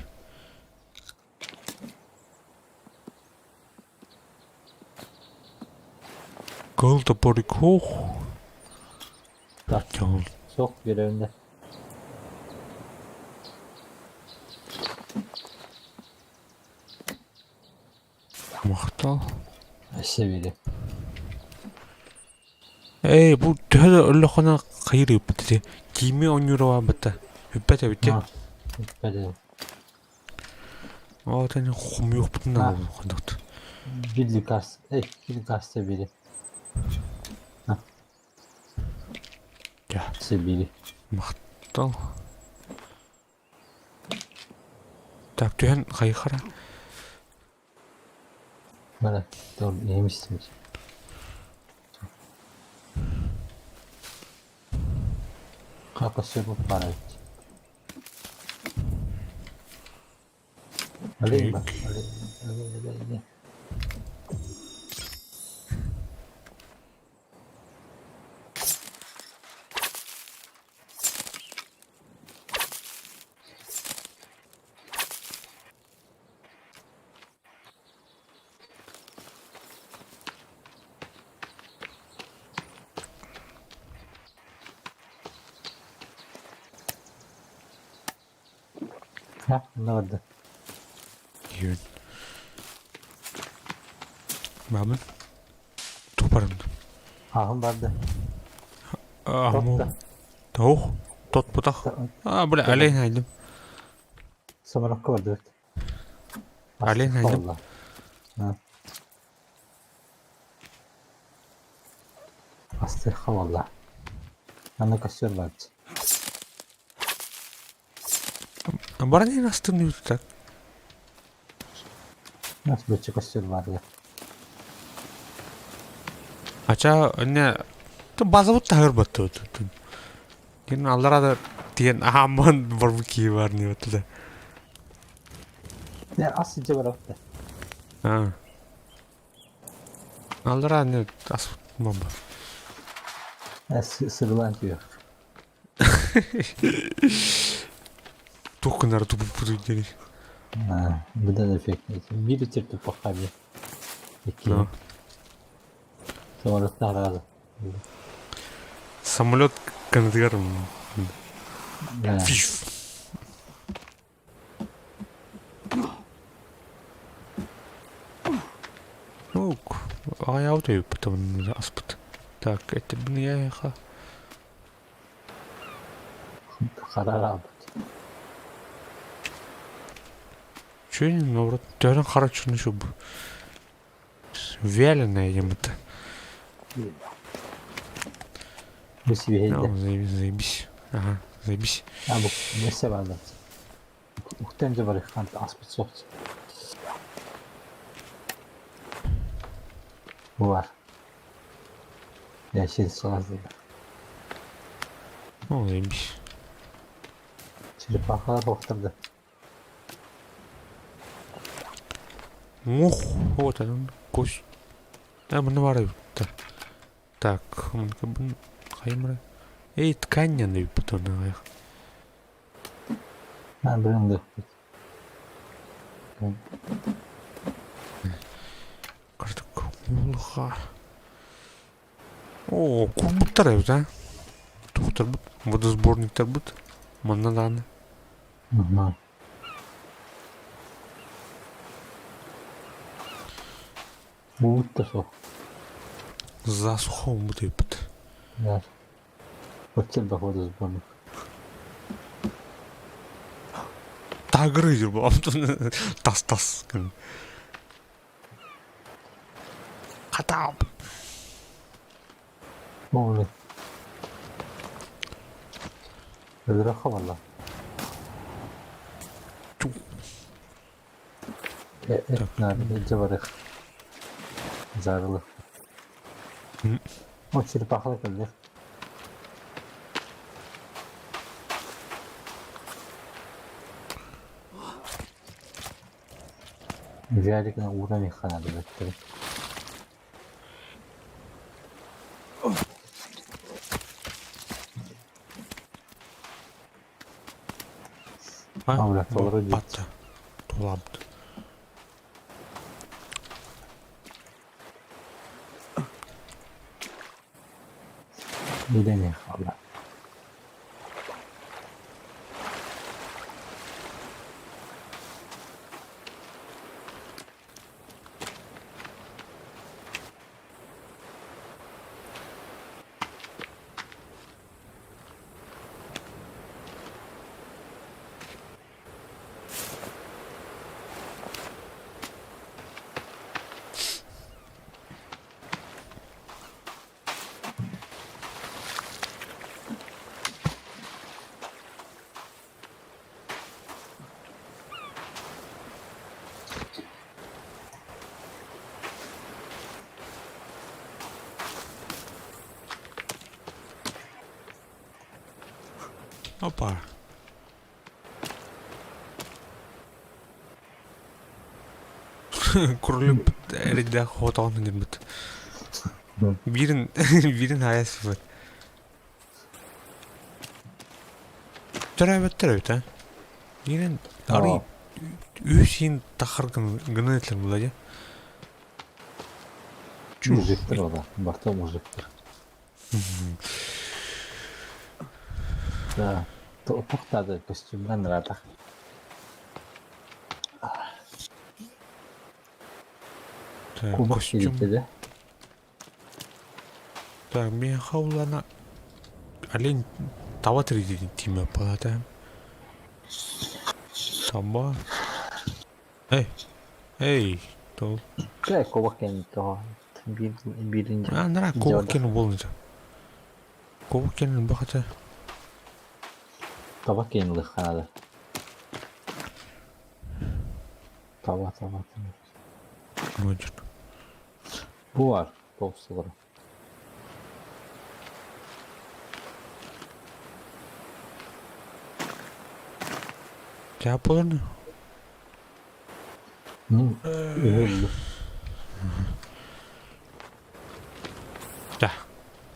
Кыл топорик хух. Так, суох биэрэринэ. Махтал. Өссө бири. Эй, бу төһө да өллөххүнэ хайыр ыыппыт ити. Киими оонньуура баабыта. Бүппэт эбит дии. Бүппэт эбит. Оо, тани хомуйуохпутун да хоннохт. Бир лекарство, икки лекарство бири. Дьэ. Өссө бири. Махтал. Так, түһэн хайыхара. Бара, тор иһимистим. Хапасы бу бара. Алейн бар. Алейн, алейн, алейн. Ха, онно барда. Иһин. Бабын. Тупарым. Ааһын барда. Аһым. Тоох. Тот бутах. А, бля, олень найдем. Саморокко бардыбыт. Олень найдем. Астыахха буолла. Аны костер барбыт. Баран иһин астын так. Нас быччы костер барды. Ача, не, базабыт таһыр батты. Кин аллара да тиен ааман барбы бар не баттыда. Не, ас сидже барабыт. А. Аллара не ас бомба. Сырылан түйөх. Тух гынар тупуп дири. Быдан эффект. Биир тир туппахха би. Икки. Самолет наразы. Самолет канадыгар. Ну, аҕай потом аспыт. Так, это я Хара Че не наоборот, төһөн хара чуну шуб. Вяленая ем-то. Бу сибиһэйдэ. Заебись. Ага, заебись. А бу несе баалар. Ухтан же барыхан аспыт суох. Бар. Я сир сразу. Ну, заебись. Черепахалар охторду. Ух, вот он, кость. Да, маны бар эбит. Так, хаймра. Эй, ткань не потом аяқ. А, блин, да. Картык улха. О, курбуттар эбит, а? Тухтар бут, водосборниктар бут. Манна дааны. Ага. Буутта суох. Засуха бут эбит. Да. Оччо элбэх водосборник. Тагыры жүр бу. Тас тас. Хатап. Оли. Өлөрө хабалла. Наада Зарылы. О, черепахалар кэллэр. Жарикна ууран ихханады бэттэр. А, толору дии. Батта. Туламт. Илэни хаалла. Опа. Кролик эрэйдээх хотоҕун сылдьыбыт. Биирин биирин хаайа сыппыт. Төрөөбөттөр эбит аа. Биирин арый үс иин тахар гына этилэр буолла дии. Мужиктар ола. Барта мужиктар. Да. Туохтаады костюмнан ыраатах. Так, Кубок костюм. килиттэ да? Так, миэхэ улана олень таба тиритин тиимэ палата. Таба. Эй, эй, тол. Чэ, кубок кэнниттэн тоҕо биир биирин А, нара кубок кэн буолун. Кубок кэн бахата. Таба кэнни лыхханада. Таба, таба, таба. Модюр. Бу бар, толсулары. Cevap olur mu? Үһүллү. Да.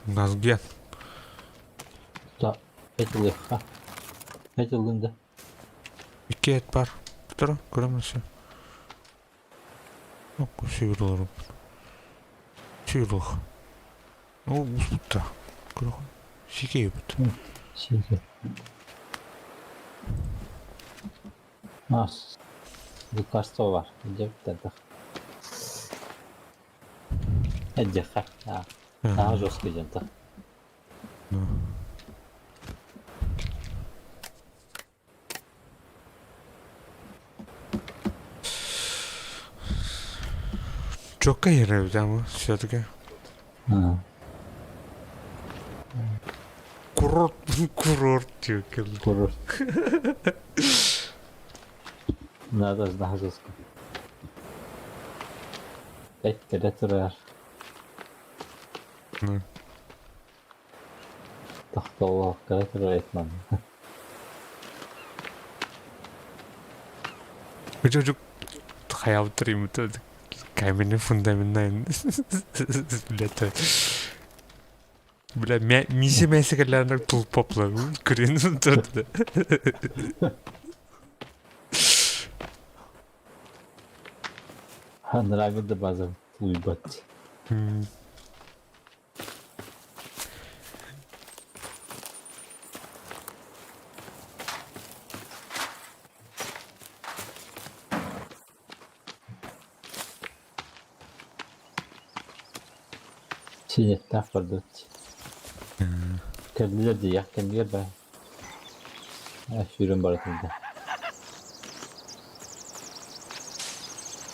Газген. Да, этилыхха. Этилинде. Икки эт бар. Тура, көрөмүн Сүйруларым. Сүйрулах. Ол буспутта. Көрөхөн. Сикейбит. Сике. Ас. Лекарство бар. Деп Эддиэххэ. Наһаа жесткий дьонтон. Чокка иһэр ама все-таки. Курорт, курорт диэккин. Курорт. Надо наһаа жестко. Эт кэлэ турар. Тохтоллоох кэлэ турар эт манна. Çocuk hayal yumurta каменный фундаментный бля бля мисе мәсәкәләрне тулпаплар күрен торды. Нравится база тулуйбат. Синеттээх барбыт. Кэллилэр дии, кэмигэр баа. Сүүрэн бара турда.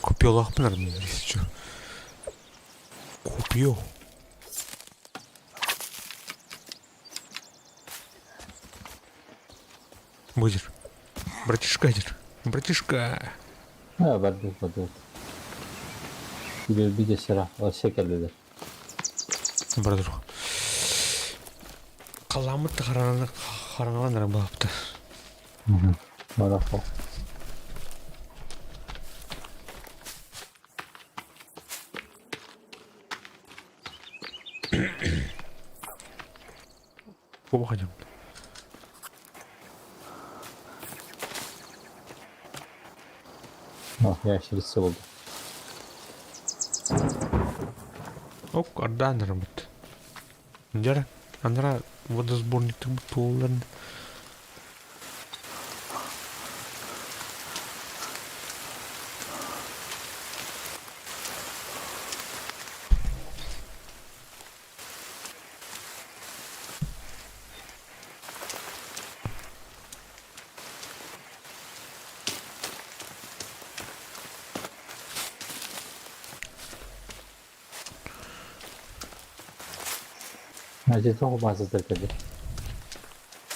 Копиолаахпын если что. Копио. Будешь. Братишка дир. Братишка. А, барбыт, барбыт. Билбит сера, вообще кэллилэр. Братух. Халамыт хараҥалан эрэ баапта. Марафон. Кубаханям. О, ящерица булду. Ок, ардаан ырымыт. Дьэ, анара водосборниктар буолларын. Значит, тоҕо баазатар кэлдим?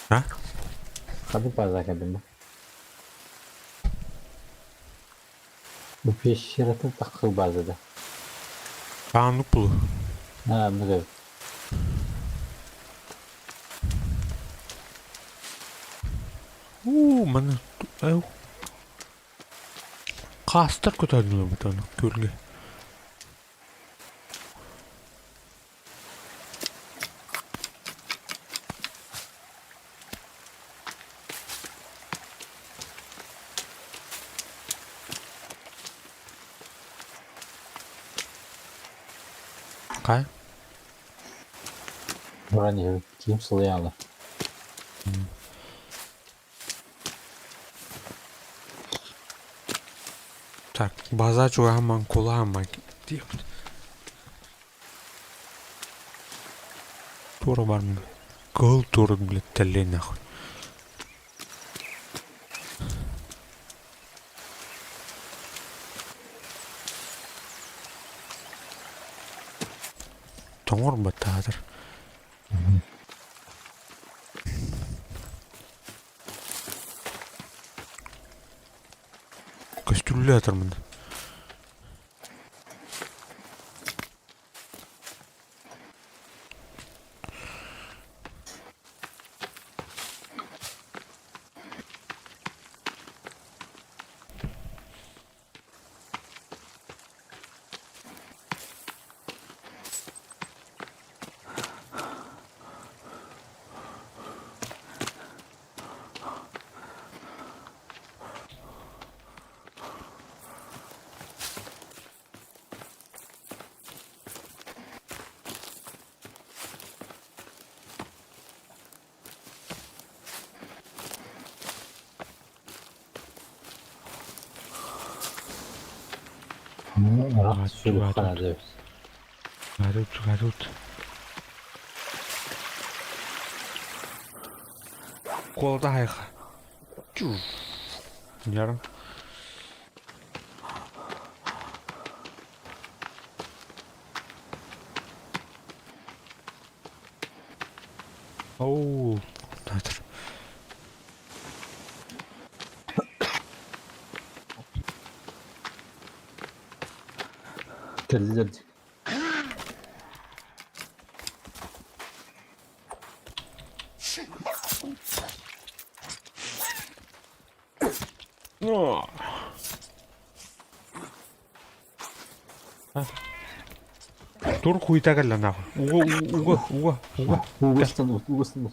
А? Ханнык баазаҕа кэлдим бу? Бу пещератын таххыл баазада. Ааннык булу. Аа, оннук эбит. Уу, маны хаастар көтөрдүлэр аны күөлгэ. Хайа? Баран иһэбит. Киһим сылайаалы. Так, база чугаһаман кулааман диэбит. Туора бармын. Кыһыл туора блядь, тэллэй нахуй. Тоҥор баттаатар. Көстүллэ атармын. Ыраах сүрүххэ наада эбит. Гарут, гарут. Куолата хайха. Ярым. Оу, натыр. Кэллилэр Тур хуйта кэллэ нахуй. Уга, уга, уга, уга. Угастан угастан.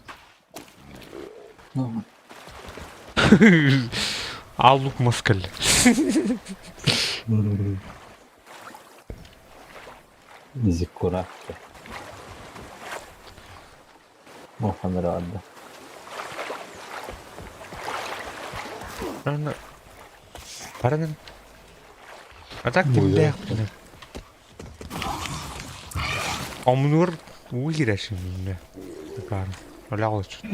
Аллук мас кэллэ. Зиккурат. Моханрада. Аны Баранын. А так кимдээхпинэ. Омнур уу кирэшин Акаары. Оля олочут.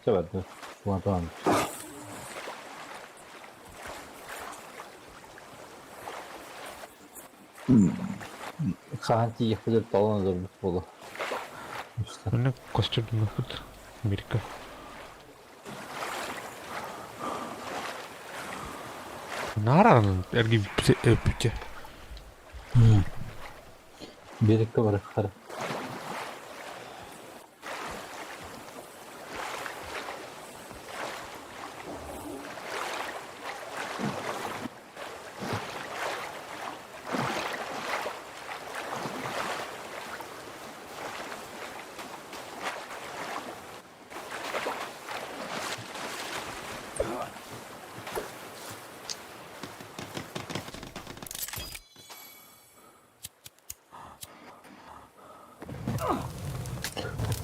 Сөбөдү. Платон. Хаһан тиийиэхпит талан ыларбыт буолуо. Манна костюмнуохпут Америка. Наар эргийбиппит Биэрэккэ барыахтара.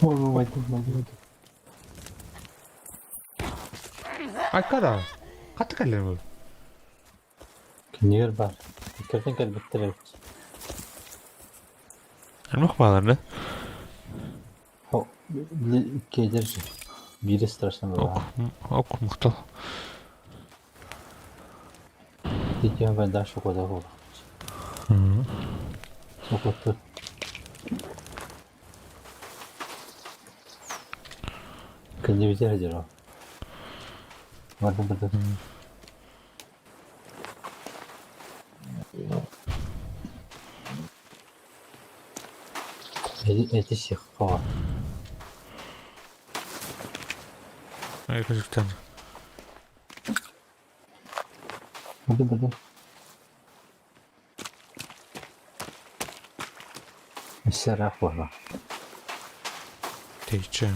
Ой, войду, войду. Айка да. Хата кэллэр bu. Кинигэр бар. Иккертен кэлбиттэр эбит. Элбэх баалар да? О, били иккиэдэр же. Биирэ страшно Ок, была. ок, махтал. Тетя вода шокода буолар. Сокотту. Кэннибитигэр дьоро. Бардым бардым. Эти всех хова. Ай, көзүктэн. Бардым бардым. Өссө буолла. Тэйчэн.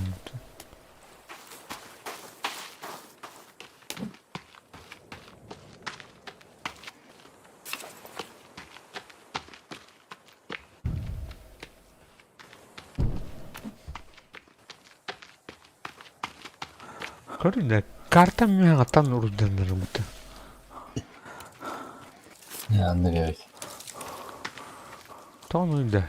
Көрүнэ карта миэхэ урдданнарбыта. Аннык эбит. Тоҕо да.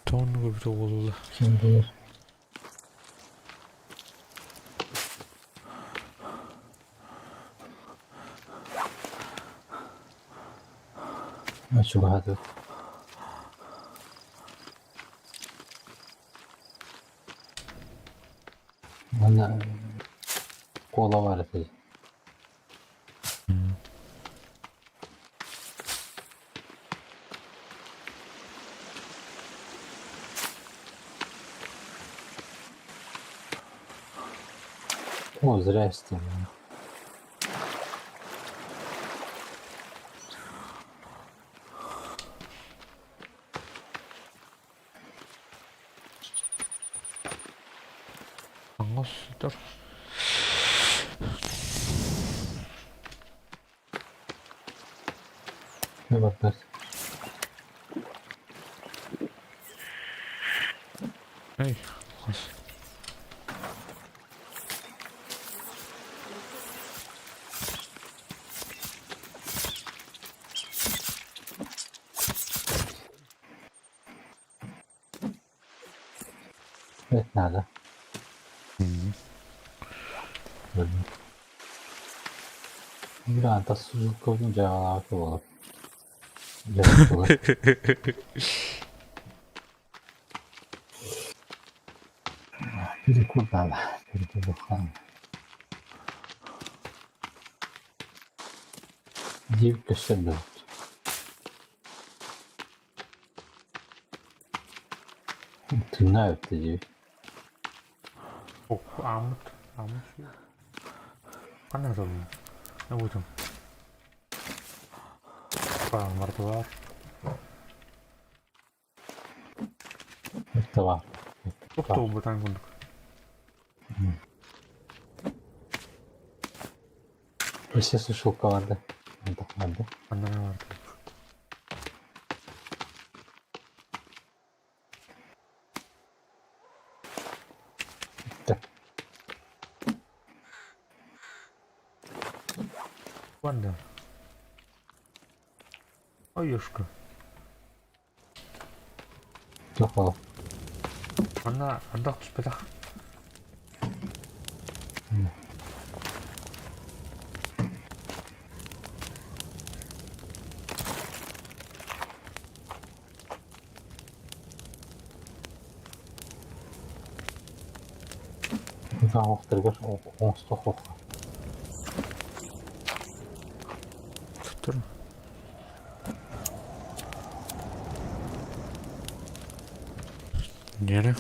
Тоҕо көрбүтэ буолла. Ким билэр. Чугаһатык. Манна кола бар этэ. О, зря истим. Аңос сытар. Ne bakar? Эй, хос. Evet nerede? Gördüm. Bir anta sucuk koydum cevabı olur. Cevap Biri kurban, biri de duhan. Дип көстөр Тына өттө дип. Ок, амыт, амыт. Ханна толуй? Набутум. Паан мартылар. Өттө бар. Тух бутан курдук. Өссө сушилка барды. Антах барды. Аннара барды. Өттө. Ванда. Ойушка. Туох ол. Манна ардах түспэтэх. Оҕохторугар оҥостуох охха. Туттур. Нере?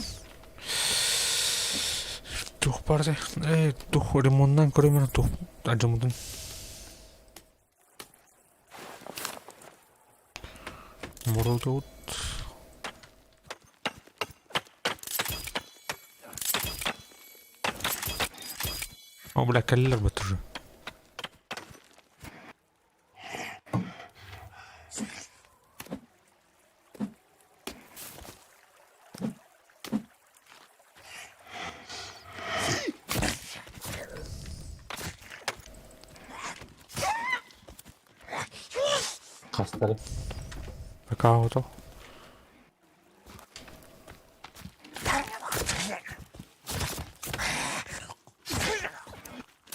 Тух барды. Э, тух ремонтнан көрөмөр тух ажымытын. Моротут. О, бля, кэллэр бат уже. Хастары. Какаото.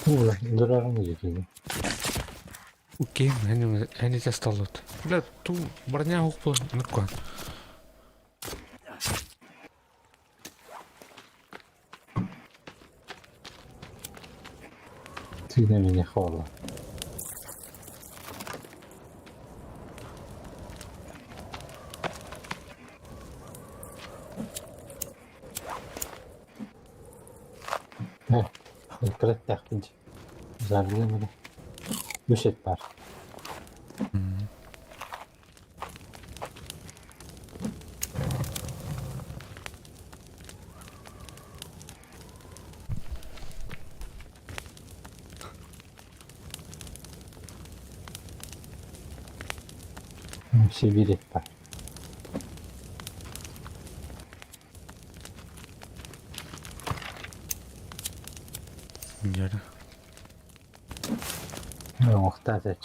Ула, дурарың дьиэтин. Окей, эн ити столут. Бля, ту броня хук нуккан. Ты на меня холла. Кыраттэхпин Зарылыам эрэ. Үс эт баар. Сибиир эт баар. Дьэ. Уҥуохтаах эч.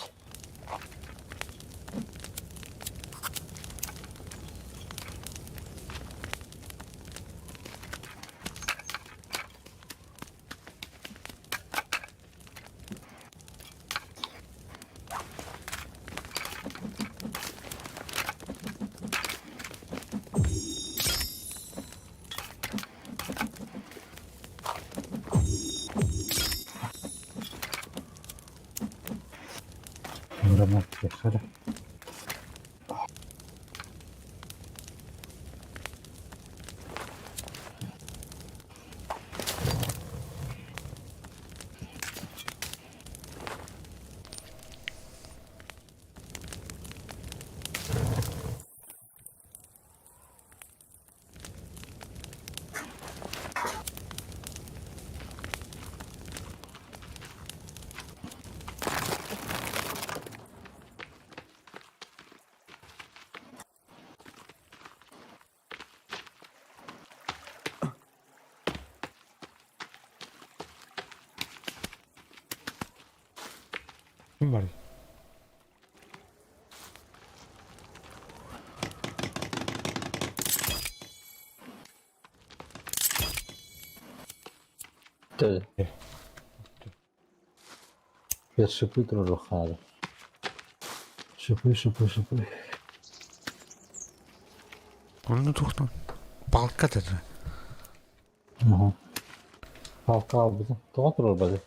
Муромар Ким барый? Төһө? Я шипы туруохаада. Шипы, шипы, шипы. Онно тухтан палка деді. Уһу. Палка албыта. Тоҕо туруорбатый?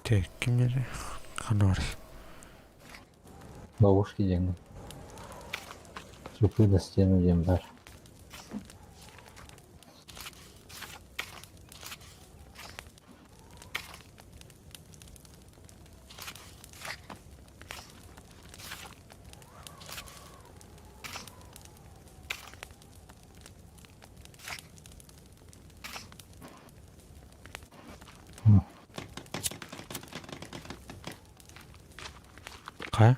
Те ким деді? Ханна барый? Ловушки диэҥҥин. Шипы на стену диэн баар. Хайа?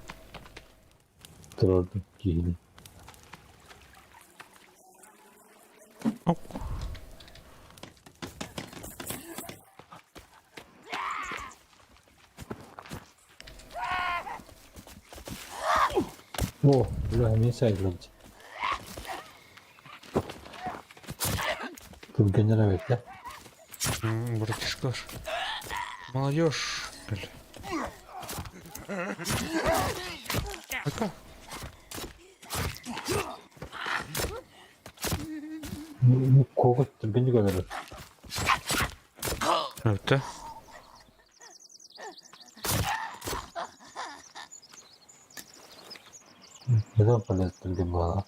Туруордум киһини. Оп. О, бля, эмиэ сайыллыбыт. Түргэннэр эбит да? Братишкалар. Молодежь. Бля. Пока. Куокут түргэнник өлөрөр. Это? Neden полез түргэн буолла?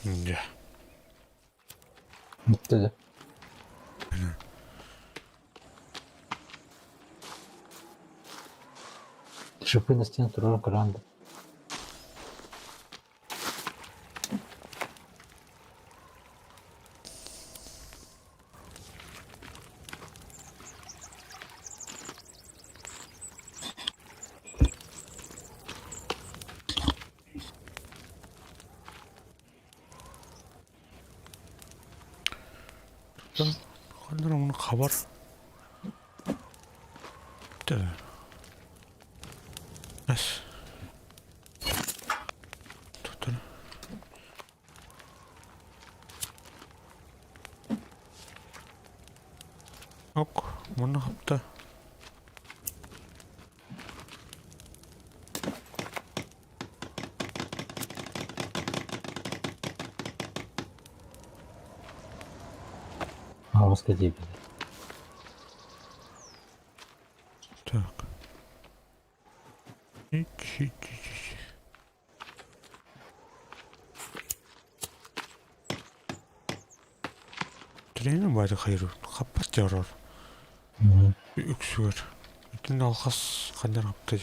Дьэ. Бүттэ да. Шипы на стену турар көрөн Ханна ону хабар. Эс. Tutun. Ок, муну хапта. Аҕыска диэбит. Так. Тренер баайда хайыр хаппат дьорор. Үксүгэр. Итин алхас ханнар хаптай.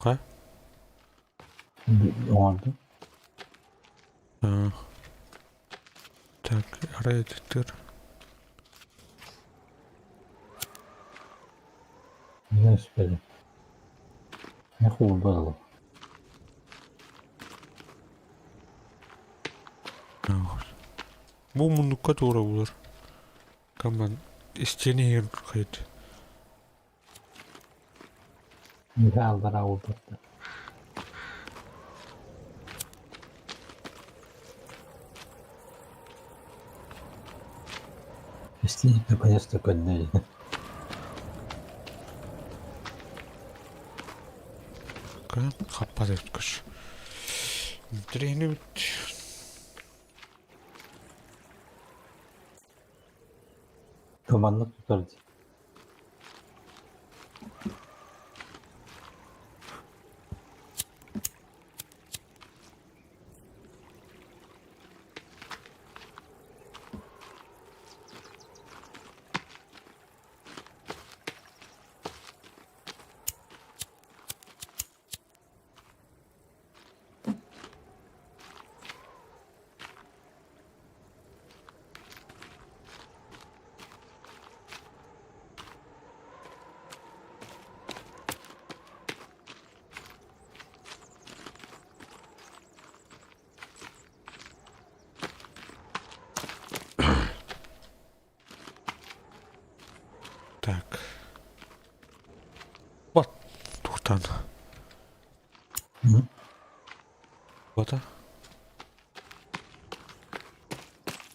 Хайа? Оҥордум. Так, арай этиттэр. Не успели. Не было. Бу муннукка туора булар. Каман истиэни иһигэр хайт. Миха аллараа уурбаттар. Истиник наконец-то көннө Хаппат эбит Интэриэһинэй эбит. Туманнык тутар дии. Так. Бат тухтан. Бата.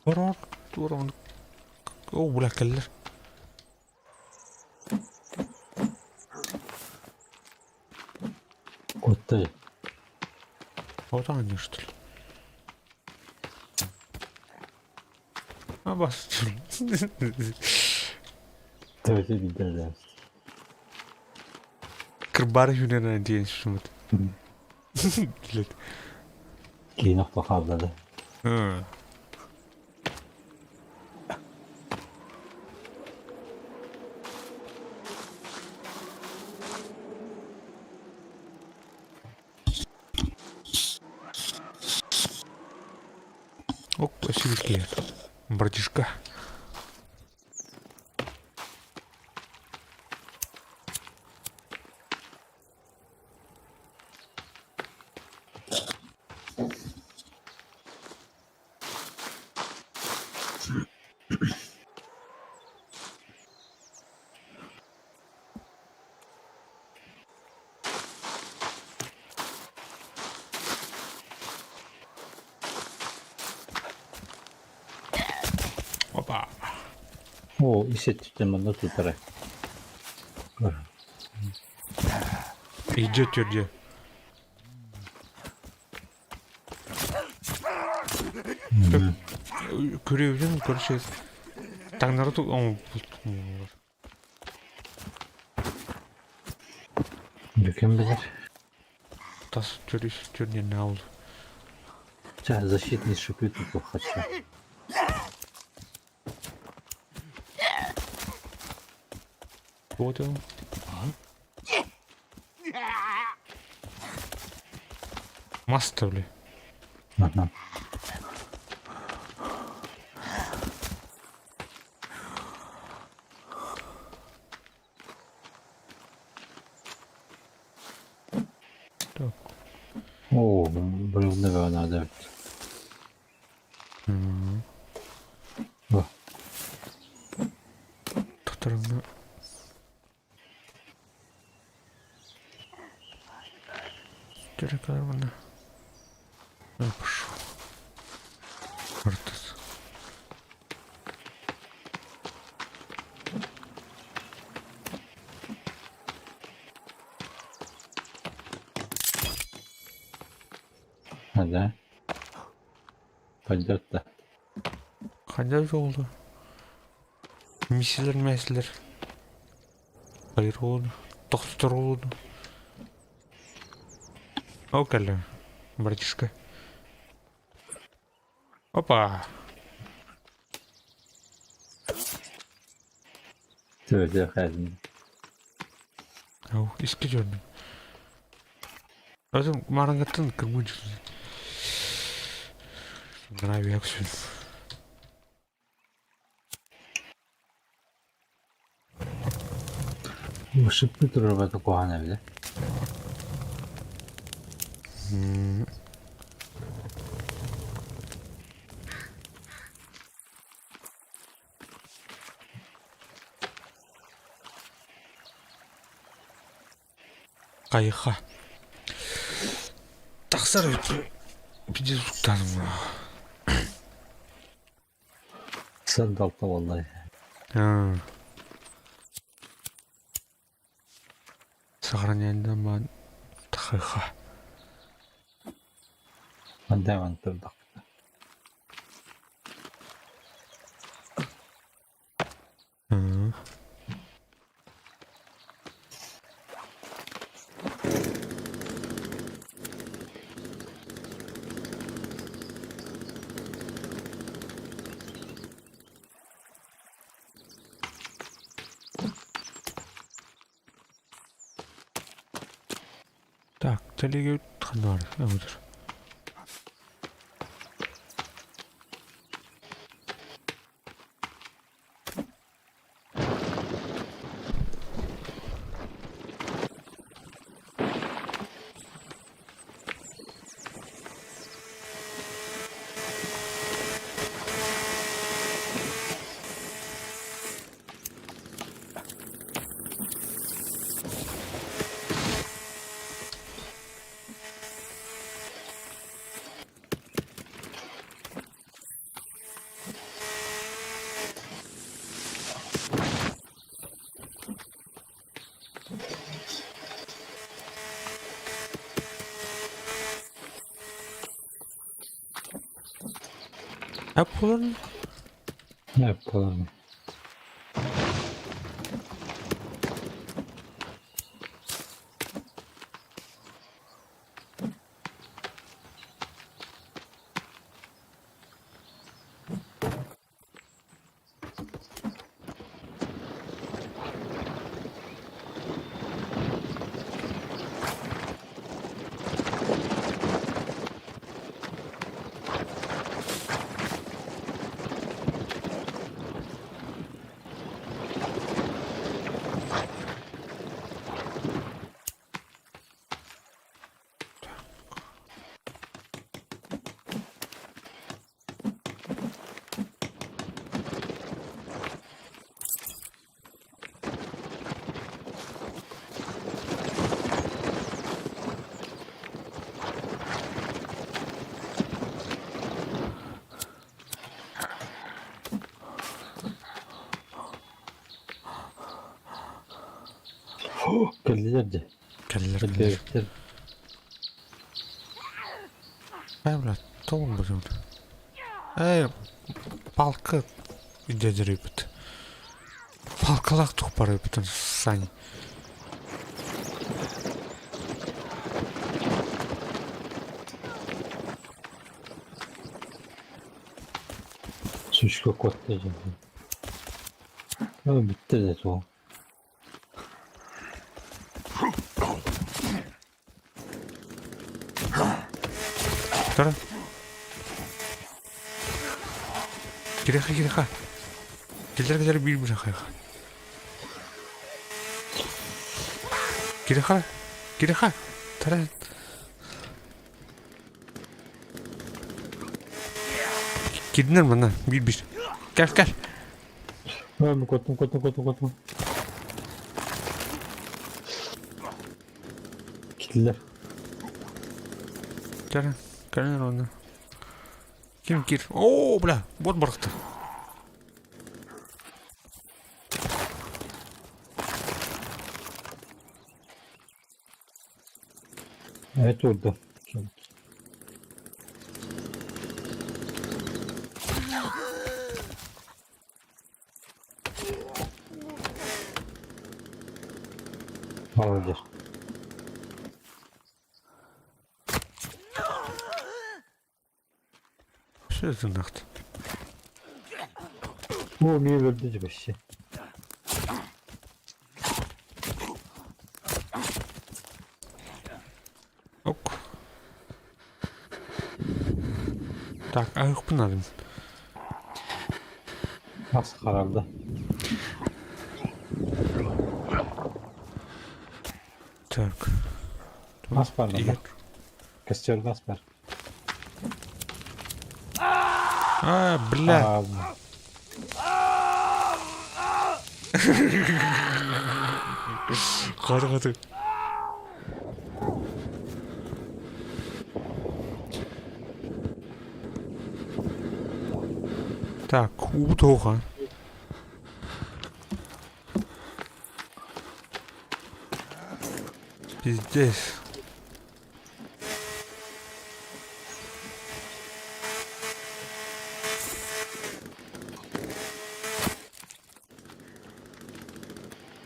Барар туоран. О, бля, кэллэр. Куттай. Вот они, что ли? А бас. Төбөтө билдэрдэ. Кырбары хүнэн диэн сумут. Билет. Киин охто хааллады. Ок, спасибо, братишка. Оо, ис өттүттэн манна тутара. Иджи түрдү. Көрүөбүтүн короче таҥнары оҥорбут. Ким билэр? Тас түрүс түрдүн аул. Ча, защитный шипы тут хочу. Вот он. Маста бля. Ага. Так. Оо, бревны надо эбит. Бу. Татарыңны Керек мына. Пошел. Артыс. А, да? Пойдет да. Қандай жолды? Миселер мәселер. Хайыр oldu. Тохтор oldu. О, кэллэ, братишка. Опа! Tövbe хәзин. Ау, иске көрдүм. Өзүм марангаттан кырмын Нравится. Шипы турар куһаҕан эбит. Кайха. Тахсар пиздец уктаным. Сандалта валлай. Сохраняем ман тахыха. Мандаман турдак. Так, телеге ханар, өтөр. Apple. Apple. Кэллилэр дьэ. Кэллилэр кэллилэр. Элбээбиттэр. Эй, блядь, тоҕо бутун? Эй, палка дедерипит. Палкалаах тух барыпытын Сань. Сүүскэ куотта дьэ. Өө бүттэ да суох. Тара. Кириэхэ кириэхэ. Киллэр киллэр биир биир хайха. Кириэхэ кириэхэ. Тара. Кирдинэр манна биир биир. Кэл кэл. Өө куоттум куоттум куоттум куоттум. Киттилэр. Кэлин кэлин онно. Ким кир? Оо, бля, вот барахта. Evet vurdu. Olabilir. Что это нахт? О, мне өлөрдө вообще. Ок. Так, аһыахпын наадым. Ас харалда. Так. Ас бар мында. Костерга ас бар. А, бля. Хаты хаты. Так, уу тоҕо. Пиздец.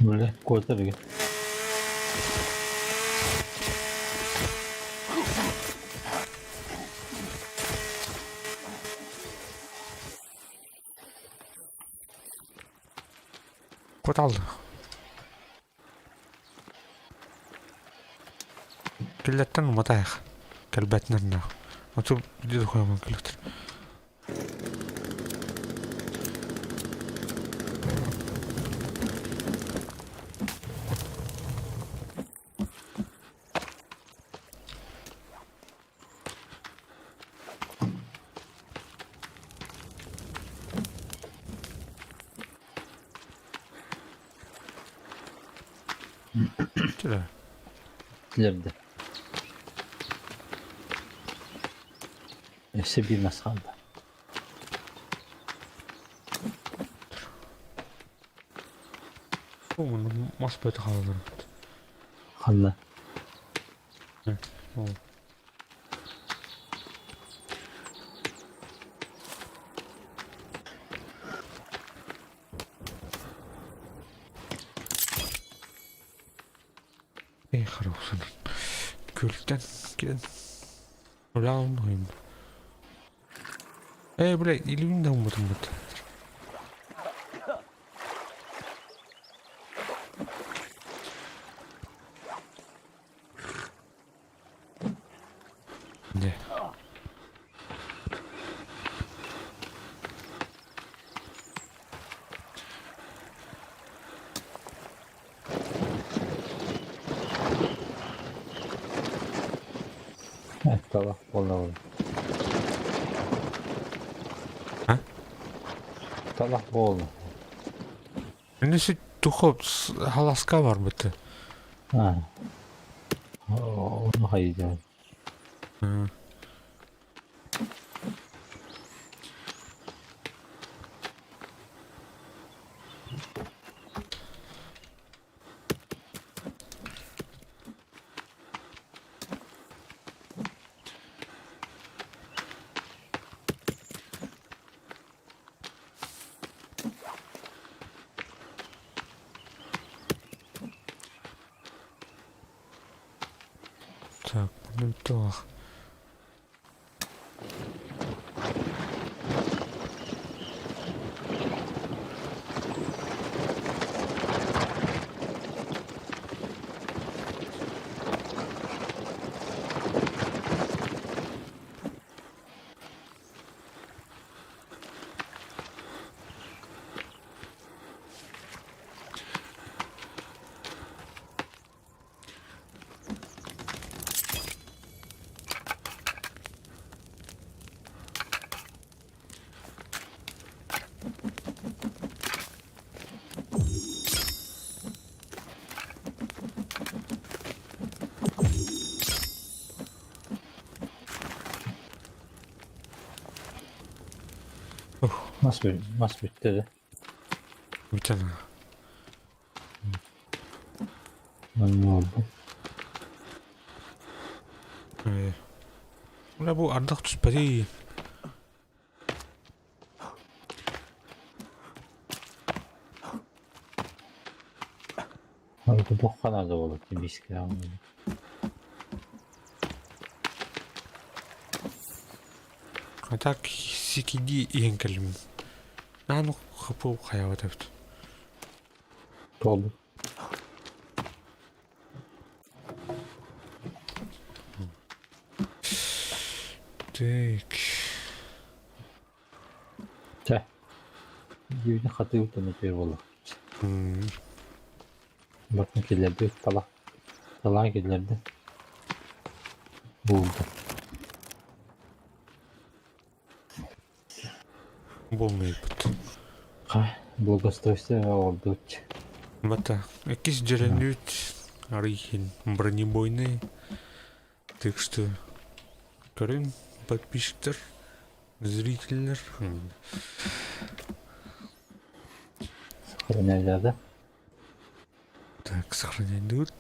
Бля, куотар Куотал. Киллэттэн уматаах. Кэлбэтинэр нах. Оту биир хуйаман кэлэктэр. Чэ Килэрдэ. Өссө биир мас хаалла. Мас бөтө хаалар. Ханна? Ол. Эй, хорош. Күлтэн киэн. Уляун. Эй, бля, илиим да уммутум бут. Дьэ. Талах буолла А? Талах буолла. Инisi тухо халаска бар быты. А. Ону хайдaan. Онно бүттэ олох. Мас, мас бүттэ да. Бүтэн. Манна олбут. Бля бу ардах түспэтий. Туох наада буолар тибиискэ А так сикиди иһэн кэллим. Нааны хапу хайаабат эбит. Туолбут. Так. Чэ. Дьүүнү хатыы утаны түөр буолла. Батын киллэрбит тала. Талаан киллэрдэ. Булду. Булмайбыт. Ха, благоустройство оҕордуч. Бата, иккис дьэрэнүүт арыйхин бронебойный. Так что көрүҥ подписчиктар, зрительлер. Сохраняй да? Так, сохраняйдыбыт.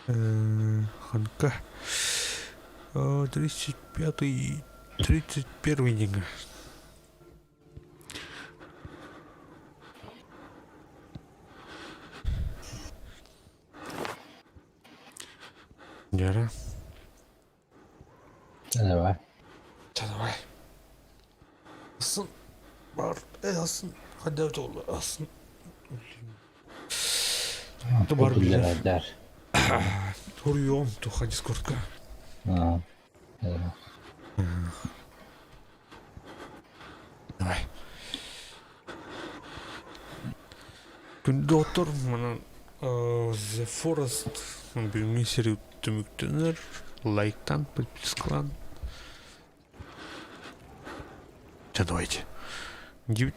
Ханка. 35-й, 31 день. Дьара. Давай. Чэ давай. Асын бар, э асын хадда толы асын. Бар билэр. Туруйуом туха дискордка. Давай. Күндү доҕоттор, манан The Forest бүгүҥҥү сири түмүктэнэр. Лайктан, подпискалаан. Чэ, давайте. Дебют.